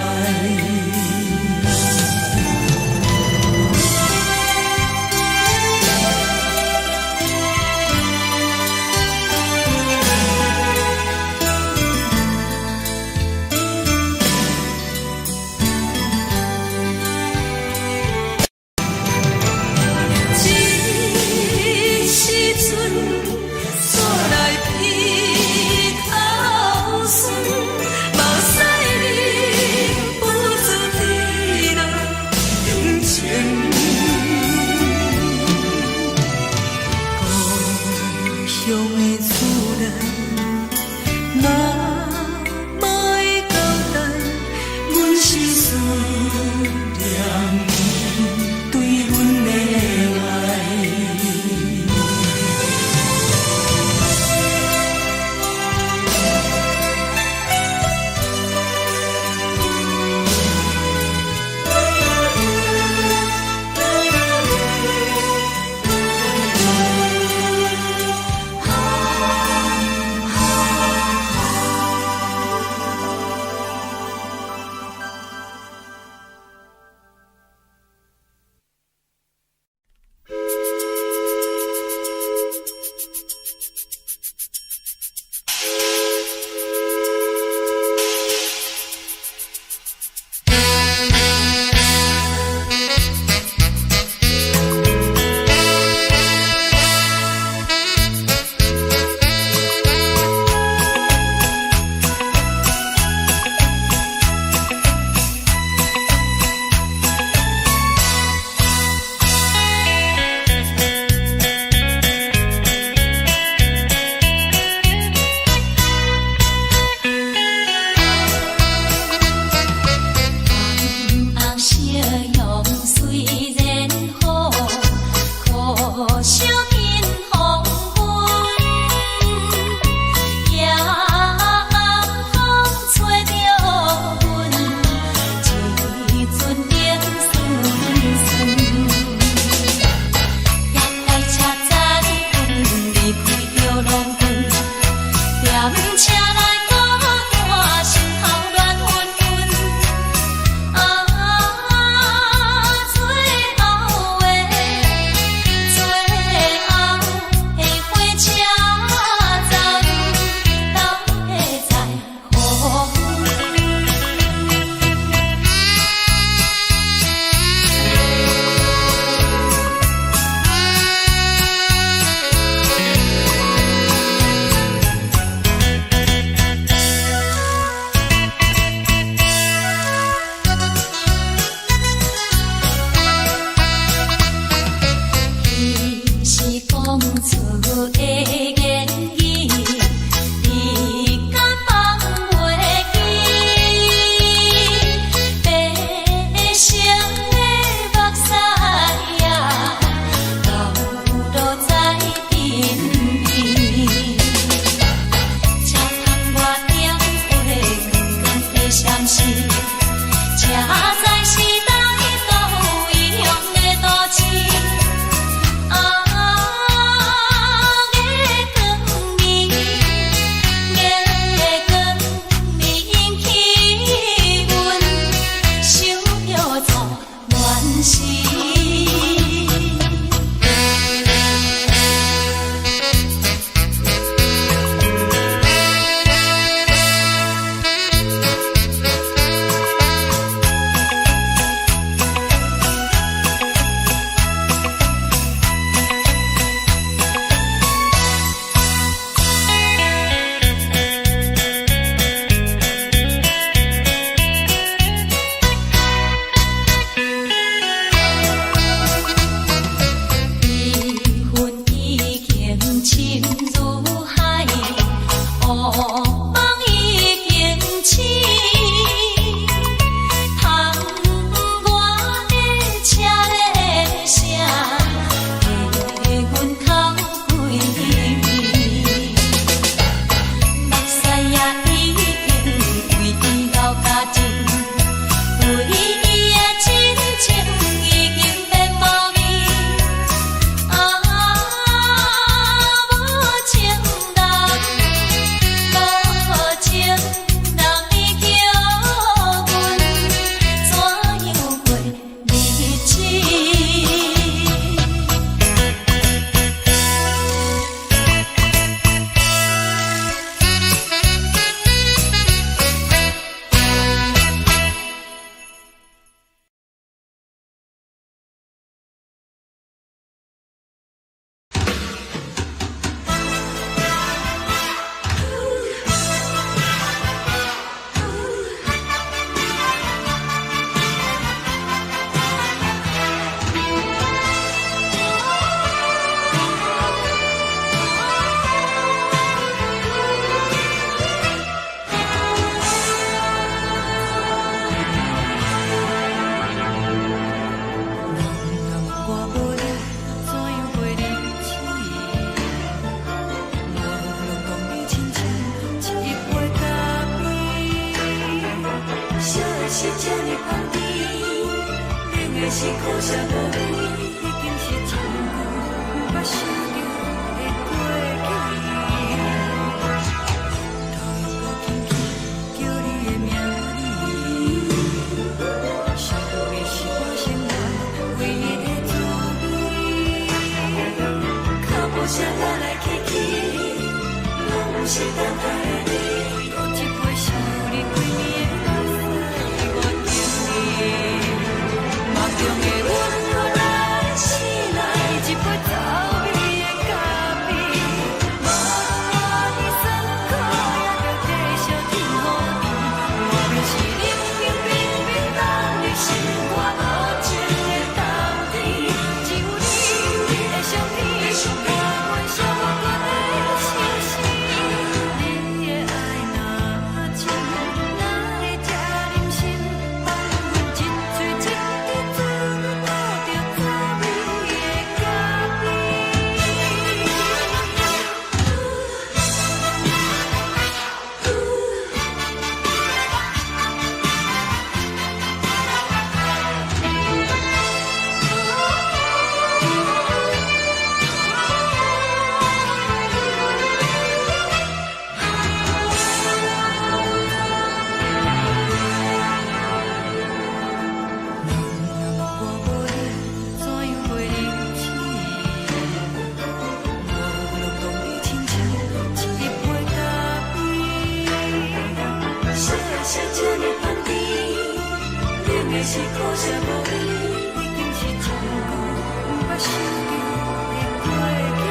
這時陣，煞來鼻頭酸，目屎忍不住滴落眼睛。故鄉的厝內，媽媽的交代，阮是思念你對阮的愛。聲來來去去，攏毋是等待的你。閣一杯想你規暝的目屎，我敬你。夢中的阮予咱醒來，一杯走味的咖啡。無論偌尼酸苦，也著繼續天雨甜。我就是冷冷冰冰凍入心肝無情的冬天，只有你的相片，伴阮寂寞的相思。你的愛若真，哪會這忍心放阮一喙一滴水吐著走味的咖啡？我無你，怎樣過日子？我攏當你親像一杯咖啡。啥啥這呢香甜，冷的是苦涩無味，已經是真久毋捌想著的過去。我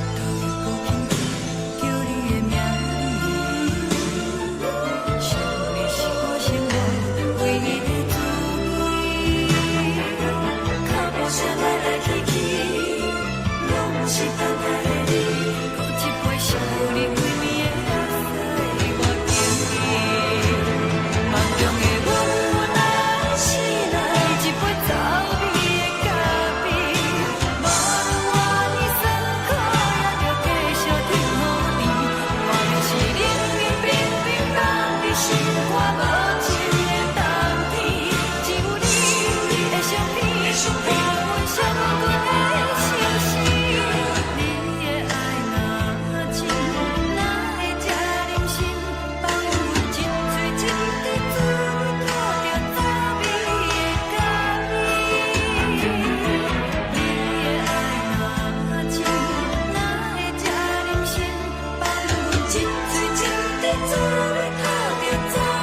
頭又閣輕輕叫你的名字，想你是我生活唯一的滋味。腳步聲來來去去，攏毋是等待的你。閣一杯想你規暝的目屎，我敬你。夢中的阮來醒來，一杯走味的咖啡。無論偌尼酸苦，也著繼續天雨甜。我就是冷冷冰冰凍入心肝無情的冬天，只有你的相片，伴阮寂寞的相思。你的愛若真，哪會這忍心放阮一喙一滴水吐著走味的咖啡？你的愛若真，哪會這忍心放阮一喙一滴水吐著走味的咖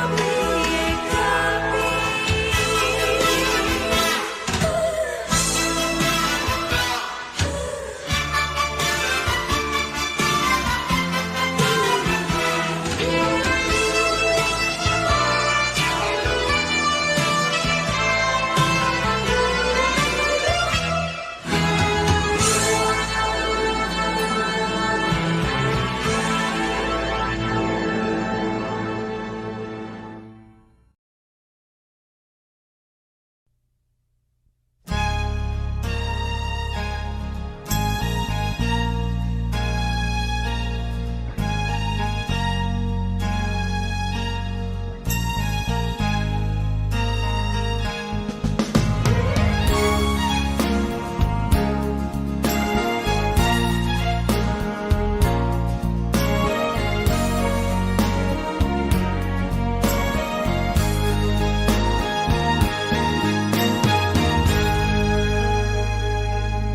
啡？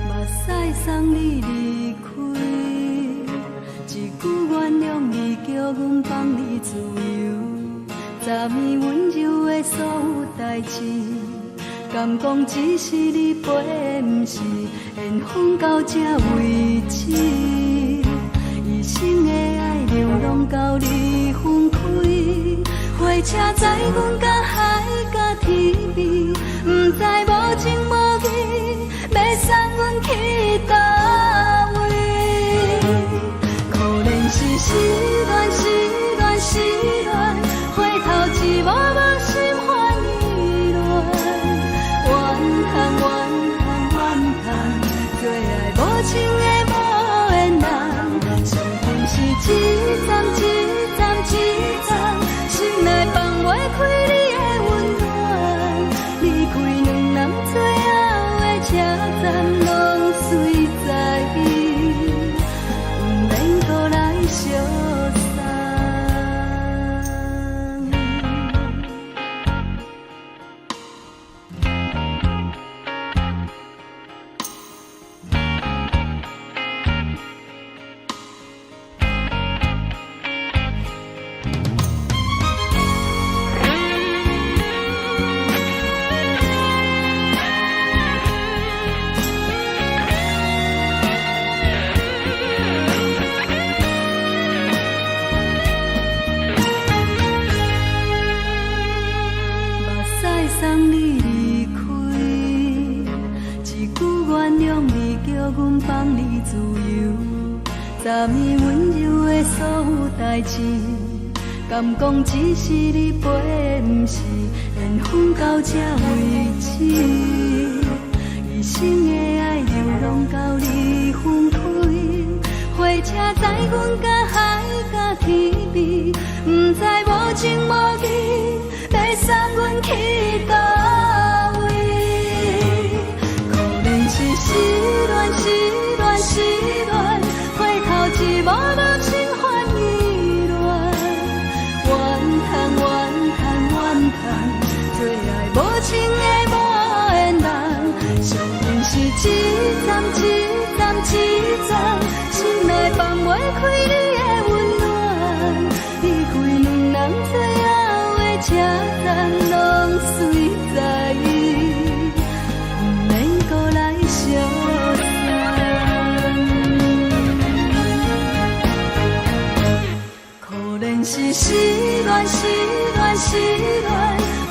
目屎送你離開，一句原諒你，叫阮放你自由。昨暝溫柔的所有代誌，敢講只是你陪的，毋是緣分到這為止。一生的愛流浪到你分開，火車載阮到海角天邊，毋知無情無義，欲送阮去佗位？可憐是失戀，失戀，失戀，回頭一幕幕心煩意亂。怨嘆，怨嘆，怨嘆，做愛無情的無緣人，傷心是一站一站一站，心內放袂開你的溫暖。離開兩人最後的車站，攏隨在毋免閣來相送。昨暝溫柔的所有代誌，敢講只是你陪，毋是緣分到這為止。一生的愛流浪到你分開，火車載阮到海角天邊，毋知無情無義，欲送阮去佗位？可憐是失戀，失戀，失戀，回頭一幕幕心煩意亂。怨嘆怨嘆怨嘆，做愛無情的無緣人，相信是一站一站一站，心內放袂開你的溫暖。離開兩人最後的車站，攏隨在，毋免閣來相送。可憐是失戀，失戀，失戀，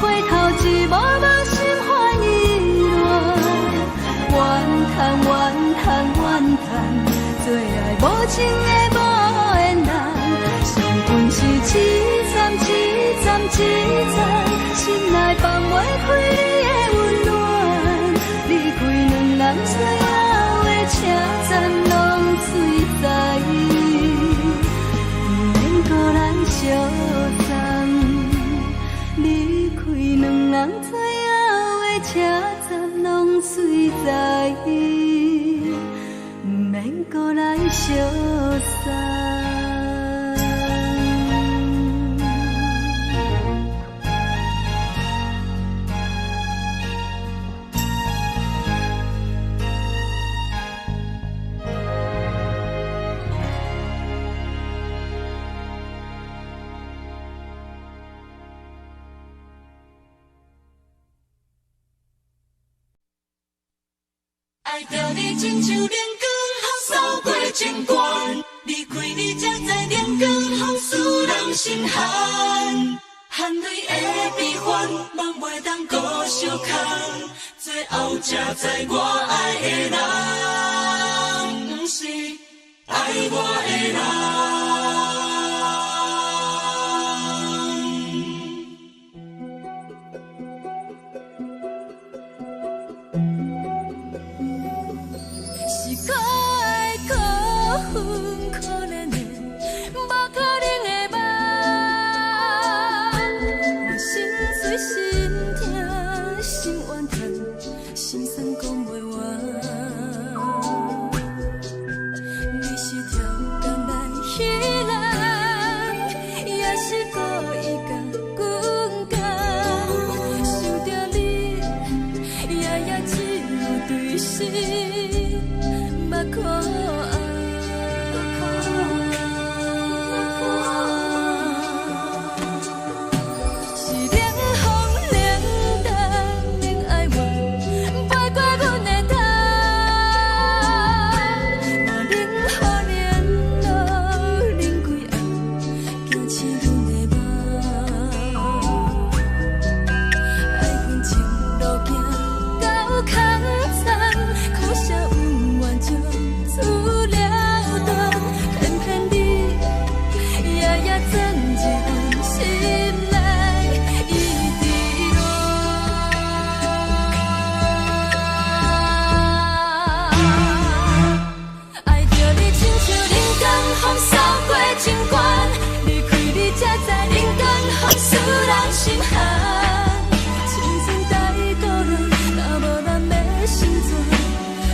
回頭一幕幕心煩意亂。怨嘆怨嘆怨嘆，做愛無情的無緣人，相逢是一站一站一站，心內放袂開你的溫暖。離開兩人最後的車站，攏隨在，毋免閣來相送。離開兩人最後的車站，攏隨在，毋免閣來相送。愛著你親像冷光予掃過情關，離開你才知冷光予使人心寒。含淚的悲歡，夢袂當閣相牽，最後才知我愛的人，毋是愛我的人。是可愛可恨可憐的，無可能的夢。我心碎心疼心怨嘆，心酸講袂完。你是超工來彼人，也是故意共阮講。想著你，夜夜只有對心目苦紅。是冷風冷淡免哀怨，飛過阮的頭。我冷雨冷露冷規暗，驚醒阮的夢。愛恨情路行到空残，可惜恩怨就此了斷。偏偏你夜夜鑽入阮心內，一直亂。愛著你親像冷光予掃過情關，離開你才知冷光予使人心寒。青春太孤單，若無人欲成全，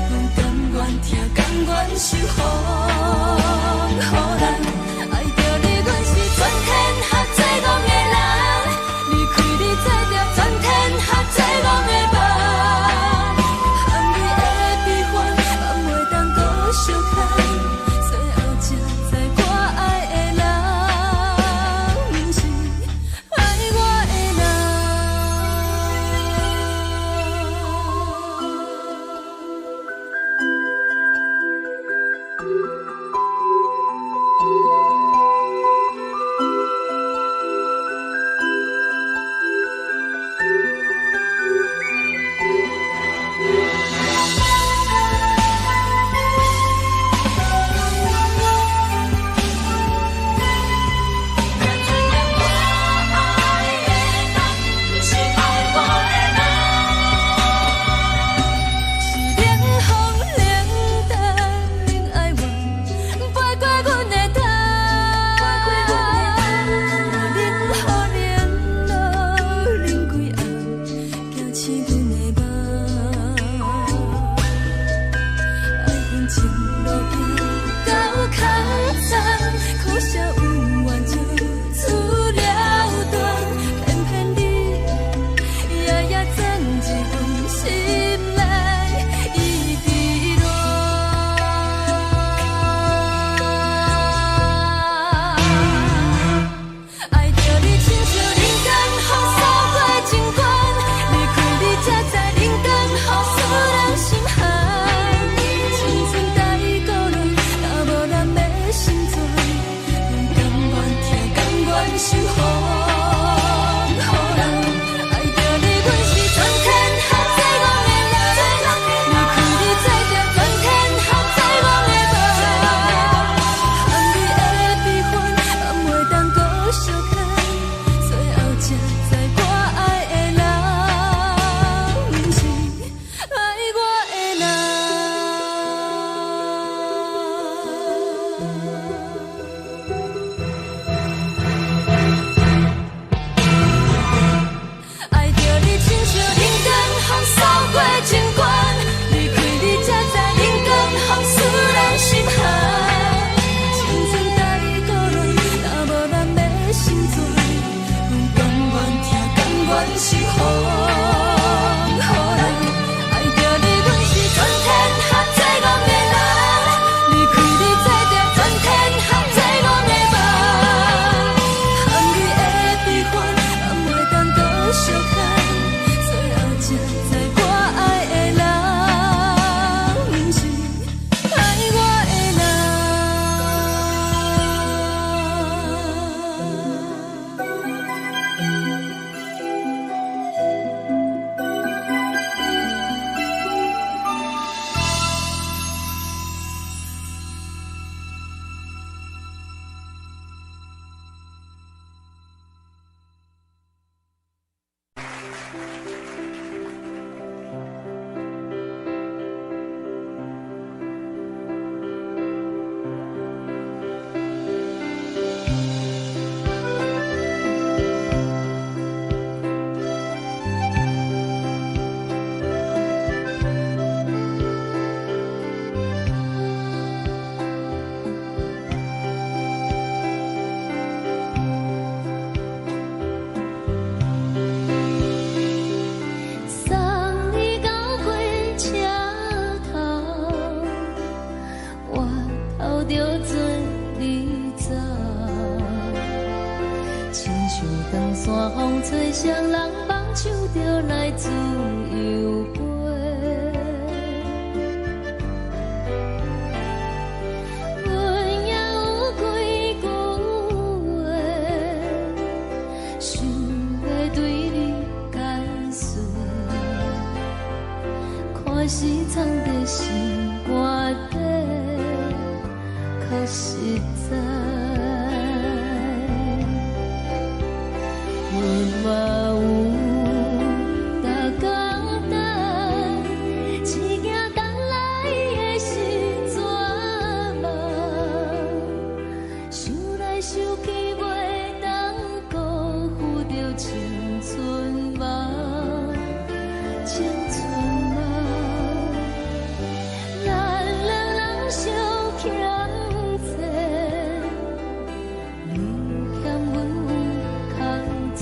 阮甘願疼，甘願受風雨難。愛著你，阮是全天下最戇的人，離開你才著全天下最戇的夢。含淚的悲歡，放袂當閣相牽，最後才知我愛的人，毋是愛我的人。來自由飛。阮也有幾句話，想欲對你解說，看是藏佇心肝底，較實在。阮嘛有逐工等，只驚等來的是絕望。想來想去，袂當辜負著青春夢，青春夢。咱兩人相欠債，你欠阮有空濟。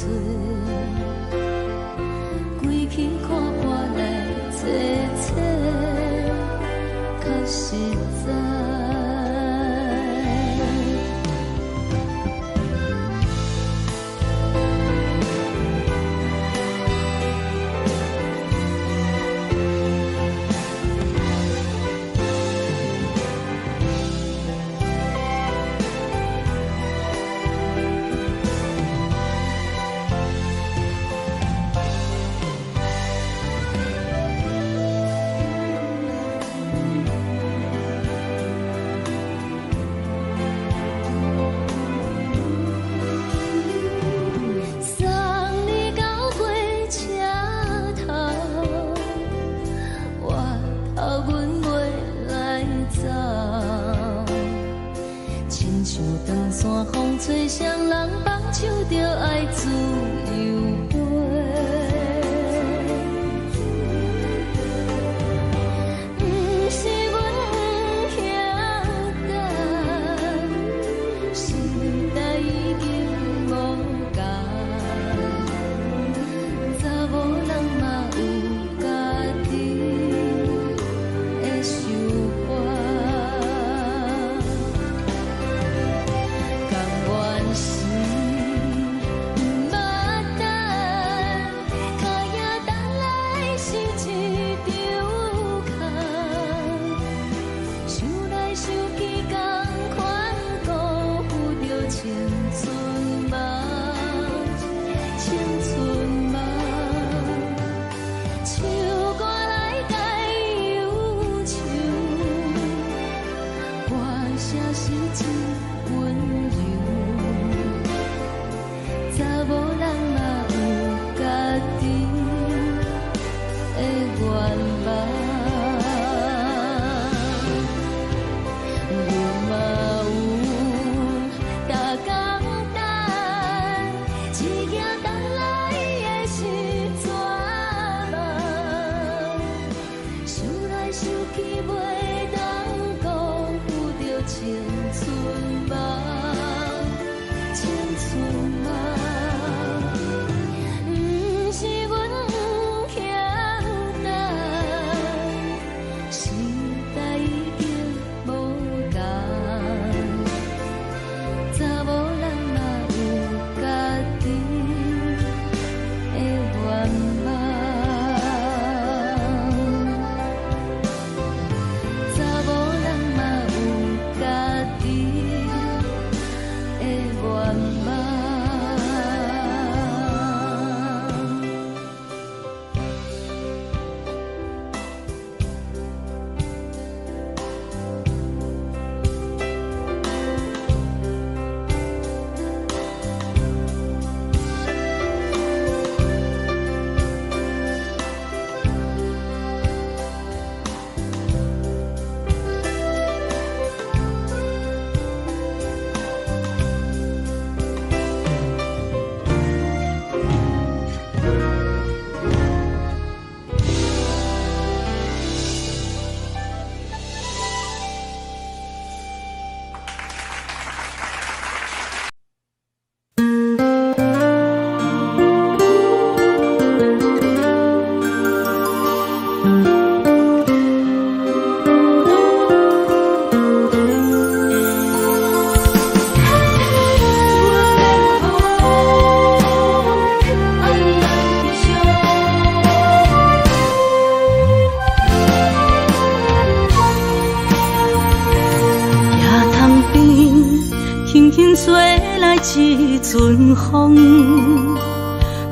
一陣風，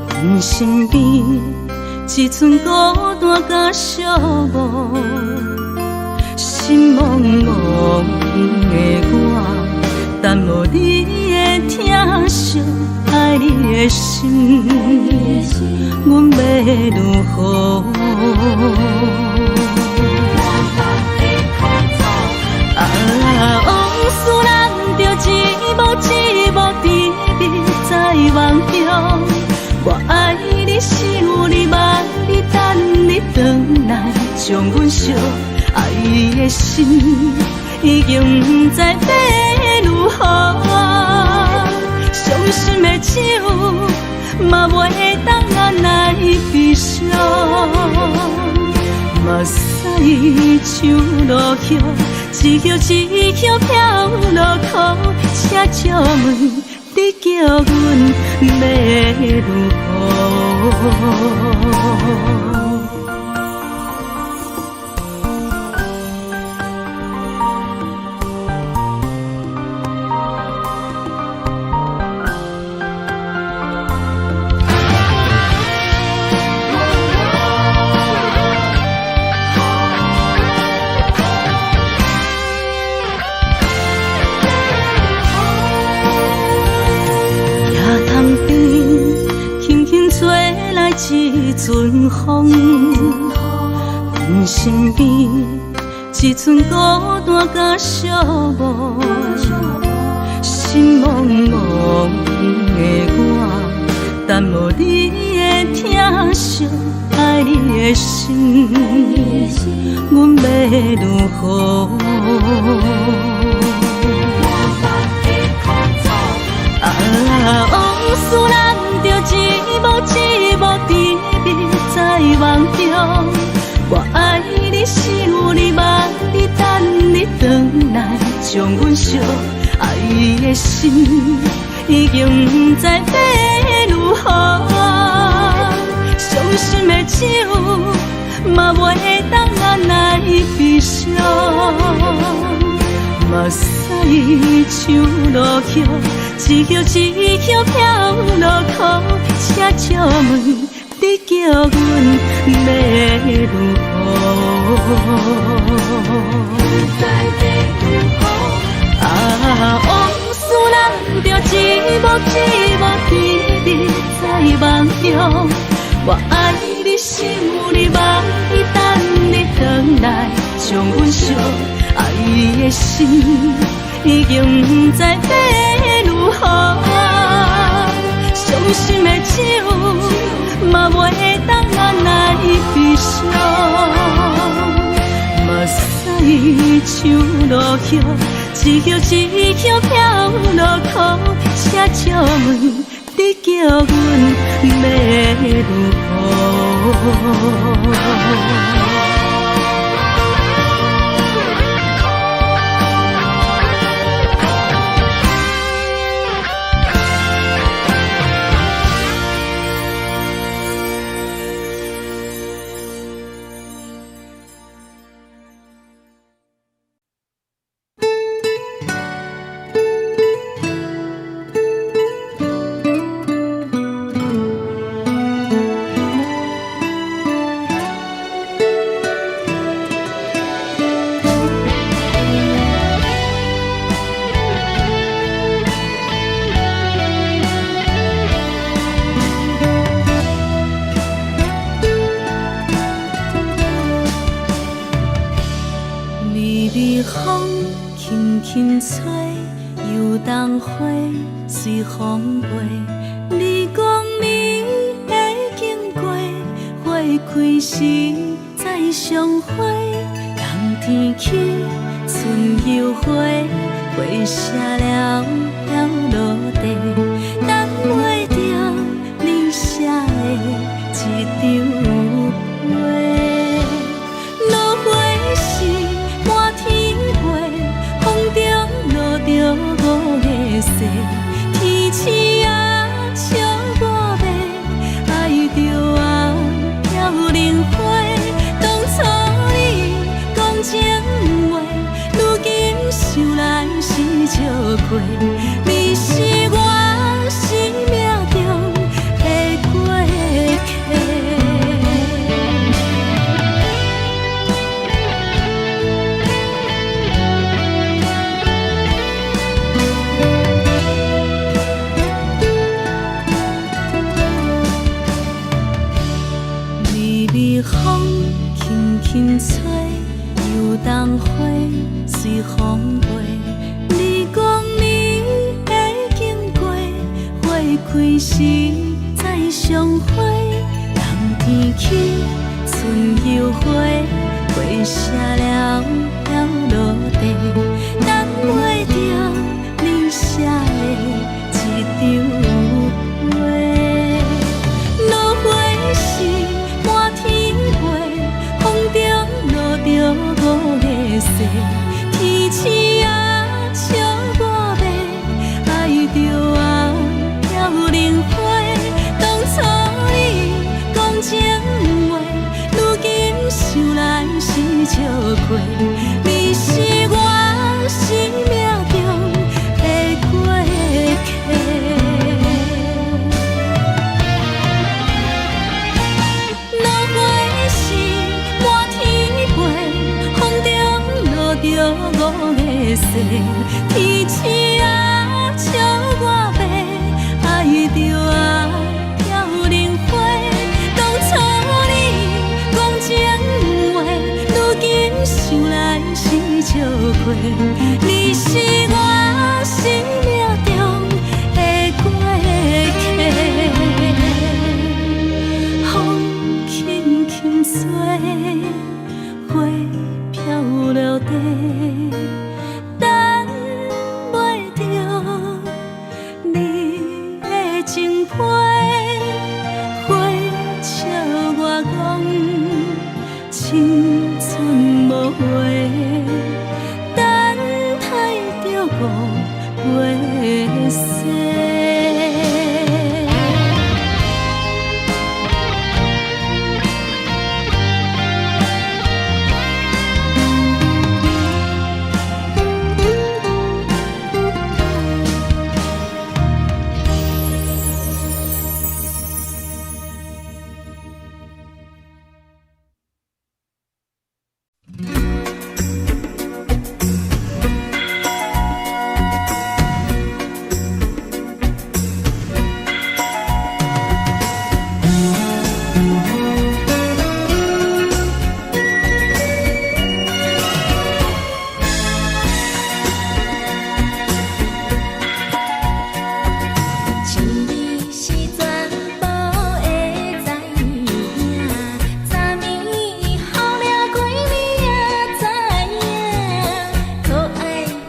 阮身邊一陣孤單佮寂寞，心茫茫的我，等無你的疼惜，愛你的心，阮欲如何？啊，往事難著一幕一幕甜蜜在夢中。我愛你，想你，望你，等你轉來，將阮惜。愛的心已經毋知欲如何，傷心的酒嘛袂當來悲傷。目屎像落雨，一葉一葉飄落苦，請借問你叫阮欲如何？一陣風，阮身邊一陣孤單佮寂寞，心茫茫的我，等無你的疼惜，愛你的心，阮欲如何？啊，往事難著一幕一幕甜蜜在夢中。我愛你，想你，望你，等你轉來，將阮惜。愛的心已經毋知欲如何，傷心的酒嘛袂當來悲傷。目屎像落雨，一葉一葉飄落苦，請借問你叫阮欲如何？啊，往事難著一幕一幕甜蜜在夢中。我愛你，想你，望你，等你轉來，將阮惜。愛的心已經毋知欲如何，傷心的酒嘛袂當來悲傷。目屎像落雨，一葉一葉飄落苦，請借問你叫阮欲如何？想來是笑過，你是我。輕吹，油桐花隨風飛。你講你會經過，花開時再相會。冬天起，春又回，花謝了飄落地，等袂著你寫的一張批。落花是滿天飛，風中落著五月雪，天鼠仔笑我欲，愛著啊飄零花。當初你講情話，如今想來是笑虧。你是我生命中的過客。落花是滿天飛，風中落著五月雪，天鼠仔笑我欲，愛著啊飄零花。當初你講情話，如今想來是笑虧。你是我生命中的過客。風輕輕吹，花飄落地，等袂著你的情批。花笑我講青春無話，等待著五月雪。一暝是全部會知影，昨暝予掠幾暝也知影，可愛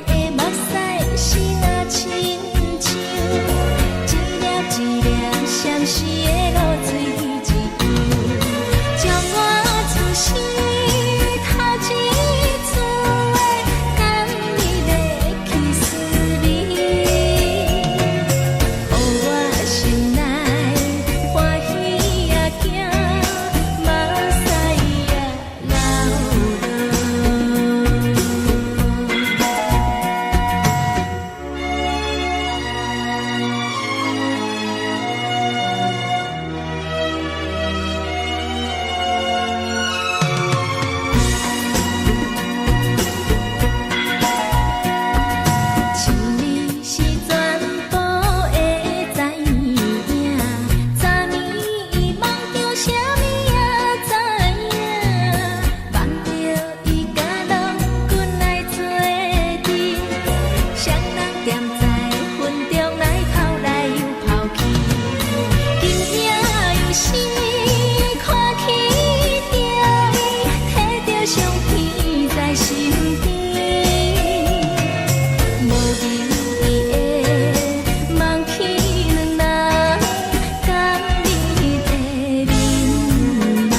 的目屎是若親像一粒一粒閃爍的露水一樣，將我此生頭一次的甘蜜的去思味，予我心內歡喜也驚，目屎也流落。一暝是全部會知影，昨暝夢著啥物也知影，夢著伊佮郎君來做陣，雙人踮在雲中來跑來又跑去，今夜又是看起著伊，提著相片在身邊。無明的夢去兩人甘蜜的面貌。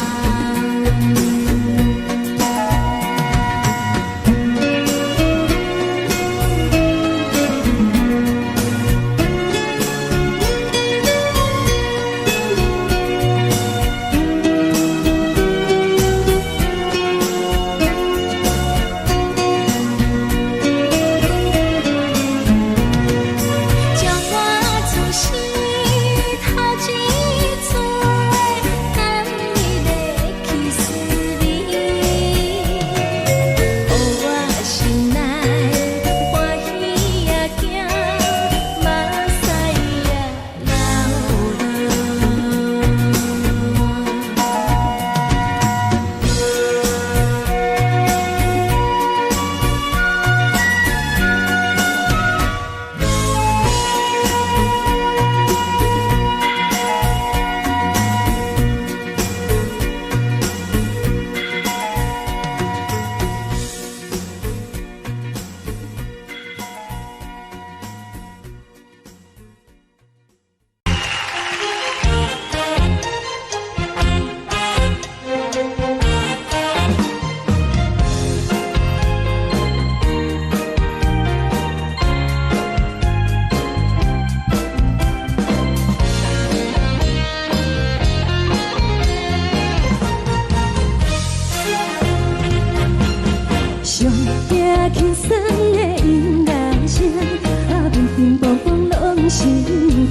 輕鬆的音樂聲，啊，乒乒乓乓攏心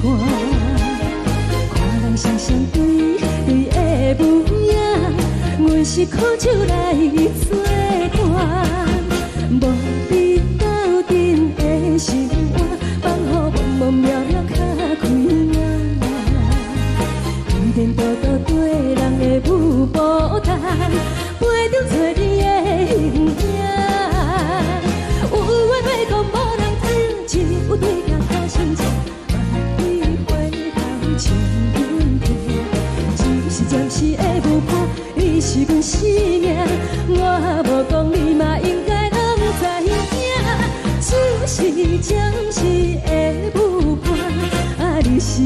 肝。看人雙雙對對的舞影，阮是苦酒來做伴，無你鬥陣的生活，放予茫茫渺渺較開眼。天天多多對人的舞步動，陪著找你的形影。有緣欲講無人知，只有對鏡看心情。萬里回頭穿阮聽，只是暫時的舞伴，你是阮生命。我無講你嘛應該攏知影，只是暫時的舞伴，啊，你是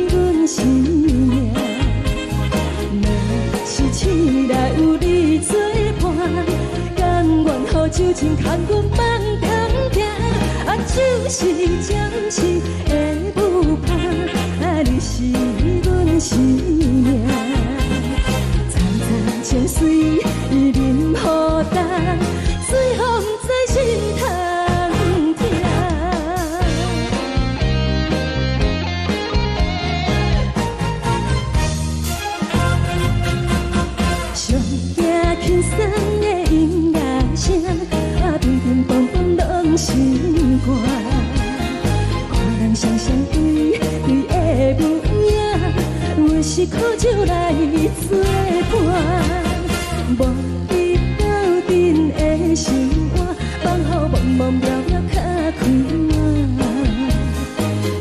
阮生命。若是醒來有你作伴，甘願予酒精牽阮放通行。啊，只是暫時的舞伴，啊，你是阮生命。層層情水淋雨重，水予毋知心通疼。上驚輕鬆的音樂聲，啊，乒乒乓乓攏心肝。看人雙雙對對的舞影，阮是苦酒來做伴，無你鬥陣的生活，放予茫茫渺渺較開眼。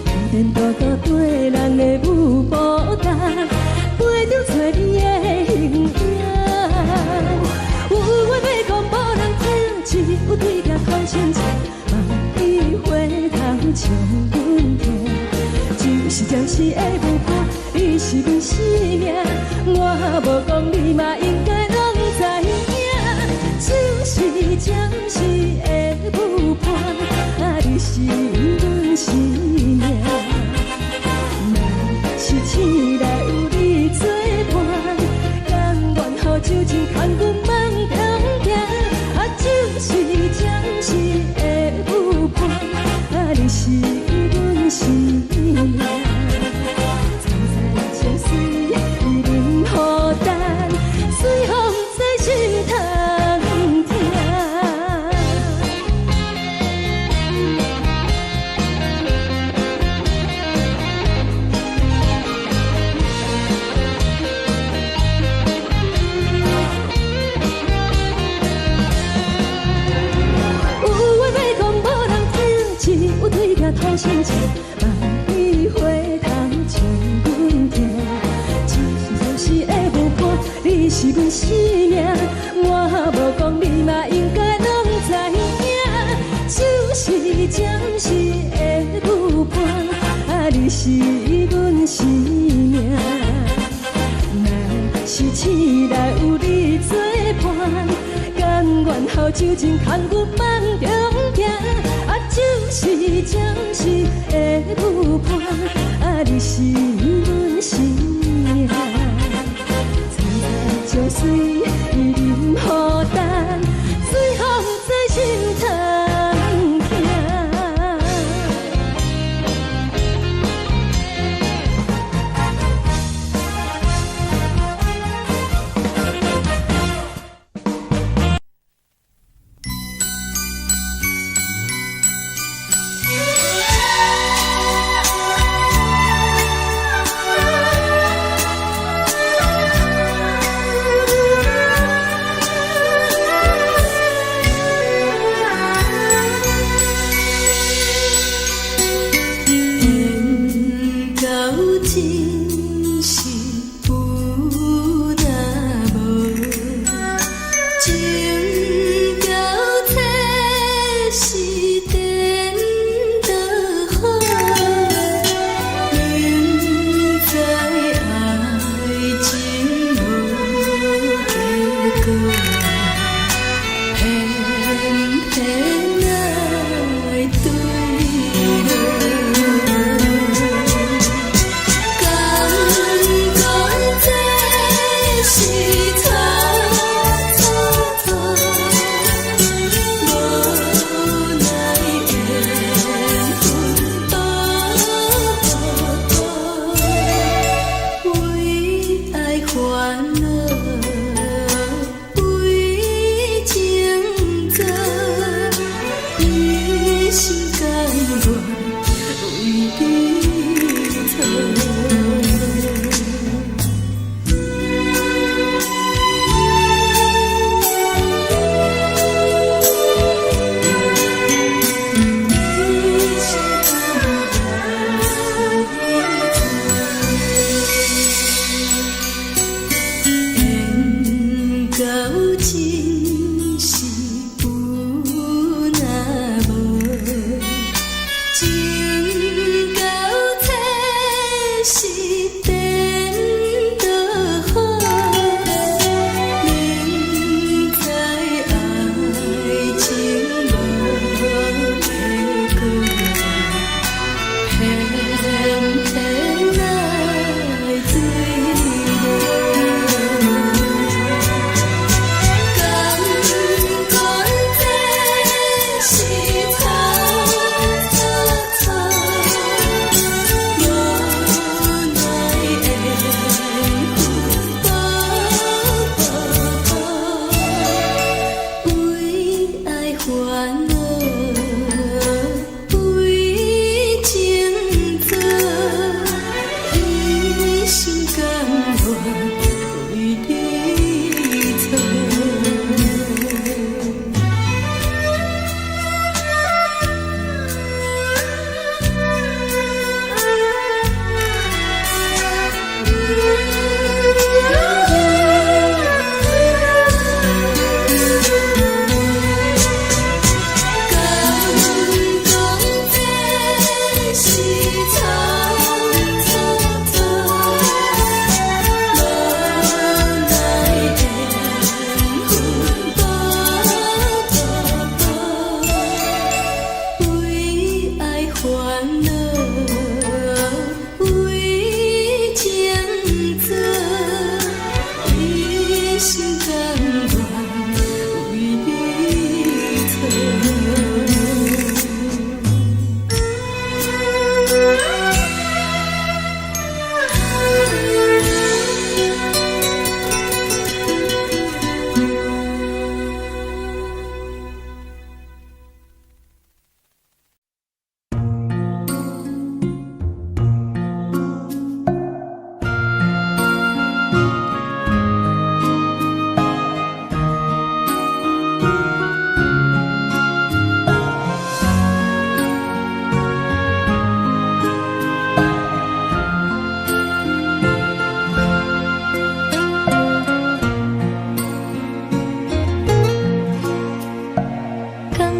天天多多對人的舞步動，陪著找你的形影。有緣欲講無人知，只有對鏡看心情。萬里回頭唱阮聽，只是暫時的舞伴，你是阮生命。我無講你嘛應該攏知影，只是暫時的舞伴，啊，你是阮生命。若是醒來有你作伴，甘願予酒精牽阮放通行。啊，只是暫時的舞伴，啊，你是阮生命。層層情水淋雨重，水予毋知心通疼。有緣欲講無人知，只有對鏡吐心情。萬里回頭唱阮聽，只是暫時的舞伴，你是阮生命。我無講你嘛應該攏知影，只是暫時的舞伴，啊，你是阮生命。若是醒來有你作伴，甘願予酒精牽阮放中行。啊，只是暫時的舞伴，啊，你是阮生命。層層情水淋雨重，水予毋知心通疼。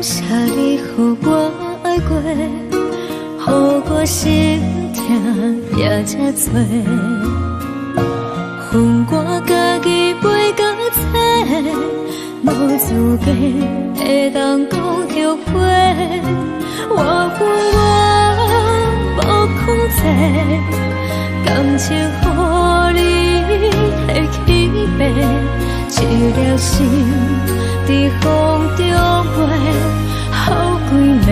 謝你予我愛過，予我心疼也這多。予我家己飛到找，無資格會當講後悔。我有我無控制，感情予你提去爬，一粒心佇風中飛，予幾暝。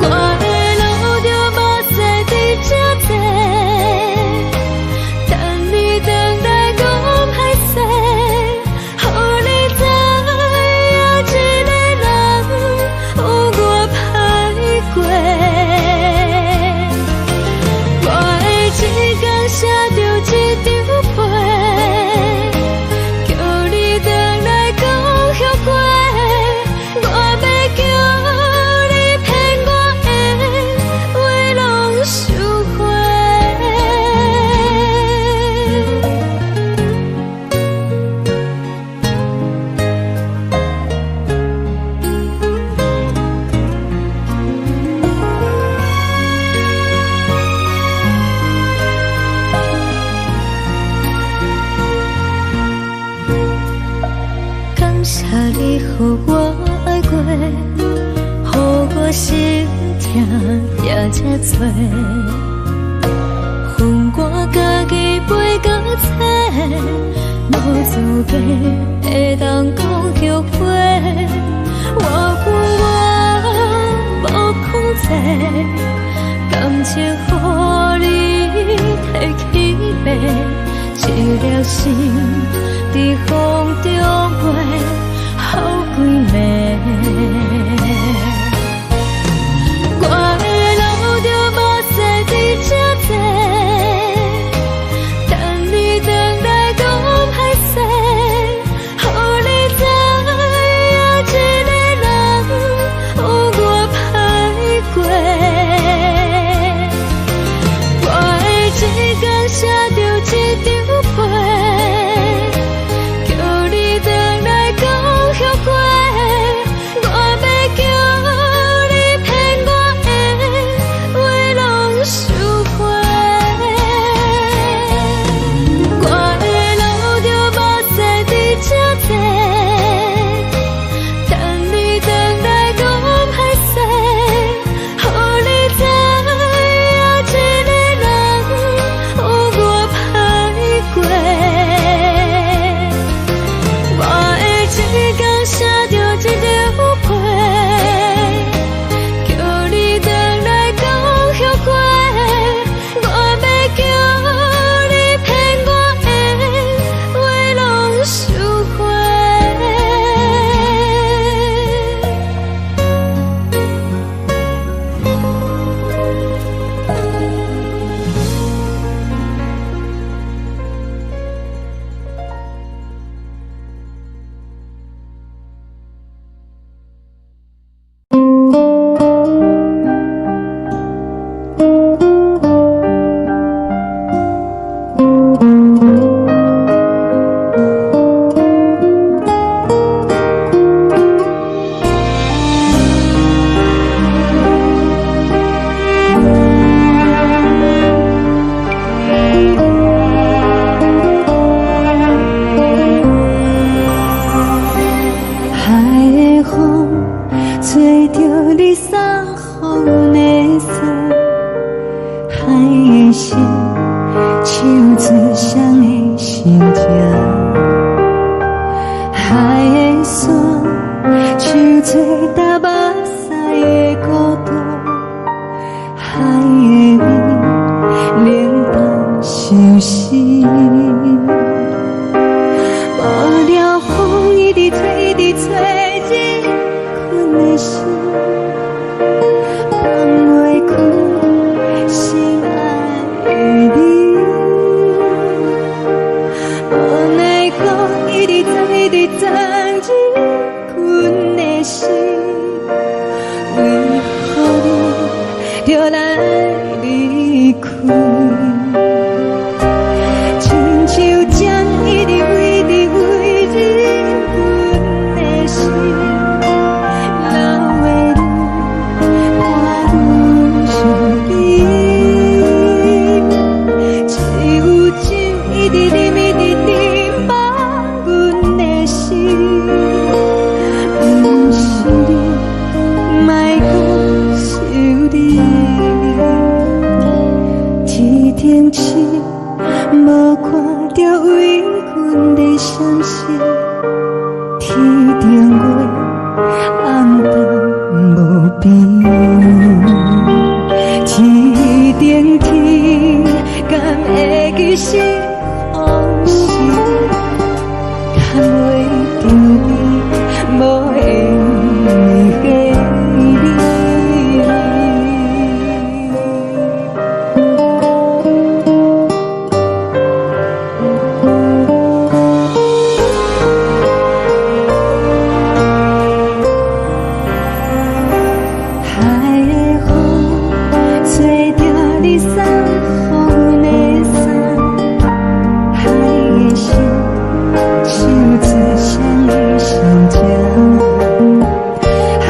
我會流著目屎佇這坐，等你轉來講歹勢，予你知影一個人有偌歹過。我會一工寫著一張批，叫你轉來講後悔。我欲叫你騙我的話攏收回。感謝你予我愛過，予我心疼也這多。予我家己飛到找，無資格會當講後悔。我有我無控制，感情予你提去爬，一粒心佇風中飛，予幾暝。我會流著目屎佇這坐，等你轉來講歹勢，予你知影一個人有偌歹過。我會一工寫著一張批，叫你轉來講後悔。我欲叫你騙我的話攏收回。我會流著目屎佇這坐，等你轉來講歹勢，予你知影一個人有偌歹過。我會一工寫著一張批，叫你轉來講後悔。我欲叫你騙我的話攏收回。海的風吹著你送予阮的衫，海的心唱出誰的心情，海的山唱出踏目屎的孤獨，海的味冷淡相思。無聊風一直吹，一直吹，入困的心，放袂開心愛的你。無奈何一直藏，一直藏入困的心，為何你著來離開？親像針一直飛，一直飛入阮的心，天頂月暗淡無邊，天頂天敢會記是風時，牽袂著你無緣的你。海的風吹著你送予阮的衫，海的心唱出誰的心情，海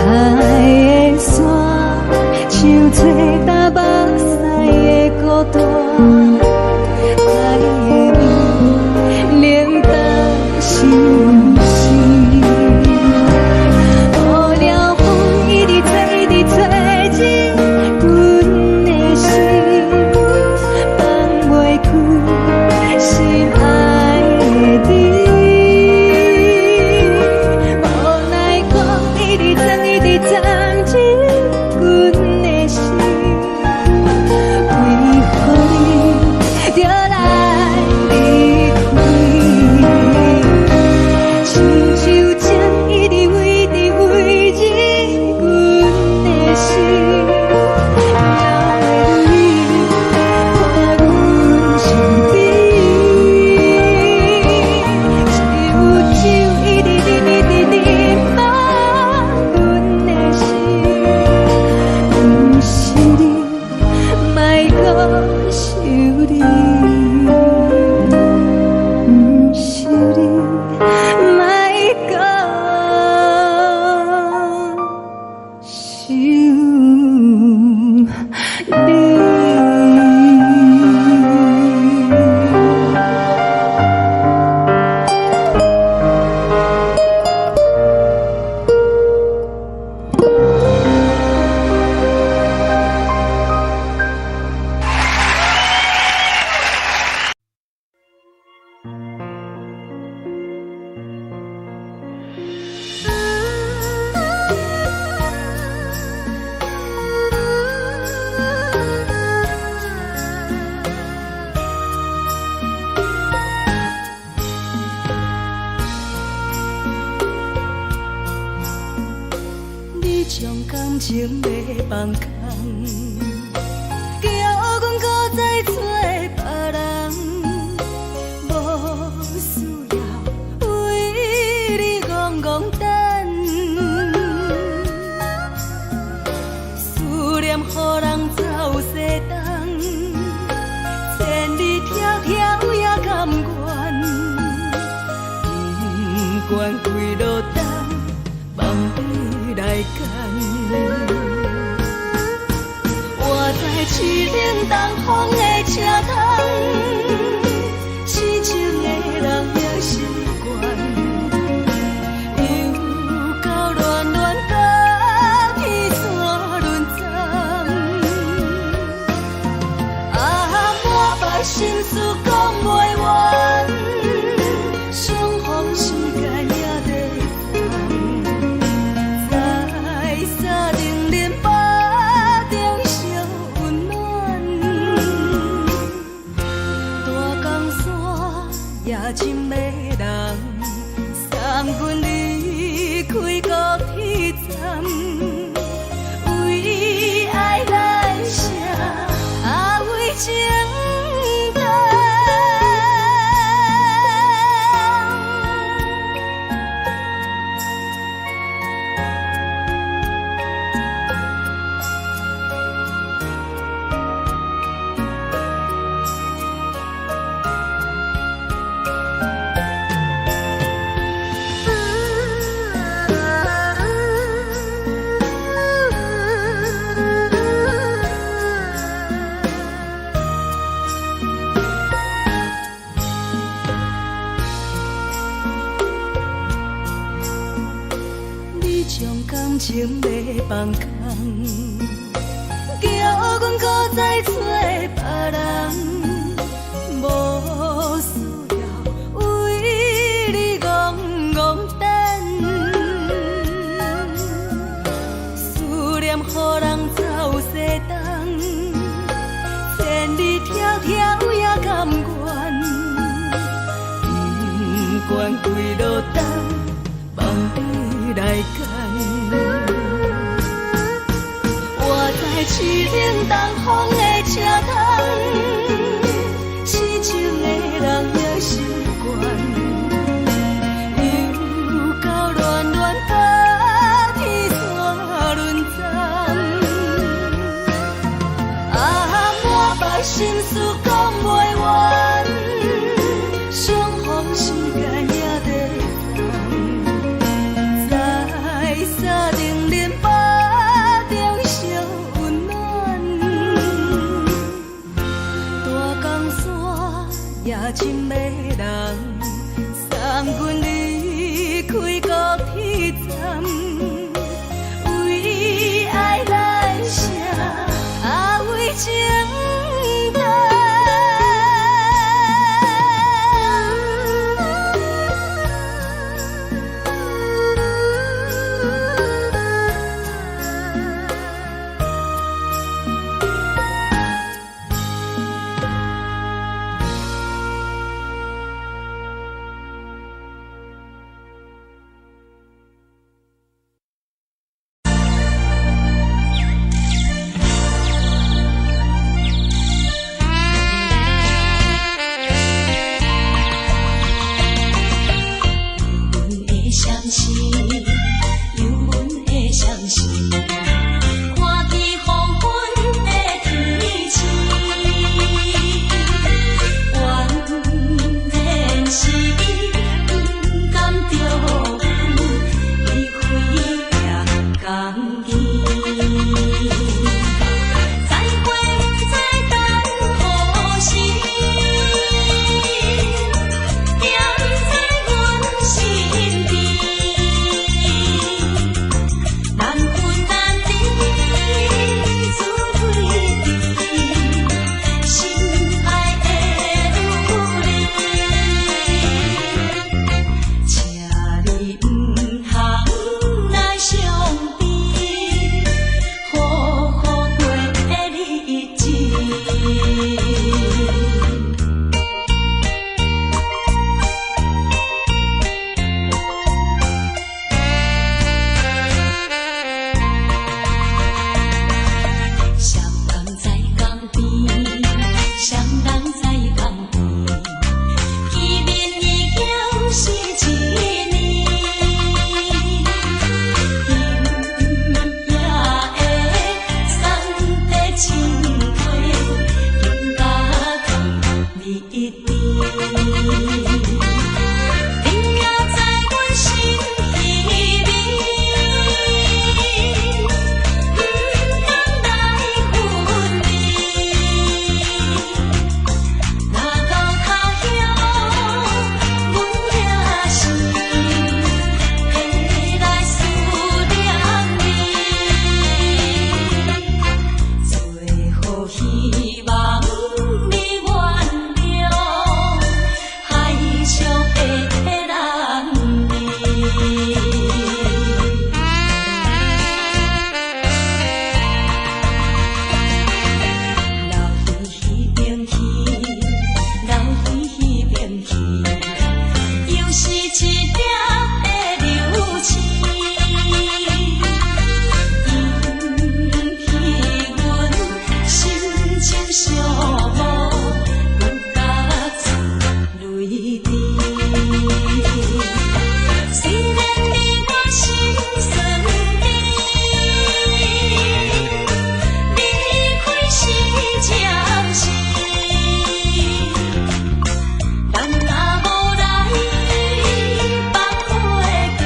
的沙唱出淡目屎的孤單，海的味冷淡心事。無聊風一直吹，一直吹入阮的心，放袂開心愛的你。無奈風一直鑽，一直鑽入阮的心，為何你著來離開？親像情一直圍直圍入阮的心，哪會你看阮身邊？只有酒一直啉，一直啉滿阮的心，毋是你，莫閣想你，毋是你，莫閣想你。你將感情欲放空，叫阮閣再找別人，無需要為你戇戇等，思念予人走西東，千里迢迢也甘願，不管幾落冬，望你來牽。我在凄冷東風的車窗，痴情的人也習慣，又到暖暖甲彼山轮转，啊，满腹心事講袂完，相逢時間也短暫，在三重林腹中相溫暖，大江山也真迷人，送阮離開高鐵站，為愛來寫，啊為情等。你將感情欲放空，叫阮閣再找別人，無需要為你戇悬跪落等，望你來牽。我知凄冷東風的車窗，痴情的人也習慣。又到暖暖冬天煞輪昨。啊，滿腹心事講袂完，相逢時間也短暫，在三重恁腹中相溫暖。大江山也真迷人，送阮離開高鐵站，為愛來寫，啊為情等。阮的相思，有阮的相思，看见黃昏的天星，原來是伊不甘著阮，離開也甘願。再會不知等何時，惦在阮身邊。難分難離，滋味甜，心愛的女兒，請你毋通來傷悲，好好過日子。雙人在江邊，雙人在江邊，見面已經是一年。今夜的送別情話，緊甲糖蜜甜。你也知阮心稀微，毋通來分離。若到他鄉，阮也是會來思念你。最好希望你原諒，海上的男兒。老彼彼邊去，老彼彼邊去，又是一粒的流星，引起阮心情寂寞，阮甲出淚滴。雖然你我心酸甜，離開是暫時，咱若無來放袂記，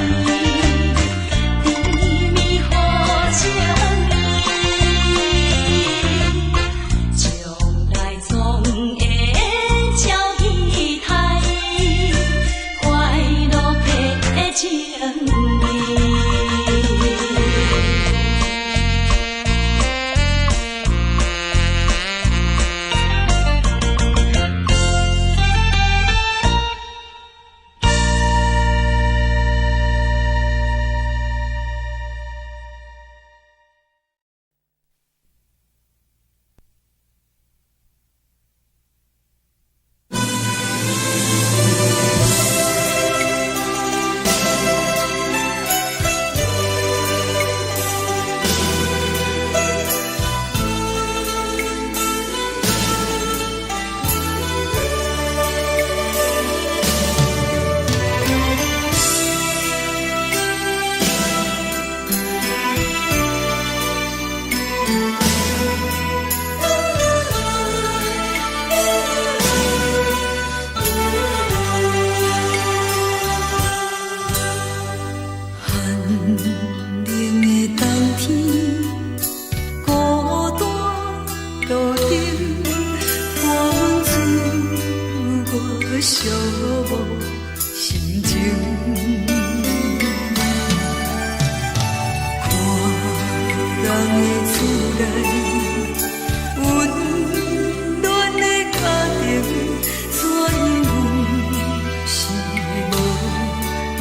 甜蜜予情意，將來總會照期待，快樂的情意。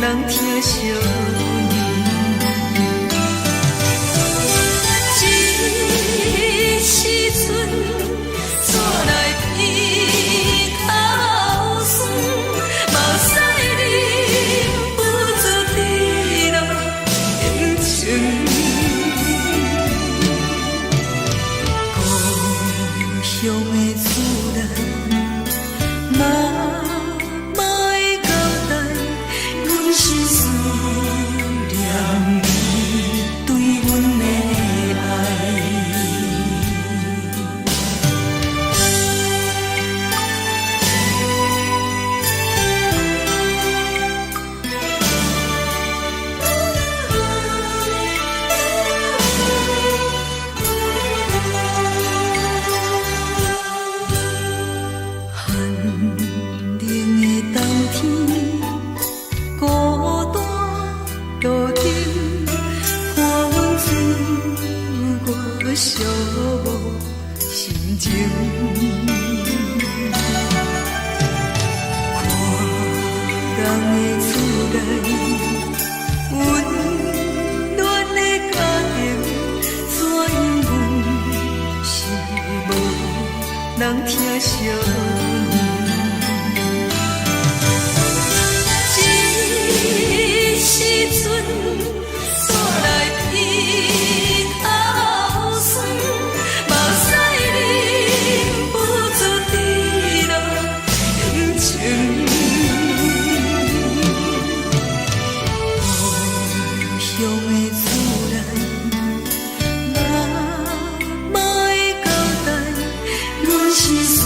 人疼惜阮。這時陣，煞來鼻頭酸，目屎忍不住滴落眼睛。故鄉的厝內，媽媽的交代，阮是思念你對阮的愛。寒冷的冬天，孤單路頂，看阮自我寂寞心情。看人的厝內，溫暖的家庭，怎樣阮是無人疼惜阮。這時陣，煞來鼻頭酸，目屎忍不住滴落眼睛。故鄉的厝內，媽媽的交代，阮是思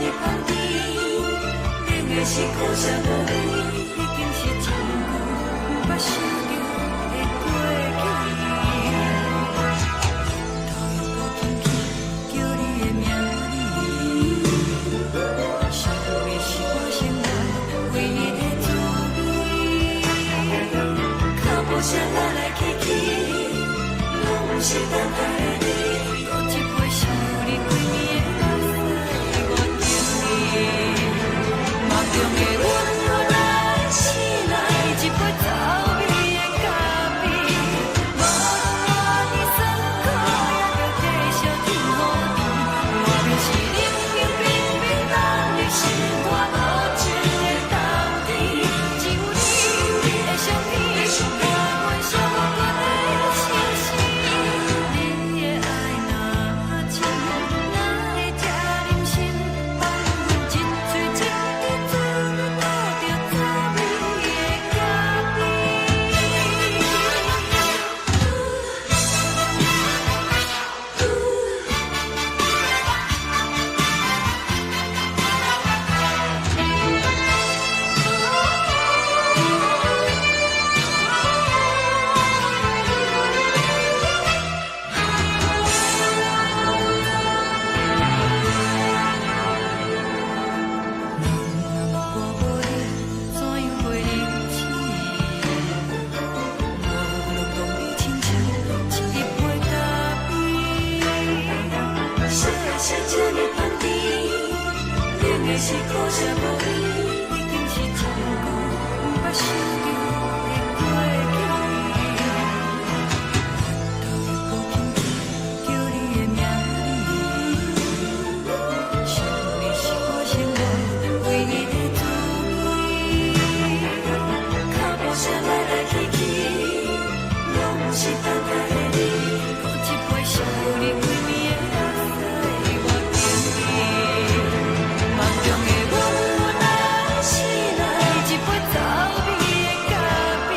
呢香甜，冷的是苦涩无味，已經是真久毋捌想著的過去。頭又閣輕輕叫你的名字，想你是我生活唯一的滋味。腳步聲來來去去，攏毋是等待的你。閣一杯想你規暝的目屎，我敬你。夢中的阮來醒來，一杯走味的咖啡。無論偌尼酸苦，也著繼續天雨甜。外面是冷冷冰冰，等你心肝無情的冬天。只有你的相片，伴阮寂寞的相思。你的愛若深，哪會這忍心放阮一喙一滴嘴吐著滋味的咖啡？人若無你，怎樣過日子？我攏當你親像一杯咖啡。啥的是這呢香甜，冷的是苦澀無味，已經是真久毋捌想著的過去。頭又閣輕輕叫你的名字，想你是我生活唯一的滋味。腳步聲來來去去，攏毋是等待的你。閣一杯想你規暝的目屎，我敬你。夢中的阮來醒來，一杯走味的咖啡。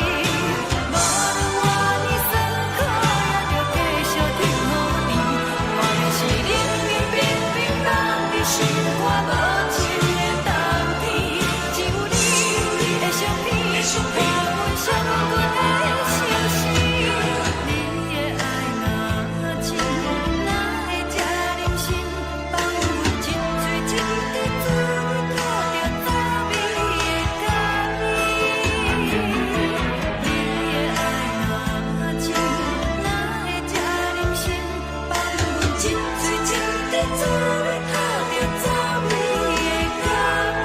無論偌尼酸苦，也著繼續天雨甜。外面是冷冷冰冰，等你心肝無情的冬天。只有你的相片，伴阮寂寞的相思。你的愛若深，哪會這忍心放阮一喙一滴嘴吐著滋味的咖啡？你的愛若深，哪會這忍心放阮一喙一滴嘴吐著滋味的咖啡？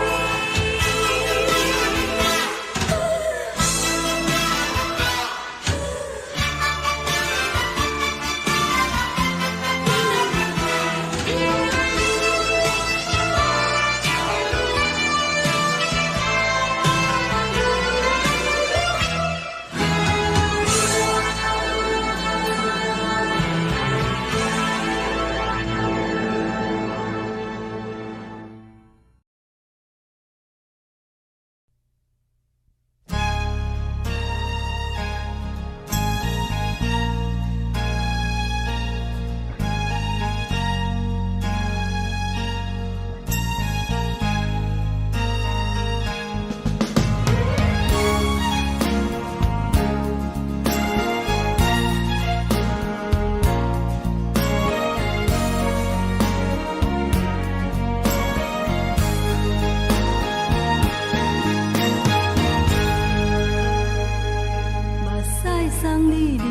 目屎送你離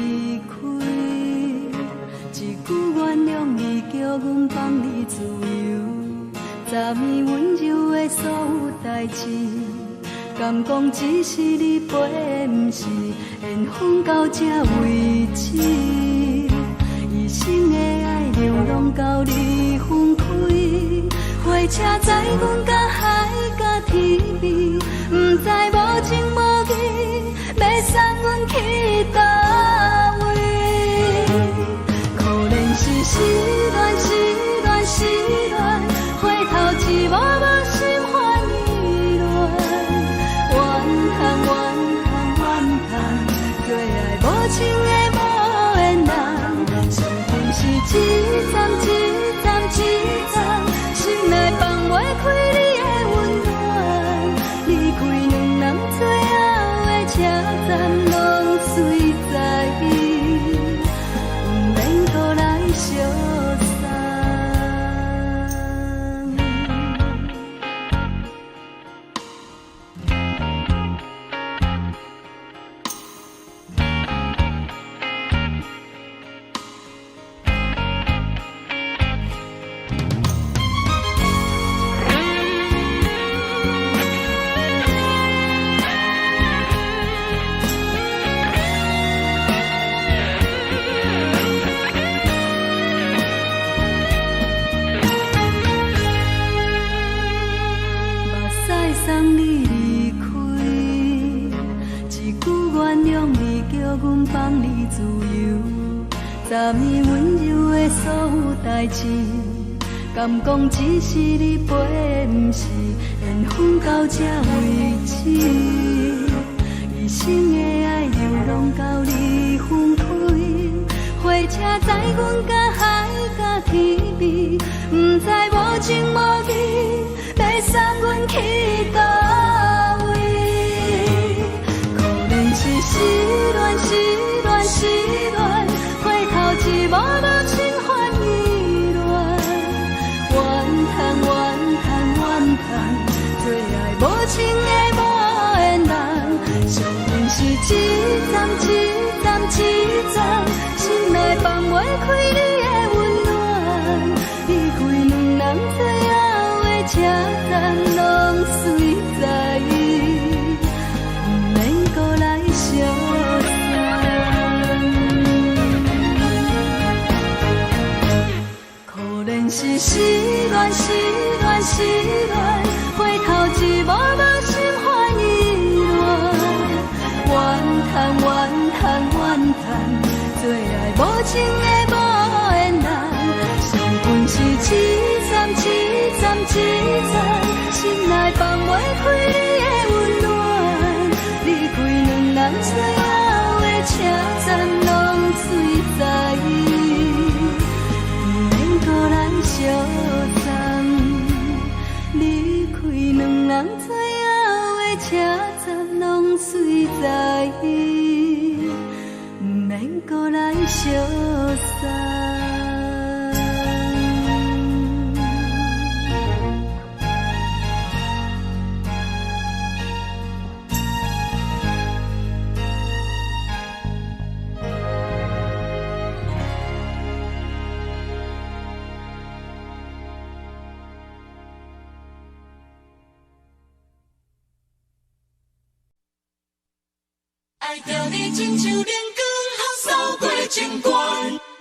開，一句原諒你，叫阮放你自由。昨暝溫柔的所有代誌，敢講只是你陪的，毋是緣分到這為止。一生的愛流浪到你分開，火車載阮到海角天邊，毋知無情無義，欲送阮去佗位？可憐是失戀，失戀，失戀，回頭一幕幕心煩意亂，怨恨，怨恨，怨恨，做愛無情的無緣人，傷心是一站一站一站，心內放袂開。送你离开。一句原谅你，叫阮放你自由。昨暝温柔的所有代誌，敢講只是你陪，毋是緣分到這為止。一生的愛流浪到你分開，火車載阮甲海甲天邊，毋知無情無義，欲送阮去佗位？可憐是失戀，失戀，失戀，回頭一幕幕心煩意亂，怨嘆怨嘆怨嘆，做愛無情的無緣人，惜阮是一站一站一站，心內放袂開你的溫暖，離開兩人最後的車站，攏隨在，毋免閣來相送。可憐是失戀，失戀，失戀，回頭一幕幕心煩意亂，怨嘆怨嘆怨嘆，做愛無情的無緣人，惜阮是一站一站一站，心內放袂開你的溫暖，離開兩人最後的車站，攏隨在，毋免閣來相送。離開兩人最後的車站，攏隨在，毋免閣來相送。愛著你親像冷光予掃過情關，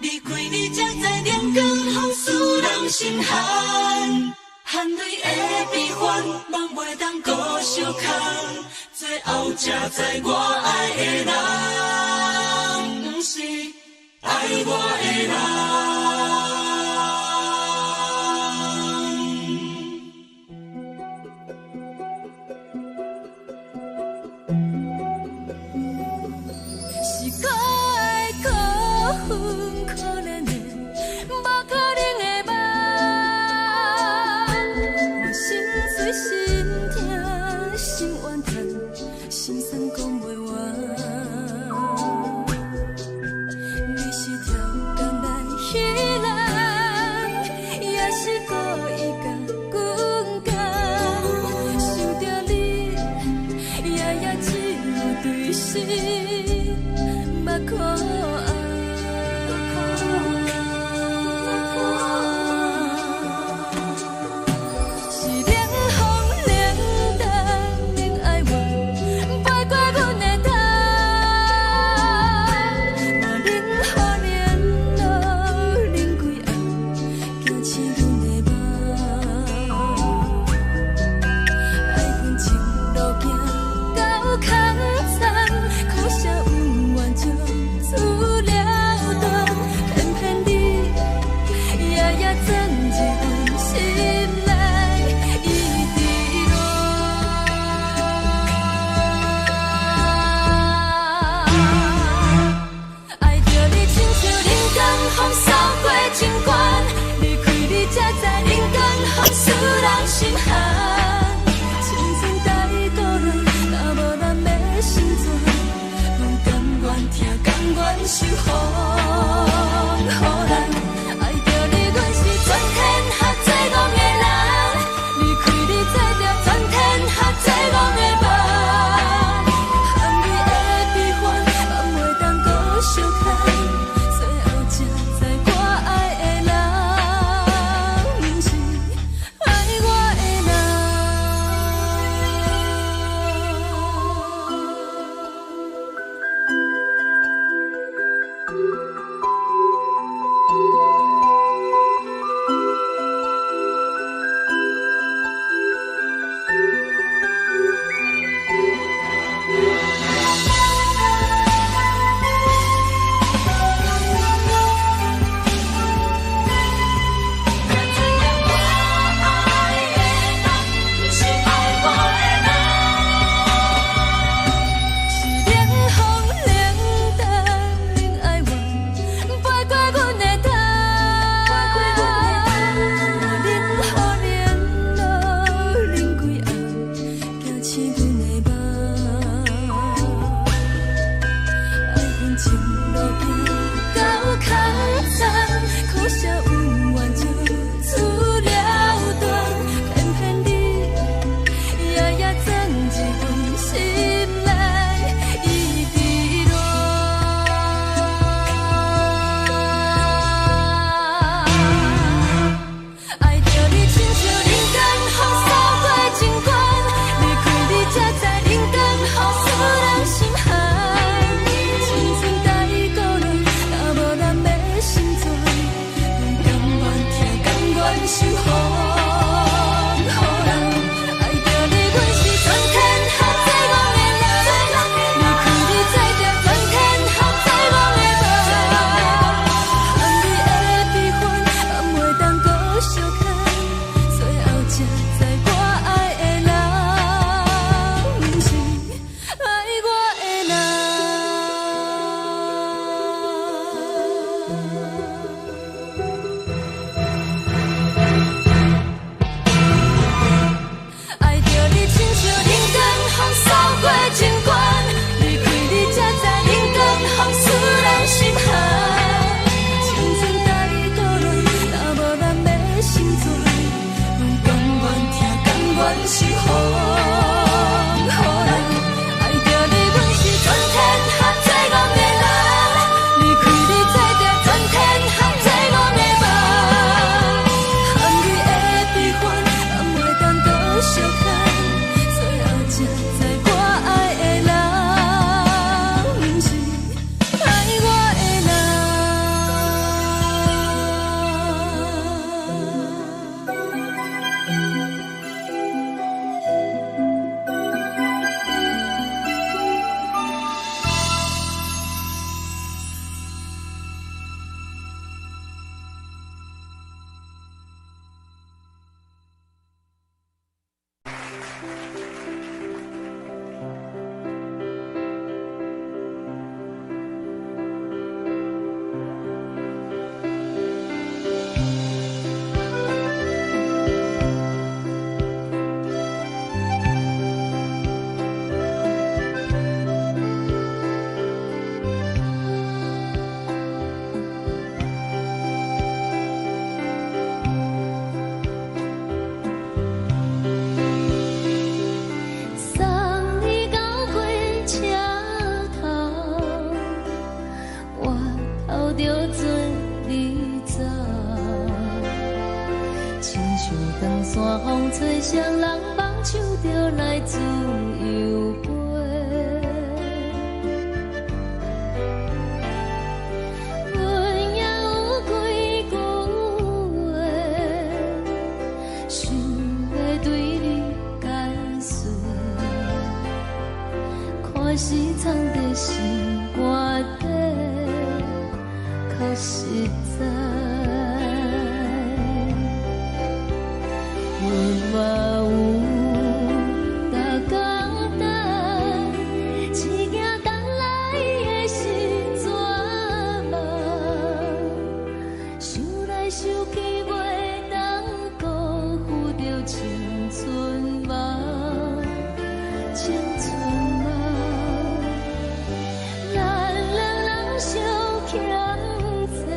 離開你才知冷光予使人心寒，汗淚的悲歡，夢袂當閣相牽，最後才知我愛的人，毋是愛我的人。是可愛可恨可憐的，無可能的夢。我心碎心疼心怨嘆，心酸講袂完。你是超工來彼人，也是故意共阮講？想著你，夜夜只有對心目苦紅。風雨流。愛著你，阮是全天下最戇的人。離開你，做著全天下最戇的夢。含淚的悲歡，敢會當閣相看？最後才知我愛的人，毋是愛我的人。送你到火車頭，我頭著准你走。親像長山風吹，誰人放手就來自由飛。阮也有幾句話，想欲對你解說，看是藏佇心肝底，較實在。阮嘛有逐工等，只驚等來的是绝望。想來想去，袂當辜負著青春夢，青春夢。咱兩人相欠債，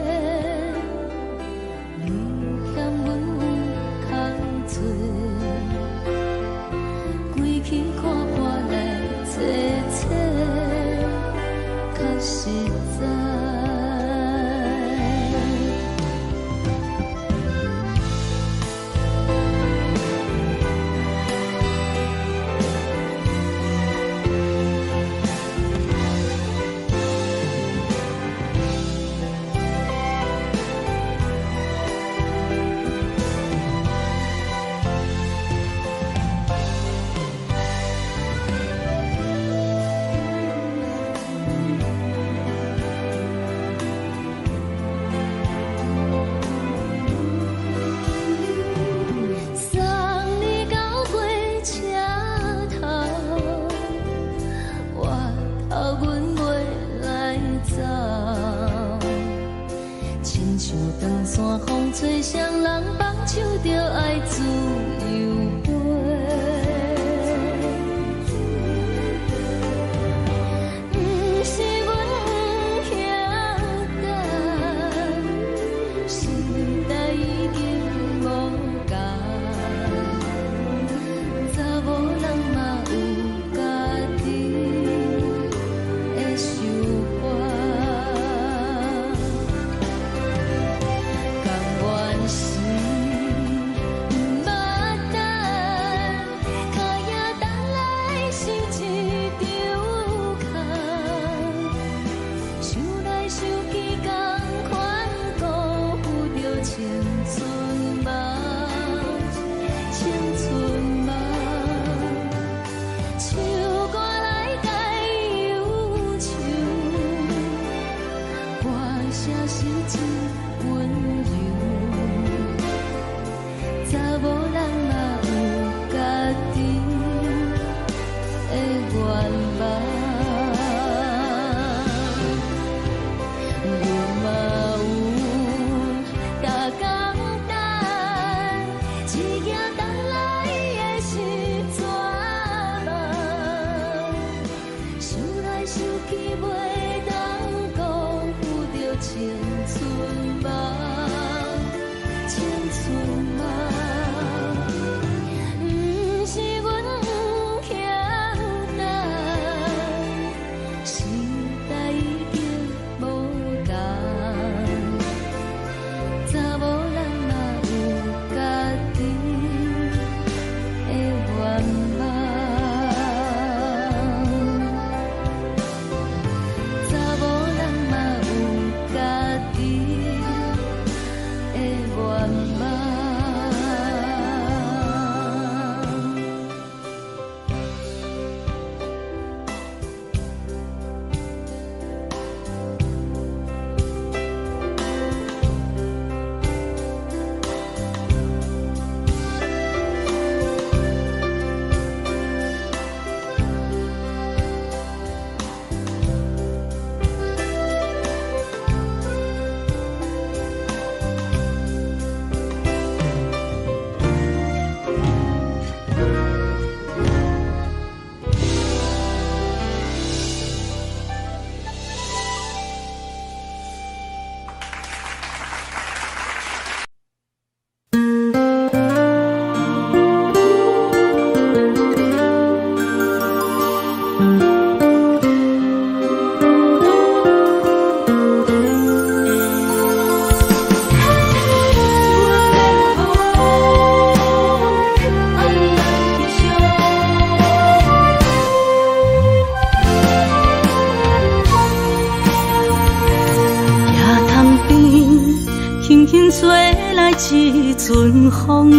一陣風，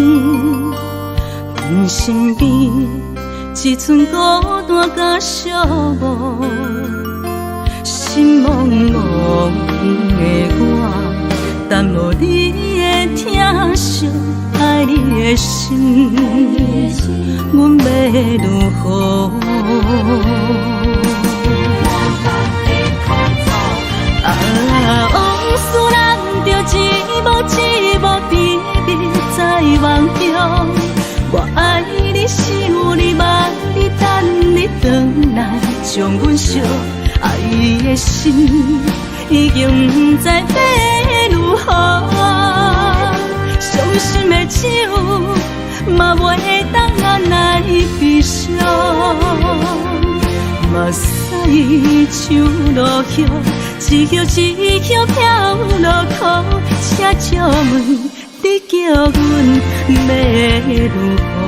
阮身邊一陣孤單佮寂寞，心茫茫的我，等無你的疼惜，愛你的心，阮欲如何？啊，往事難著一幕一幕甜蜜在夢中。我愛你，想你，望你，等你轉來，將阮惜。愛的心已經毋知欲如何，傷心的酒嘛袂當來悲傷。目屎像落葉，一葉一葉飄落苦，請借問你叫阮欲如何？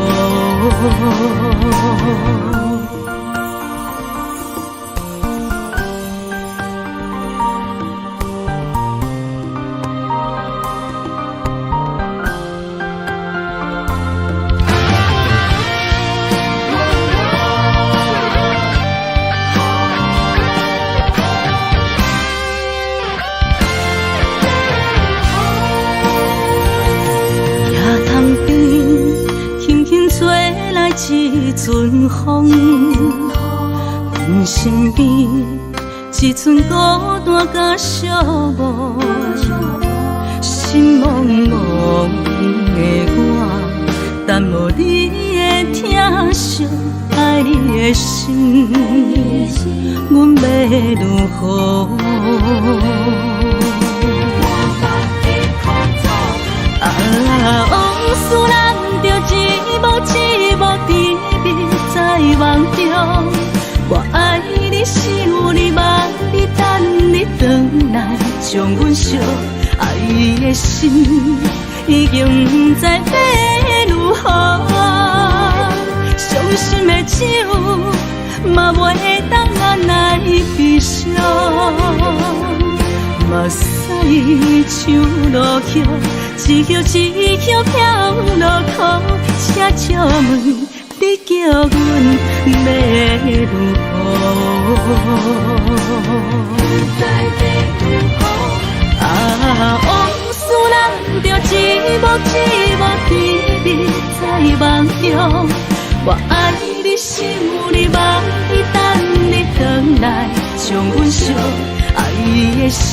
一陣風，阮身邊一陣孤單佮寂寞，心茫茫的我，等無你的疼惜，愛你的心，阮欲如何？啊，往事難著一幕一幕甜蜜在夢中。我愛你，想你，望你，等你轉來，將阮惜。愛的心已經毋知欲如何，傷心的酒嘛袂當來悲傷。目屎像落葉，一葉一葉飄落苦，請借問你叫阮欲如何？啊，往事難著一幕一幕甜蜜在夢中。我愛你，想你，望你，等你轉來，將阮惜。愛的心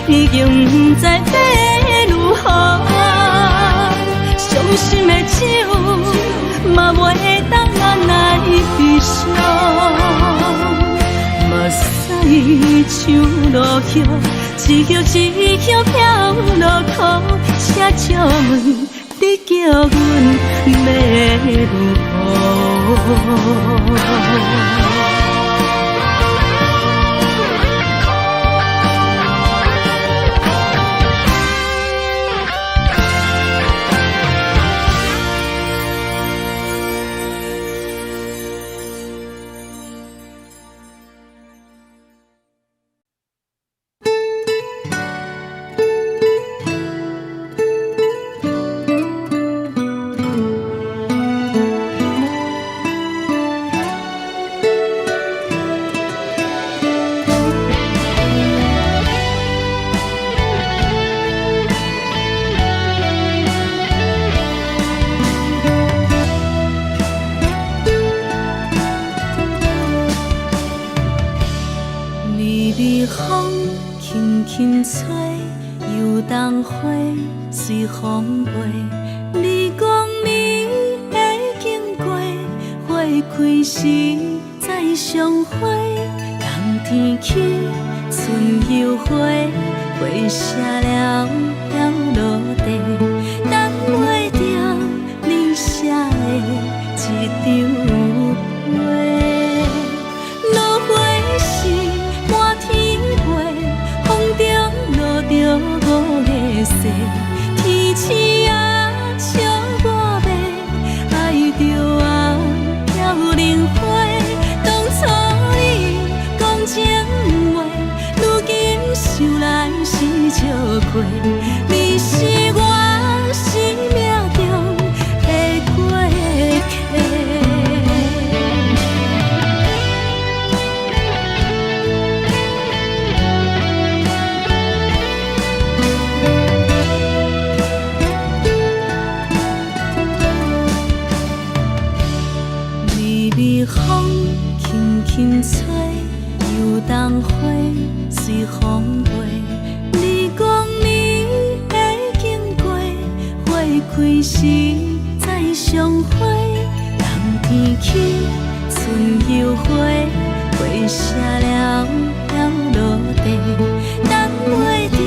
已經毋知欲如何，傷心的酒嘛袂當來悲傷。目屎像落葉，一葉一葉飄落苦，請借問你叫阮欲如何？想來是笑過，你是我。微風輕輕吹，油桐花隨風飛。你講你會經過，花開時再相會。冬天起，春又回，花謝了飄落地，等袂著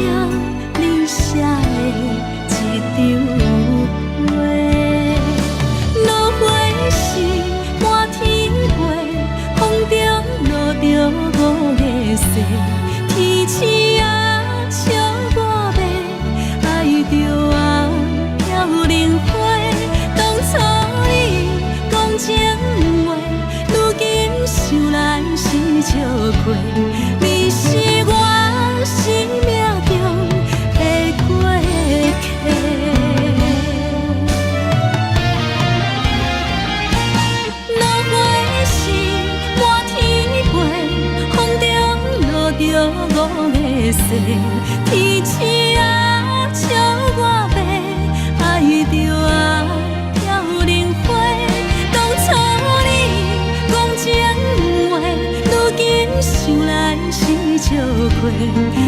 你寫的一張批。落花時滿天飛，風中落著五个誓，天鼠仔笑我欲，愛著啊飄零花。當初你講情話，如今想來是笑話。你是我生命中的過客。落花時滿天飛，風中落著五个誓，天鼠仔笑我欲，愛著啊飄零花。當初你講情話，如今想來是笑話。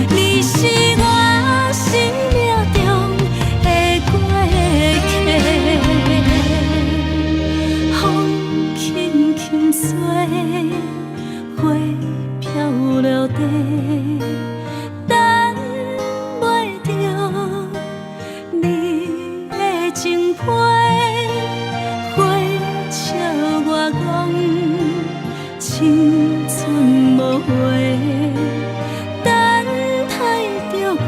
你是我生命中的過客。風輕輕吹，花飄落地，等袂著你的情批。花笑我講青春無話，等待著過。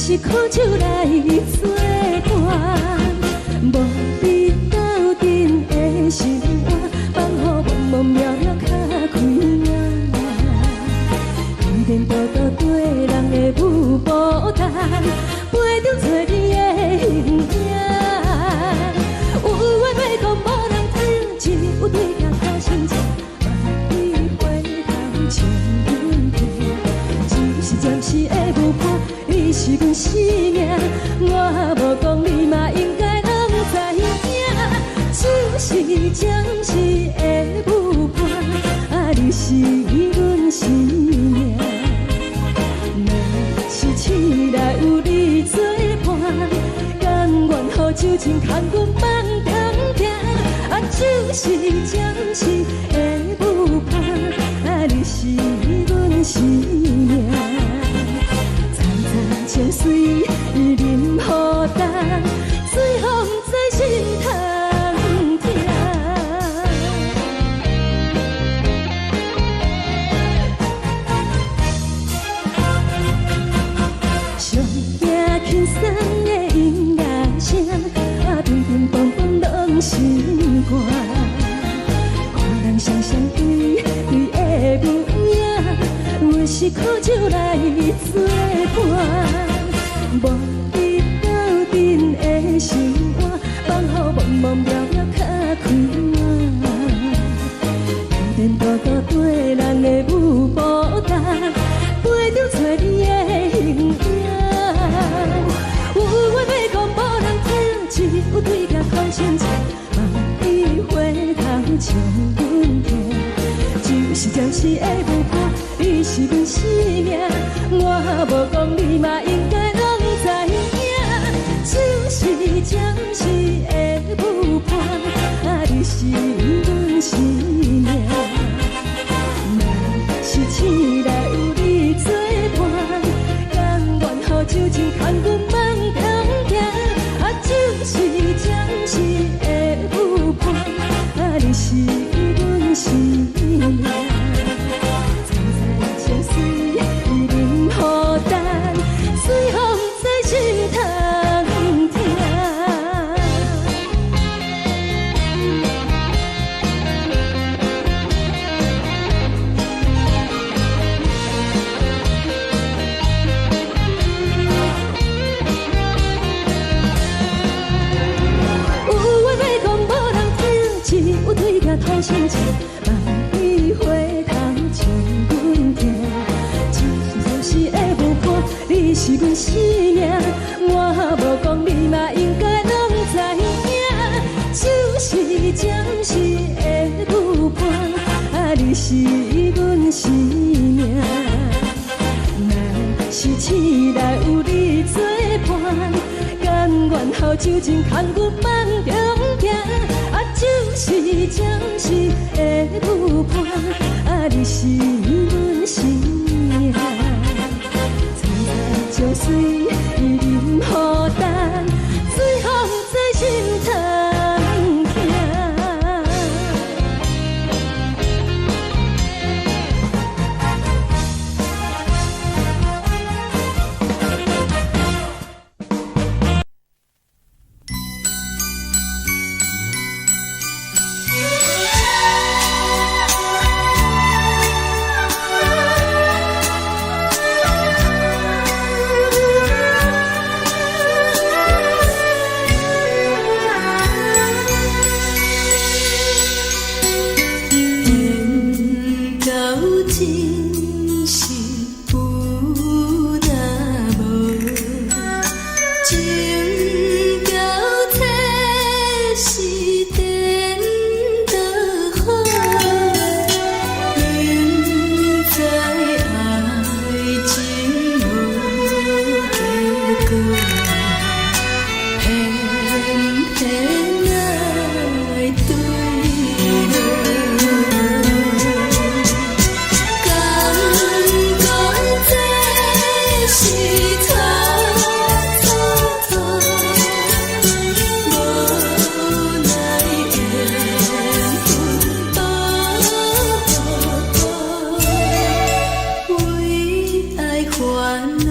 是苦酒來做伴，無你鬥陣的心肝，放予茫茫渺渺較開眼。天顛倒倒對人的舞步動，陪著找你的形影。有話欲講無人聽，只有對鏡看心情，萬里回頭穿阮聽，只是暫時的舞伴，你是阮生命，我無講你嘛應該攏知影。只是暫時的舞伴，啊，你是阮生命。若是醒來有你做伴，甘願予酒精牽阮放通行。啊，只是暫時的舞伴，啊，你是阮生命。層層情水啉予乾，水予毋知心通疼。上驚輕鬆的音樂聲，啊，乒乒乓乓攏心肝。看人雙雙對對的舞影，阮是苦酒來做伴，無你鬥陣的心肝，放予茫茫渺渺較開眼。天顛倒倒對人的舞步動，陪著找你的形影。有話欲講無人聽，只有對鏡看心情，望你回頭笑阮聽。只是暫時的舞伴，你是阮生命，我無講你嘛應該攏知影。只是暫時的舞伴，啊，你是阮生命。若是醒來有你做伴，甘願予酒精牽阮放通行。啊，只是暫時的舞伴，啊，你是阮生命。層層情水啉予乾，水予毋知心通疼。有話欲講無人聽，只有對鏡吐心情，望你回頭笑阮聽。只是暫時的舞伴，你是阮生命，我無講你嘛應該攏知影。只是暫時的舞伴，啊，你是阮生命。若是醒來有你做伴，甘願予酒精牽阮放中行。啊，只是暫時的舞伴，啊，你是阮生命。層層情水啉予乾，水予毋知心通疼。緣到真是有若無，情交錯是顛倒好，明知愛情無結果，偏偏愛對落。感覺這是錯錯錯，無奈緣分步步，為愛煩惱。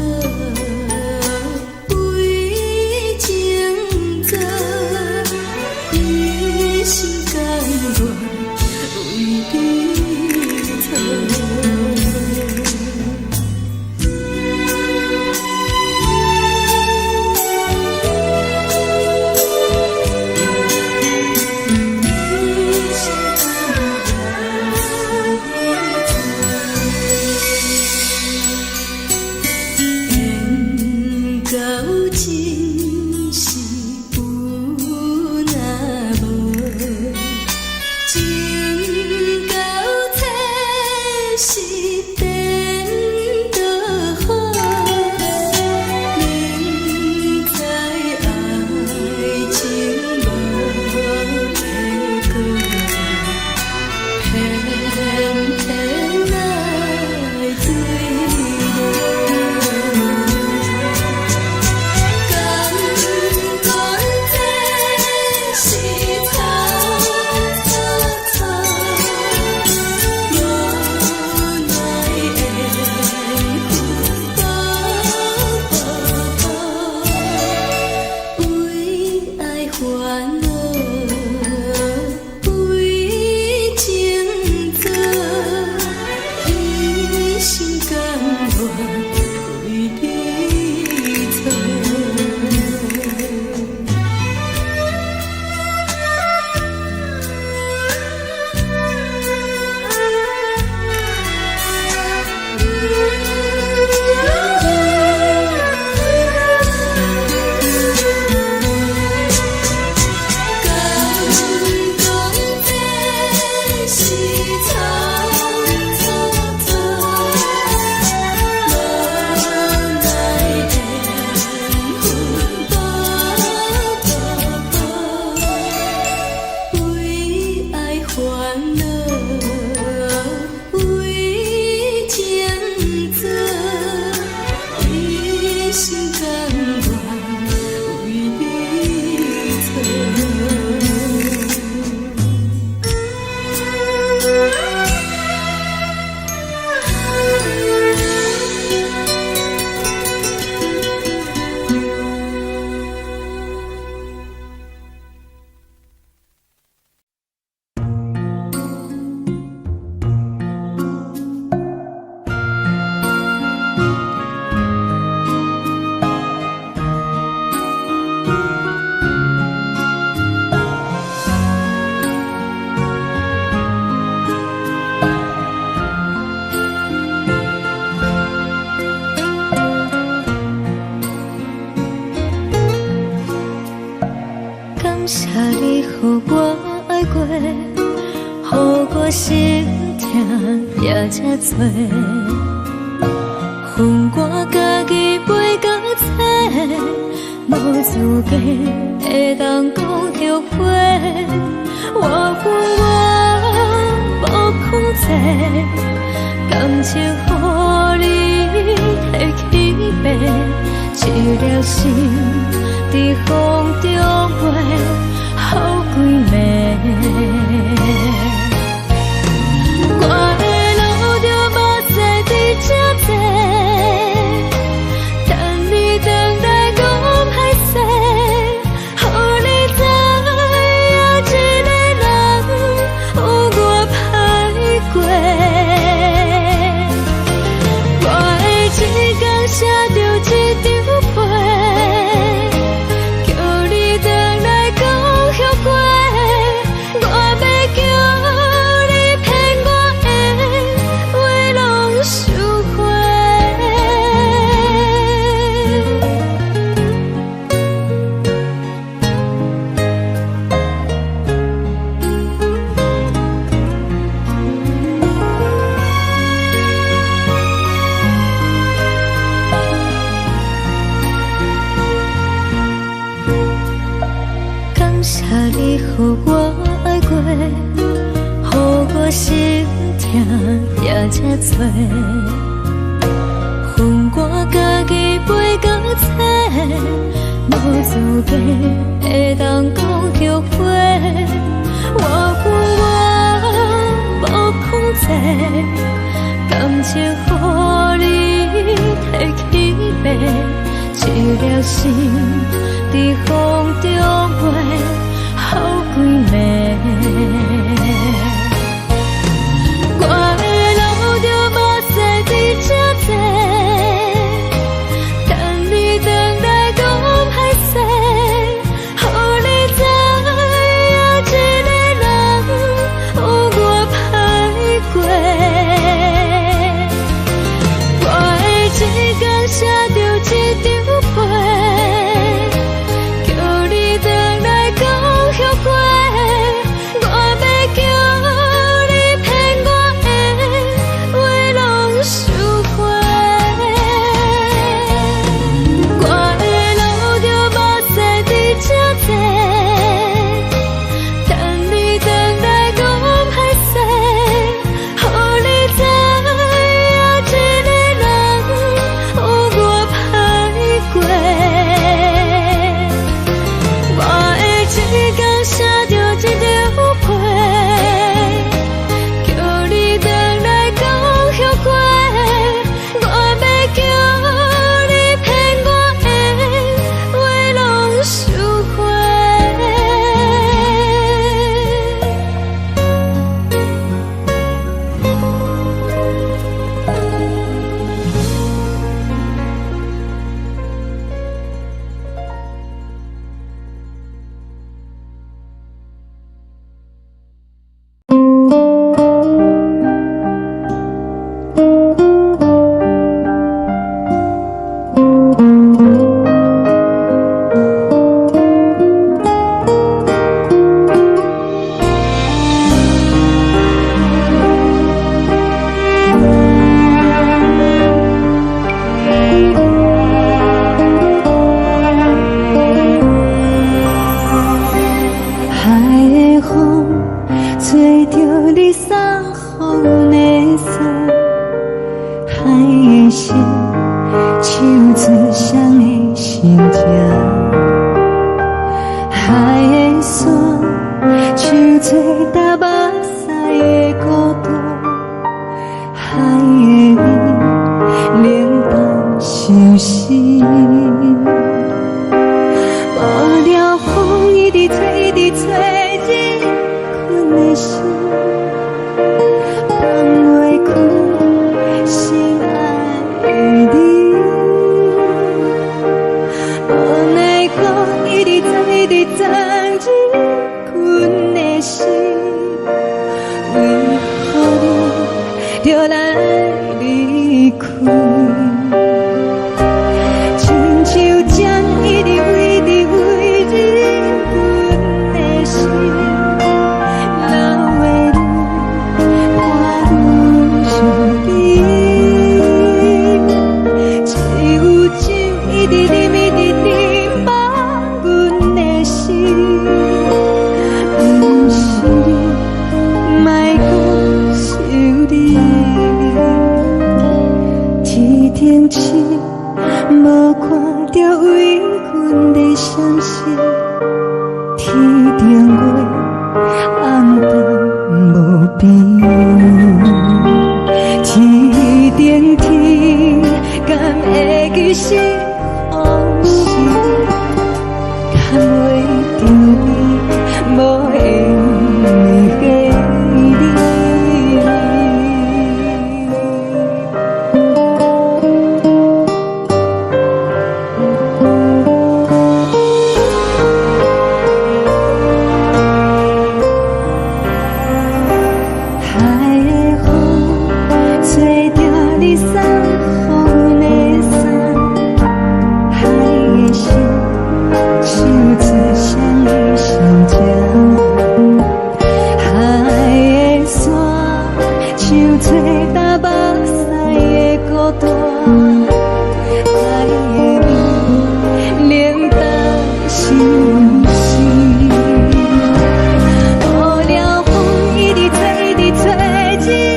我心疼也這濟。予我家己飛到找，無資格會當講後悔。我有我無控制，感情予你提去爬，一粒心佇風中飛，予幾暝。我會流著目屎佇這坐，等你轉來講歹勢，予你知影這个人有偌歹過。我會一工寫著一張批，叫你轉來講後悔。我欲叫你騙我的話攏收回。感謝你予我愛過，予我心疼也這濟。予我家己飛到找，無資格會當講後悔。我有我無控制，感情予你提去爬，一粒心佇風中飛，予幾暝。我會流著目屎佇這坐，等你轉來講歹勢，予你知影這个人有偌歹過。我會一工寫著一張批，叫你轉來講後悔。我欲叫你騙我的話攏收回。我會流著目屎佇這坐，等你轉來講歹勢，予你知影這个人有偌歹過。我會一工寫著一張批，叫你轉來講後悔。我欲叫你騙我的話攏收回。海的風吹著你送予阮的衫，海的心唱出誰的心情，海的山唱出搭目屎的孤單，海的味冷淡相思。無聊風一直吹，一直吹，入困的心，放袂開心愛的你。無奈何一直鑽，一直鑽入困的心，為何你著來離開？親像針一直飛，一直飛入阮的心，流的淚。直啉，一直啉，放阮的心。毋是你，莫閣想你。天頂星，無看著為阮咧閃爍，天頂月，暗淡無邊。天頂天，敢會記是予是？牽袂著你，無緣的你。海的風，吹著你送予阮的衫，海的心，唱出誰的心情？海的沙，像吹干目屎的孤單。海的味，冷淡心事。無聊風一直吹，一直吹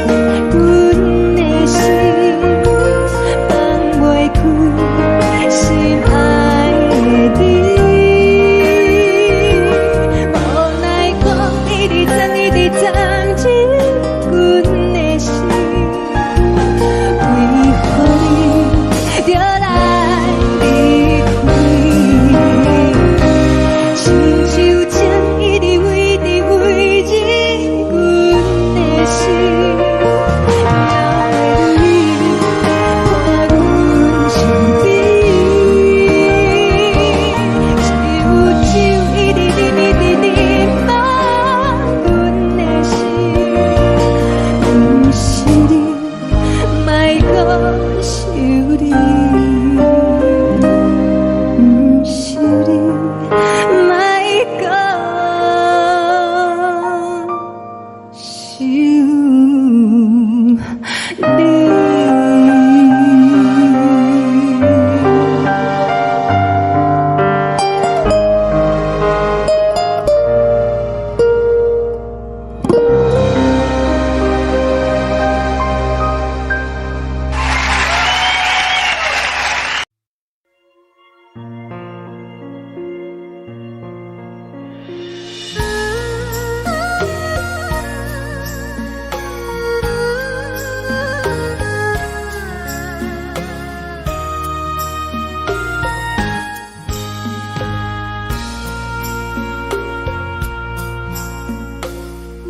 入阮的心，放袂開心愛的你。無奈講一直藏，一直藏入阮的心，為何你著來離開？親像情一直圍，一直圍入阮的心，哪會你伴阮身邊？只有酒一直啉，一直啉，放阮的心。毋是你，莫閣想你。毋是你，莫閣想你。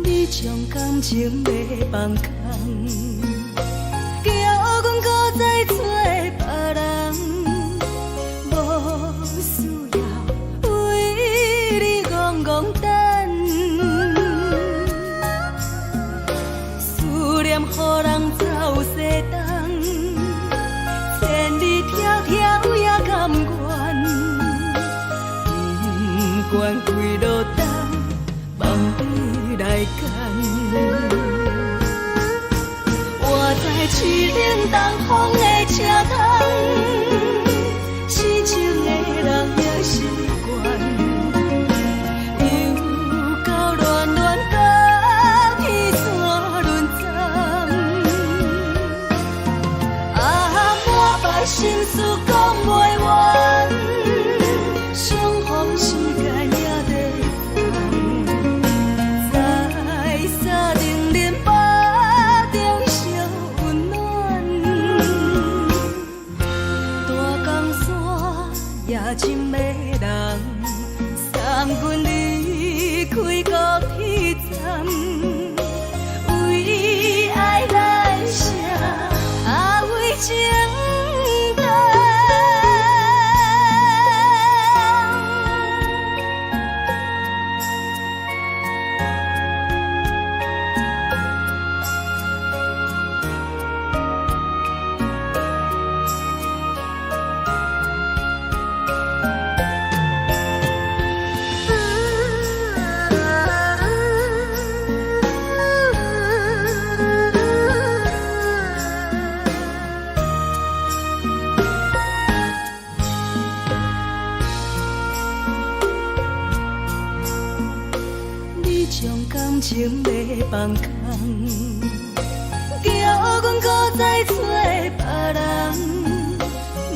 你將感情欲放空，叫阮閣再找別人，無需要為你戇戇等，思念予人走西東，千里迢迢也甘願，不管幾落冬，望你來牽。我知凄冷東風的車窗，痴情的人也習慣，又到暖暖甲彼山轮转。啊，满腹心事講袂完，相逢時間也在等，在三重林腹中相溫暖。大江山也真迷人，送阮離開高鐵站，為愛來寫，啊為情等。情欲放空，叫阮閣再揣別人，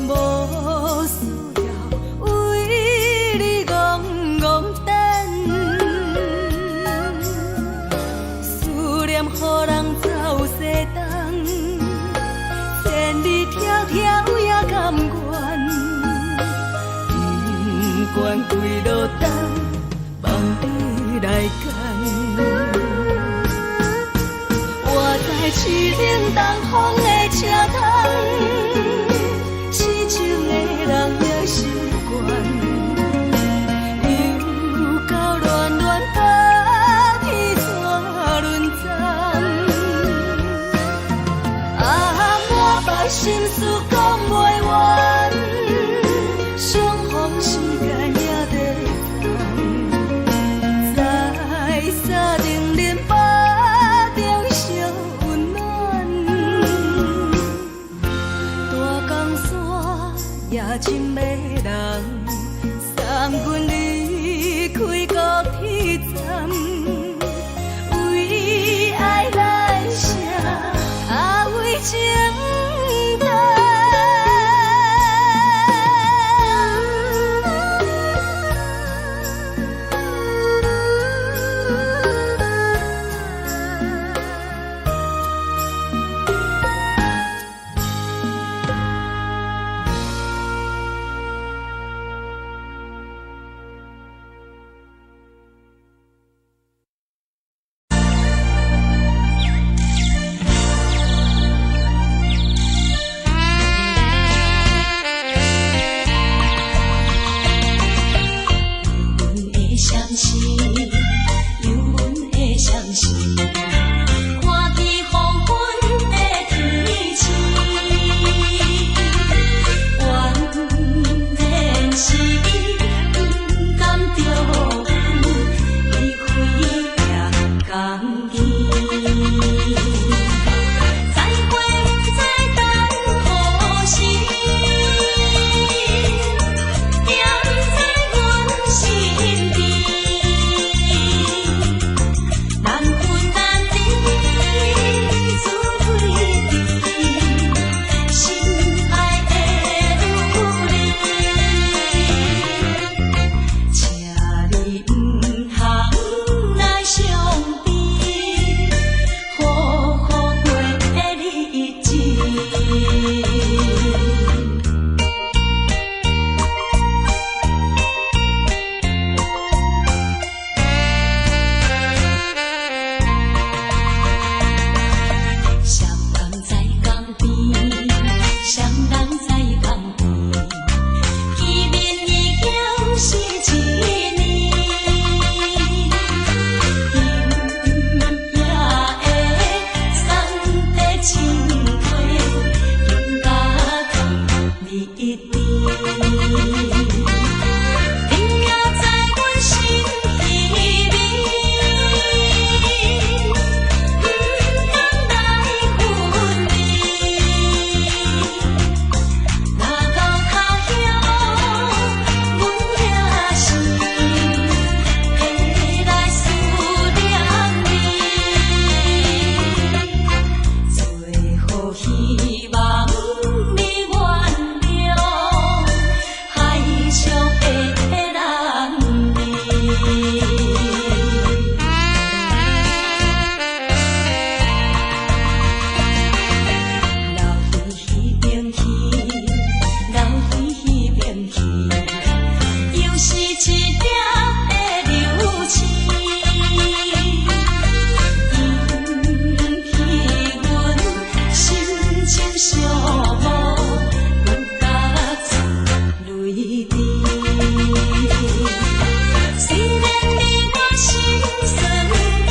無需要為你戇戇等，思念予人走西東，千里迢迢也甘願，不管幾落冬，望你來牽。我知凄冷東風的車窗，痴情的人也習慣，又到暖暖北天怎輪轉？啊，满腹心事講袂完，相逢時間也在藏，在三重恁腹中相溫暖，大江山也真迷人，送阮離開高鐵站，為愛來寫，啊為情等。阮的相思，有阮的相思，看见黃昏的天星，原來是伊不甘著阮，伊飛也甘去。再會不知等何時，惦在阮身邊，難分難離，自對對，心愛的女兒，請你毋通來傷悲，好好過日子。誰人在江邊？誰人在江邊？見面已經是一年，今夜的送別情話，更加甜蜜甜。你也知阮心稀微，毋通來分離。若到他鄉，阮也是會來思念你。最後希望你原諒，海上的男兒。留彼彼邊去，留彼彼邊去，又是一粒的流星，引起阮心情寂寞，阮甲出淚滴。雖然你我心酸甜，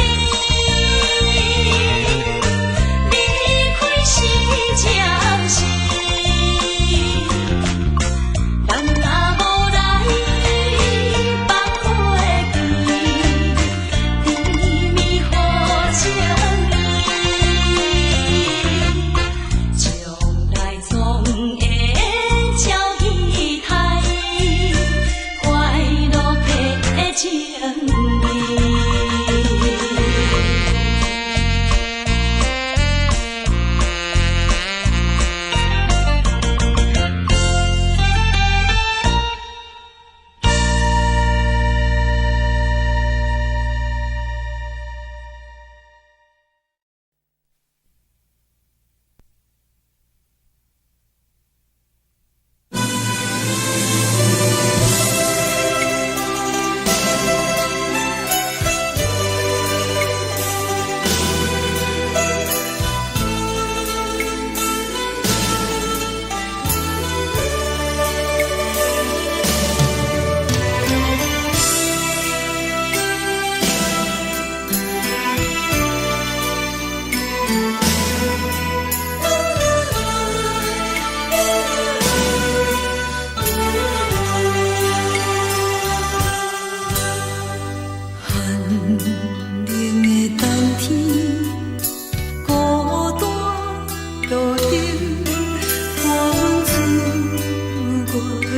離開是暫時，咱若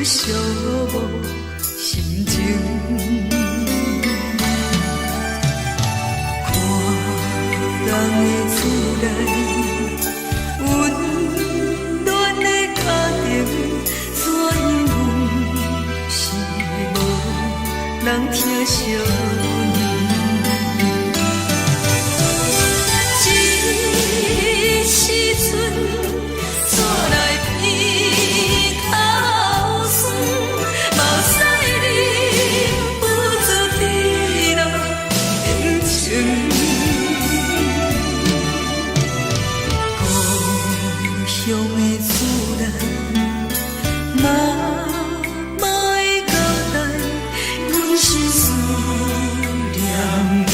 寂寞心情。看人的厝內，溫暖的家庭，怎樣阮是無人疼惜阮。這時陣煞來鼻頭酸，目屎忍不住滴落眼睛。故鄉的厝內，媽媽的交代，阮是思念你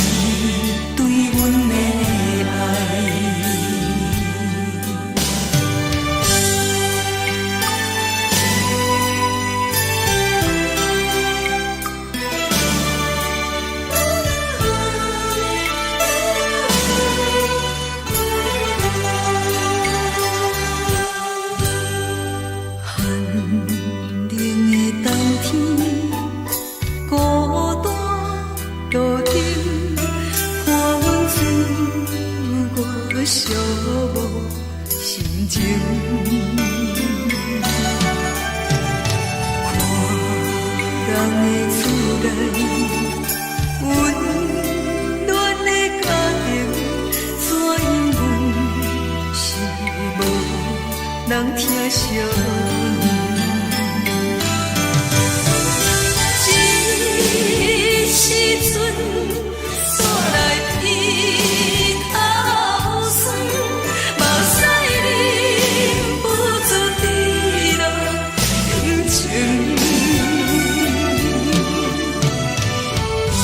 對阮的愛。寒冷的冬天，孤單路燈，看阮自我寂寞心情。看人的厝內，溫暖的家庭，怎樣阮是無人疼惜阮。這時陣煞來鼻頭酸，目屎忍不住滴落眼睛。故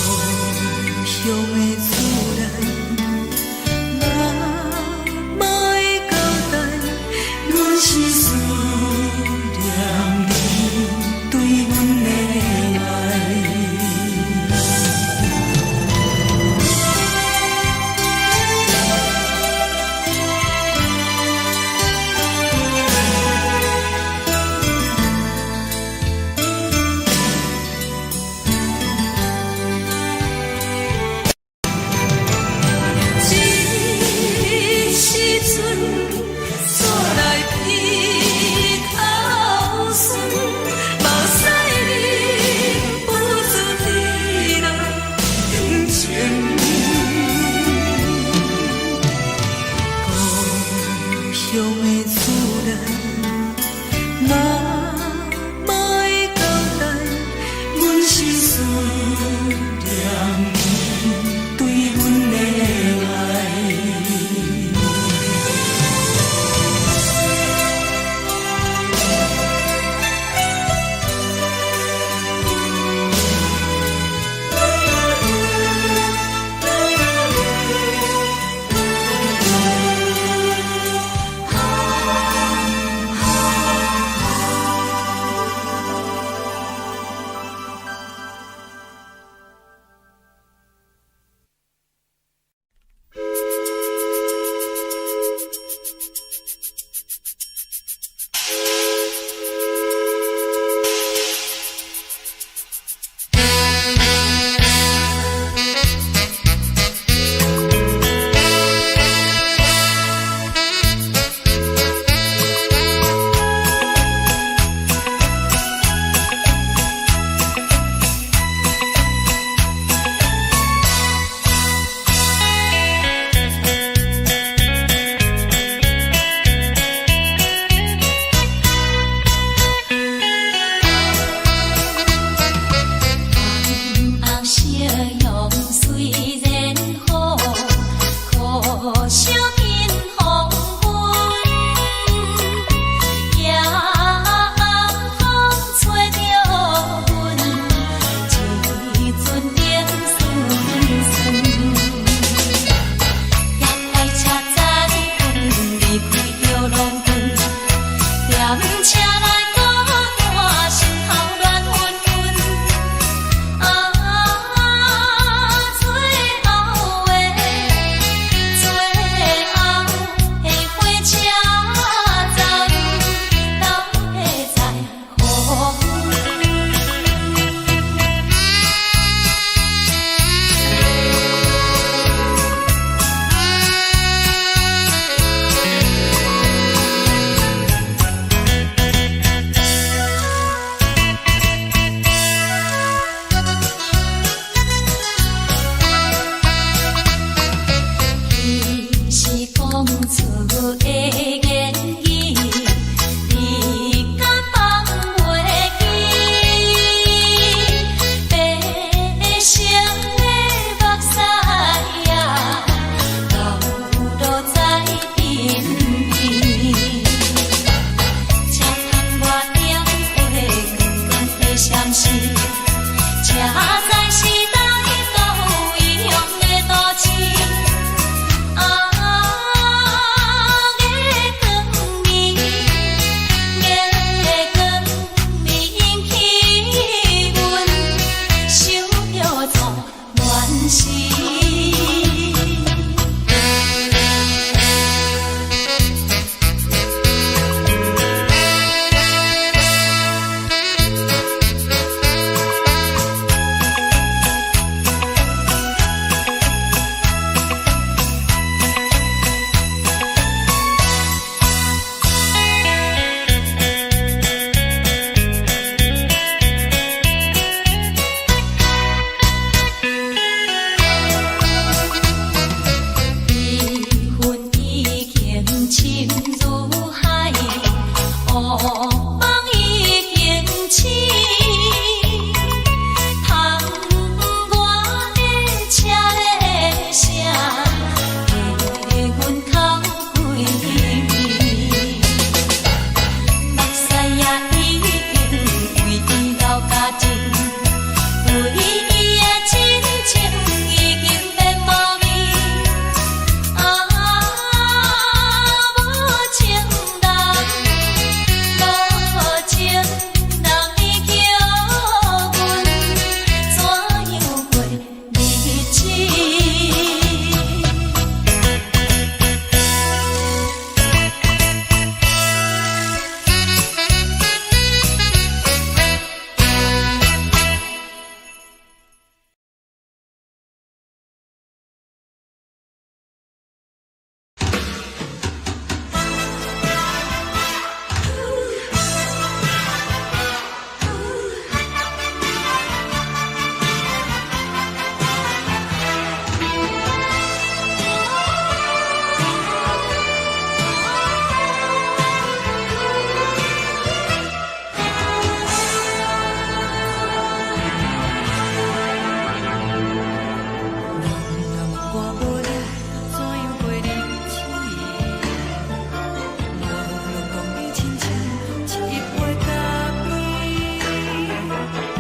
鄉的厝內，媽媽的交代，阮是思念你對阮的愛。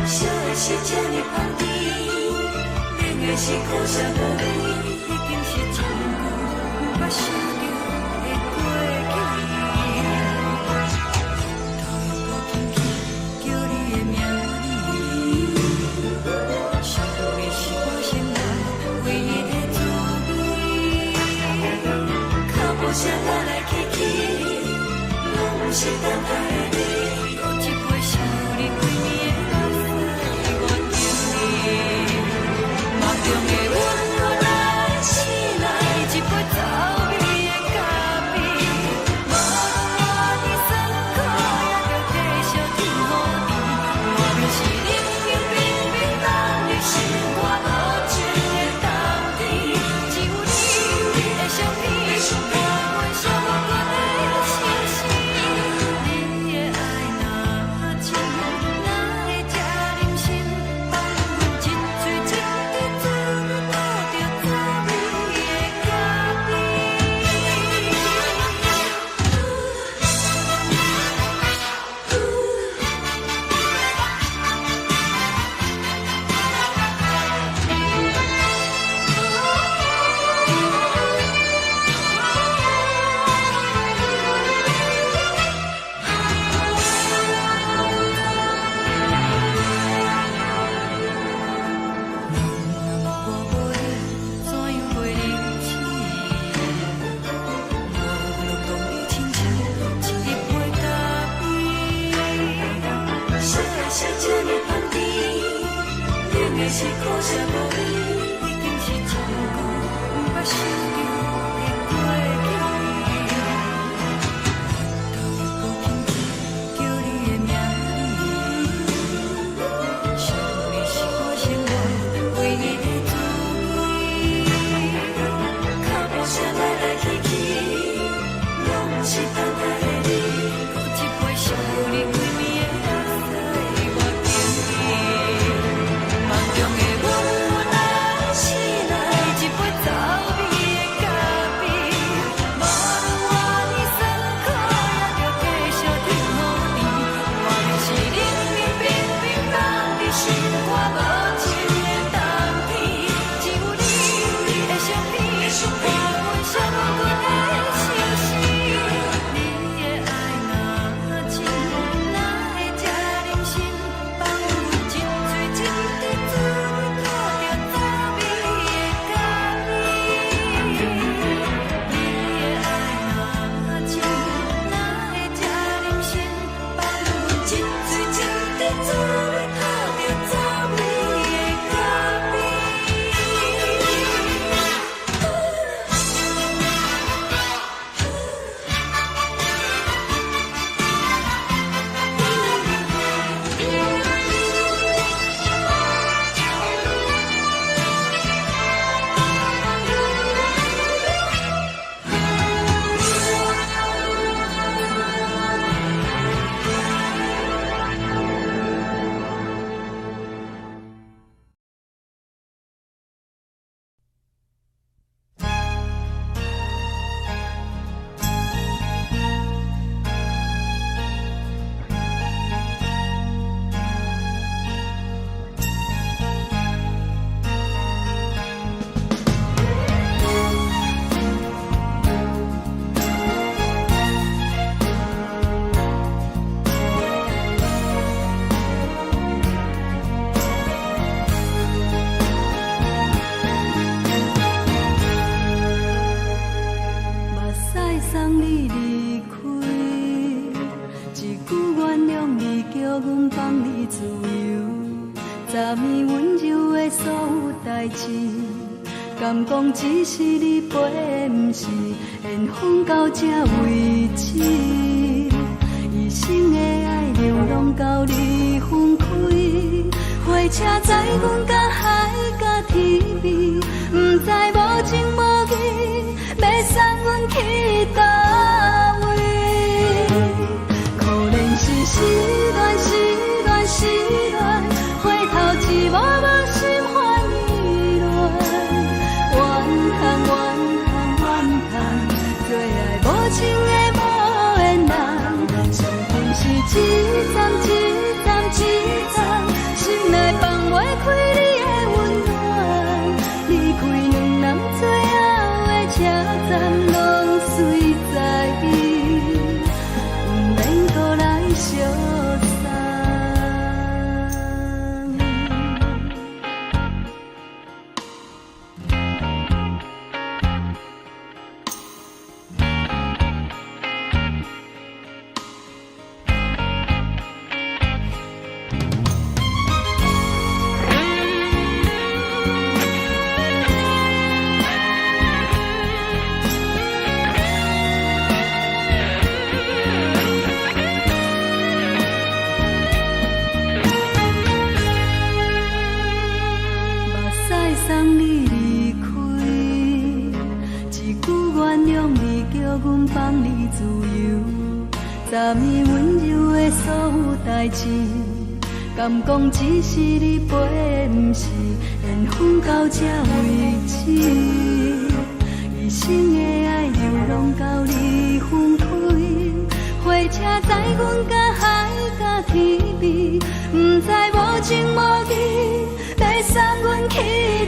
烧的是這呢香甜，冷的是苦涩無味，已經是真久毋捌想著的過去。頭又閣輕輕叫你的名字，想你是我生活唯一的滋味。腳步聲來來去去，攏毋是等待的你。閣一杯想你規暝的目屎，我敬你。夢中的阮阮來醒來，一杯走味的咖啡。無論偌尼酸苦，也著繼續天雨甜。外面是冷冷冰冰等你心肝無情的冬天，只有你的相片，陪阮寂寞的相思。你的愛若真，哪會這忍心放阮一喙一滴水吐著走味的咖啡？我無你，怎樣過日子？無論當你親像一杯咖啡。燒的是這呢香甜，冷的是苦澀無味，已經是真久毋捌想著的過去。頭又閣輕輕叫你的名字，想你是我生活唯一的滋味。腳步聲來來去去，攏毋是等待的你。閣一杯想你規暝的目屎，我敬你。夢中的阮阮來醒來，一杯走味的咖啡。無論偌尼酸苦，也著繼續天雨甜。外面是冷冷冰冰凍佇心肝無情的冬天，只有你的相片，陪阮寂寞的相思。你的愛若真，哪會這忍心放阮一喙一滴水吐著走味的咖啡？你的愛若真，哪會這忍心放阮一喙一滴水吐著走味的咖啡？目屎送你離開，一句原諒你，叫阮放你自由。昨暝溫柔的所有代誌，敢講只是你陪的，毋是緣分到這為止。一生的愛流浪到你分開，火車載阮甲海甲天邊，毋知無情無義，欲送阮去佗位？可憐是失戀，失戀，失戀，回頭一幕幕心煩意亂。怨嘆怨嘆怨嘆，做愛無情的無緣人，傷心是一站一站一站，心代誌，敢講只是你陪，毋是緣分到這為止。一生的愛流浪到你分開，火車載阮甲海佮天邊，毋知無情無義，欲送阮去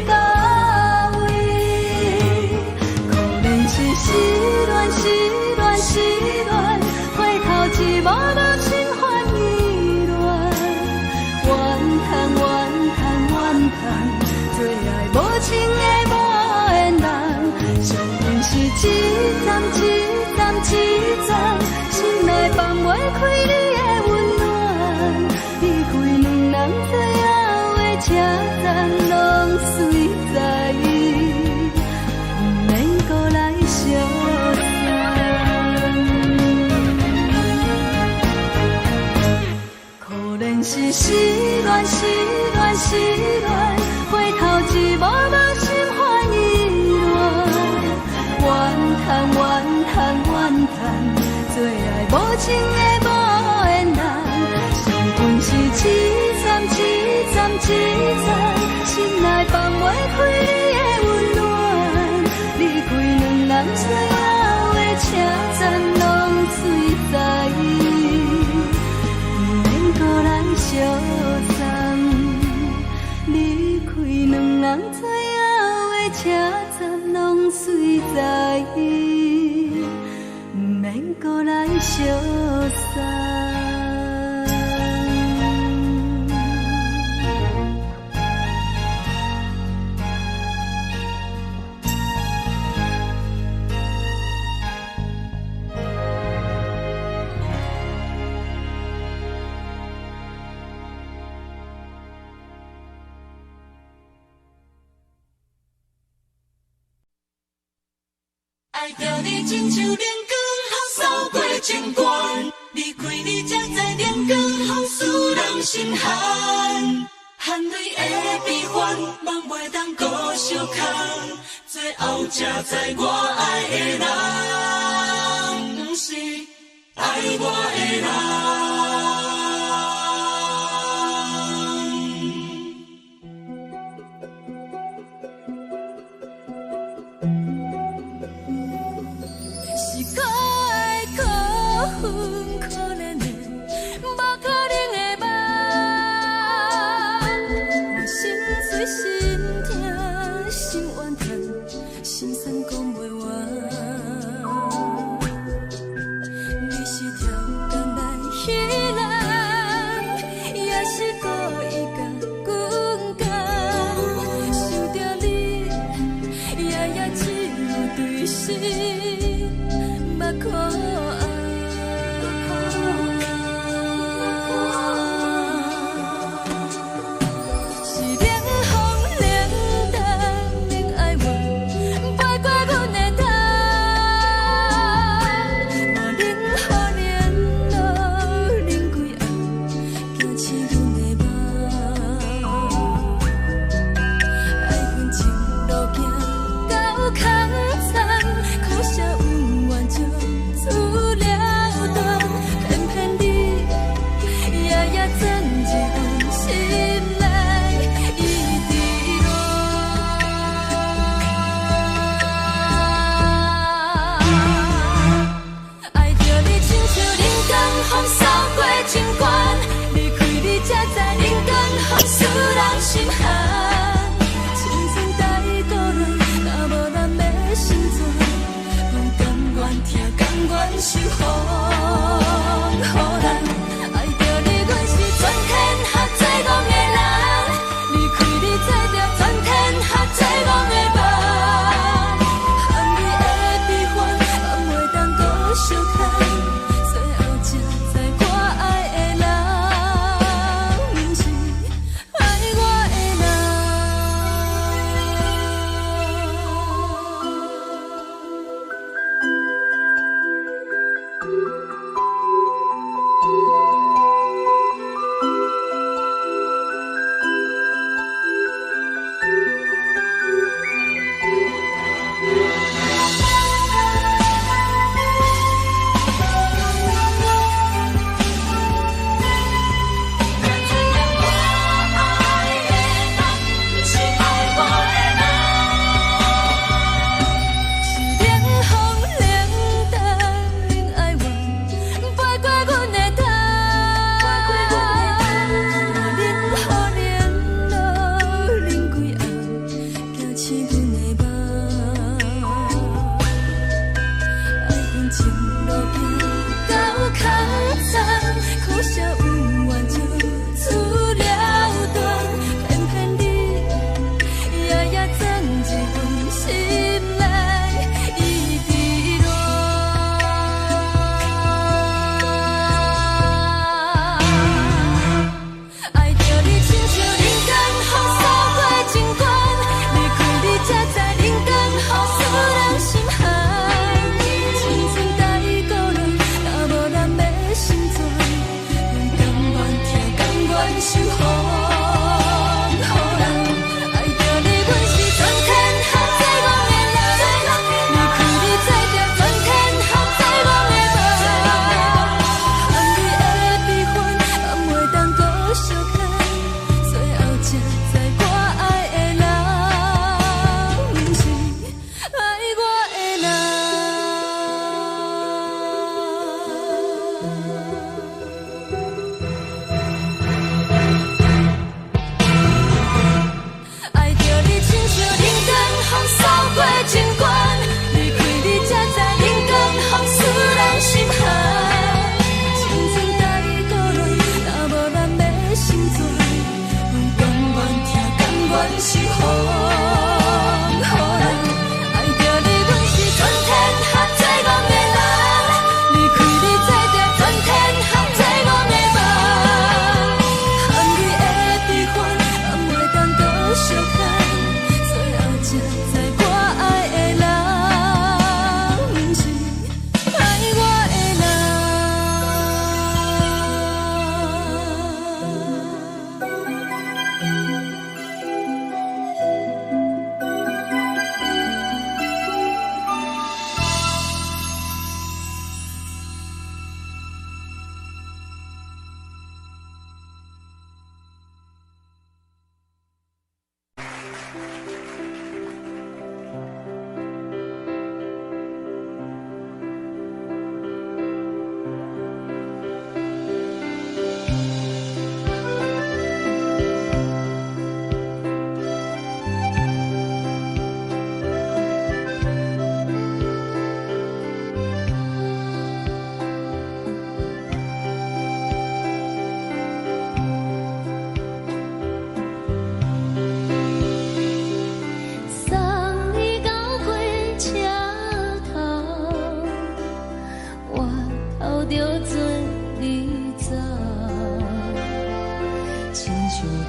佗位？可憐是失戀，失戀，失戀，回頭一幕幕心煩意亂，怨嘆怨嘆怨嘆，做愛無情的無緣人，惜阮是一站一站一站，心內放袂開你的溫暖，離開兩人最後的車站，攏隨在，毋免閣來相送。可憐是失戀，失戀，失戀，回頭一幕幕心煩意亂，怨嘆怨嘆怨嘆，做愛無情的無緣人，惜阮是一站一站一站，心內放袂開你的溫暖，離開兩人最後的車站，攏隨在，毋免閣來相送。離開兩人最後的車站，攏隨在，毋免閣來相送。愛著你親像冷光予掃過情關，離開你才知冷光予使人心寒，汗淚的悲歡，夢袂當閣相空，最後才知我愛的人，毋是愛我的人。是可愛可恨可憐的，無可能的夢。我心碎心疼心怨嘆，心酸講袂完。你是超工來彼人，也是故意共阮講。想著你，夜夜只有對心目苦紅。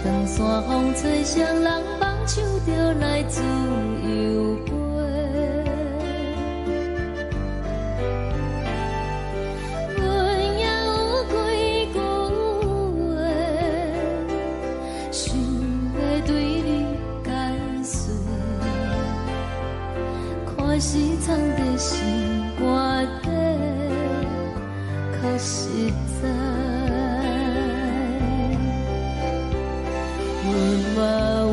當山風吹，誰人放手就來自由飛。阮也有幾句話，想欲對你解說，看是藏佇心肝底，較實在。阮嘛有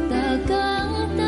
逐工等，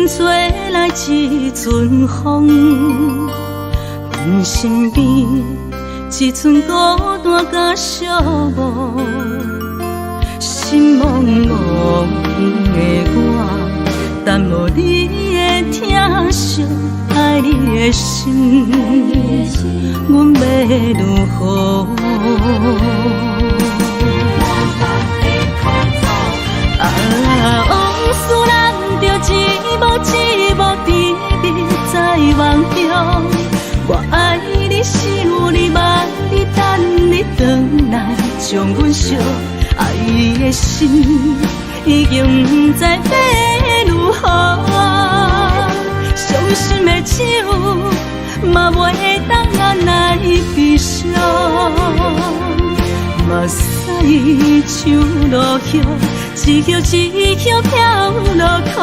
吹來一陣風，阮身邊一陣孤單佮寂寞，心茫茫的我，等無你的疼惜，愛你的心，阮欲如何？啊，往事難著一幕一幕甜蜜在夢中，我愛你，想你，望你，等你轉來，將阮惜愛的心已經不知欲如何，傷心的酒嘛袂當來悲傷。目屎像落雨，一葉一葉飄落苦，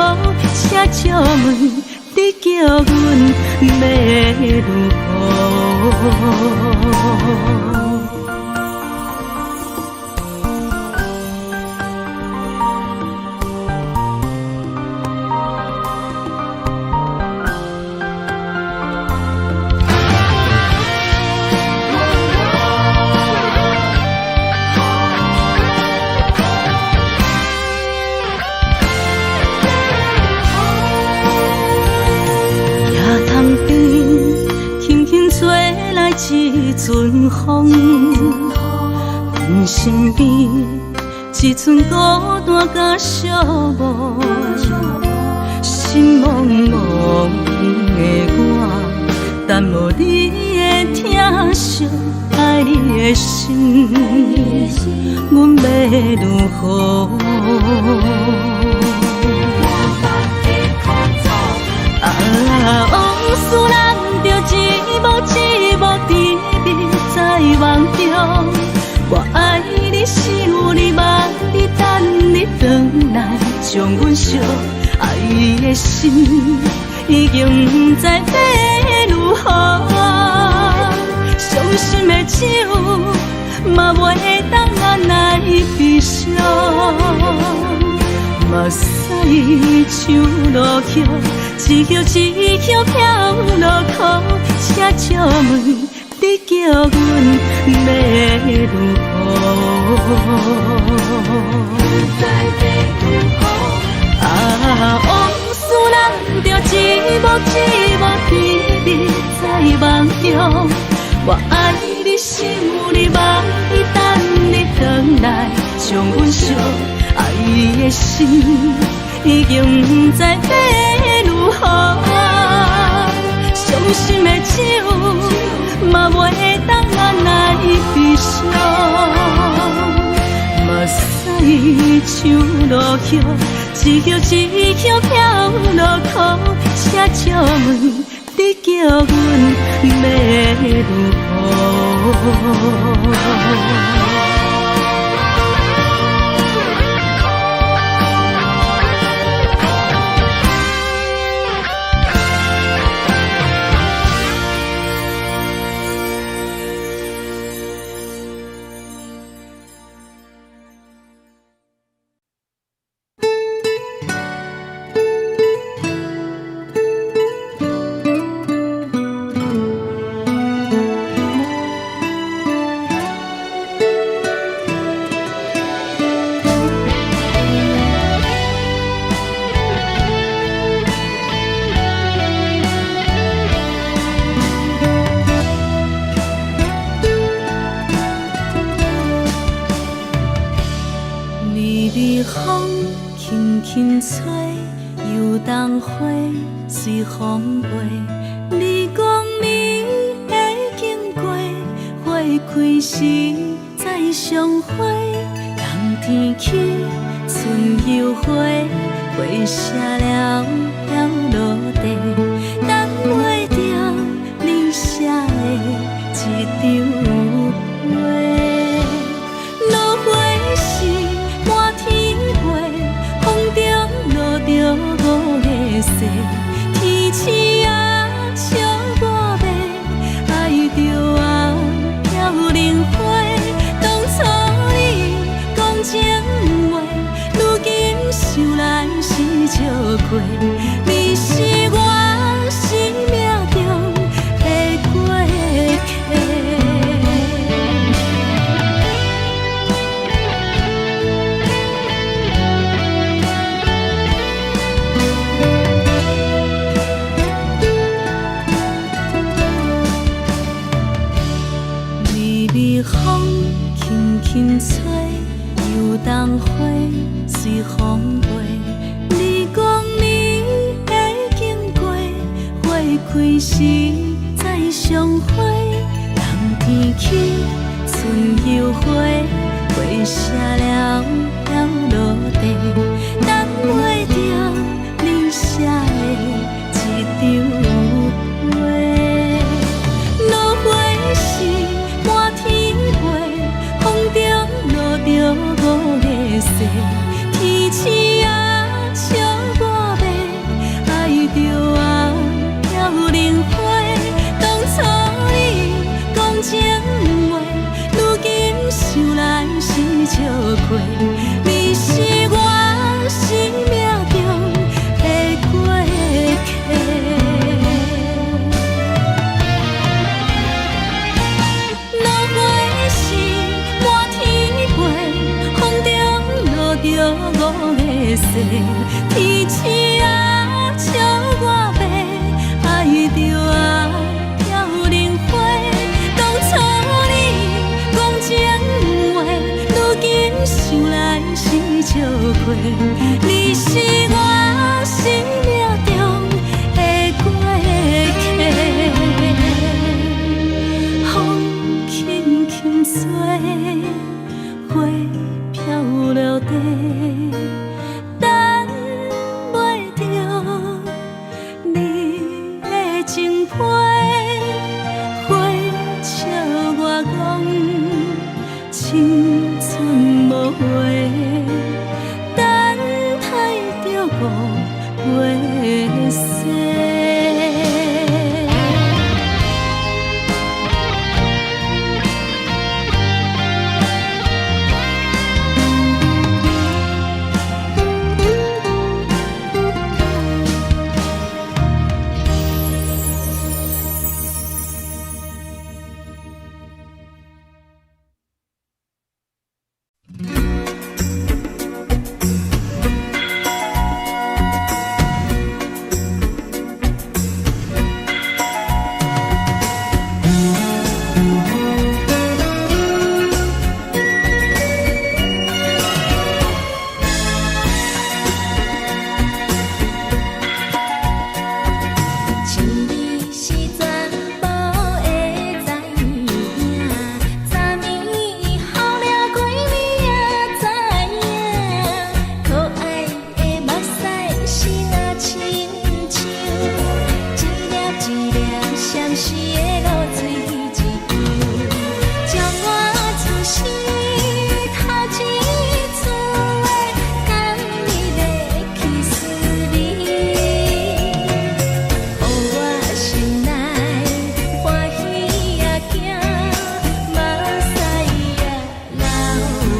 請借問你叫阮欲如何？一陣風，阮身邊一陣孤單佮寂寞，心茫茫的我，等無你的疼惜，愛你的心，阮欲如何？啊，往事難著一幕一幕甜蜜在夢中，我愛你，想你，望你，等你轉來，將阮惜愛的心已經不知欲如何，傷心的酒嘛袂當來悲傷。目屎像落雨，一葉一葉飄落苦，請借問你叫阮欲如何？啊，往事難著一幕一幕甜蜜在夢中，我愛你，想你，望你，等你轉來，將阮惜愛的心已經不知欲如何，傷心的酒嘛袂當來悲傷。目屎像落雨，一葉一葉飄落苦，請借問你叫阮欲如何？想來是笑過，你來相會，人天起春又花，花謝了飄落地，等袂著你寫的這張批。落花是滿天飛，風中落著五月雪，天鼠仔笑我欲，愛著啊飄零花。當初你講情話，如今想來是笑虧。你是我生命中的過客。落花是滿天飛，風中落著五月雪，天鼠仔笑我欲，愛著啊飄零花。當初你講情話，如今想來是笑虧。你是我生命中的過客。風輕輕吹，花飄落地，等袂著你的情批。花笑我講青春無話，等待著五月雪。一年是全部會知影，昨暝好了幾暝也知影，可愛的目屎是若親像一粒一粒閃爍的露水一樣，將我此生頭一次的甘蜜的去思味。予我心內歡喜也驚，目屎也流落。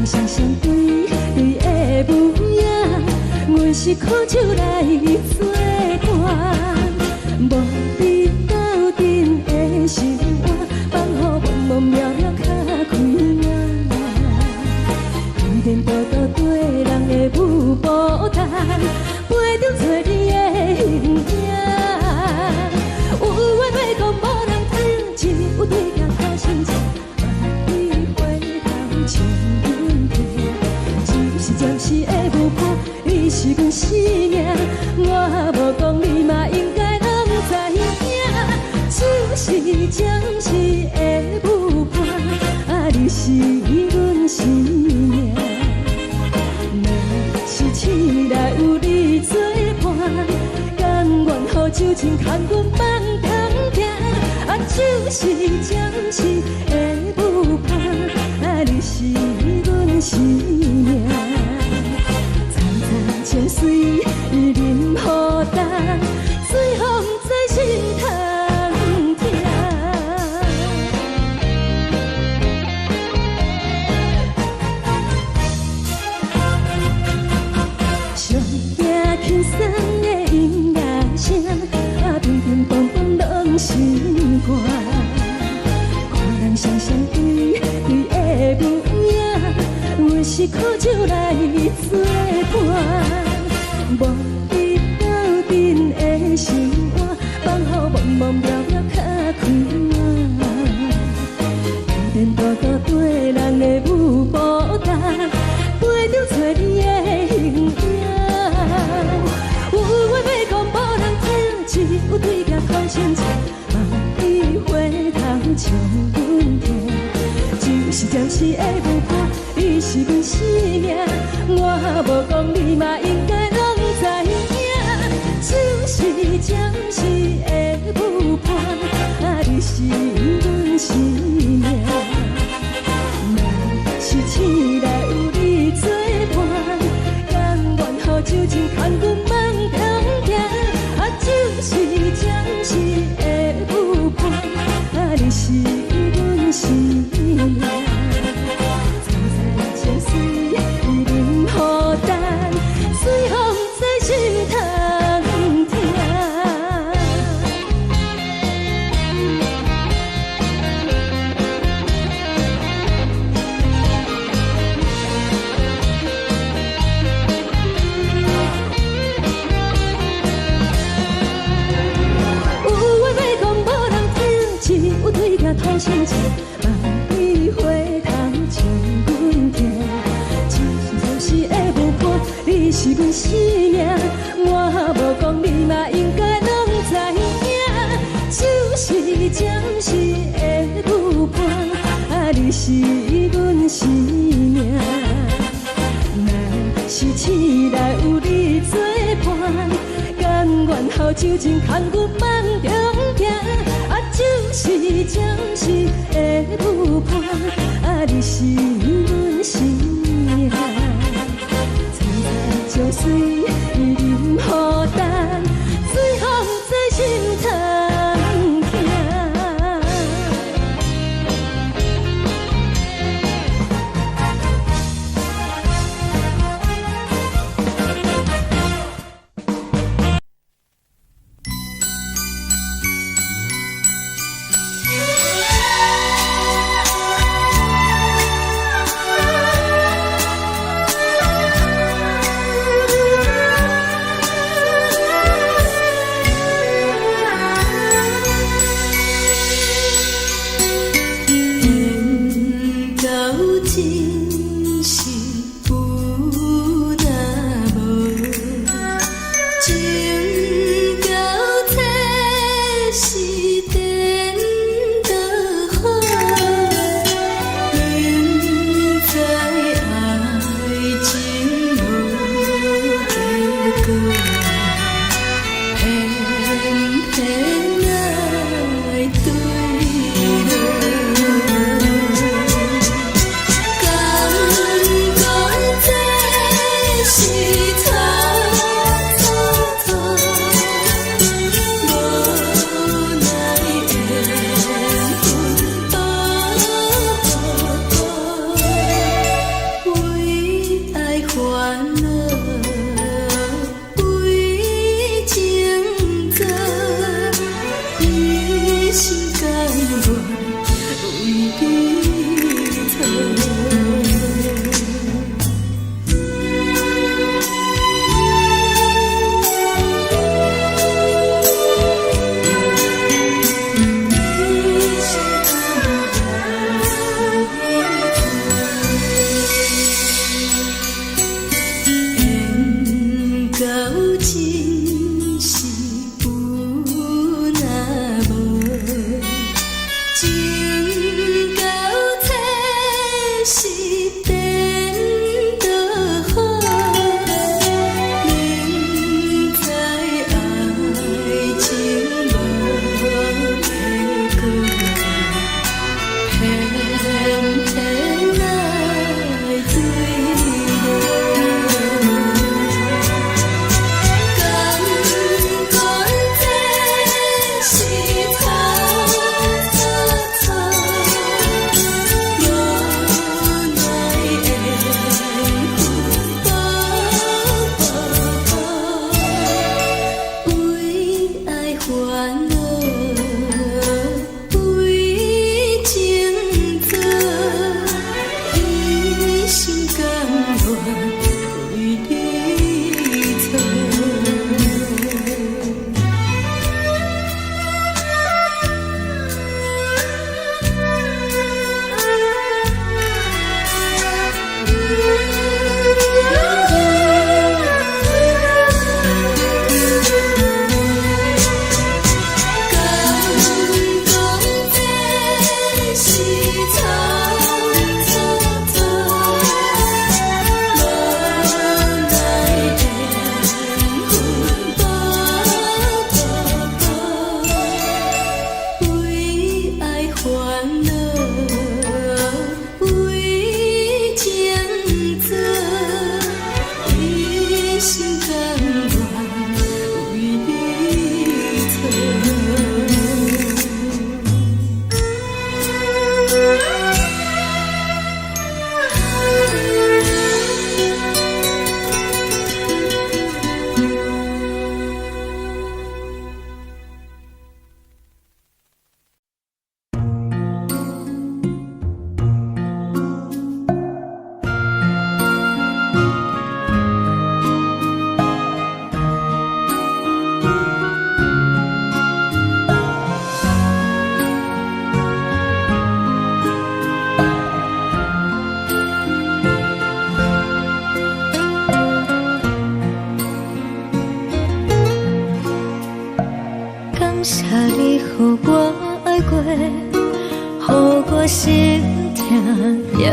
人雙雙對對的舞影，阮是苦酒來做伴，無你鬥陣的生活，放予茫茫渺渺較開眼。天顛倒倒對人的舞步動，陪著找你的形影。有緣欲講無人聽，只有對鏡看心情。萬里回頭穿阮聽，只是暫時的舞伴，你是阮生命。我無講你嘛應該攏知影，只是暫時的舞伴，啊，你是阮生命。若是醒來有你做伴，甘願予酒精牽阮放通行。啊，只是暫時的舞伴，啊，你是阮生命。層層情水淋雨重，水予毋知心通疼。上驚輕鬆的音樂聲，啊，乒乒乓乓攏是歌。看人雙雙對對的舞影，阮是苦酒來做伴，無你鬥陣的生活，放予茫茫渺渺較開眼。天顛倒倒對人的舞步動，陪著找你的形影。有話欲講無人聽，只有對鏡看心情。萬里回頭唱阮聽，只是暫時的舞伴，你是阮生命。我無講你嘛應該攏知影，只是暫時的舞伴，啊，你是阮生命。若是醒來有你做伴，甘願予酒精牽阮放通行。啊，只是暫時的舞伴，啊，你是阮生命。層層情水淋雨重，水予毋知心通疼。有話欲講無人聽，只有對鏡吐心情。萬里回頭唱阮聽，只是暫時的舞伴，你是阮生命。我無講你嘛應該攏知影，只是暫時的舞伴，啊，你是阮生命。若是醒來有你做伴，甘願予酒精牽阮放中行。啊，只是暫時的舞伴，啊，你是阮生命。層層情水淋雨重，水予毋知心通疼。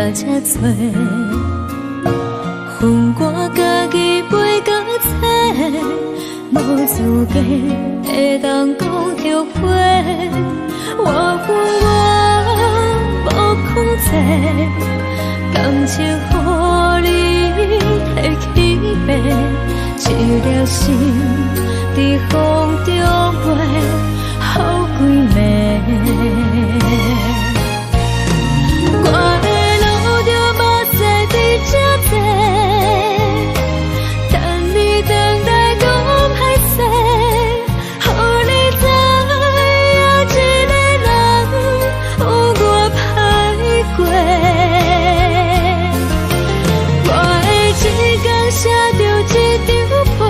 掠這濟，分我家己飞到册，無資格會當講後悔。我分我無控制，感情予你提去爬，一粒心佇風中飛，予規暝。我會流著目屎佇這坐，等你轉來講歹勢，予你知影一个人有偌歹過。我會一工寫著一張批，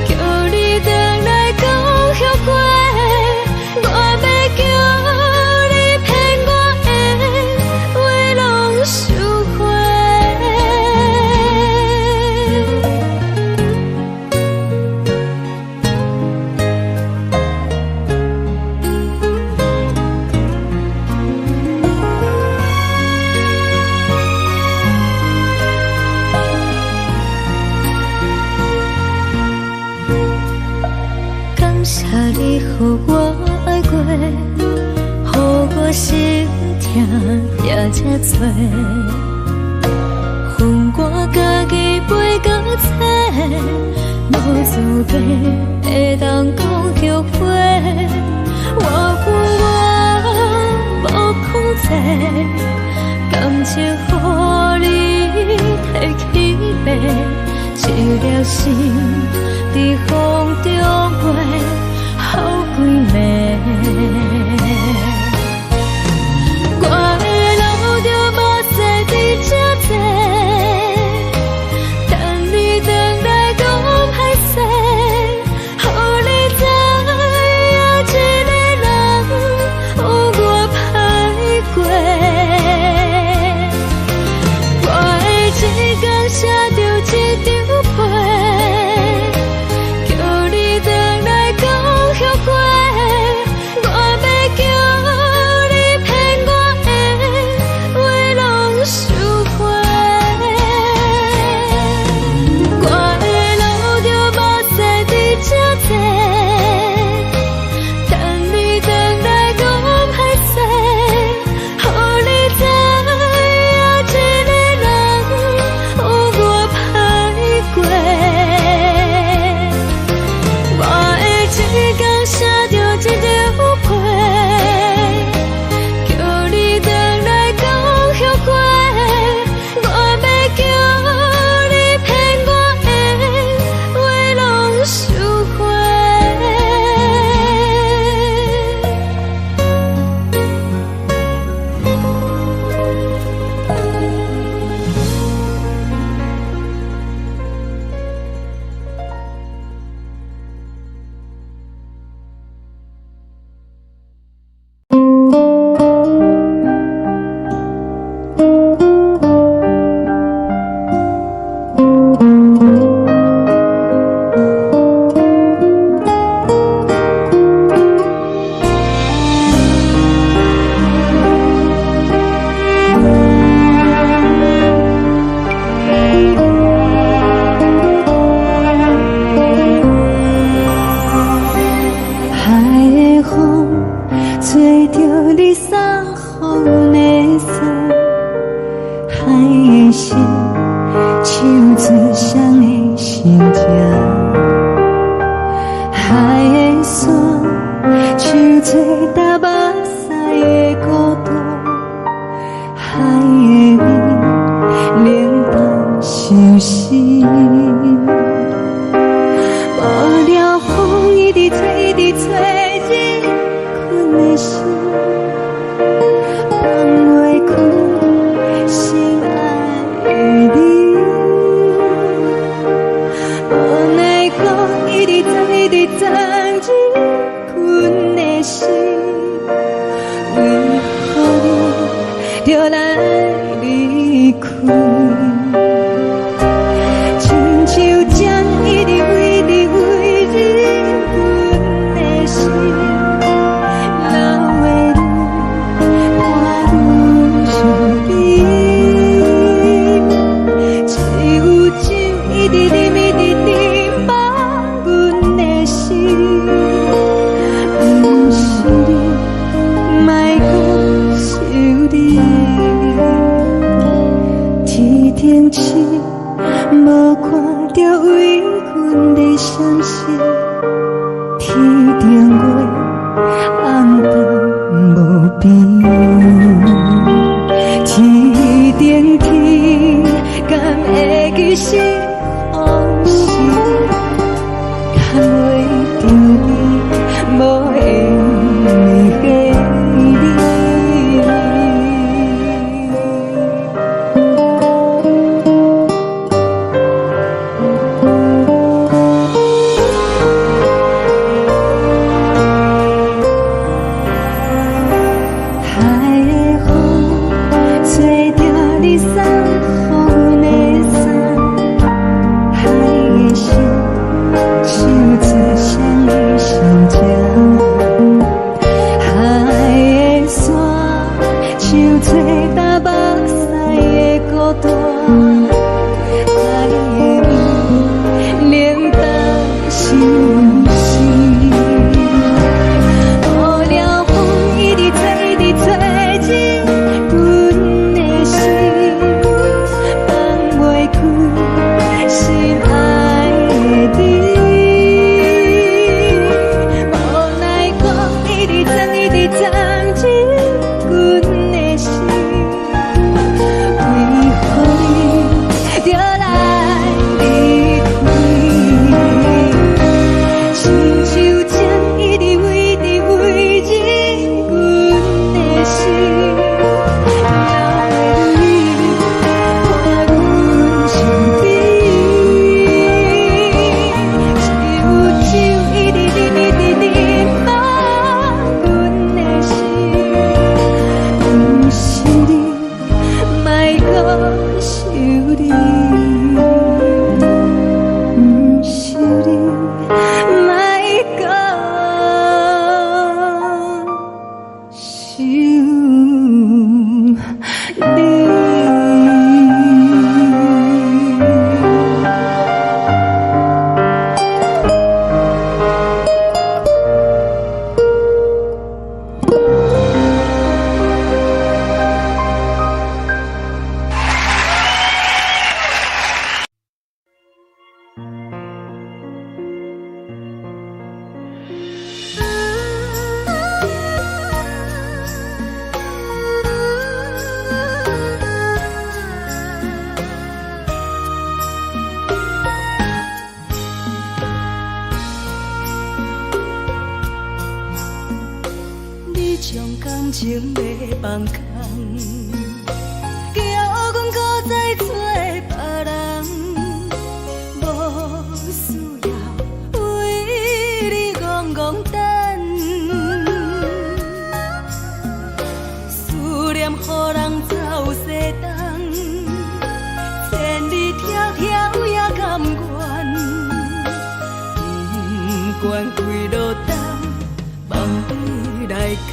叫你轉來講後悔。我欲叫你騙我的話攏收回。感謝你予我愛過，予我心痛掠這濟，分我家己飛到冊，無資格會當講後悔。我分我無控制，感情予你提去爬，一粒心佇風中飛，予規暝。我會流著目屎佇這坐，等你轉來講歹勢，予你知影一個人有偌歹過。我會一工寫著一張批，叫你轉來講後悔。我欲叫你騙我的話攏收回。我會流著目屎佇這坐，等你轉來講歹勢，予你知影一個人有偌歹過。我會一工寫著一張批，叫你轉來講後悔。我欲叫你騙我的話攏收回。海的風吹著你送予阮的衫，海的心唱出誰的心情，海的沙唱出踏目屎的孤單，海的雨冷淡相思。無聊風一直吹，一直吹，入困的心，放袂開心愛的你。無奈何一直鑽，一直鑽入困的心。天頂星，無看著為阮咧閃爍；天頂月，暗淡無邊。天頂天，敢會記是予是？牽袂著你，無緣的你。海的風吹著你送予阮的衫，海的心唱出誰的心情？海的沙唱出台北市的孤單，海的雨冷淡相思。無聊風一直吹，一直吹入阮的心，放袂開心愛的你。無奈風一直鑽，一直鑽入阮的心，為何你著來離開？親像情一直圍直圍入阮的心，哪會你伴阮身邊？只有酒一直啉，一直啉滿阮的心，毋是你，莫閣想你，毋是你，莫閣想你。你將感情欲放空，叫阮閣再找別人，無需要為你戇戇等，思念予人走西東，千里迢迢也甘願，不管幾落冬，望你來牽。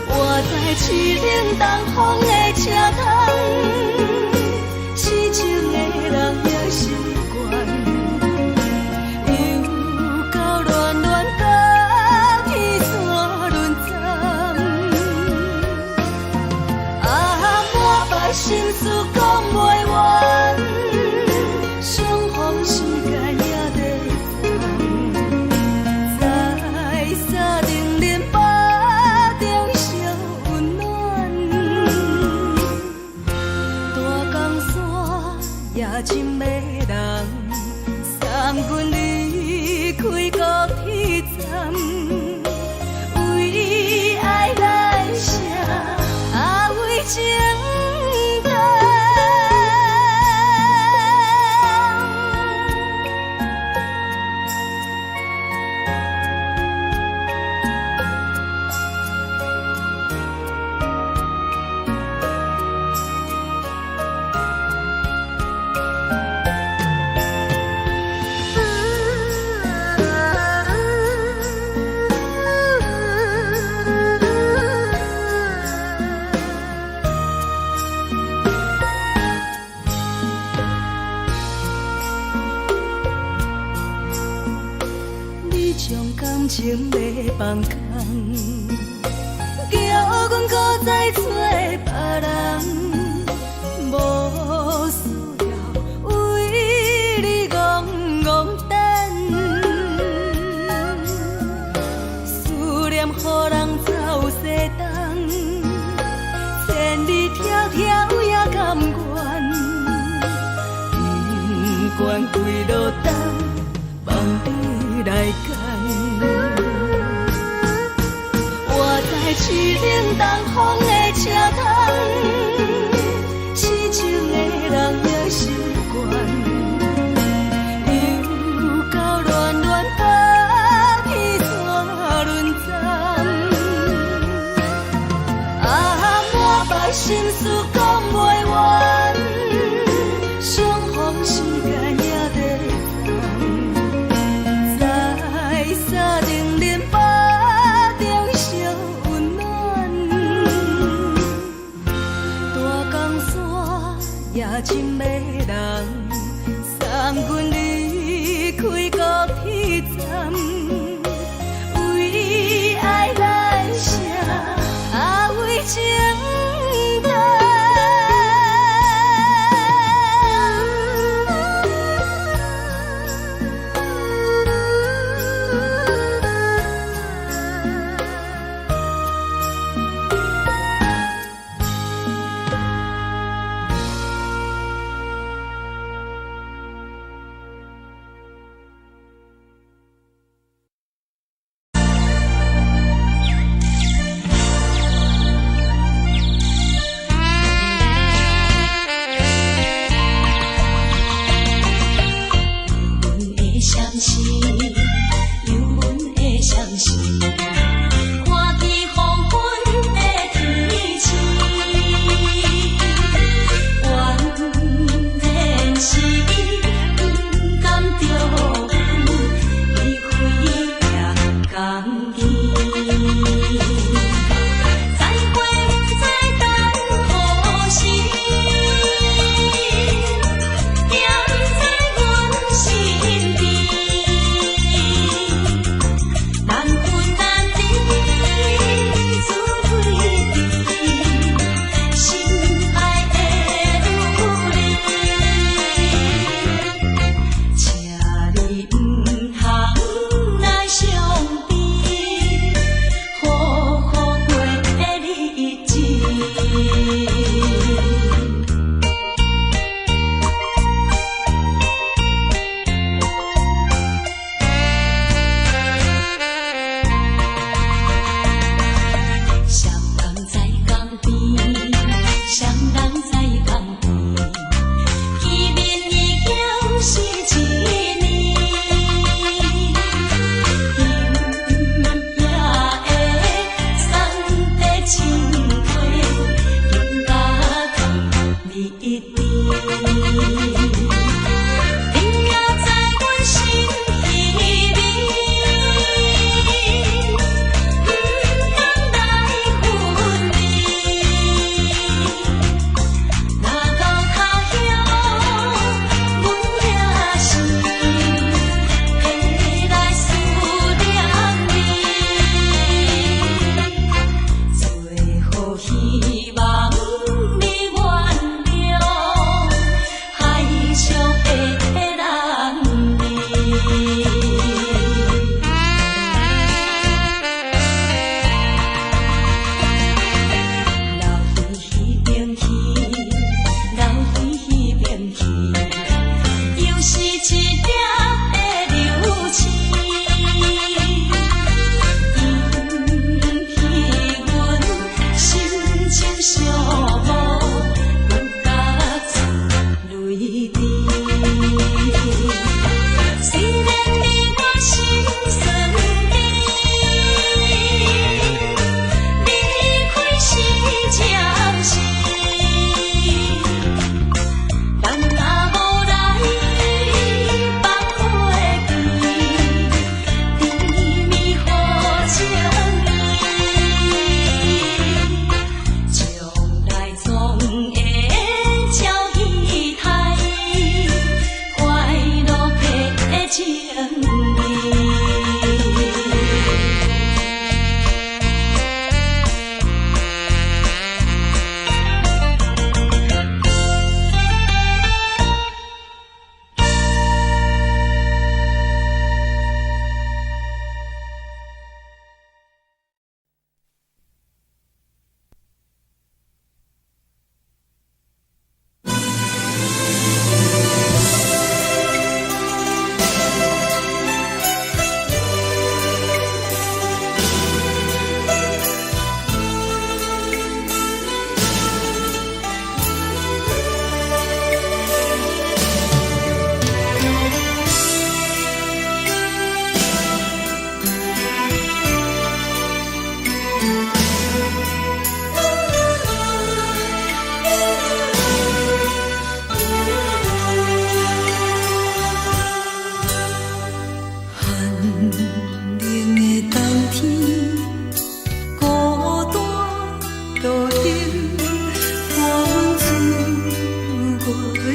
我知凄冷東風的車窗，痴情的人也習慣，又到暖暖甲天山轮转，啊，满腹心事講袂完，相逢時間也在等，在三重林腹中相溫暖，大江山也真迷人，送阮離開高鐵站，為愛來寫，啊為情等。你將感情欲放空，叫阮閣再找別人。迢迢也甘願，不管幾落冬，放你來揀。我知凄冷東風的車窗，痴情的人也習慣。又到暖暖冬天煞輪轉，啊，滿腹心事講袂完，相逢時間也短暫，在三重恁腹中相溫暖，大江山也真迷人，送阮離開高鐵站，為愛來寫，啊為情等。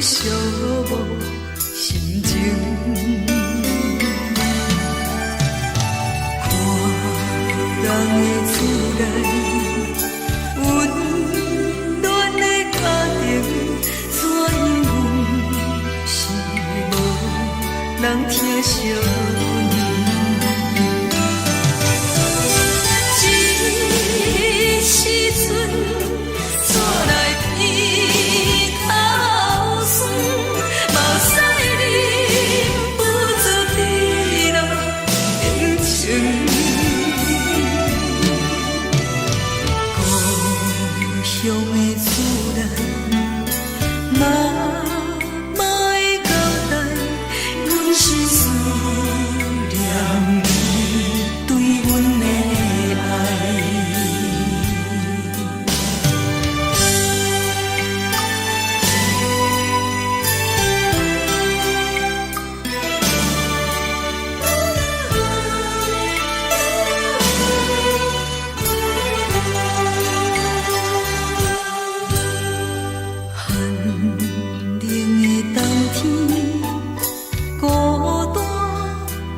寂寞心情。看人的厝內，溫暖的家庭，怎樣阮是無人疼惜阮。這時陣，煞來鼻頭酸，目屎忍不住滴落眼睛。故鄉的厝內，媽媽的交代，阮是思念你對阮的愛。寒冷的冬天，孤單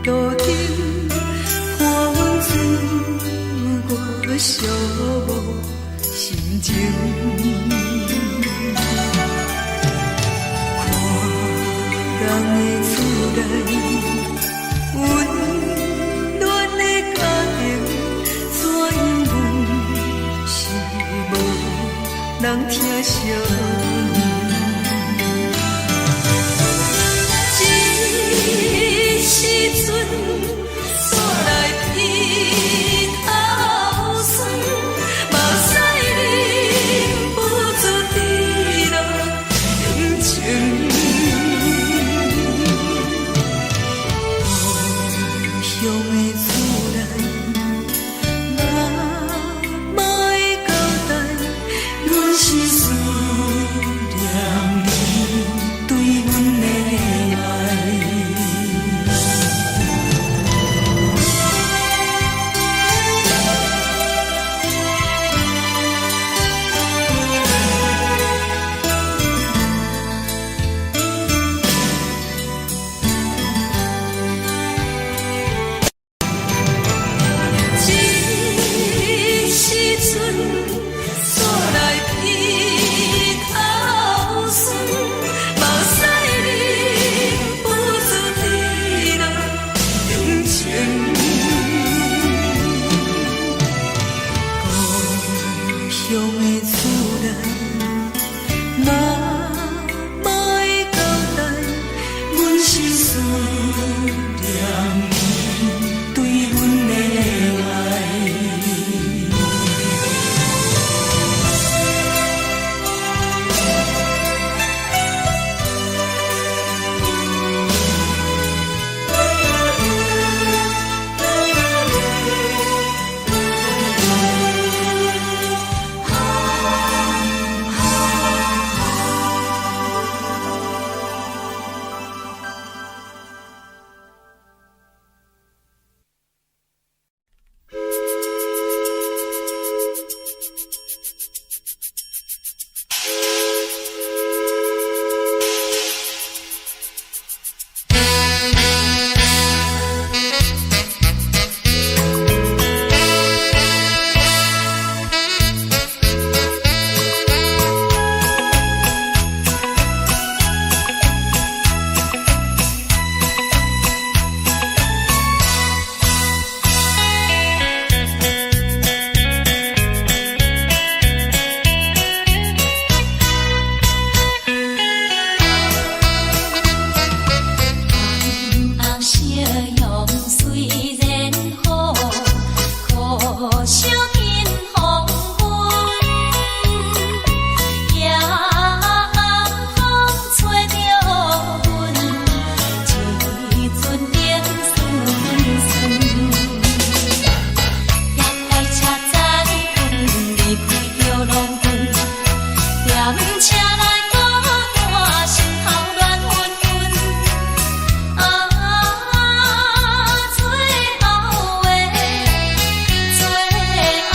路頂，看阮自我寂寞心情。看人的厝內，溫暖的家庭，怎樣阮是無人疼惜阮。這時陣，煞來鼻頭酸，目屎忍不住滴落眼睛。故鄉的厝內，媽媽的交代，阮是思念你對阮的愛。這時陣，煞來鼻頭酸，目屎忍不住滴落眼睛。故鄉的厝內，媽媽的交代，阮是思念你對阮的愛。紅夕陽雖然好，可惜見黃昏。夜暗風吹著阮，一陣冷酸酸。夜來車載阮離開著郎君，踮車內孤單，心頭亂紛紛。啊，最後的最後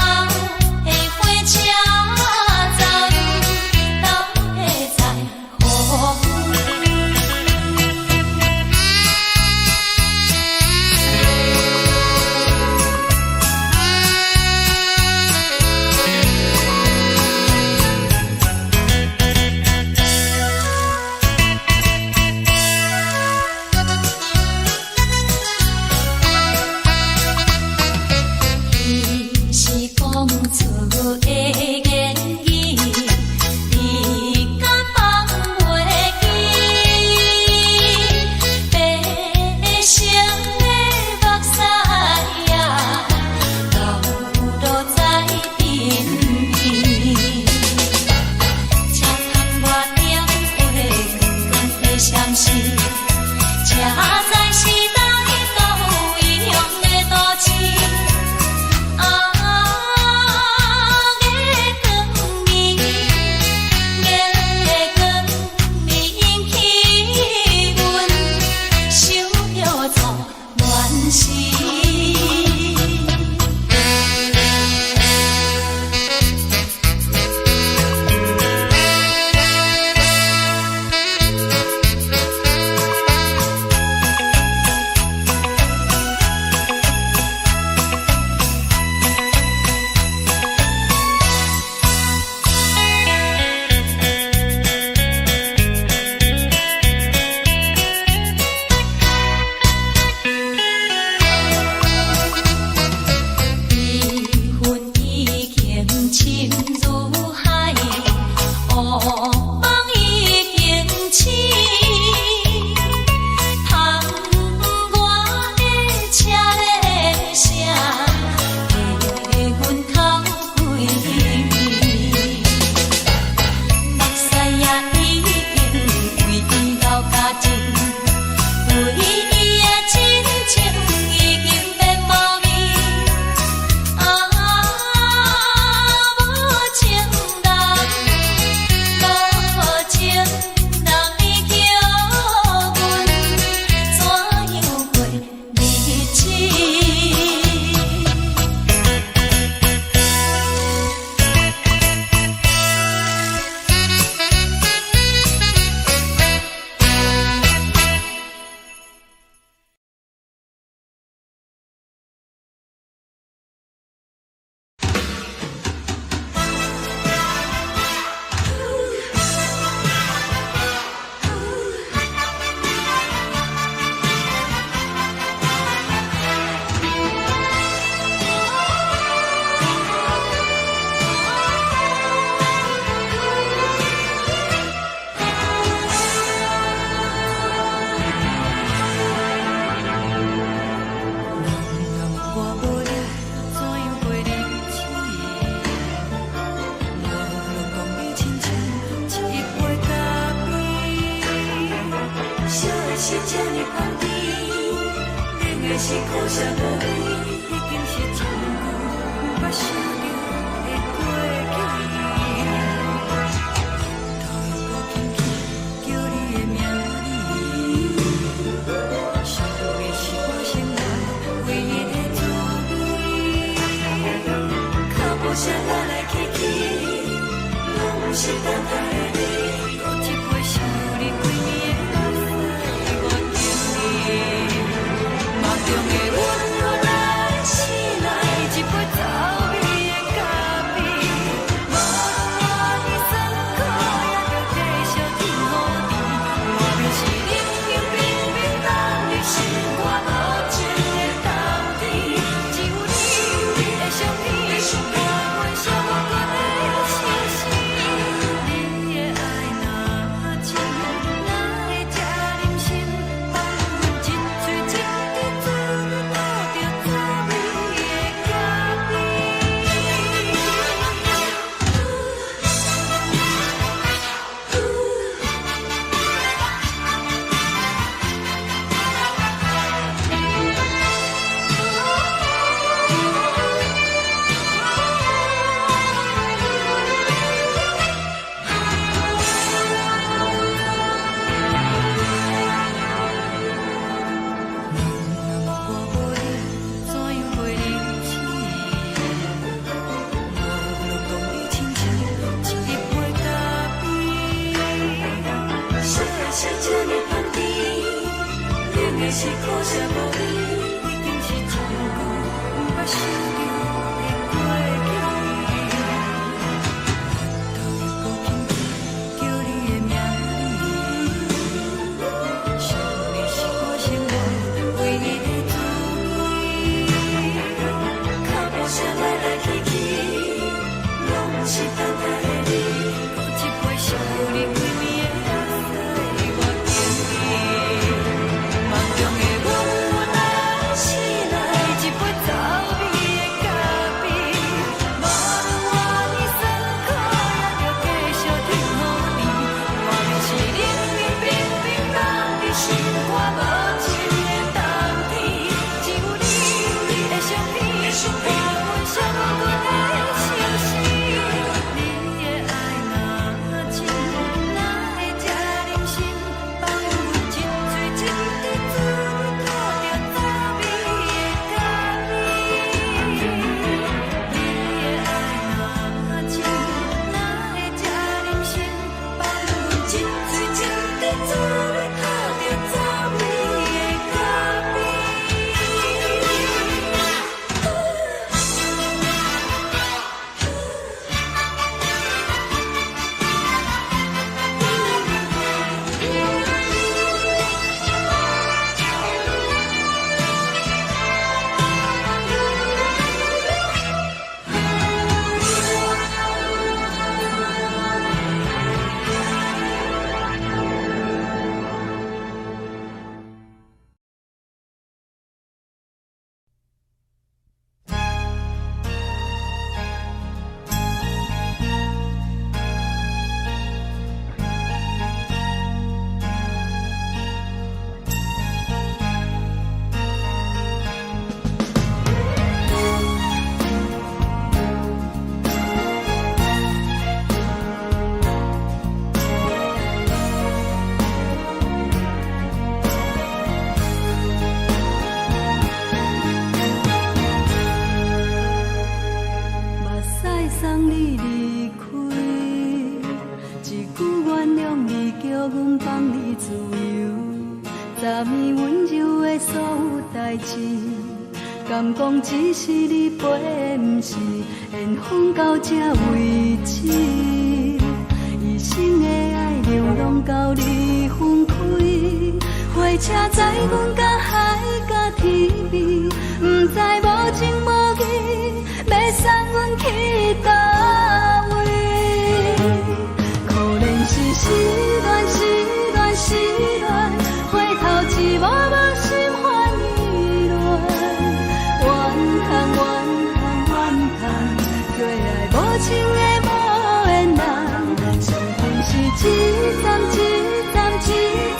的火車站，敢會知予阮？夢已經醒，窗外的車咧聲，替阮哭規暝。目屎也已經為伊流乾淨，對伊的真情已經變無味。啊，無情人，無情人，你叫阮怎樣過日子？人若问我无你，怎样过日子？我拢讲你亲像一杯咖啡，烧的是这呢香甜，冷的是苦涩无味，已经是真久毋捌想著的过去。头又阁轻轻叫你的名字，想的是我生活唯一的滋味。脚步聲來來去去，攏毋是等待的你。閣一杯想你規暝的目屎，我敬你。夢中的阮來醒來，一杯走味的咖啡。無論偌酸苦，也著繼續天雨甜。外面是冷冷冰冰，等你心肝無情的冬天。只有你的相片，伴阮寂寞的生死。你的愛若真，哪會這忍心放阮一喙一滴水吐著走味的咖啡？人若問我無你，怎樣過日子？我攏講你親像一杯咖啡，燒的是這呢香甜，冷的是苦澀無味，已經是真久毋捌想著的過去。頭又閣輕輕叫你的名字，想你是我生活唯一的滋味。腳步聲來來去去，攏毋是等待的你。閣一杯想你規暝的目屎，我敬你。夢中的阮來醒來，一杯走味的阮放你自由。昨暝溫柔的所有代誌，敢講只是你陪，毋是緣分到這為止。一生的愛流浪到你分開，火車載阮到海角天邊，毋知無情無義，欲送阮去佗位。可憐是失戀，失戀，失戀，回頭一幕幕心煩意亂。怨嘆怨嘆怨嘆，做愛無情的無緣人，相逢是一站一站一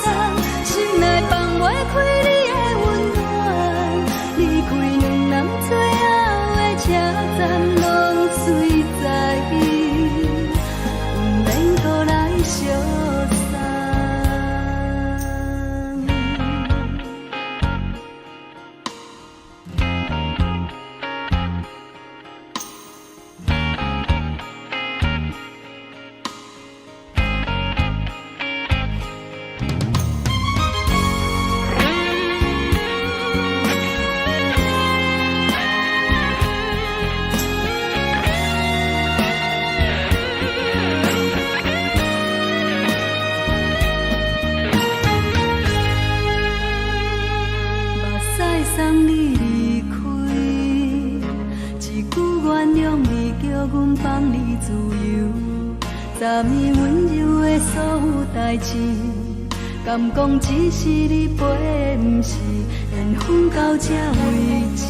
站，心內放袂開你的溫暖。離開兩人最後的車站，攏隨在意，毋免閣來相送。目屎送你離開，一句原諒你叫阮放你自由。昨暝溫柔的所有代誌，敢講只是你陪，毋是緣分到這為止。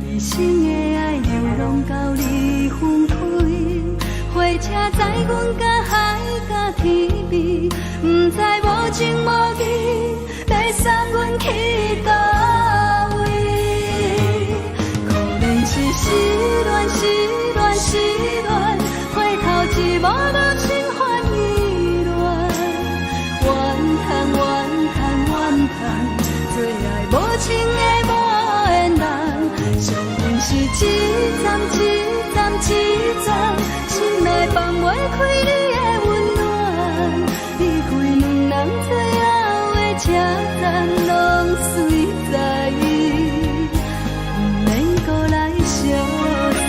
一生的愛流浪到你分開，火車載阮到海角天邊，毋知無情無義，欲送阮去佗位。可憐是失戀，失戀，失戀，回頭一幕幕心煩意亂。怨嘆怨嘆怨嘆，做愛無情的無緣人，相逢是一站一站一站，心內放袂開你的溫暖。離開兩人最後的車站，攏隨在意，毋免閣來相送。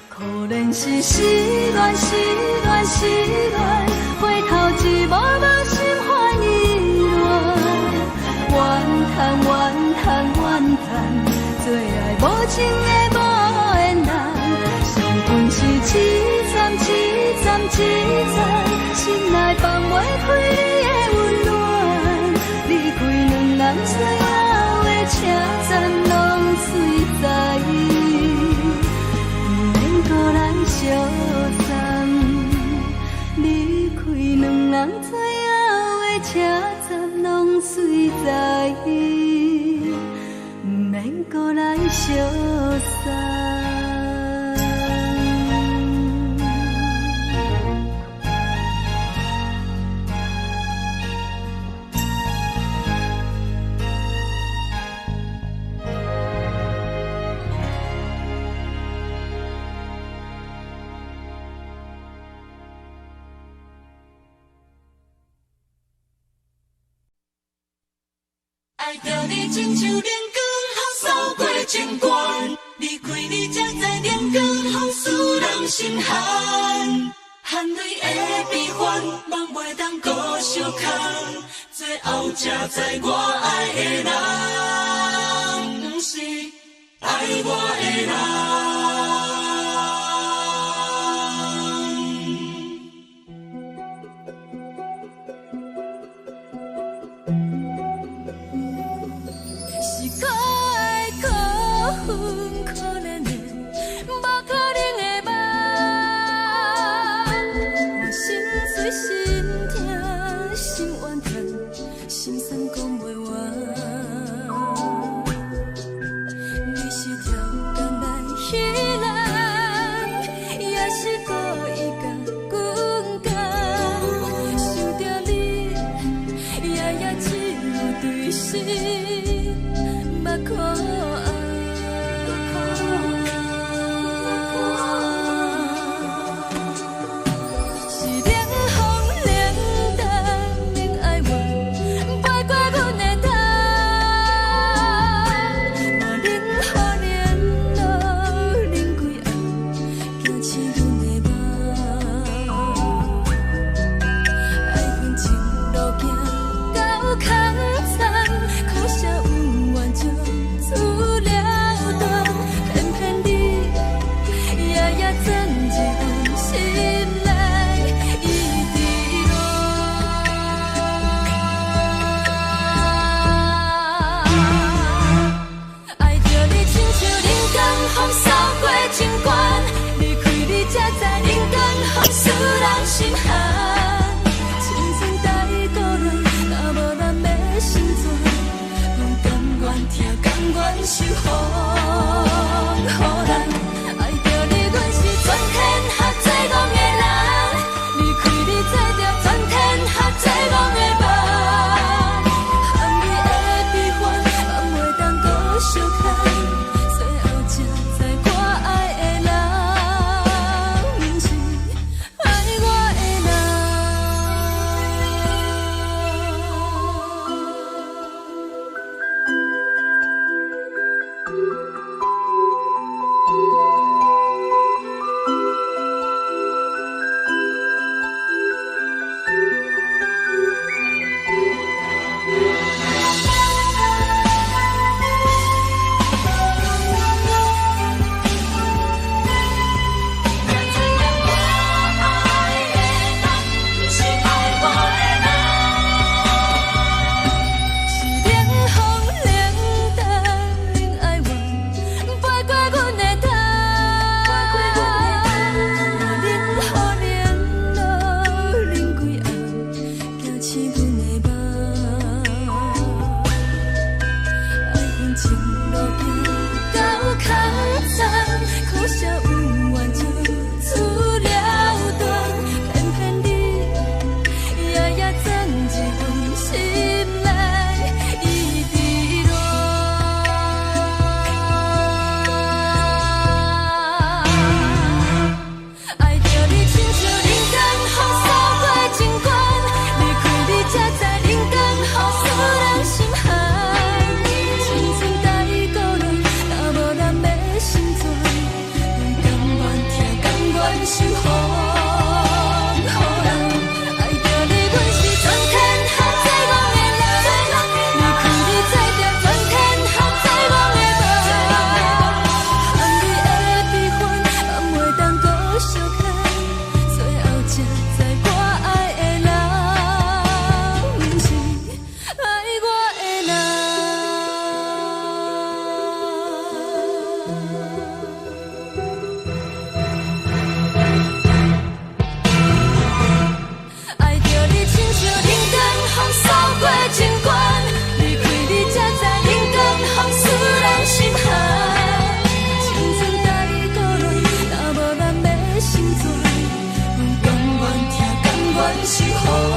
可憐是失戀，失戀，失戀，回頭一幕幕心煩意亂。怨嘆怨嘆怨嘆，做愛無情的無緣人，相逢是一站一站一站，心內放袂開你的溫暖。離開兩人最後的車站，攏隨在意，毋免閣來相送。離開兩人最後的車站，攏隨在意，毋免閣來相送。愛著你親像冷光予掃過情關，離開你才知冷光予使人心寒，汗淚的悲歡，夢袂當閣相空，最後才知我愛的人，毋是愛我的人。是可愛可恨可憐的，無可能的夢。我心碎心痛心怨嘆，心酸講袂完。你是超工來彼受風雨人。愛著你，阮是全天下最戇的人。離開你，才著全天下最戇的夢。含你的悲歡，嘛袂當閣相牽。最後才知我愛的人，毋是愛我的人。愛著你，親像冷光風掃過情關，離開你才知冷光風使人心寒。青春甲你討論，若無咱欲成全，阮甘願疼，甘願受風雨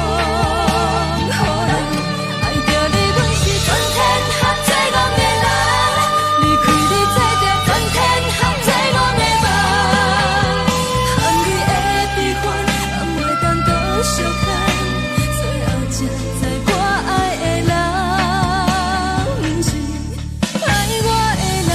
人。愛著你，阮是全天下最戇的人，離開你才著全天下最戇的夢。含你的悲歡，嘛袂當閣相牽。最後才知我愛的人，毋是愛我的人。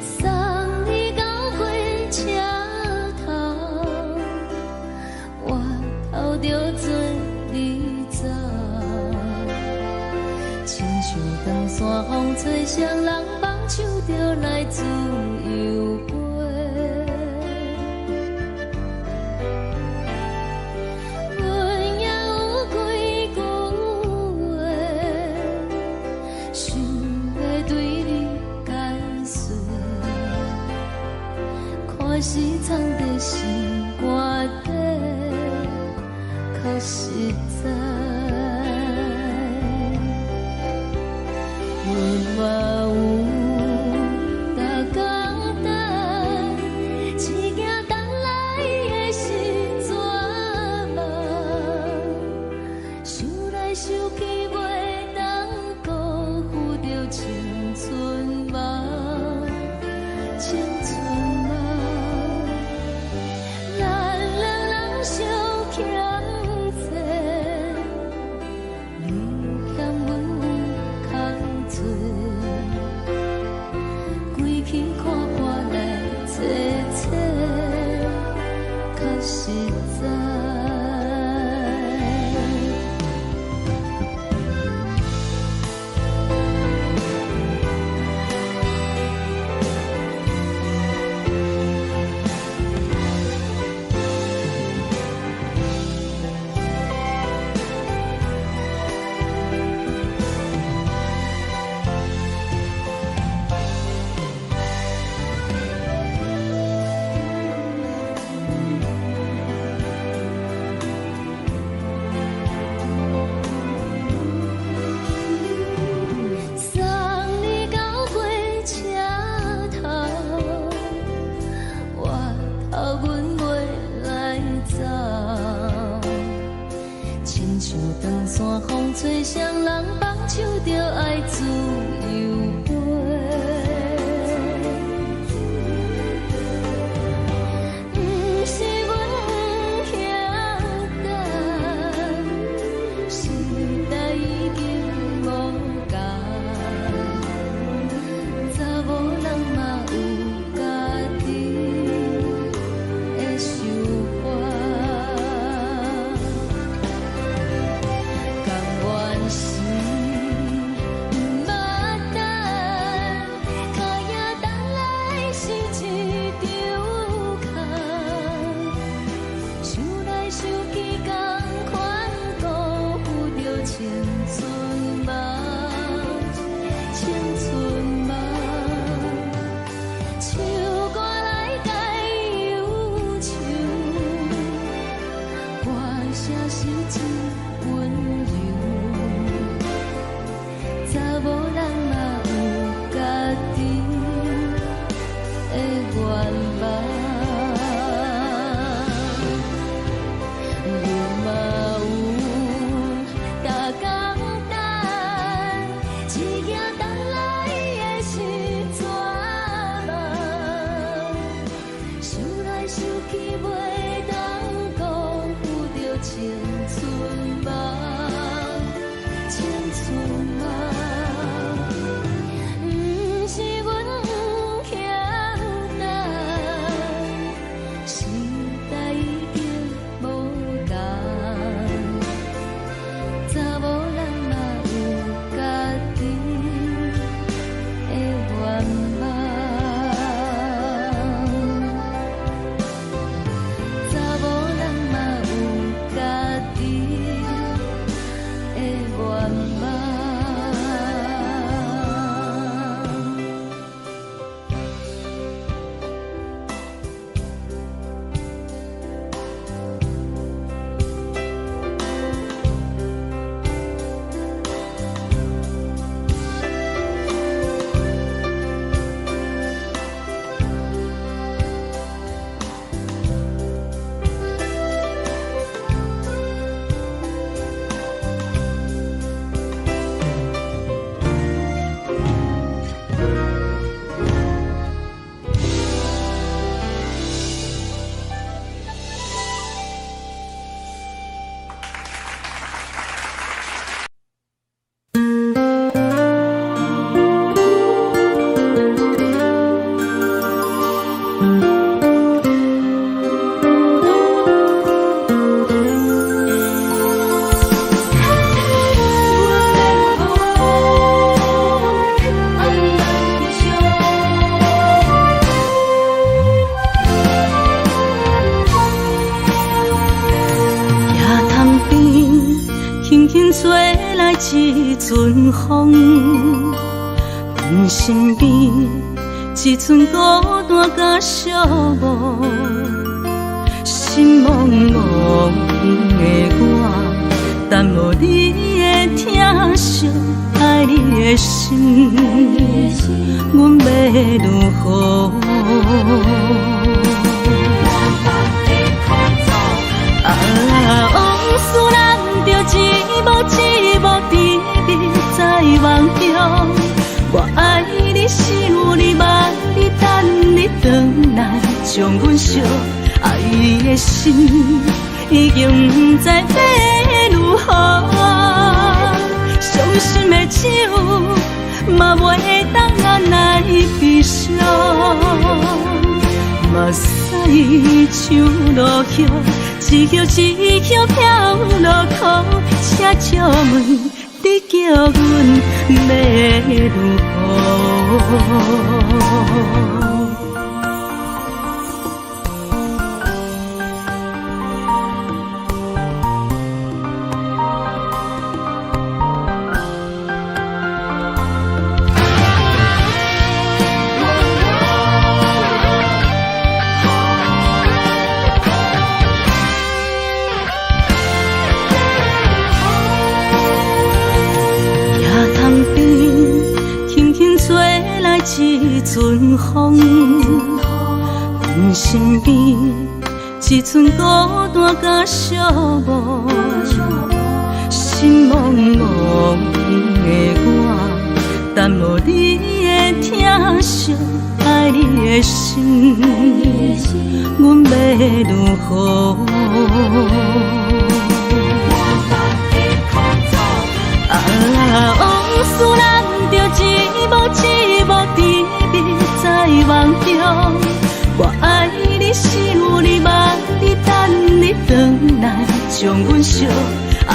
送你到火車頭，我頭著做你走。親像長山風吹，雙人放手就來自由飛。阮也有幾句話，想欲對你解說。看是藏佇心肝底，較實在。阮嘛有逐工等，只驚等來的是绝望。想來想去，袂當辜負著青春夢，青春夢。咱兩人相欠債，你欠阮有空做，規氣看破來找找，較實在。送你到火車頭，我頭阮袂來走。親像長山風吹，雙人放手就愛自由飛。毋是阮不曉等，時代已經無仝，查某人嘛有家己的想法。甘願是毋捌等，夢。行潭边，轻轻吹来一阵风，阮身边一阵孤单佮寂寞，心茫茫的我，等无你的疼惜，爱你的心，阮欲如何？啊，往事难著一幕一幕甜蜜在梦中。我爱你，想你，望你，等你转来，将阮惜。爱的心已经不知欲如何，伤心的酒嘛袂当来悲伤。目屎像落叶，一叶一叶飘落苦，请借问你叫阮欲如何？行潭边，轻轻吹来一阵风，阮身边一阵孤单佮寂寞，心茫茫的我，等无你的疼惜，爱你的心，阮欲如何？啊，往事难著一幕一幕甜蜜在梦中。我爱你，想你，望你，等你转来，将阮惜。爱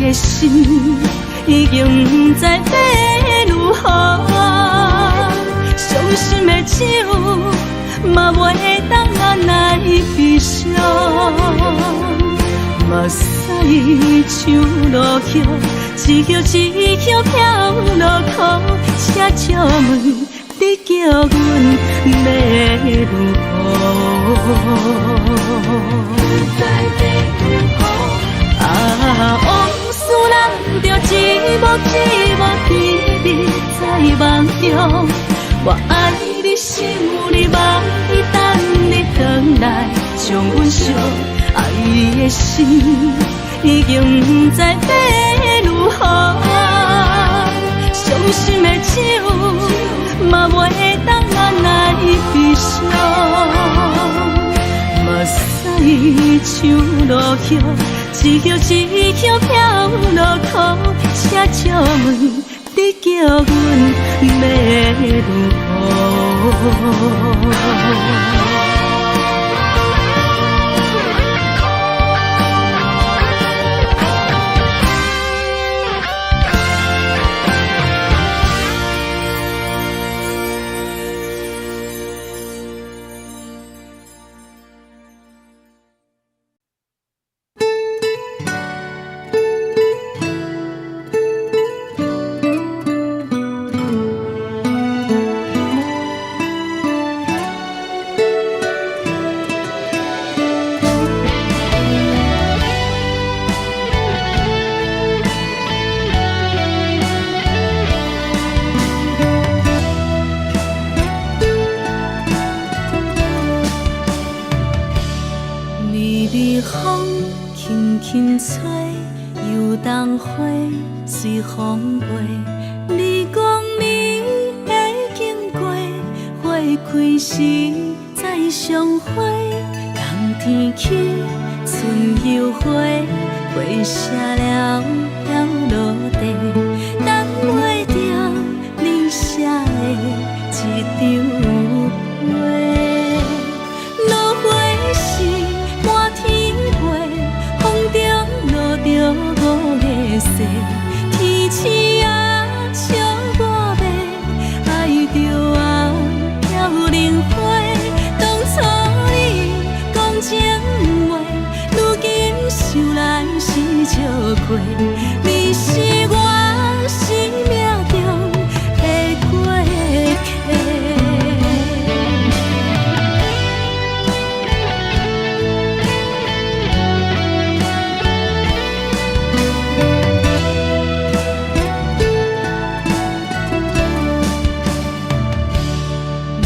的心已经不知欲如何，伤心的酒嘛袂当来悲伤。目屎像落叶，一叶一叶飘落苦，请借问你叫阮欲如何？啊，往事难著一幕一幕甜蜜在梦中。我爱你，想你，望你，等你转来，将阮惜。爱的心已经不知欲如何，伤心的酒嘛袂当来悲伤。目屎像落叶，一叶一叶飘落苦，请借问你叫阮欲如何？隨風飛。你講你會經過，花開時再相會。冬天起，春又回，花謝了飄落地，等袂著你寫的一張批。落花時滿天飛，風中落著五个誓，天鼠仔笑我欲，愛著我飄零花。當初你講情話，如今想來是笑虧。你是我生命中的過客。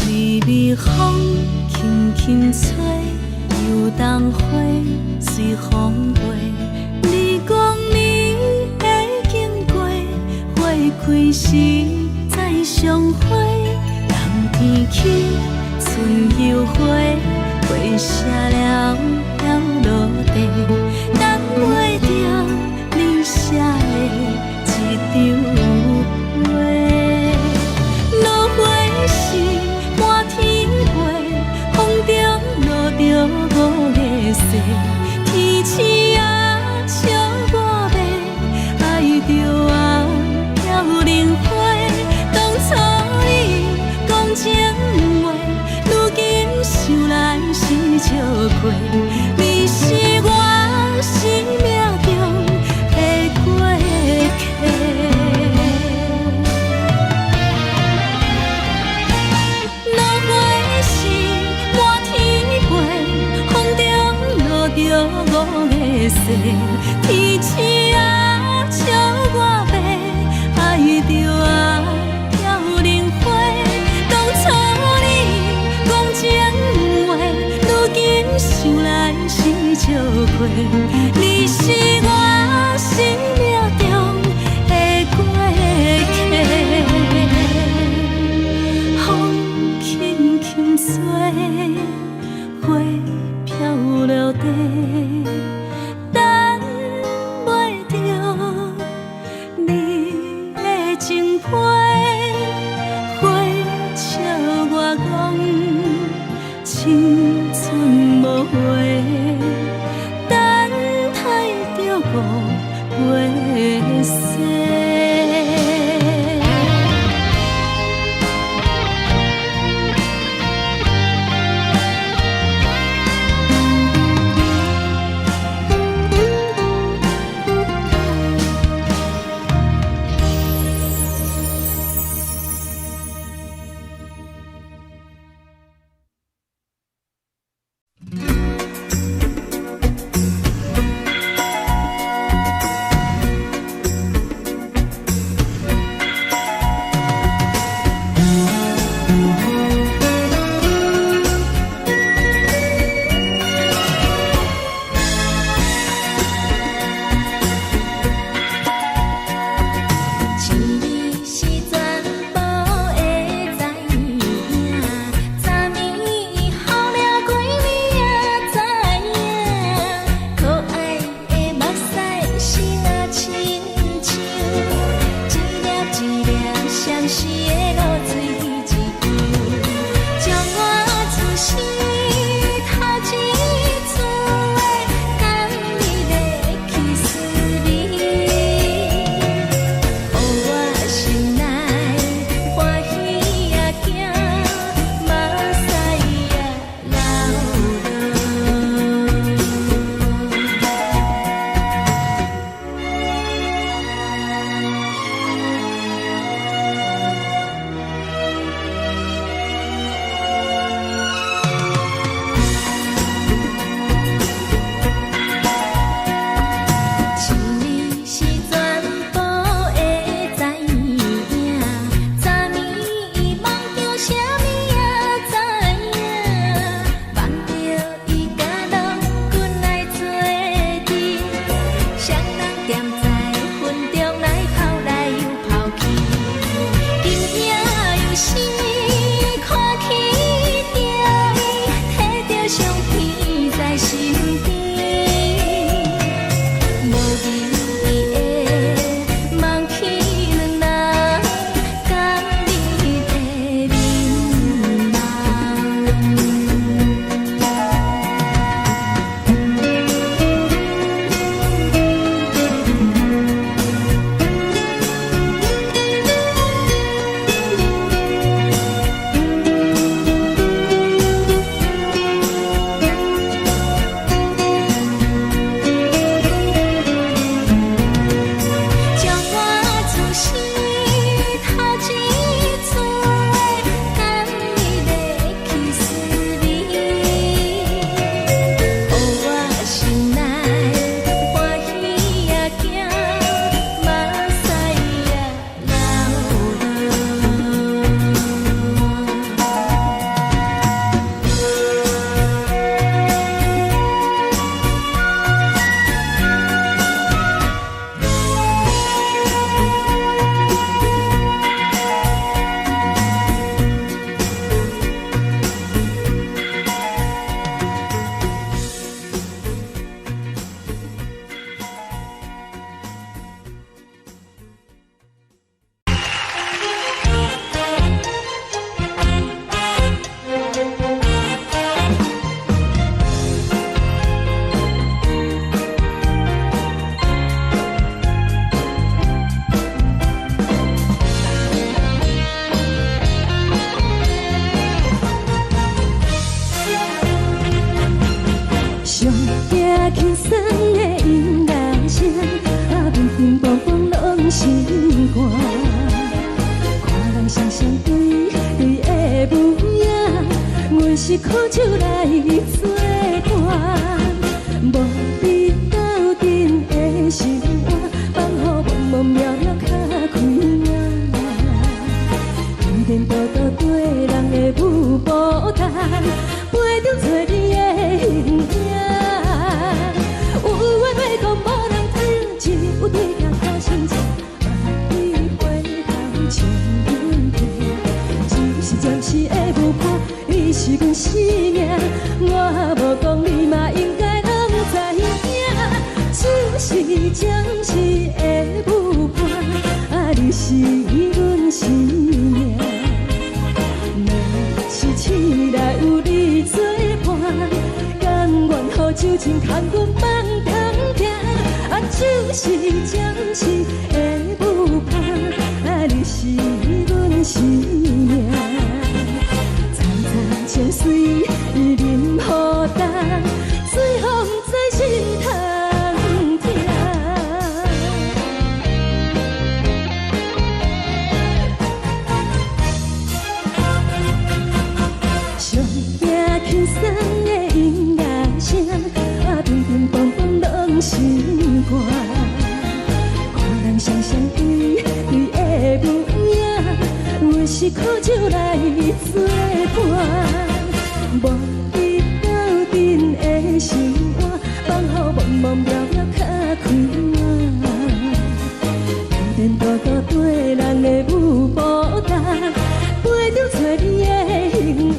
微微風輕輕吹，油桐花隨風飛。你講你會經過，花開時再相會。冬天起，春又回，花謝了飄落地，等袂著你寫的一張批。落花時滿天飛，風中落著五个誓，天鼠仔笑我欲，愛著我飄零花。當初你講情話，如今想來是笑虧。你是我生命中的過客。落花時滿天飛，風中落著五个誓，天鼠仔笑我欲，愛著我飄零花。當初你講情話，如今想來是笑虧。你是我生命中的過客。風輕輕吹，花飄落地，等袂著你的情批。花笑我講青春無回，等待著五月雪。一暝是全部會知影，昨暝予了幾暝也知影，可愛的目屎是若親像一粒一粒相思的露水一樣，將我此生頭一次的甘美的去思味。予我心內歡喜也驚，目屎也流落。心肝。看人双雙對對的舞影，阮是苦酒來做伴，無你鬥陣的生活，放予茫茫渺渺較開眼。天天多多對人的舞步動，陪著找你的形影。有話欲講無人聽，只有對鏡看心情。萬里回頭穿阮聽，只是暫時的舞伴，你是阮生命。我無講你嘛應該攏知影，只是暫時的舞伴，啊，你是阮生命。若是醒來有你做伴，甘願予酒精牽阮放通聽。啊，只是暫時的舞伴，啊，你是阮生命。層層情水啉予乾，水予毋知心通疼。上驚輕鬆的音樂聲，啊，乒乒乓乓攏心肝。看人雙雙對對的舞影，阮是苦酒來做伴，無你鬥陣的生活，放予茫茫渺渺較開眼。天天多多對人的舞步動，陪著找你的形影。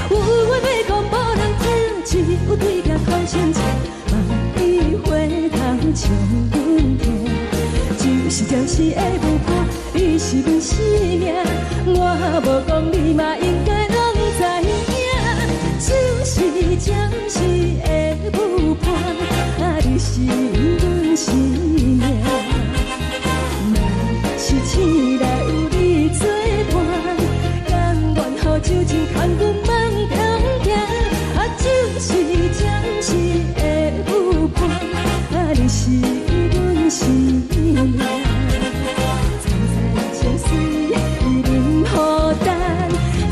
有話欲講無人聽，只有對鏡看心情。萬里回頭唱阮聽，只是暫時的舞伴，你是阮生命。我無講你嘛應該攏知影，只是暫時的舞伴，啊，你是阮生命。若是醒來有你做伴，甘願予酒精牽阮放通行。啊，只是暫時的舞伴，啊，你是阮生命。層層情水啉予乾，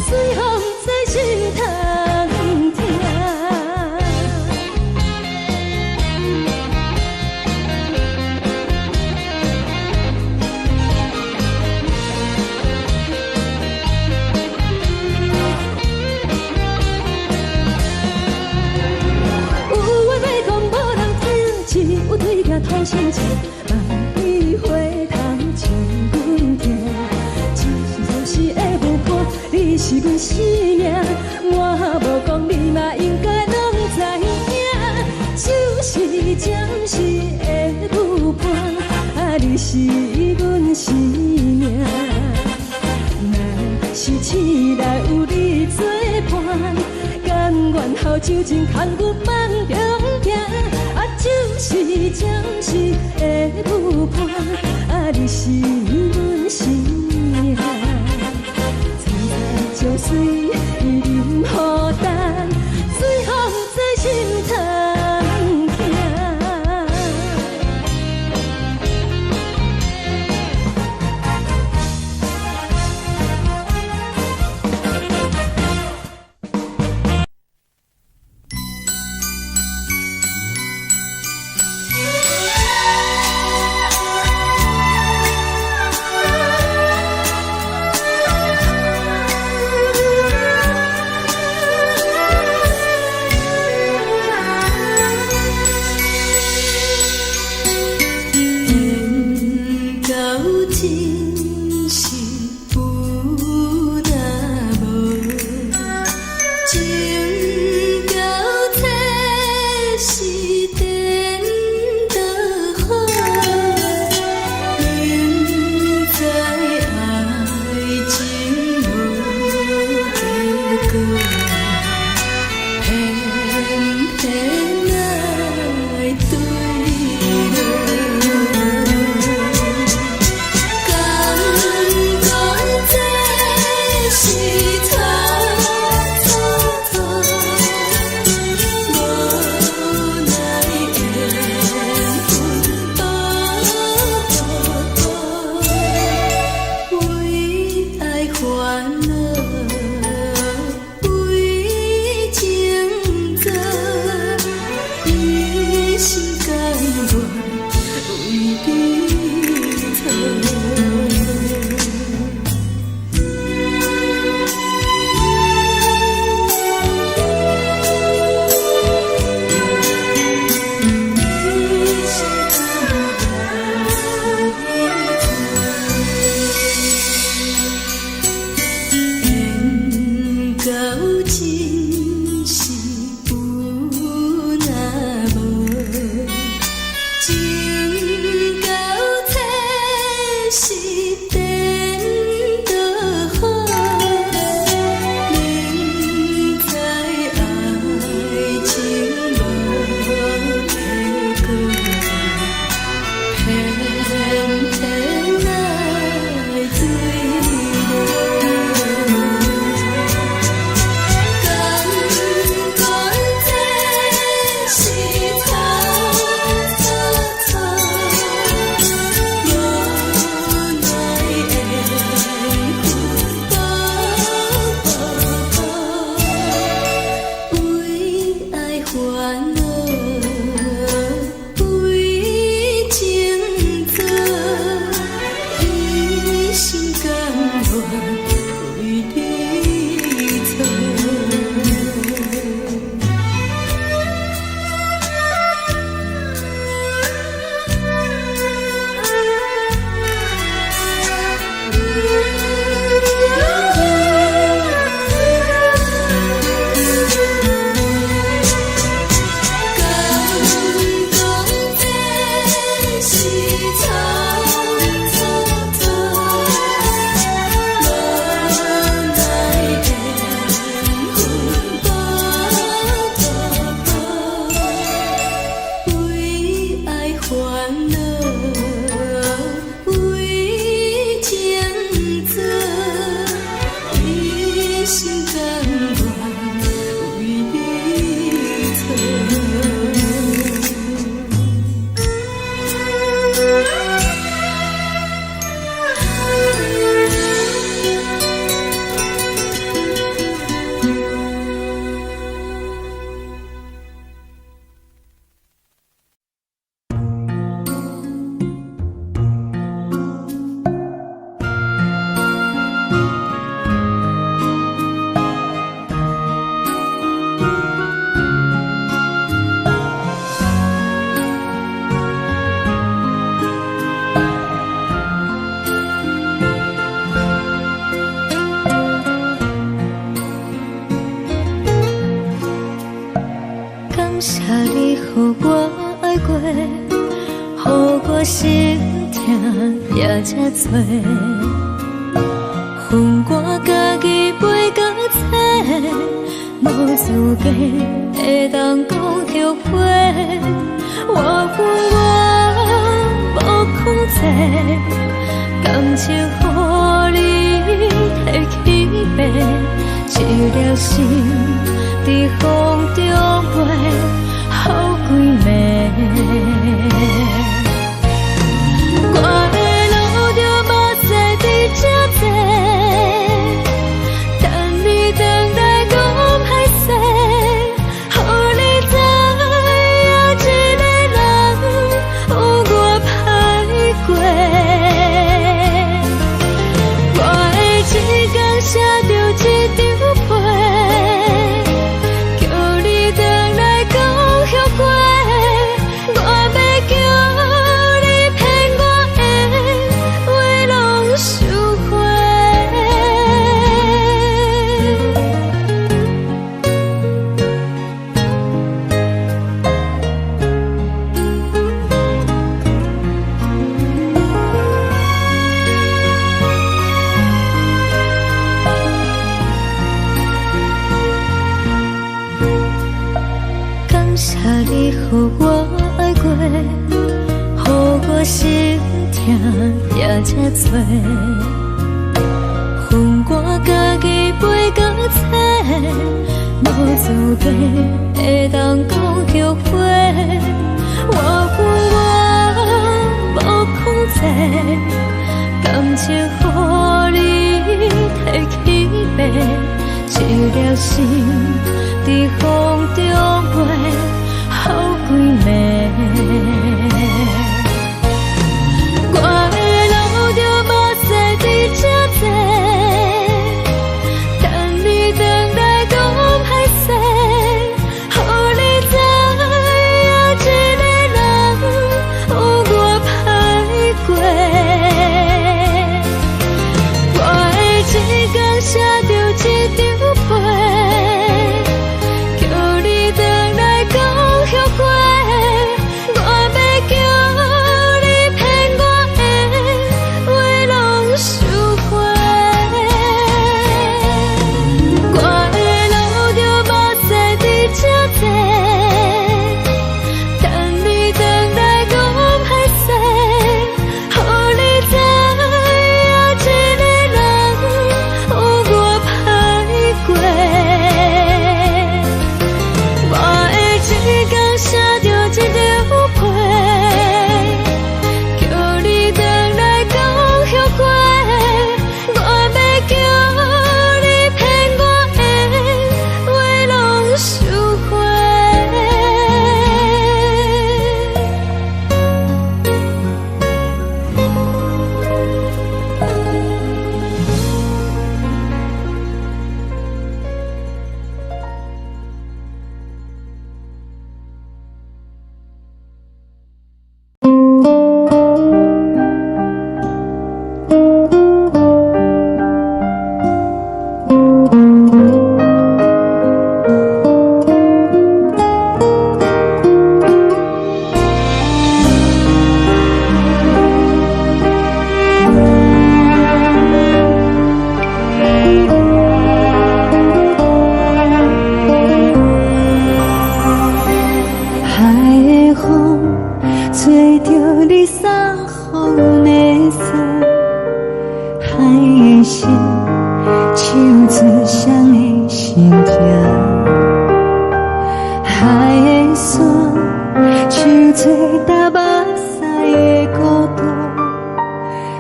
水予毋知心通疼。有話欲講無人聽，只有對鏡吐心情。萬里回頭唱阮聽，只是暫時的舞伴，你是阮生命。我無講你嘛應該攏知影，只是暫時的舞伴，啊，你是阮生命。若是醒來有你做伴，甘願予酒精牽阮放中行。啊，只是暫時的舞伴，啊，你是阮生命。層層情水啉予乾，水予毋知心通疼。心疼也這濟。分我家己飛到找，無資格會當講後悔。我分我無控制，感情予你提去爬，一粒心佇風中飛，予幾暝。我會流著目屎佇這坐，等你轉來講歹勢，予你知影一个人有偌歹過。我會一工寫著一張批，叫你轉來講後悔。我欲叫你騙我的話攏收回。感謝你予我愛過，予我心疼也這濟。分我家己飛到找，無資格會當講後悔。我分我無控制，感情予你提去爬，一粒心佇風中飛，予幾暝。我會流著目屎佇這坐，等你轉來講歹勢，予你知影一個人有偌歹過。我會一工寫著一張批，叫你轉來講後悔。我欲叫你騙我的話攏收回。我會流著目屎佇這坐，等你轉來講歹勢，予你知影一個人有偌歹過。我會一工寫著一張批，叫你轉來講後悔。我欲叫你騙我的話攏收回。海的風吹著你送予阮的衫，海的心唱出誰的心痛，海的山唱出踏目屎的孤獨，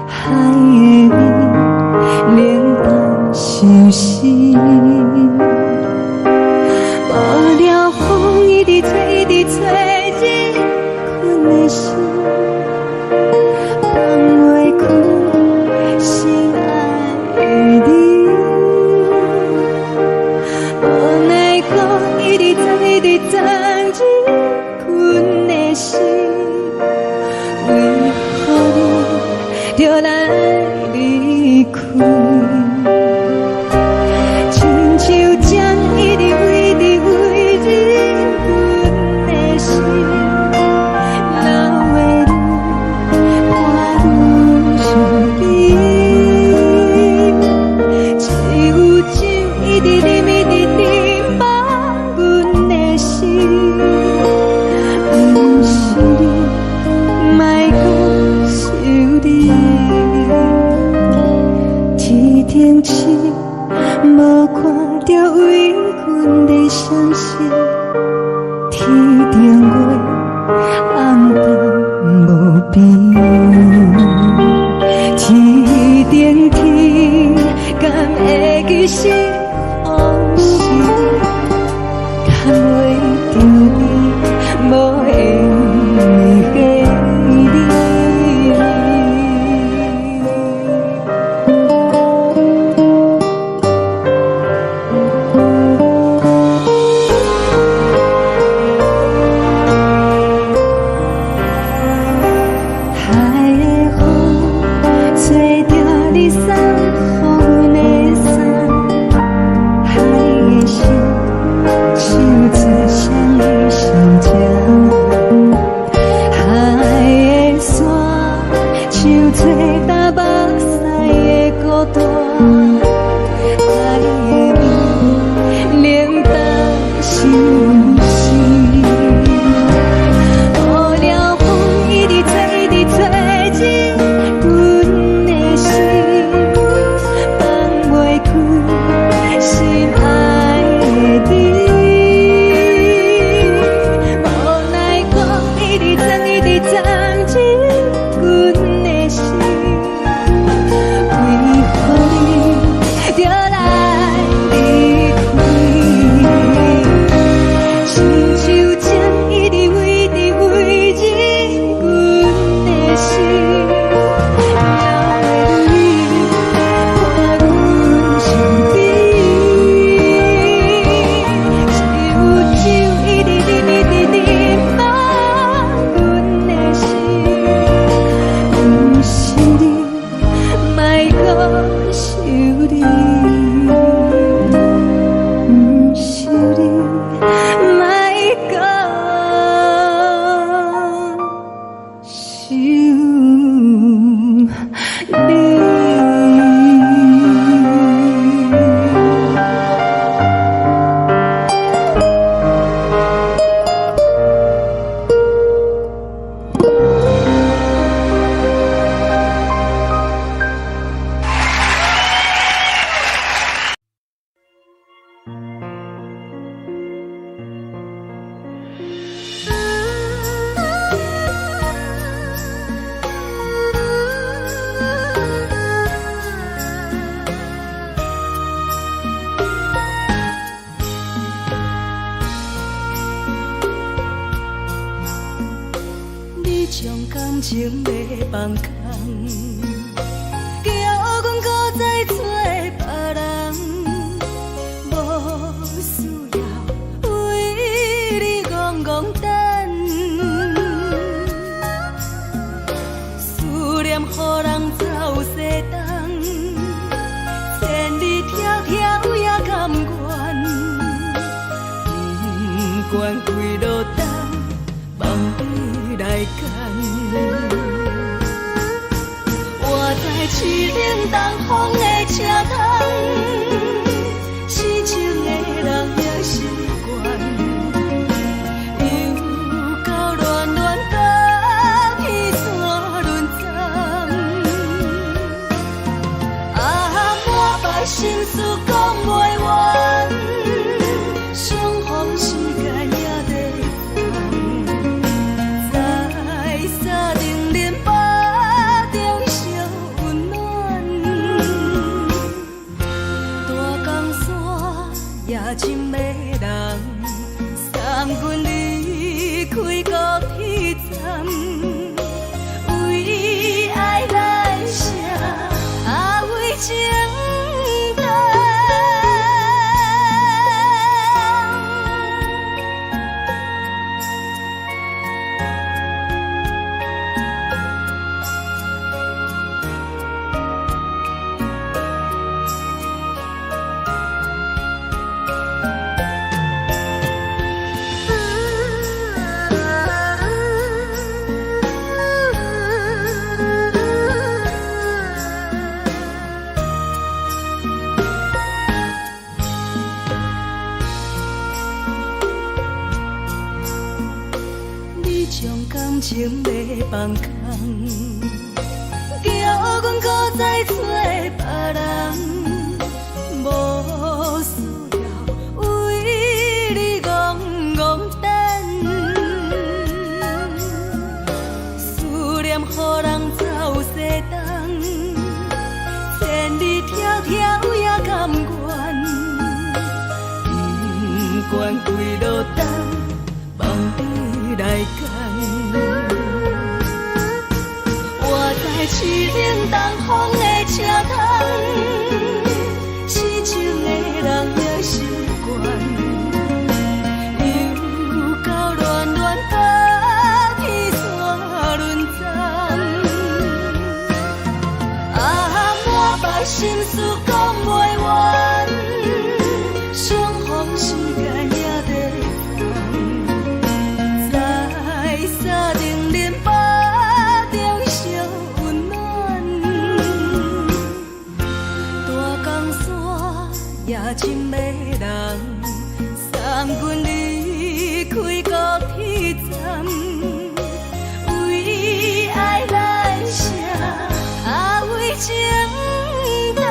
海的味冷淡相思。無聊風一直吹，一直吹，入困的心，放袂開心愛的你。無奈何一直鑽，一直鑽入困的心，為何你著來離開？親像針一直飛，一直飛入阮的心，流的淚像做焦目屎的孤單，愛的味冷淡相思。予了風一直吹，一直吹入阮的心，放袂開心愛的你。無奈何一直鑽，一直鑽入阮的心，為何你著來離開？親像針一直飛，一直飛入阮的心，流的淚伴阮身邊。一有酒一直啉，一直啉滿阮的心，毋是你，莫閣想你，毋是你，莫閣想你。你將感情欲放空，叫阮閣再找別人，無需要為你戇戇等，思念予人走西東，千里迢迢也甘願，不管幾落冬，望你來牽。我知凄冷東風的車窗，痴情的人也習慣，又到暖暖甲彼山轮藏。啊，满腹心事講袂完，相逢時間也在藏，在三重林腹中相溫暖。大江山也真迷人，送阮離開高鐵站，為愛來寫，啊為情等。你將感情欲放空，叫阮閣再找別人，無需要為你戇戇等，思念予人走西東，千里迢迢也甘願，不管幾落冬，望你來牽。我知凄冷東風的車窗，痴情的人也習慣，又到暖暖甲彼山轮藏。啊，滿腹心事講袂完，相逢時間也在藏，在三重林腹中相溫暖。深的人，送阮離開高鐵站，為愛來寫，啊為情等。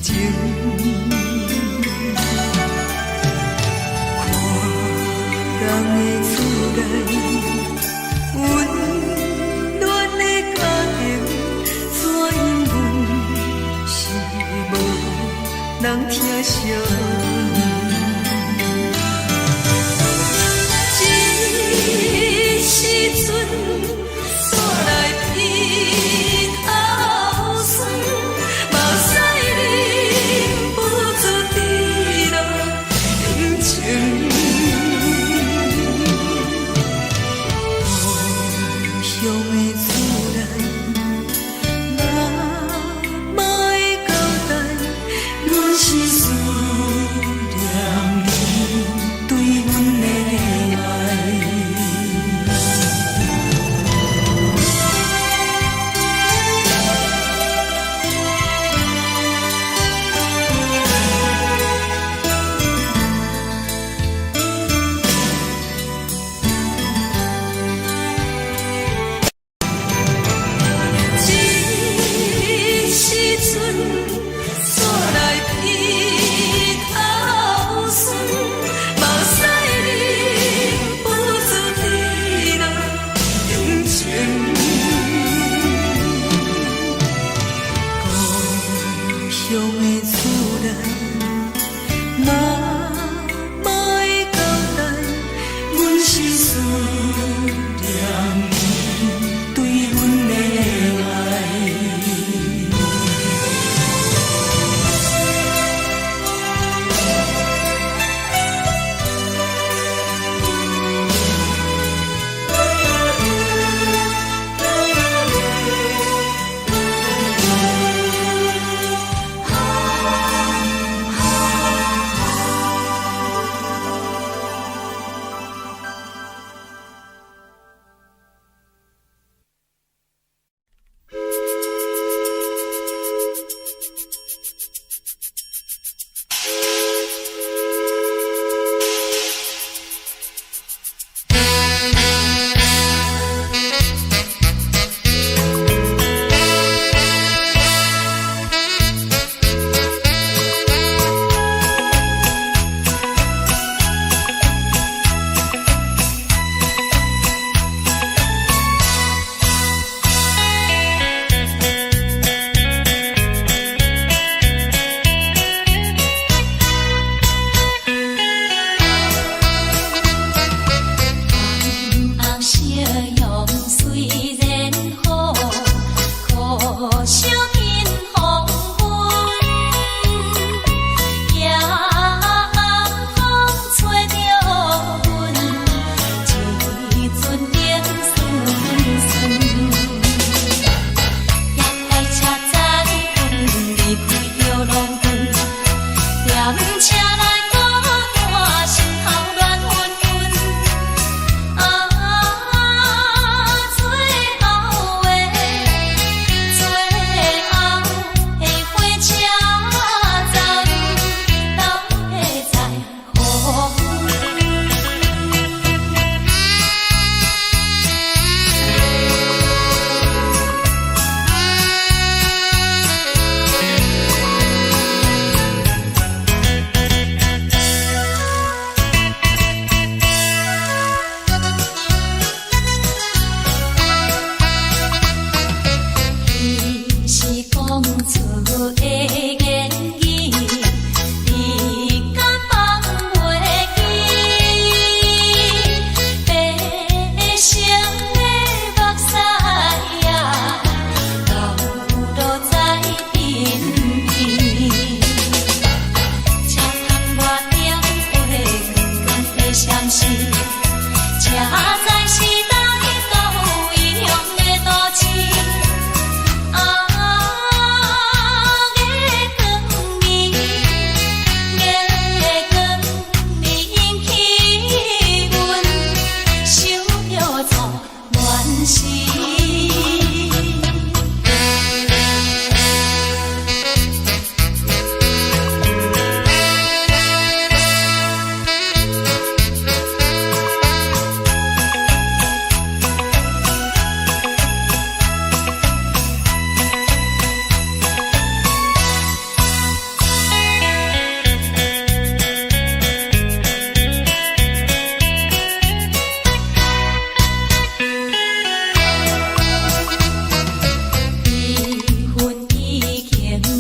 情。看人的厝內，溫暖的家庭，怎樣阮是無人疼惜阮。這時陣煞來鼻頭酸，目屎忍不住直流眼睛。故鄉的厝內，媽媽的交代，阮是思念你對阮的愛。這時陣煞來鼻頭酸，目屎忍不住直流眼睛。故鄉的厝內，媽媽的交代，阮是思念你對阮的愛。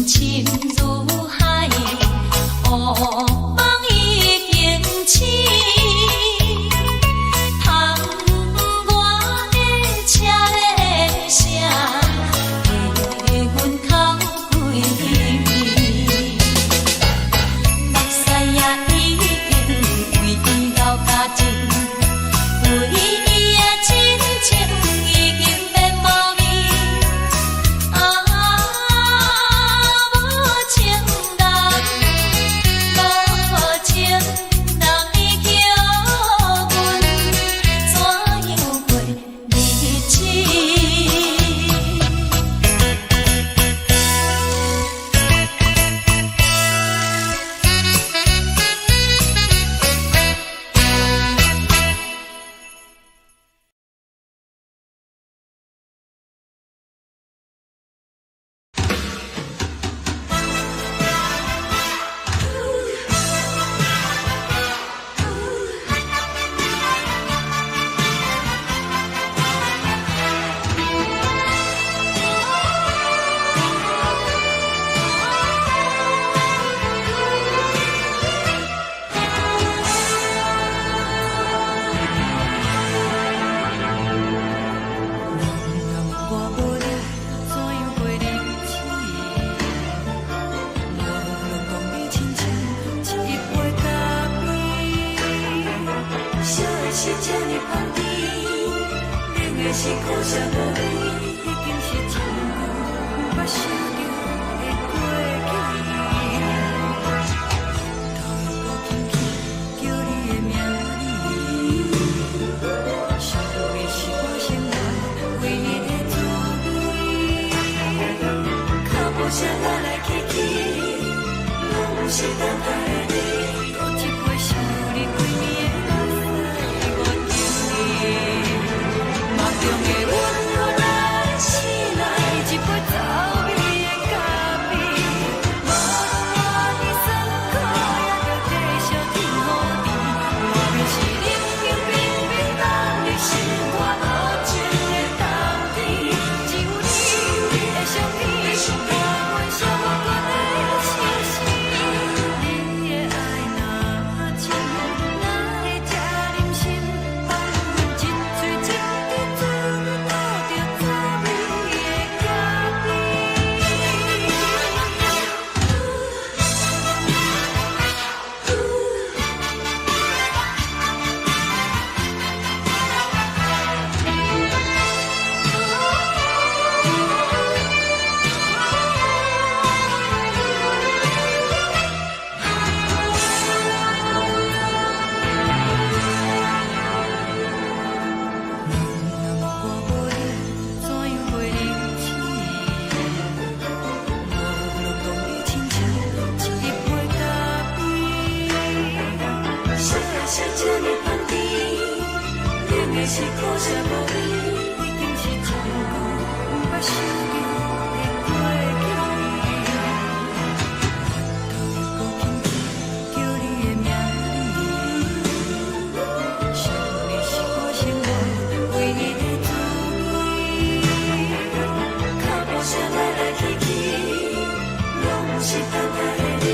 深如海，烏夢已經醒。窗外的車的聲，替阮哭規暝。目屎也已經為伊流乾淨，為伊的真情已經變無味。啊，無情人，無情人，你叫阮怎樣過日子？人若我無你，怎樣過日子？無論講你親像一杯咖啡，燒的是這呢香甜，冷的是苦澀無味，已經是真久毋捌想著的過去。頭又閣輕輕叫你的名字，想著你是我生活唯一的滋味。腳步聲來來去去，攏是等待的你。閣一杯想你規暝的目屎，我敬你。夢中的阮予咱醒來，一杯走味的咖啡。無論偌尼酸苦，也著繼續天雨甜。外面是冷冷冰冰，等你心肝無情的冬天。只有你的相片，伴阮寂寞的相思。你的愛若真，哪會這忍心放阮一喙一滴水吐著走味的咖啡？人若我無你，怎樣過日子？無論講你親像一杯咖啡，燒的是這呢香甜，冷的是苦澀無味，已經是真久毋捌想著的過去。頭又閣輕輕叫你的名字，想你是我生活唯一的滋味。腳步聲來來去去，攏是等待的你。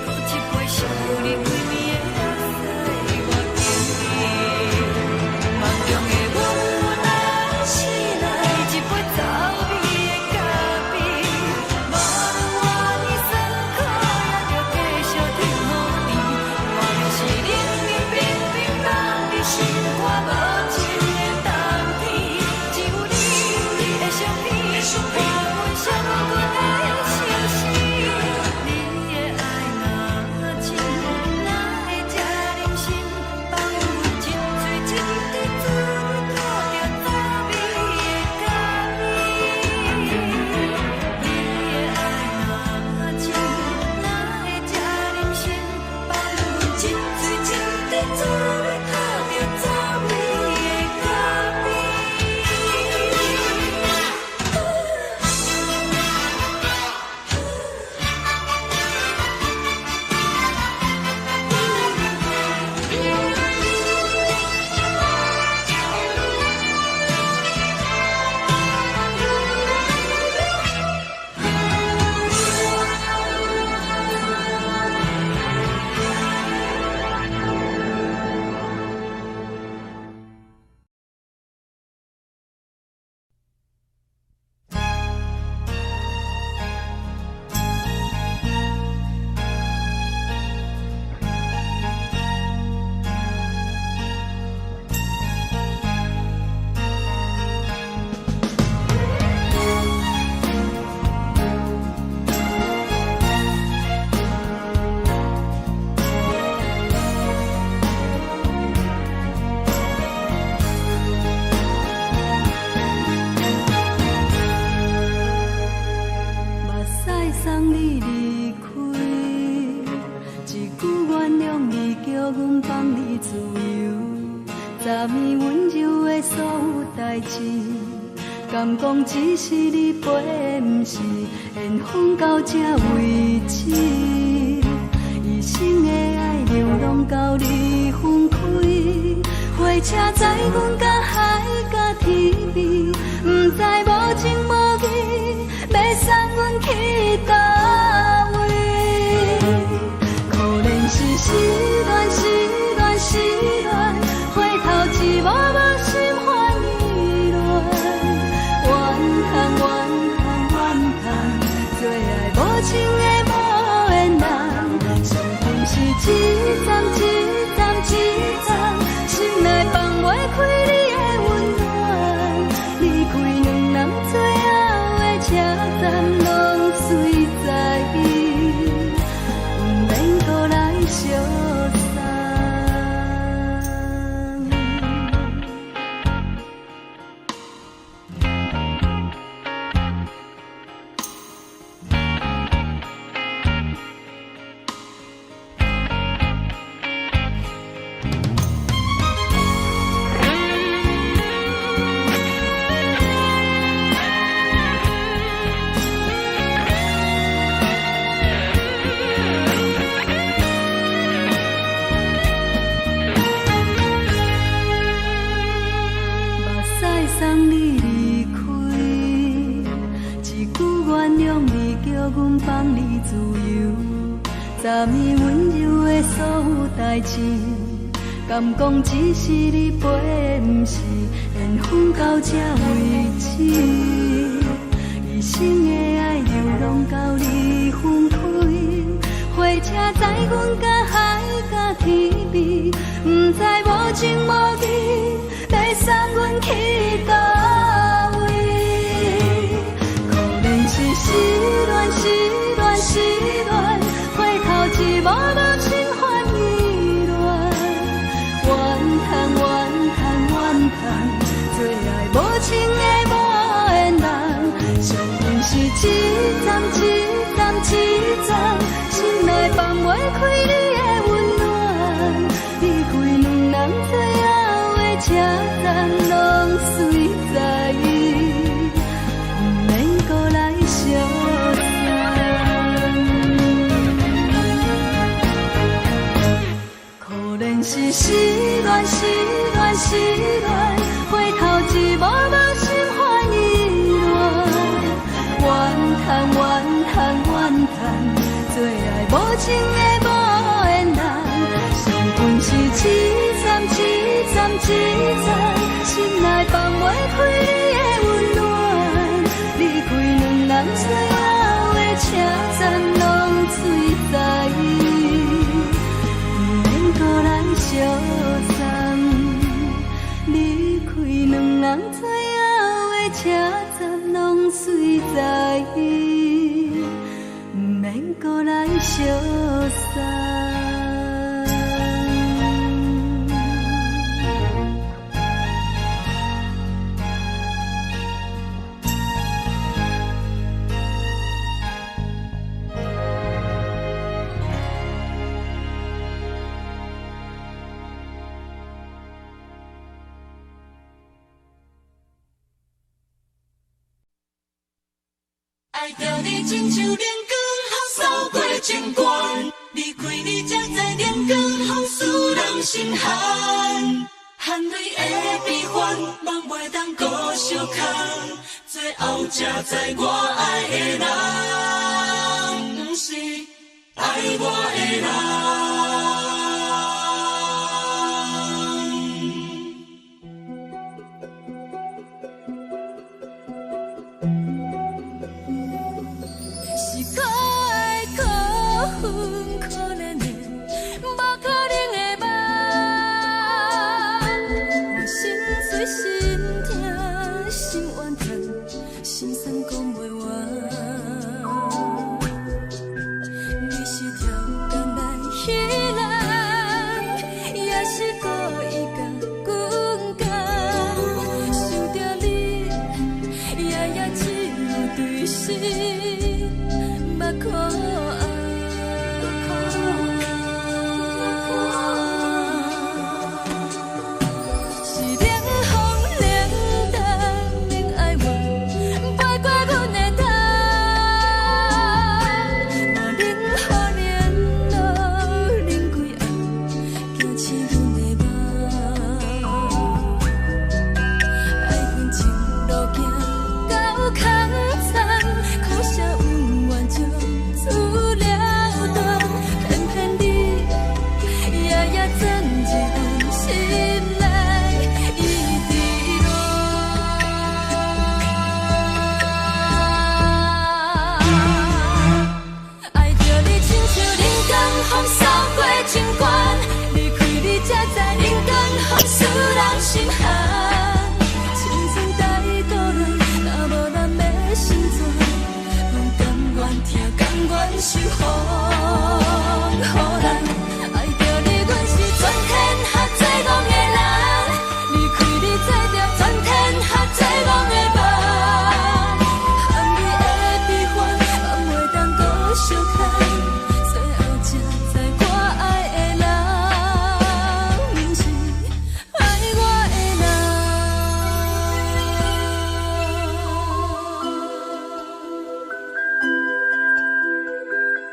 閣一杯想你規暝的目屎，我敬你。夢中的阮來醒來，一杯走味的咖啡。無論偌尼酸苦，也著繼續天雨甜。外面是冷冷冰冰，等你心肝無情的冬天。只有你的相片，伴阮寂寞的相思。你阮放你自由，昨暝温柔的所有代誌，敢講只是你陪，毋是緣分到這為止。一生的愛流浪到你分開，火車載阮到海角天邊，毋知無情無義，欲送阮去佗位。可憐是失戀，失戀，失戀，回頭一幕幕心煩意亂，怨嘆怨嘆怨嘆，做愛無情的無緣人，傷心是一站一站一站，心內放袂開你的溫暖，離開兩人最後的車站，攏隨在伊，毋免閣來相送。目屎送你離開，一句原諒你叫阮放你自由。昨暝溫柔的所有代誌，敢講只是你陪，毋是緣分到這為止。一生的愛流浪到你分開，火車載阮到海角天邊，毋知無情無義，欲送阮去佗位。可憐是失戀，失戀，失戀，回頭一幕幕心煩意亂，怨嘆怨嘆怨嘆，做愛無情的無緣人，傷心是一站一站一站，心內放袂開你的溫暖，離開兩人最後的車站，攏隨在伊，毋免閣來相送。可憐是失戀，失戀，失戀，回頭一幕幕心煩意亂，怨嘆怨嘆怨嘆，做愛無情的無緣人，傷心是一站一站一站，心內放袂開你的溫暖，離開兩人最後的車站，攏隨在伊，毋免閣來相送。離開兩人最後的車站，攏隨在伊，毋免閣來相送。愛著你親像冷光予掃過情關，離開你才知冷光予使人心寒，汗淚的悲歡，夢袂當閣相空，最後才知我愛的人，毋是愛我的人。是可愛可恨可憐的，無可能的夢。我心碎心疼心怨嘆，心酸講袂完。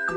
送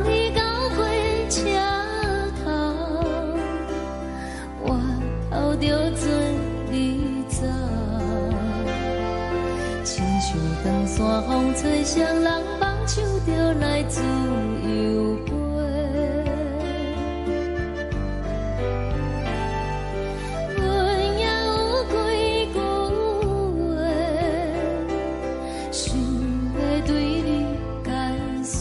你到火車頭，我頭著准你走。親像長山風吹，誰人放手就來自由飛。阮也有幾句話，想欲對你解說，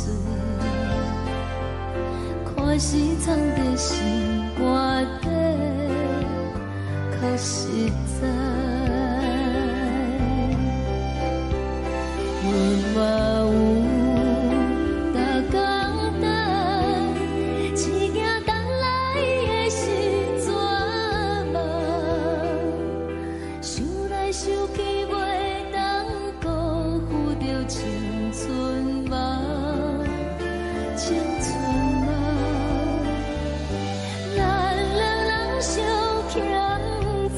看是藏佇心肝底，較實在。阮嘛有逐工等，只驚等來的是绝望。想來想去，袂當辜負著青春夢，青春夢。咱兩人相欠債，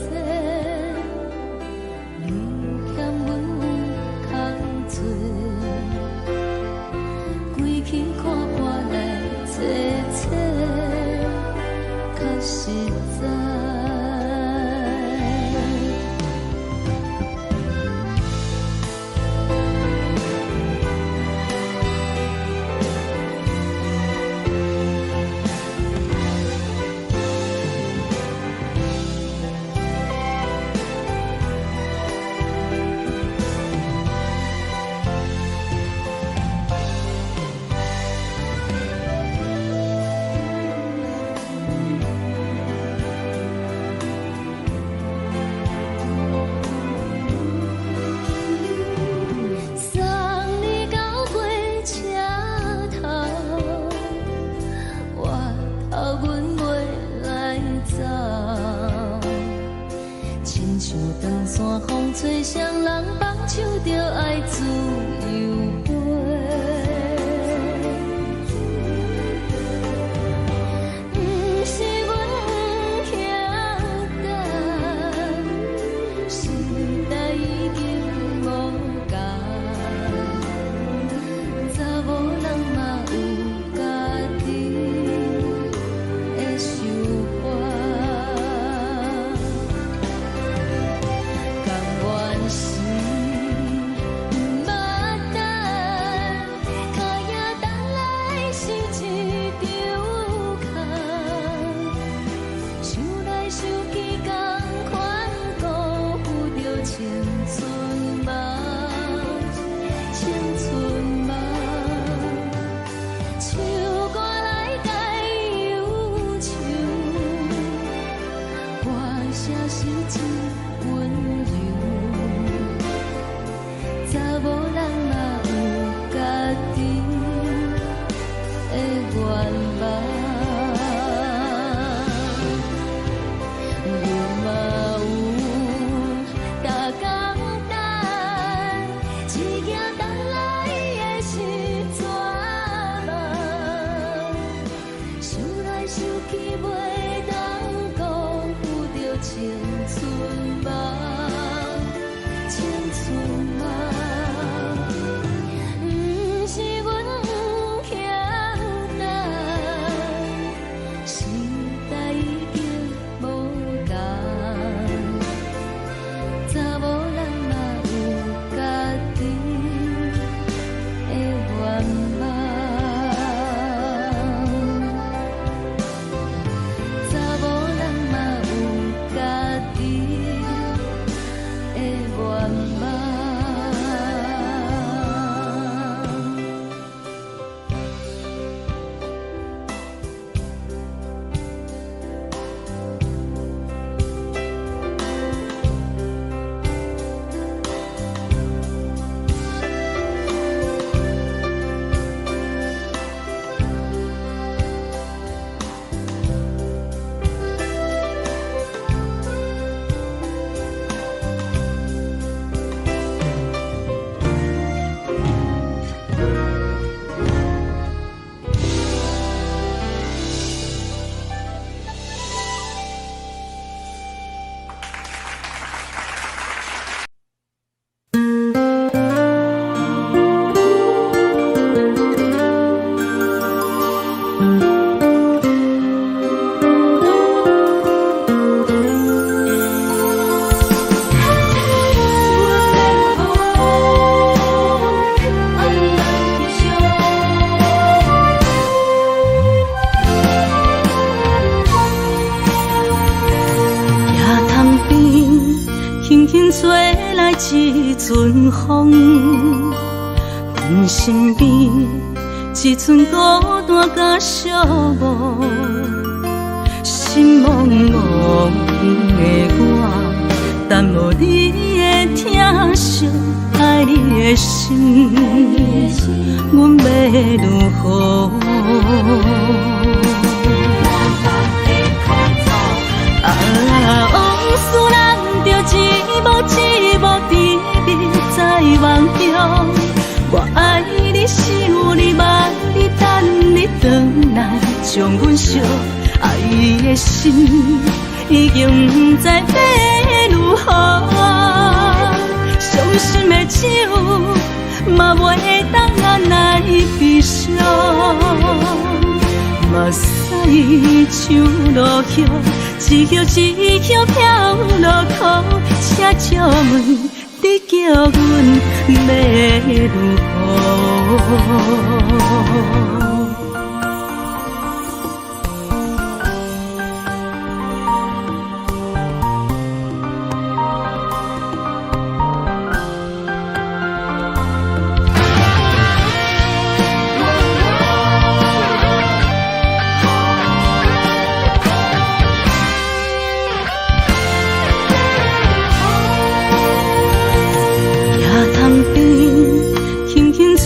像长线风吹，双人放手就爱自由飞。毋是阮毋晓等，时代已经无仝，查某人嘛有家己的想法。甘愿是毋捌等，脚影等来是一场空，想来想去，仝款辜负著青春梦，青春梦。唱歌来解忧愁，歌声是真温柔。查某人嘛有家己的愿望，阮嘛有逐工等，一行等来的是绝望。想来想去，袂当辜负著青春梦，青春梦。毋是阮毋晓等，时代已经无仝，查某人嘛有家己的愿望。查某人嘛有家己的愿望。野潭边，轻轻吹来一阵风，阮身边一阵孤单佮寂寞，心茫茫的我，等无你的疼惜，爱你的心，阮欲如何？啊，往事人著一幕一幕甜蜜在梦中。我爱你，想你，望你，等你转来，将阮惜。爱的心已经不知欲如何，伤心的酒嘛袂当来悲伤。目屎像落叶，一叶一叶飘落空，请借问你叫阮欲如何？野潭边，轻轻吹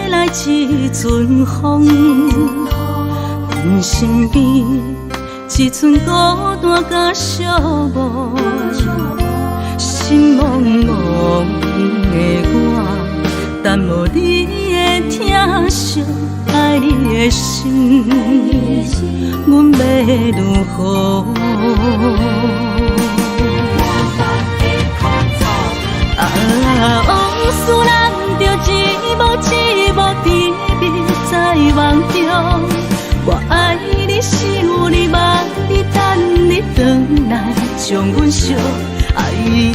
来一阵风，阮身边一阵孤单佮寂寞，心茫茫的我，等無你的疼惜，愛你的心，阮欲如何？啊，往事咱著一幕一幕甜蜜在夢中。我愛你，想你，望你，等你轉來，將阮惜愛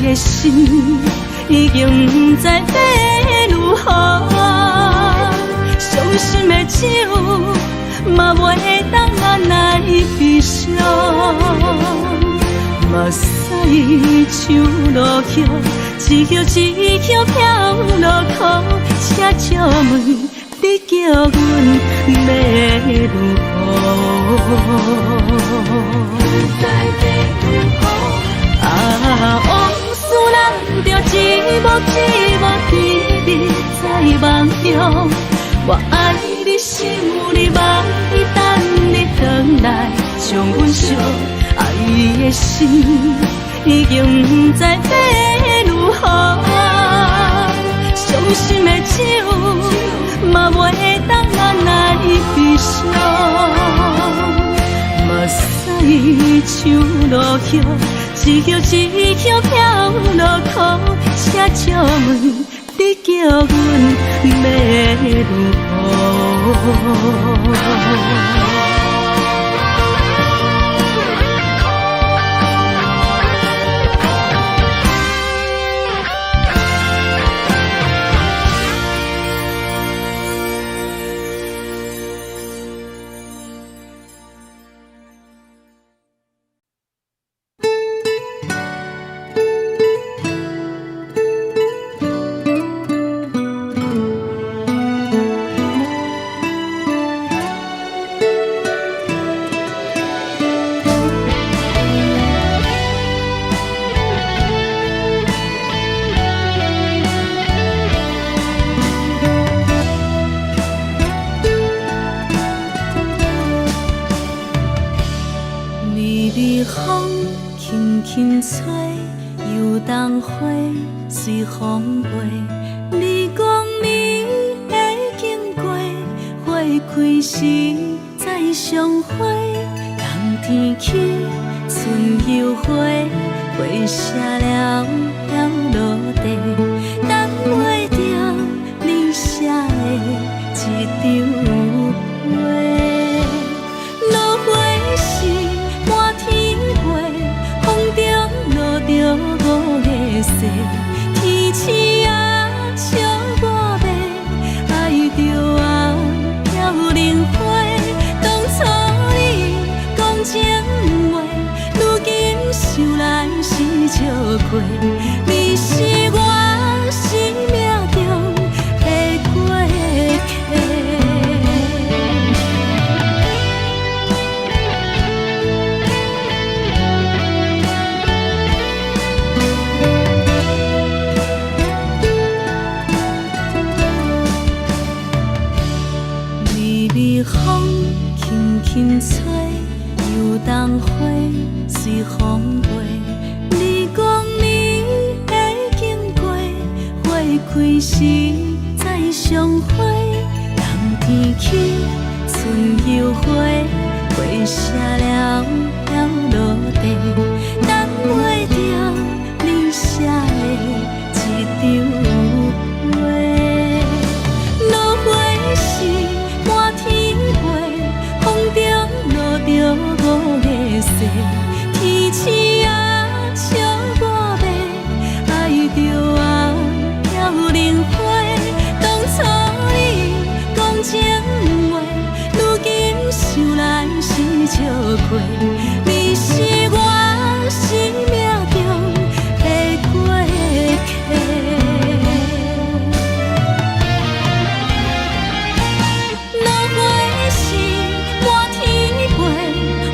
的心已經毋知欲如何。傷心的酒嘛袂當按捺悲傷，目屎像落雨，一葉一葉飄落苦，請借問你叫阮欲如何？啊，往事咱著一幕一幕甜蜜在夢中。我愛你，想你，望你，等你轉來，將阮惜愛的心已經毋知欲如何。傷心的酒嘛袂當按捺悲傷，目屎像落雨，一葉一葉飄落苦，請借問你叫阮欲如何？微微風輕輕吹，油桐花隨風飛。你講你會經過，花開時再相會。冬天起，春又回，花謝了飄落地，等袂著你寫的這張批。落花時滿天飛，風中落著五个誓，天鼠仔笑我欲愛著啊飄零花。當初你講情話，如今想來是笑話，你是我生命中的過客。微微風輕輕吹，油桐花隨風飛。你講你會經過，花開時再相會。冬天起，春又回，花謝了飄落地，等袂著你寫的這張批。落花時滿天飛，風中落著五个誓，天鼠仔笑我欲愛著啊飄零花。當初你講情話，如今想來是笑話，你是我生命中的過客。落花時滿天飛，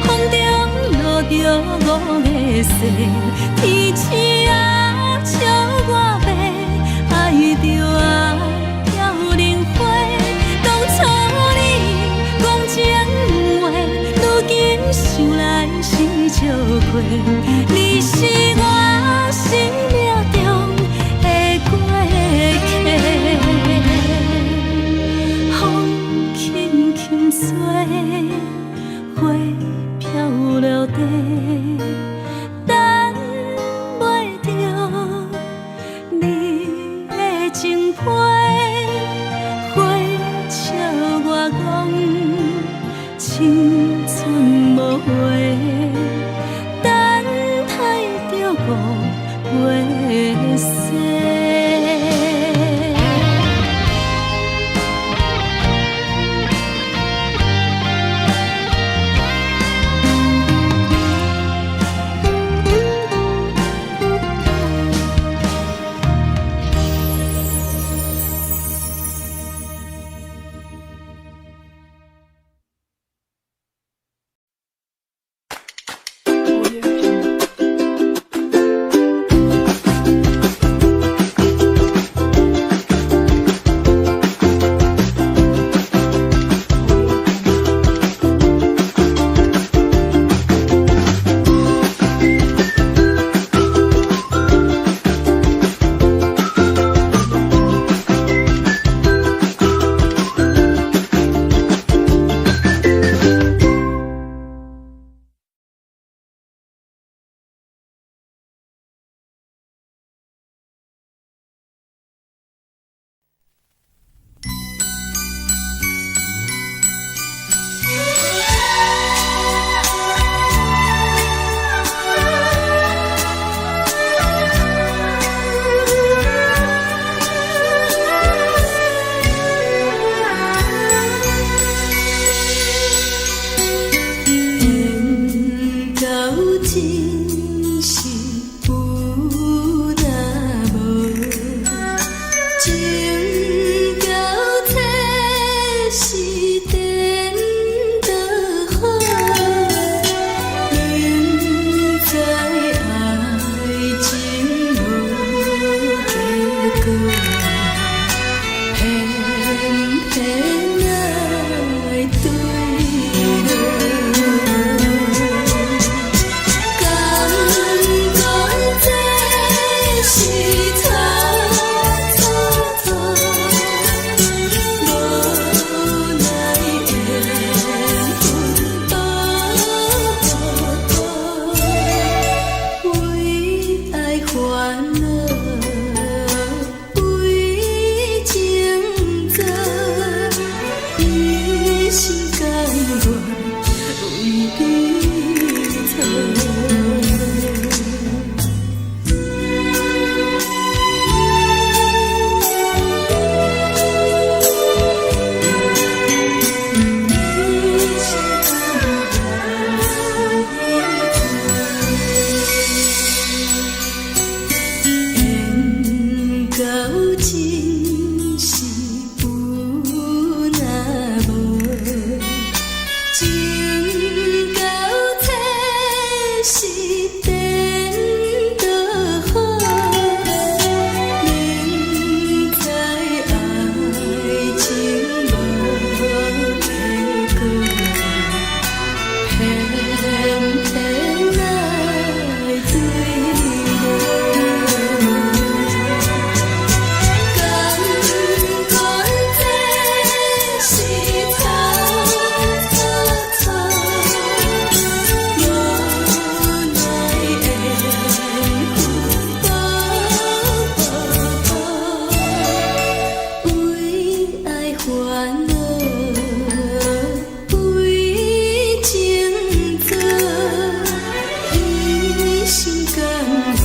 風中落著五个誓，天鼠仔笑我欲愛著啊飄零花。當初你講情話，如今想來是笑話，你是我生命中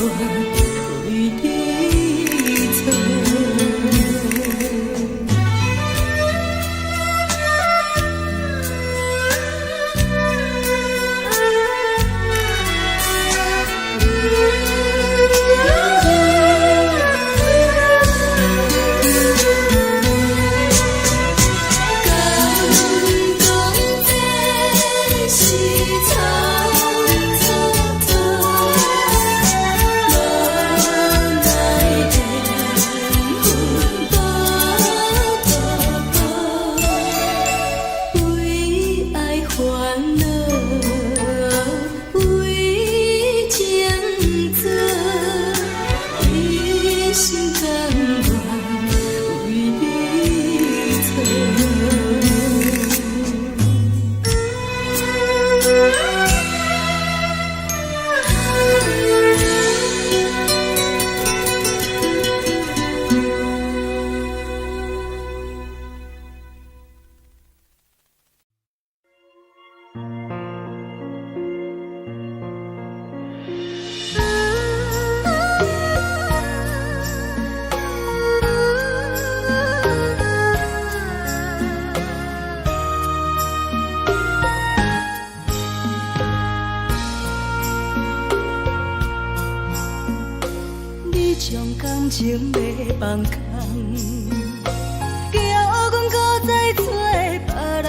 為你做。敢講這是倉促錯，無奈緣分無步，為愛煩惱，為情做，一心甘願為你做。你將感情欲放空，叫阮閣再找別人，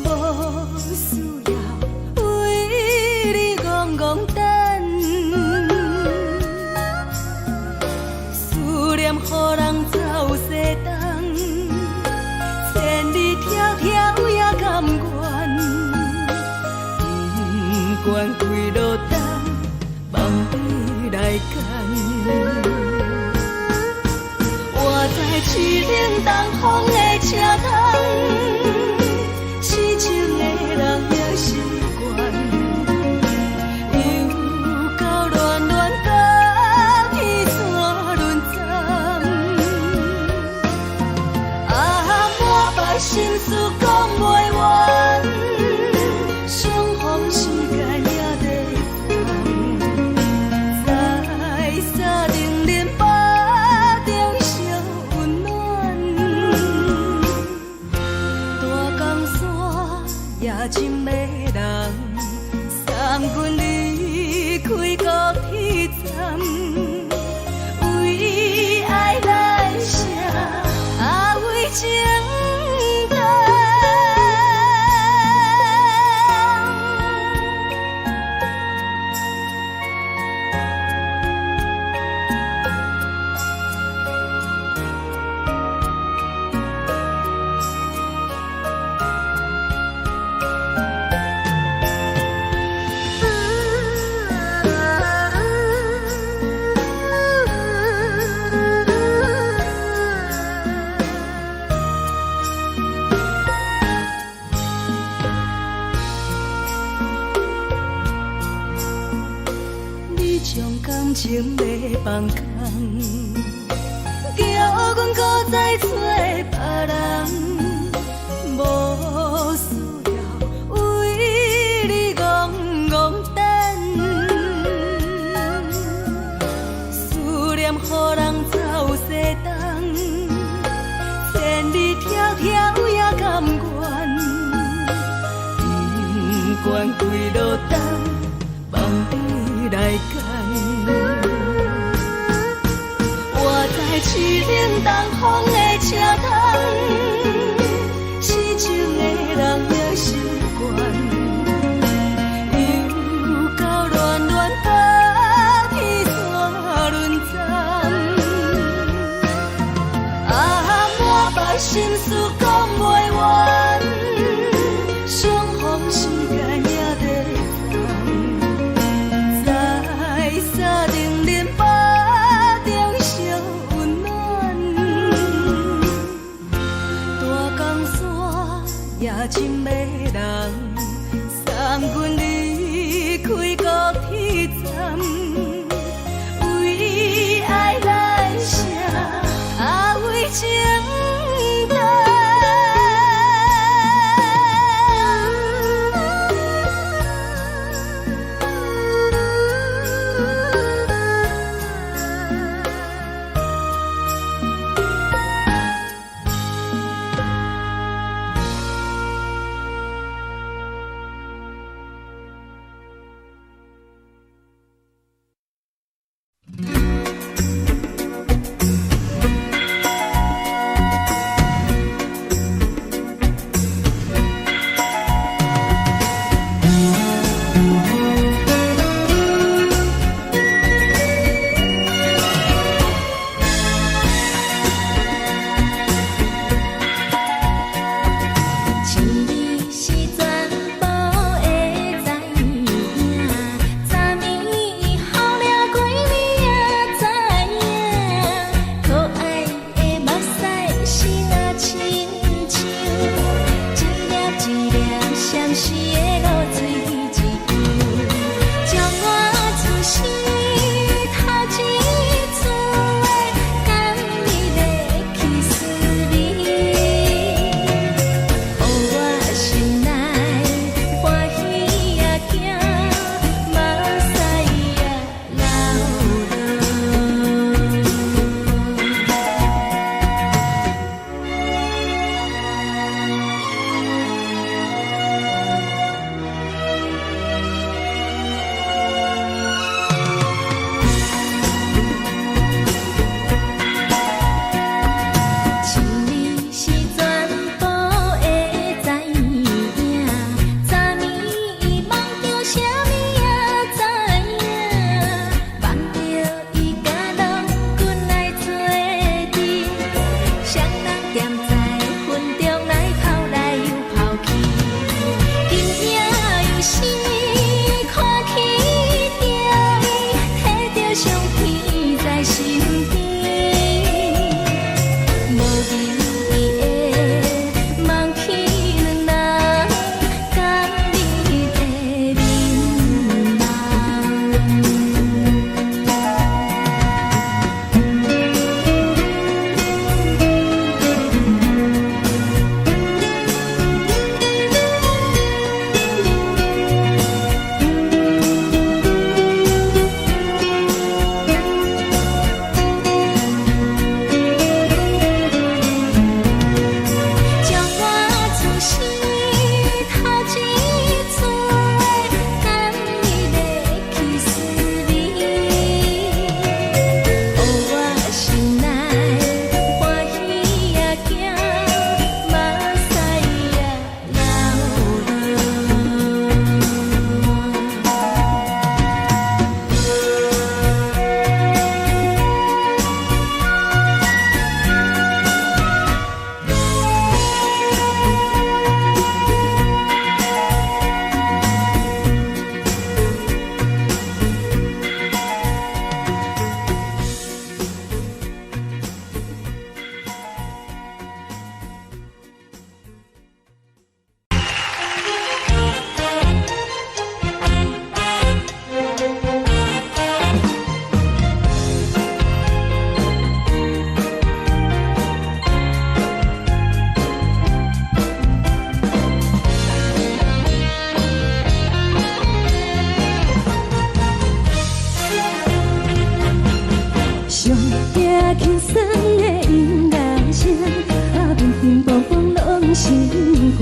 無需要為你戇戇等，思念予人走西東，千里迢迢也甘願，不管幾落冬，望你來牽。我知淒冷東風的車窗，痴情的人也習慣，又到暖暖高天山轮站，啊，满腹心事講袂完，相逢時間也短暫，在三重林腹中相溫暖，大江山也真迷人，送阮離開高鐵站，為愛來寫，啊為情等。你將感情欲放空，叫阮閣再找別人，無需要為你戇戇等，思念予人走西東，千里迢迢也甘願，不管幾落冬，望你來牽。我知淒冷東風的車窗，痴情的人也習慣，又到暖暖高鐵山輪站，啊，滿腹心事講袂完，相逢時間也短暫，在三重林腹中相溫暖，大江山也真迷人，送阮離開高鐵站，為愛來寫，啊為情等。相片在身邊，無意義的忘去兩人甘蜜的眠夢。將我出生頭一次的甘蜜的キス味，予我心內歡喜也驚，目屎也流落。上驚輕鬆的音樂聲，啊，乒乒乓乓攏心肝。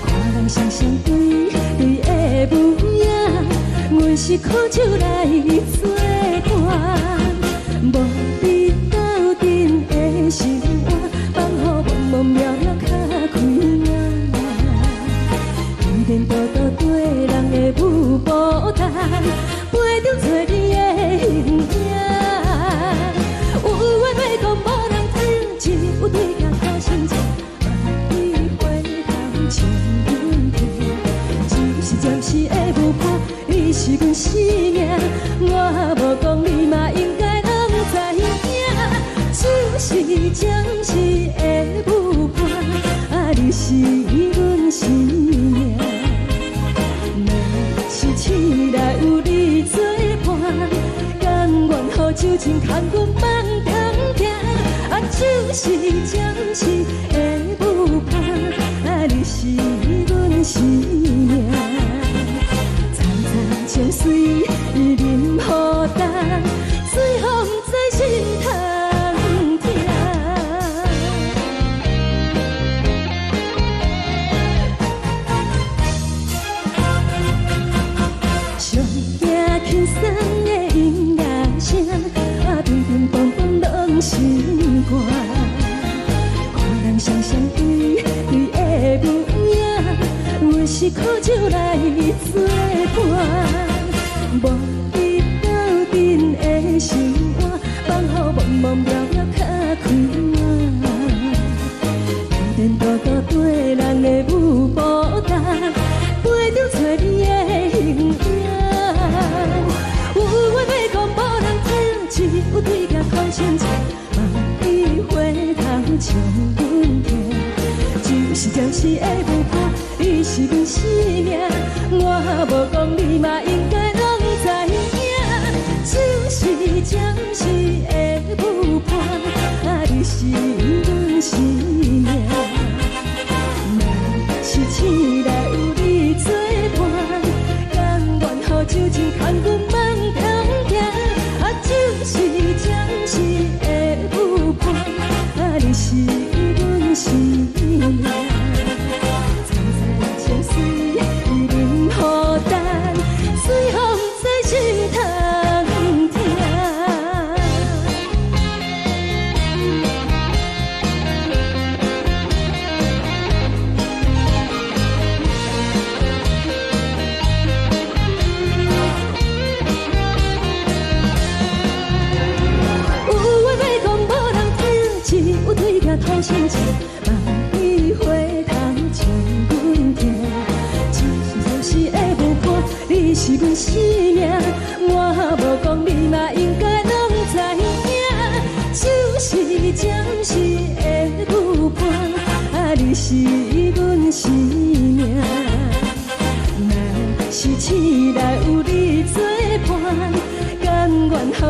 看人雙雙對對的舞影，阮是苦酒來做伴，無你鬥陣的生活，放予茫茫渺渺較開眼。天天多多對人的舞步動，陪著找你的形影。有緣袂講無人知，只有對鏡看心情，萬里回頭情阮聽。只是暫時的舞伴，你是阮生命，我無講你嘛應該攏知影。只是暫時的舞伴，啊，你是阮生命。若是醒來有你作伴，甘願予酒精牽阮放通行。啊，只是暫時的舞伴，啊，你是阮生命。層層情水淋雨重，水予毋知心通疼。上驚輕鬆的音樂聲，啊，乒乒乓乓攏心肝。看人雙雙對對的舞影，阮是苦酒來做伴，無你鬥陣的生活，放予茫茫渺渺較開眼。天天多多對人的舞步動，陪著找你的形影。有緣袂講無人知，只有對鏡看清楚，望你回頭笑阮聽。只是暫時的舞伴，你是阮生命，我無講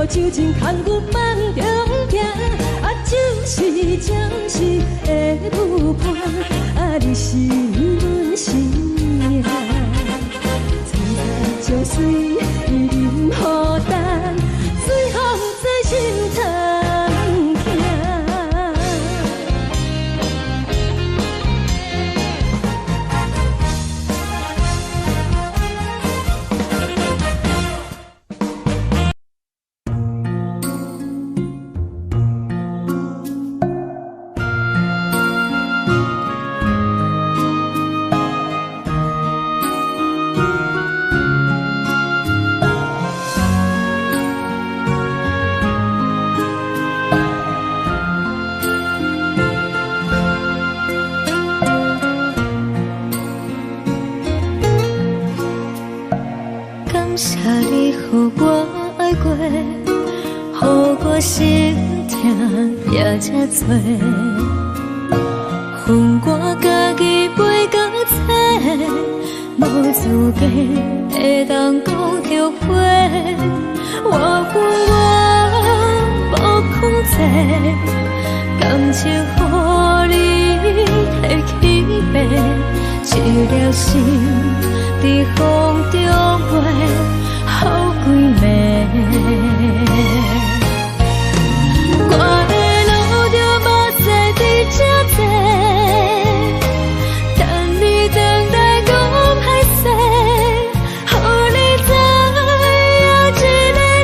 酒精牵阮慢中行，啊，就是暂时的舞伴，啊，你是阮生命。苍苍江水任雨干，随风在心头疼。感謝你予我愛過，予我心疼也這多。予我家己飛到找，無資格會當講後悔。我有我無控制，感情予你提去爬，一粒心佇風中飛，予規暝。我會流著目屎佇這坐，等你轉來講歹勢，予你知影這个人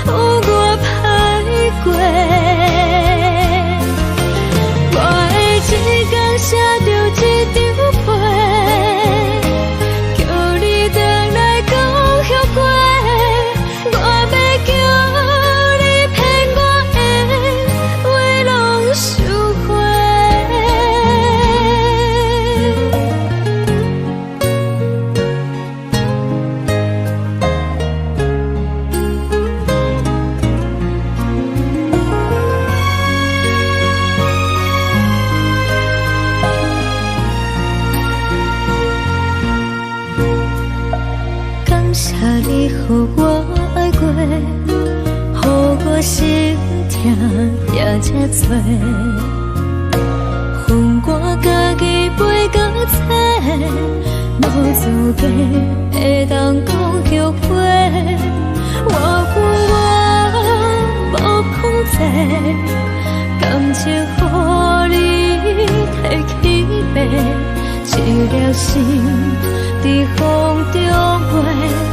有偌歹過。我會一工寫著一張批，叫你轉來講後悔。我欲叫你騙我的話攏收回。感謝你予我愛過，予我心疼也這多。予我家己飛到找，無資格會當講後悔。我有我無控制，感情予你提去爬，一粒心佇風中飛。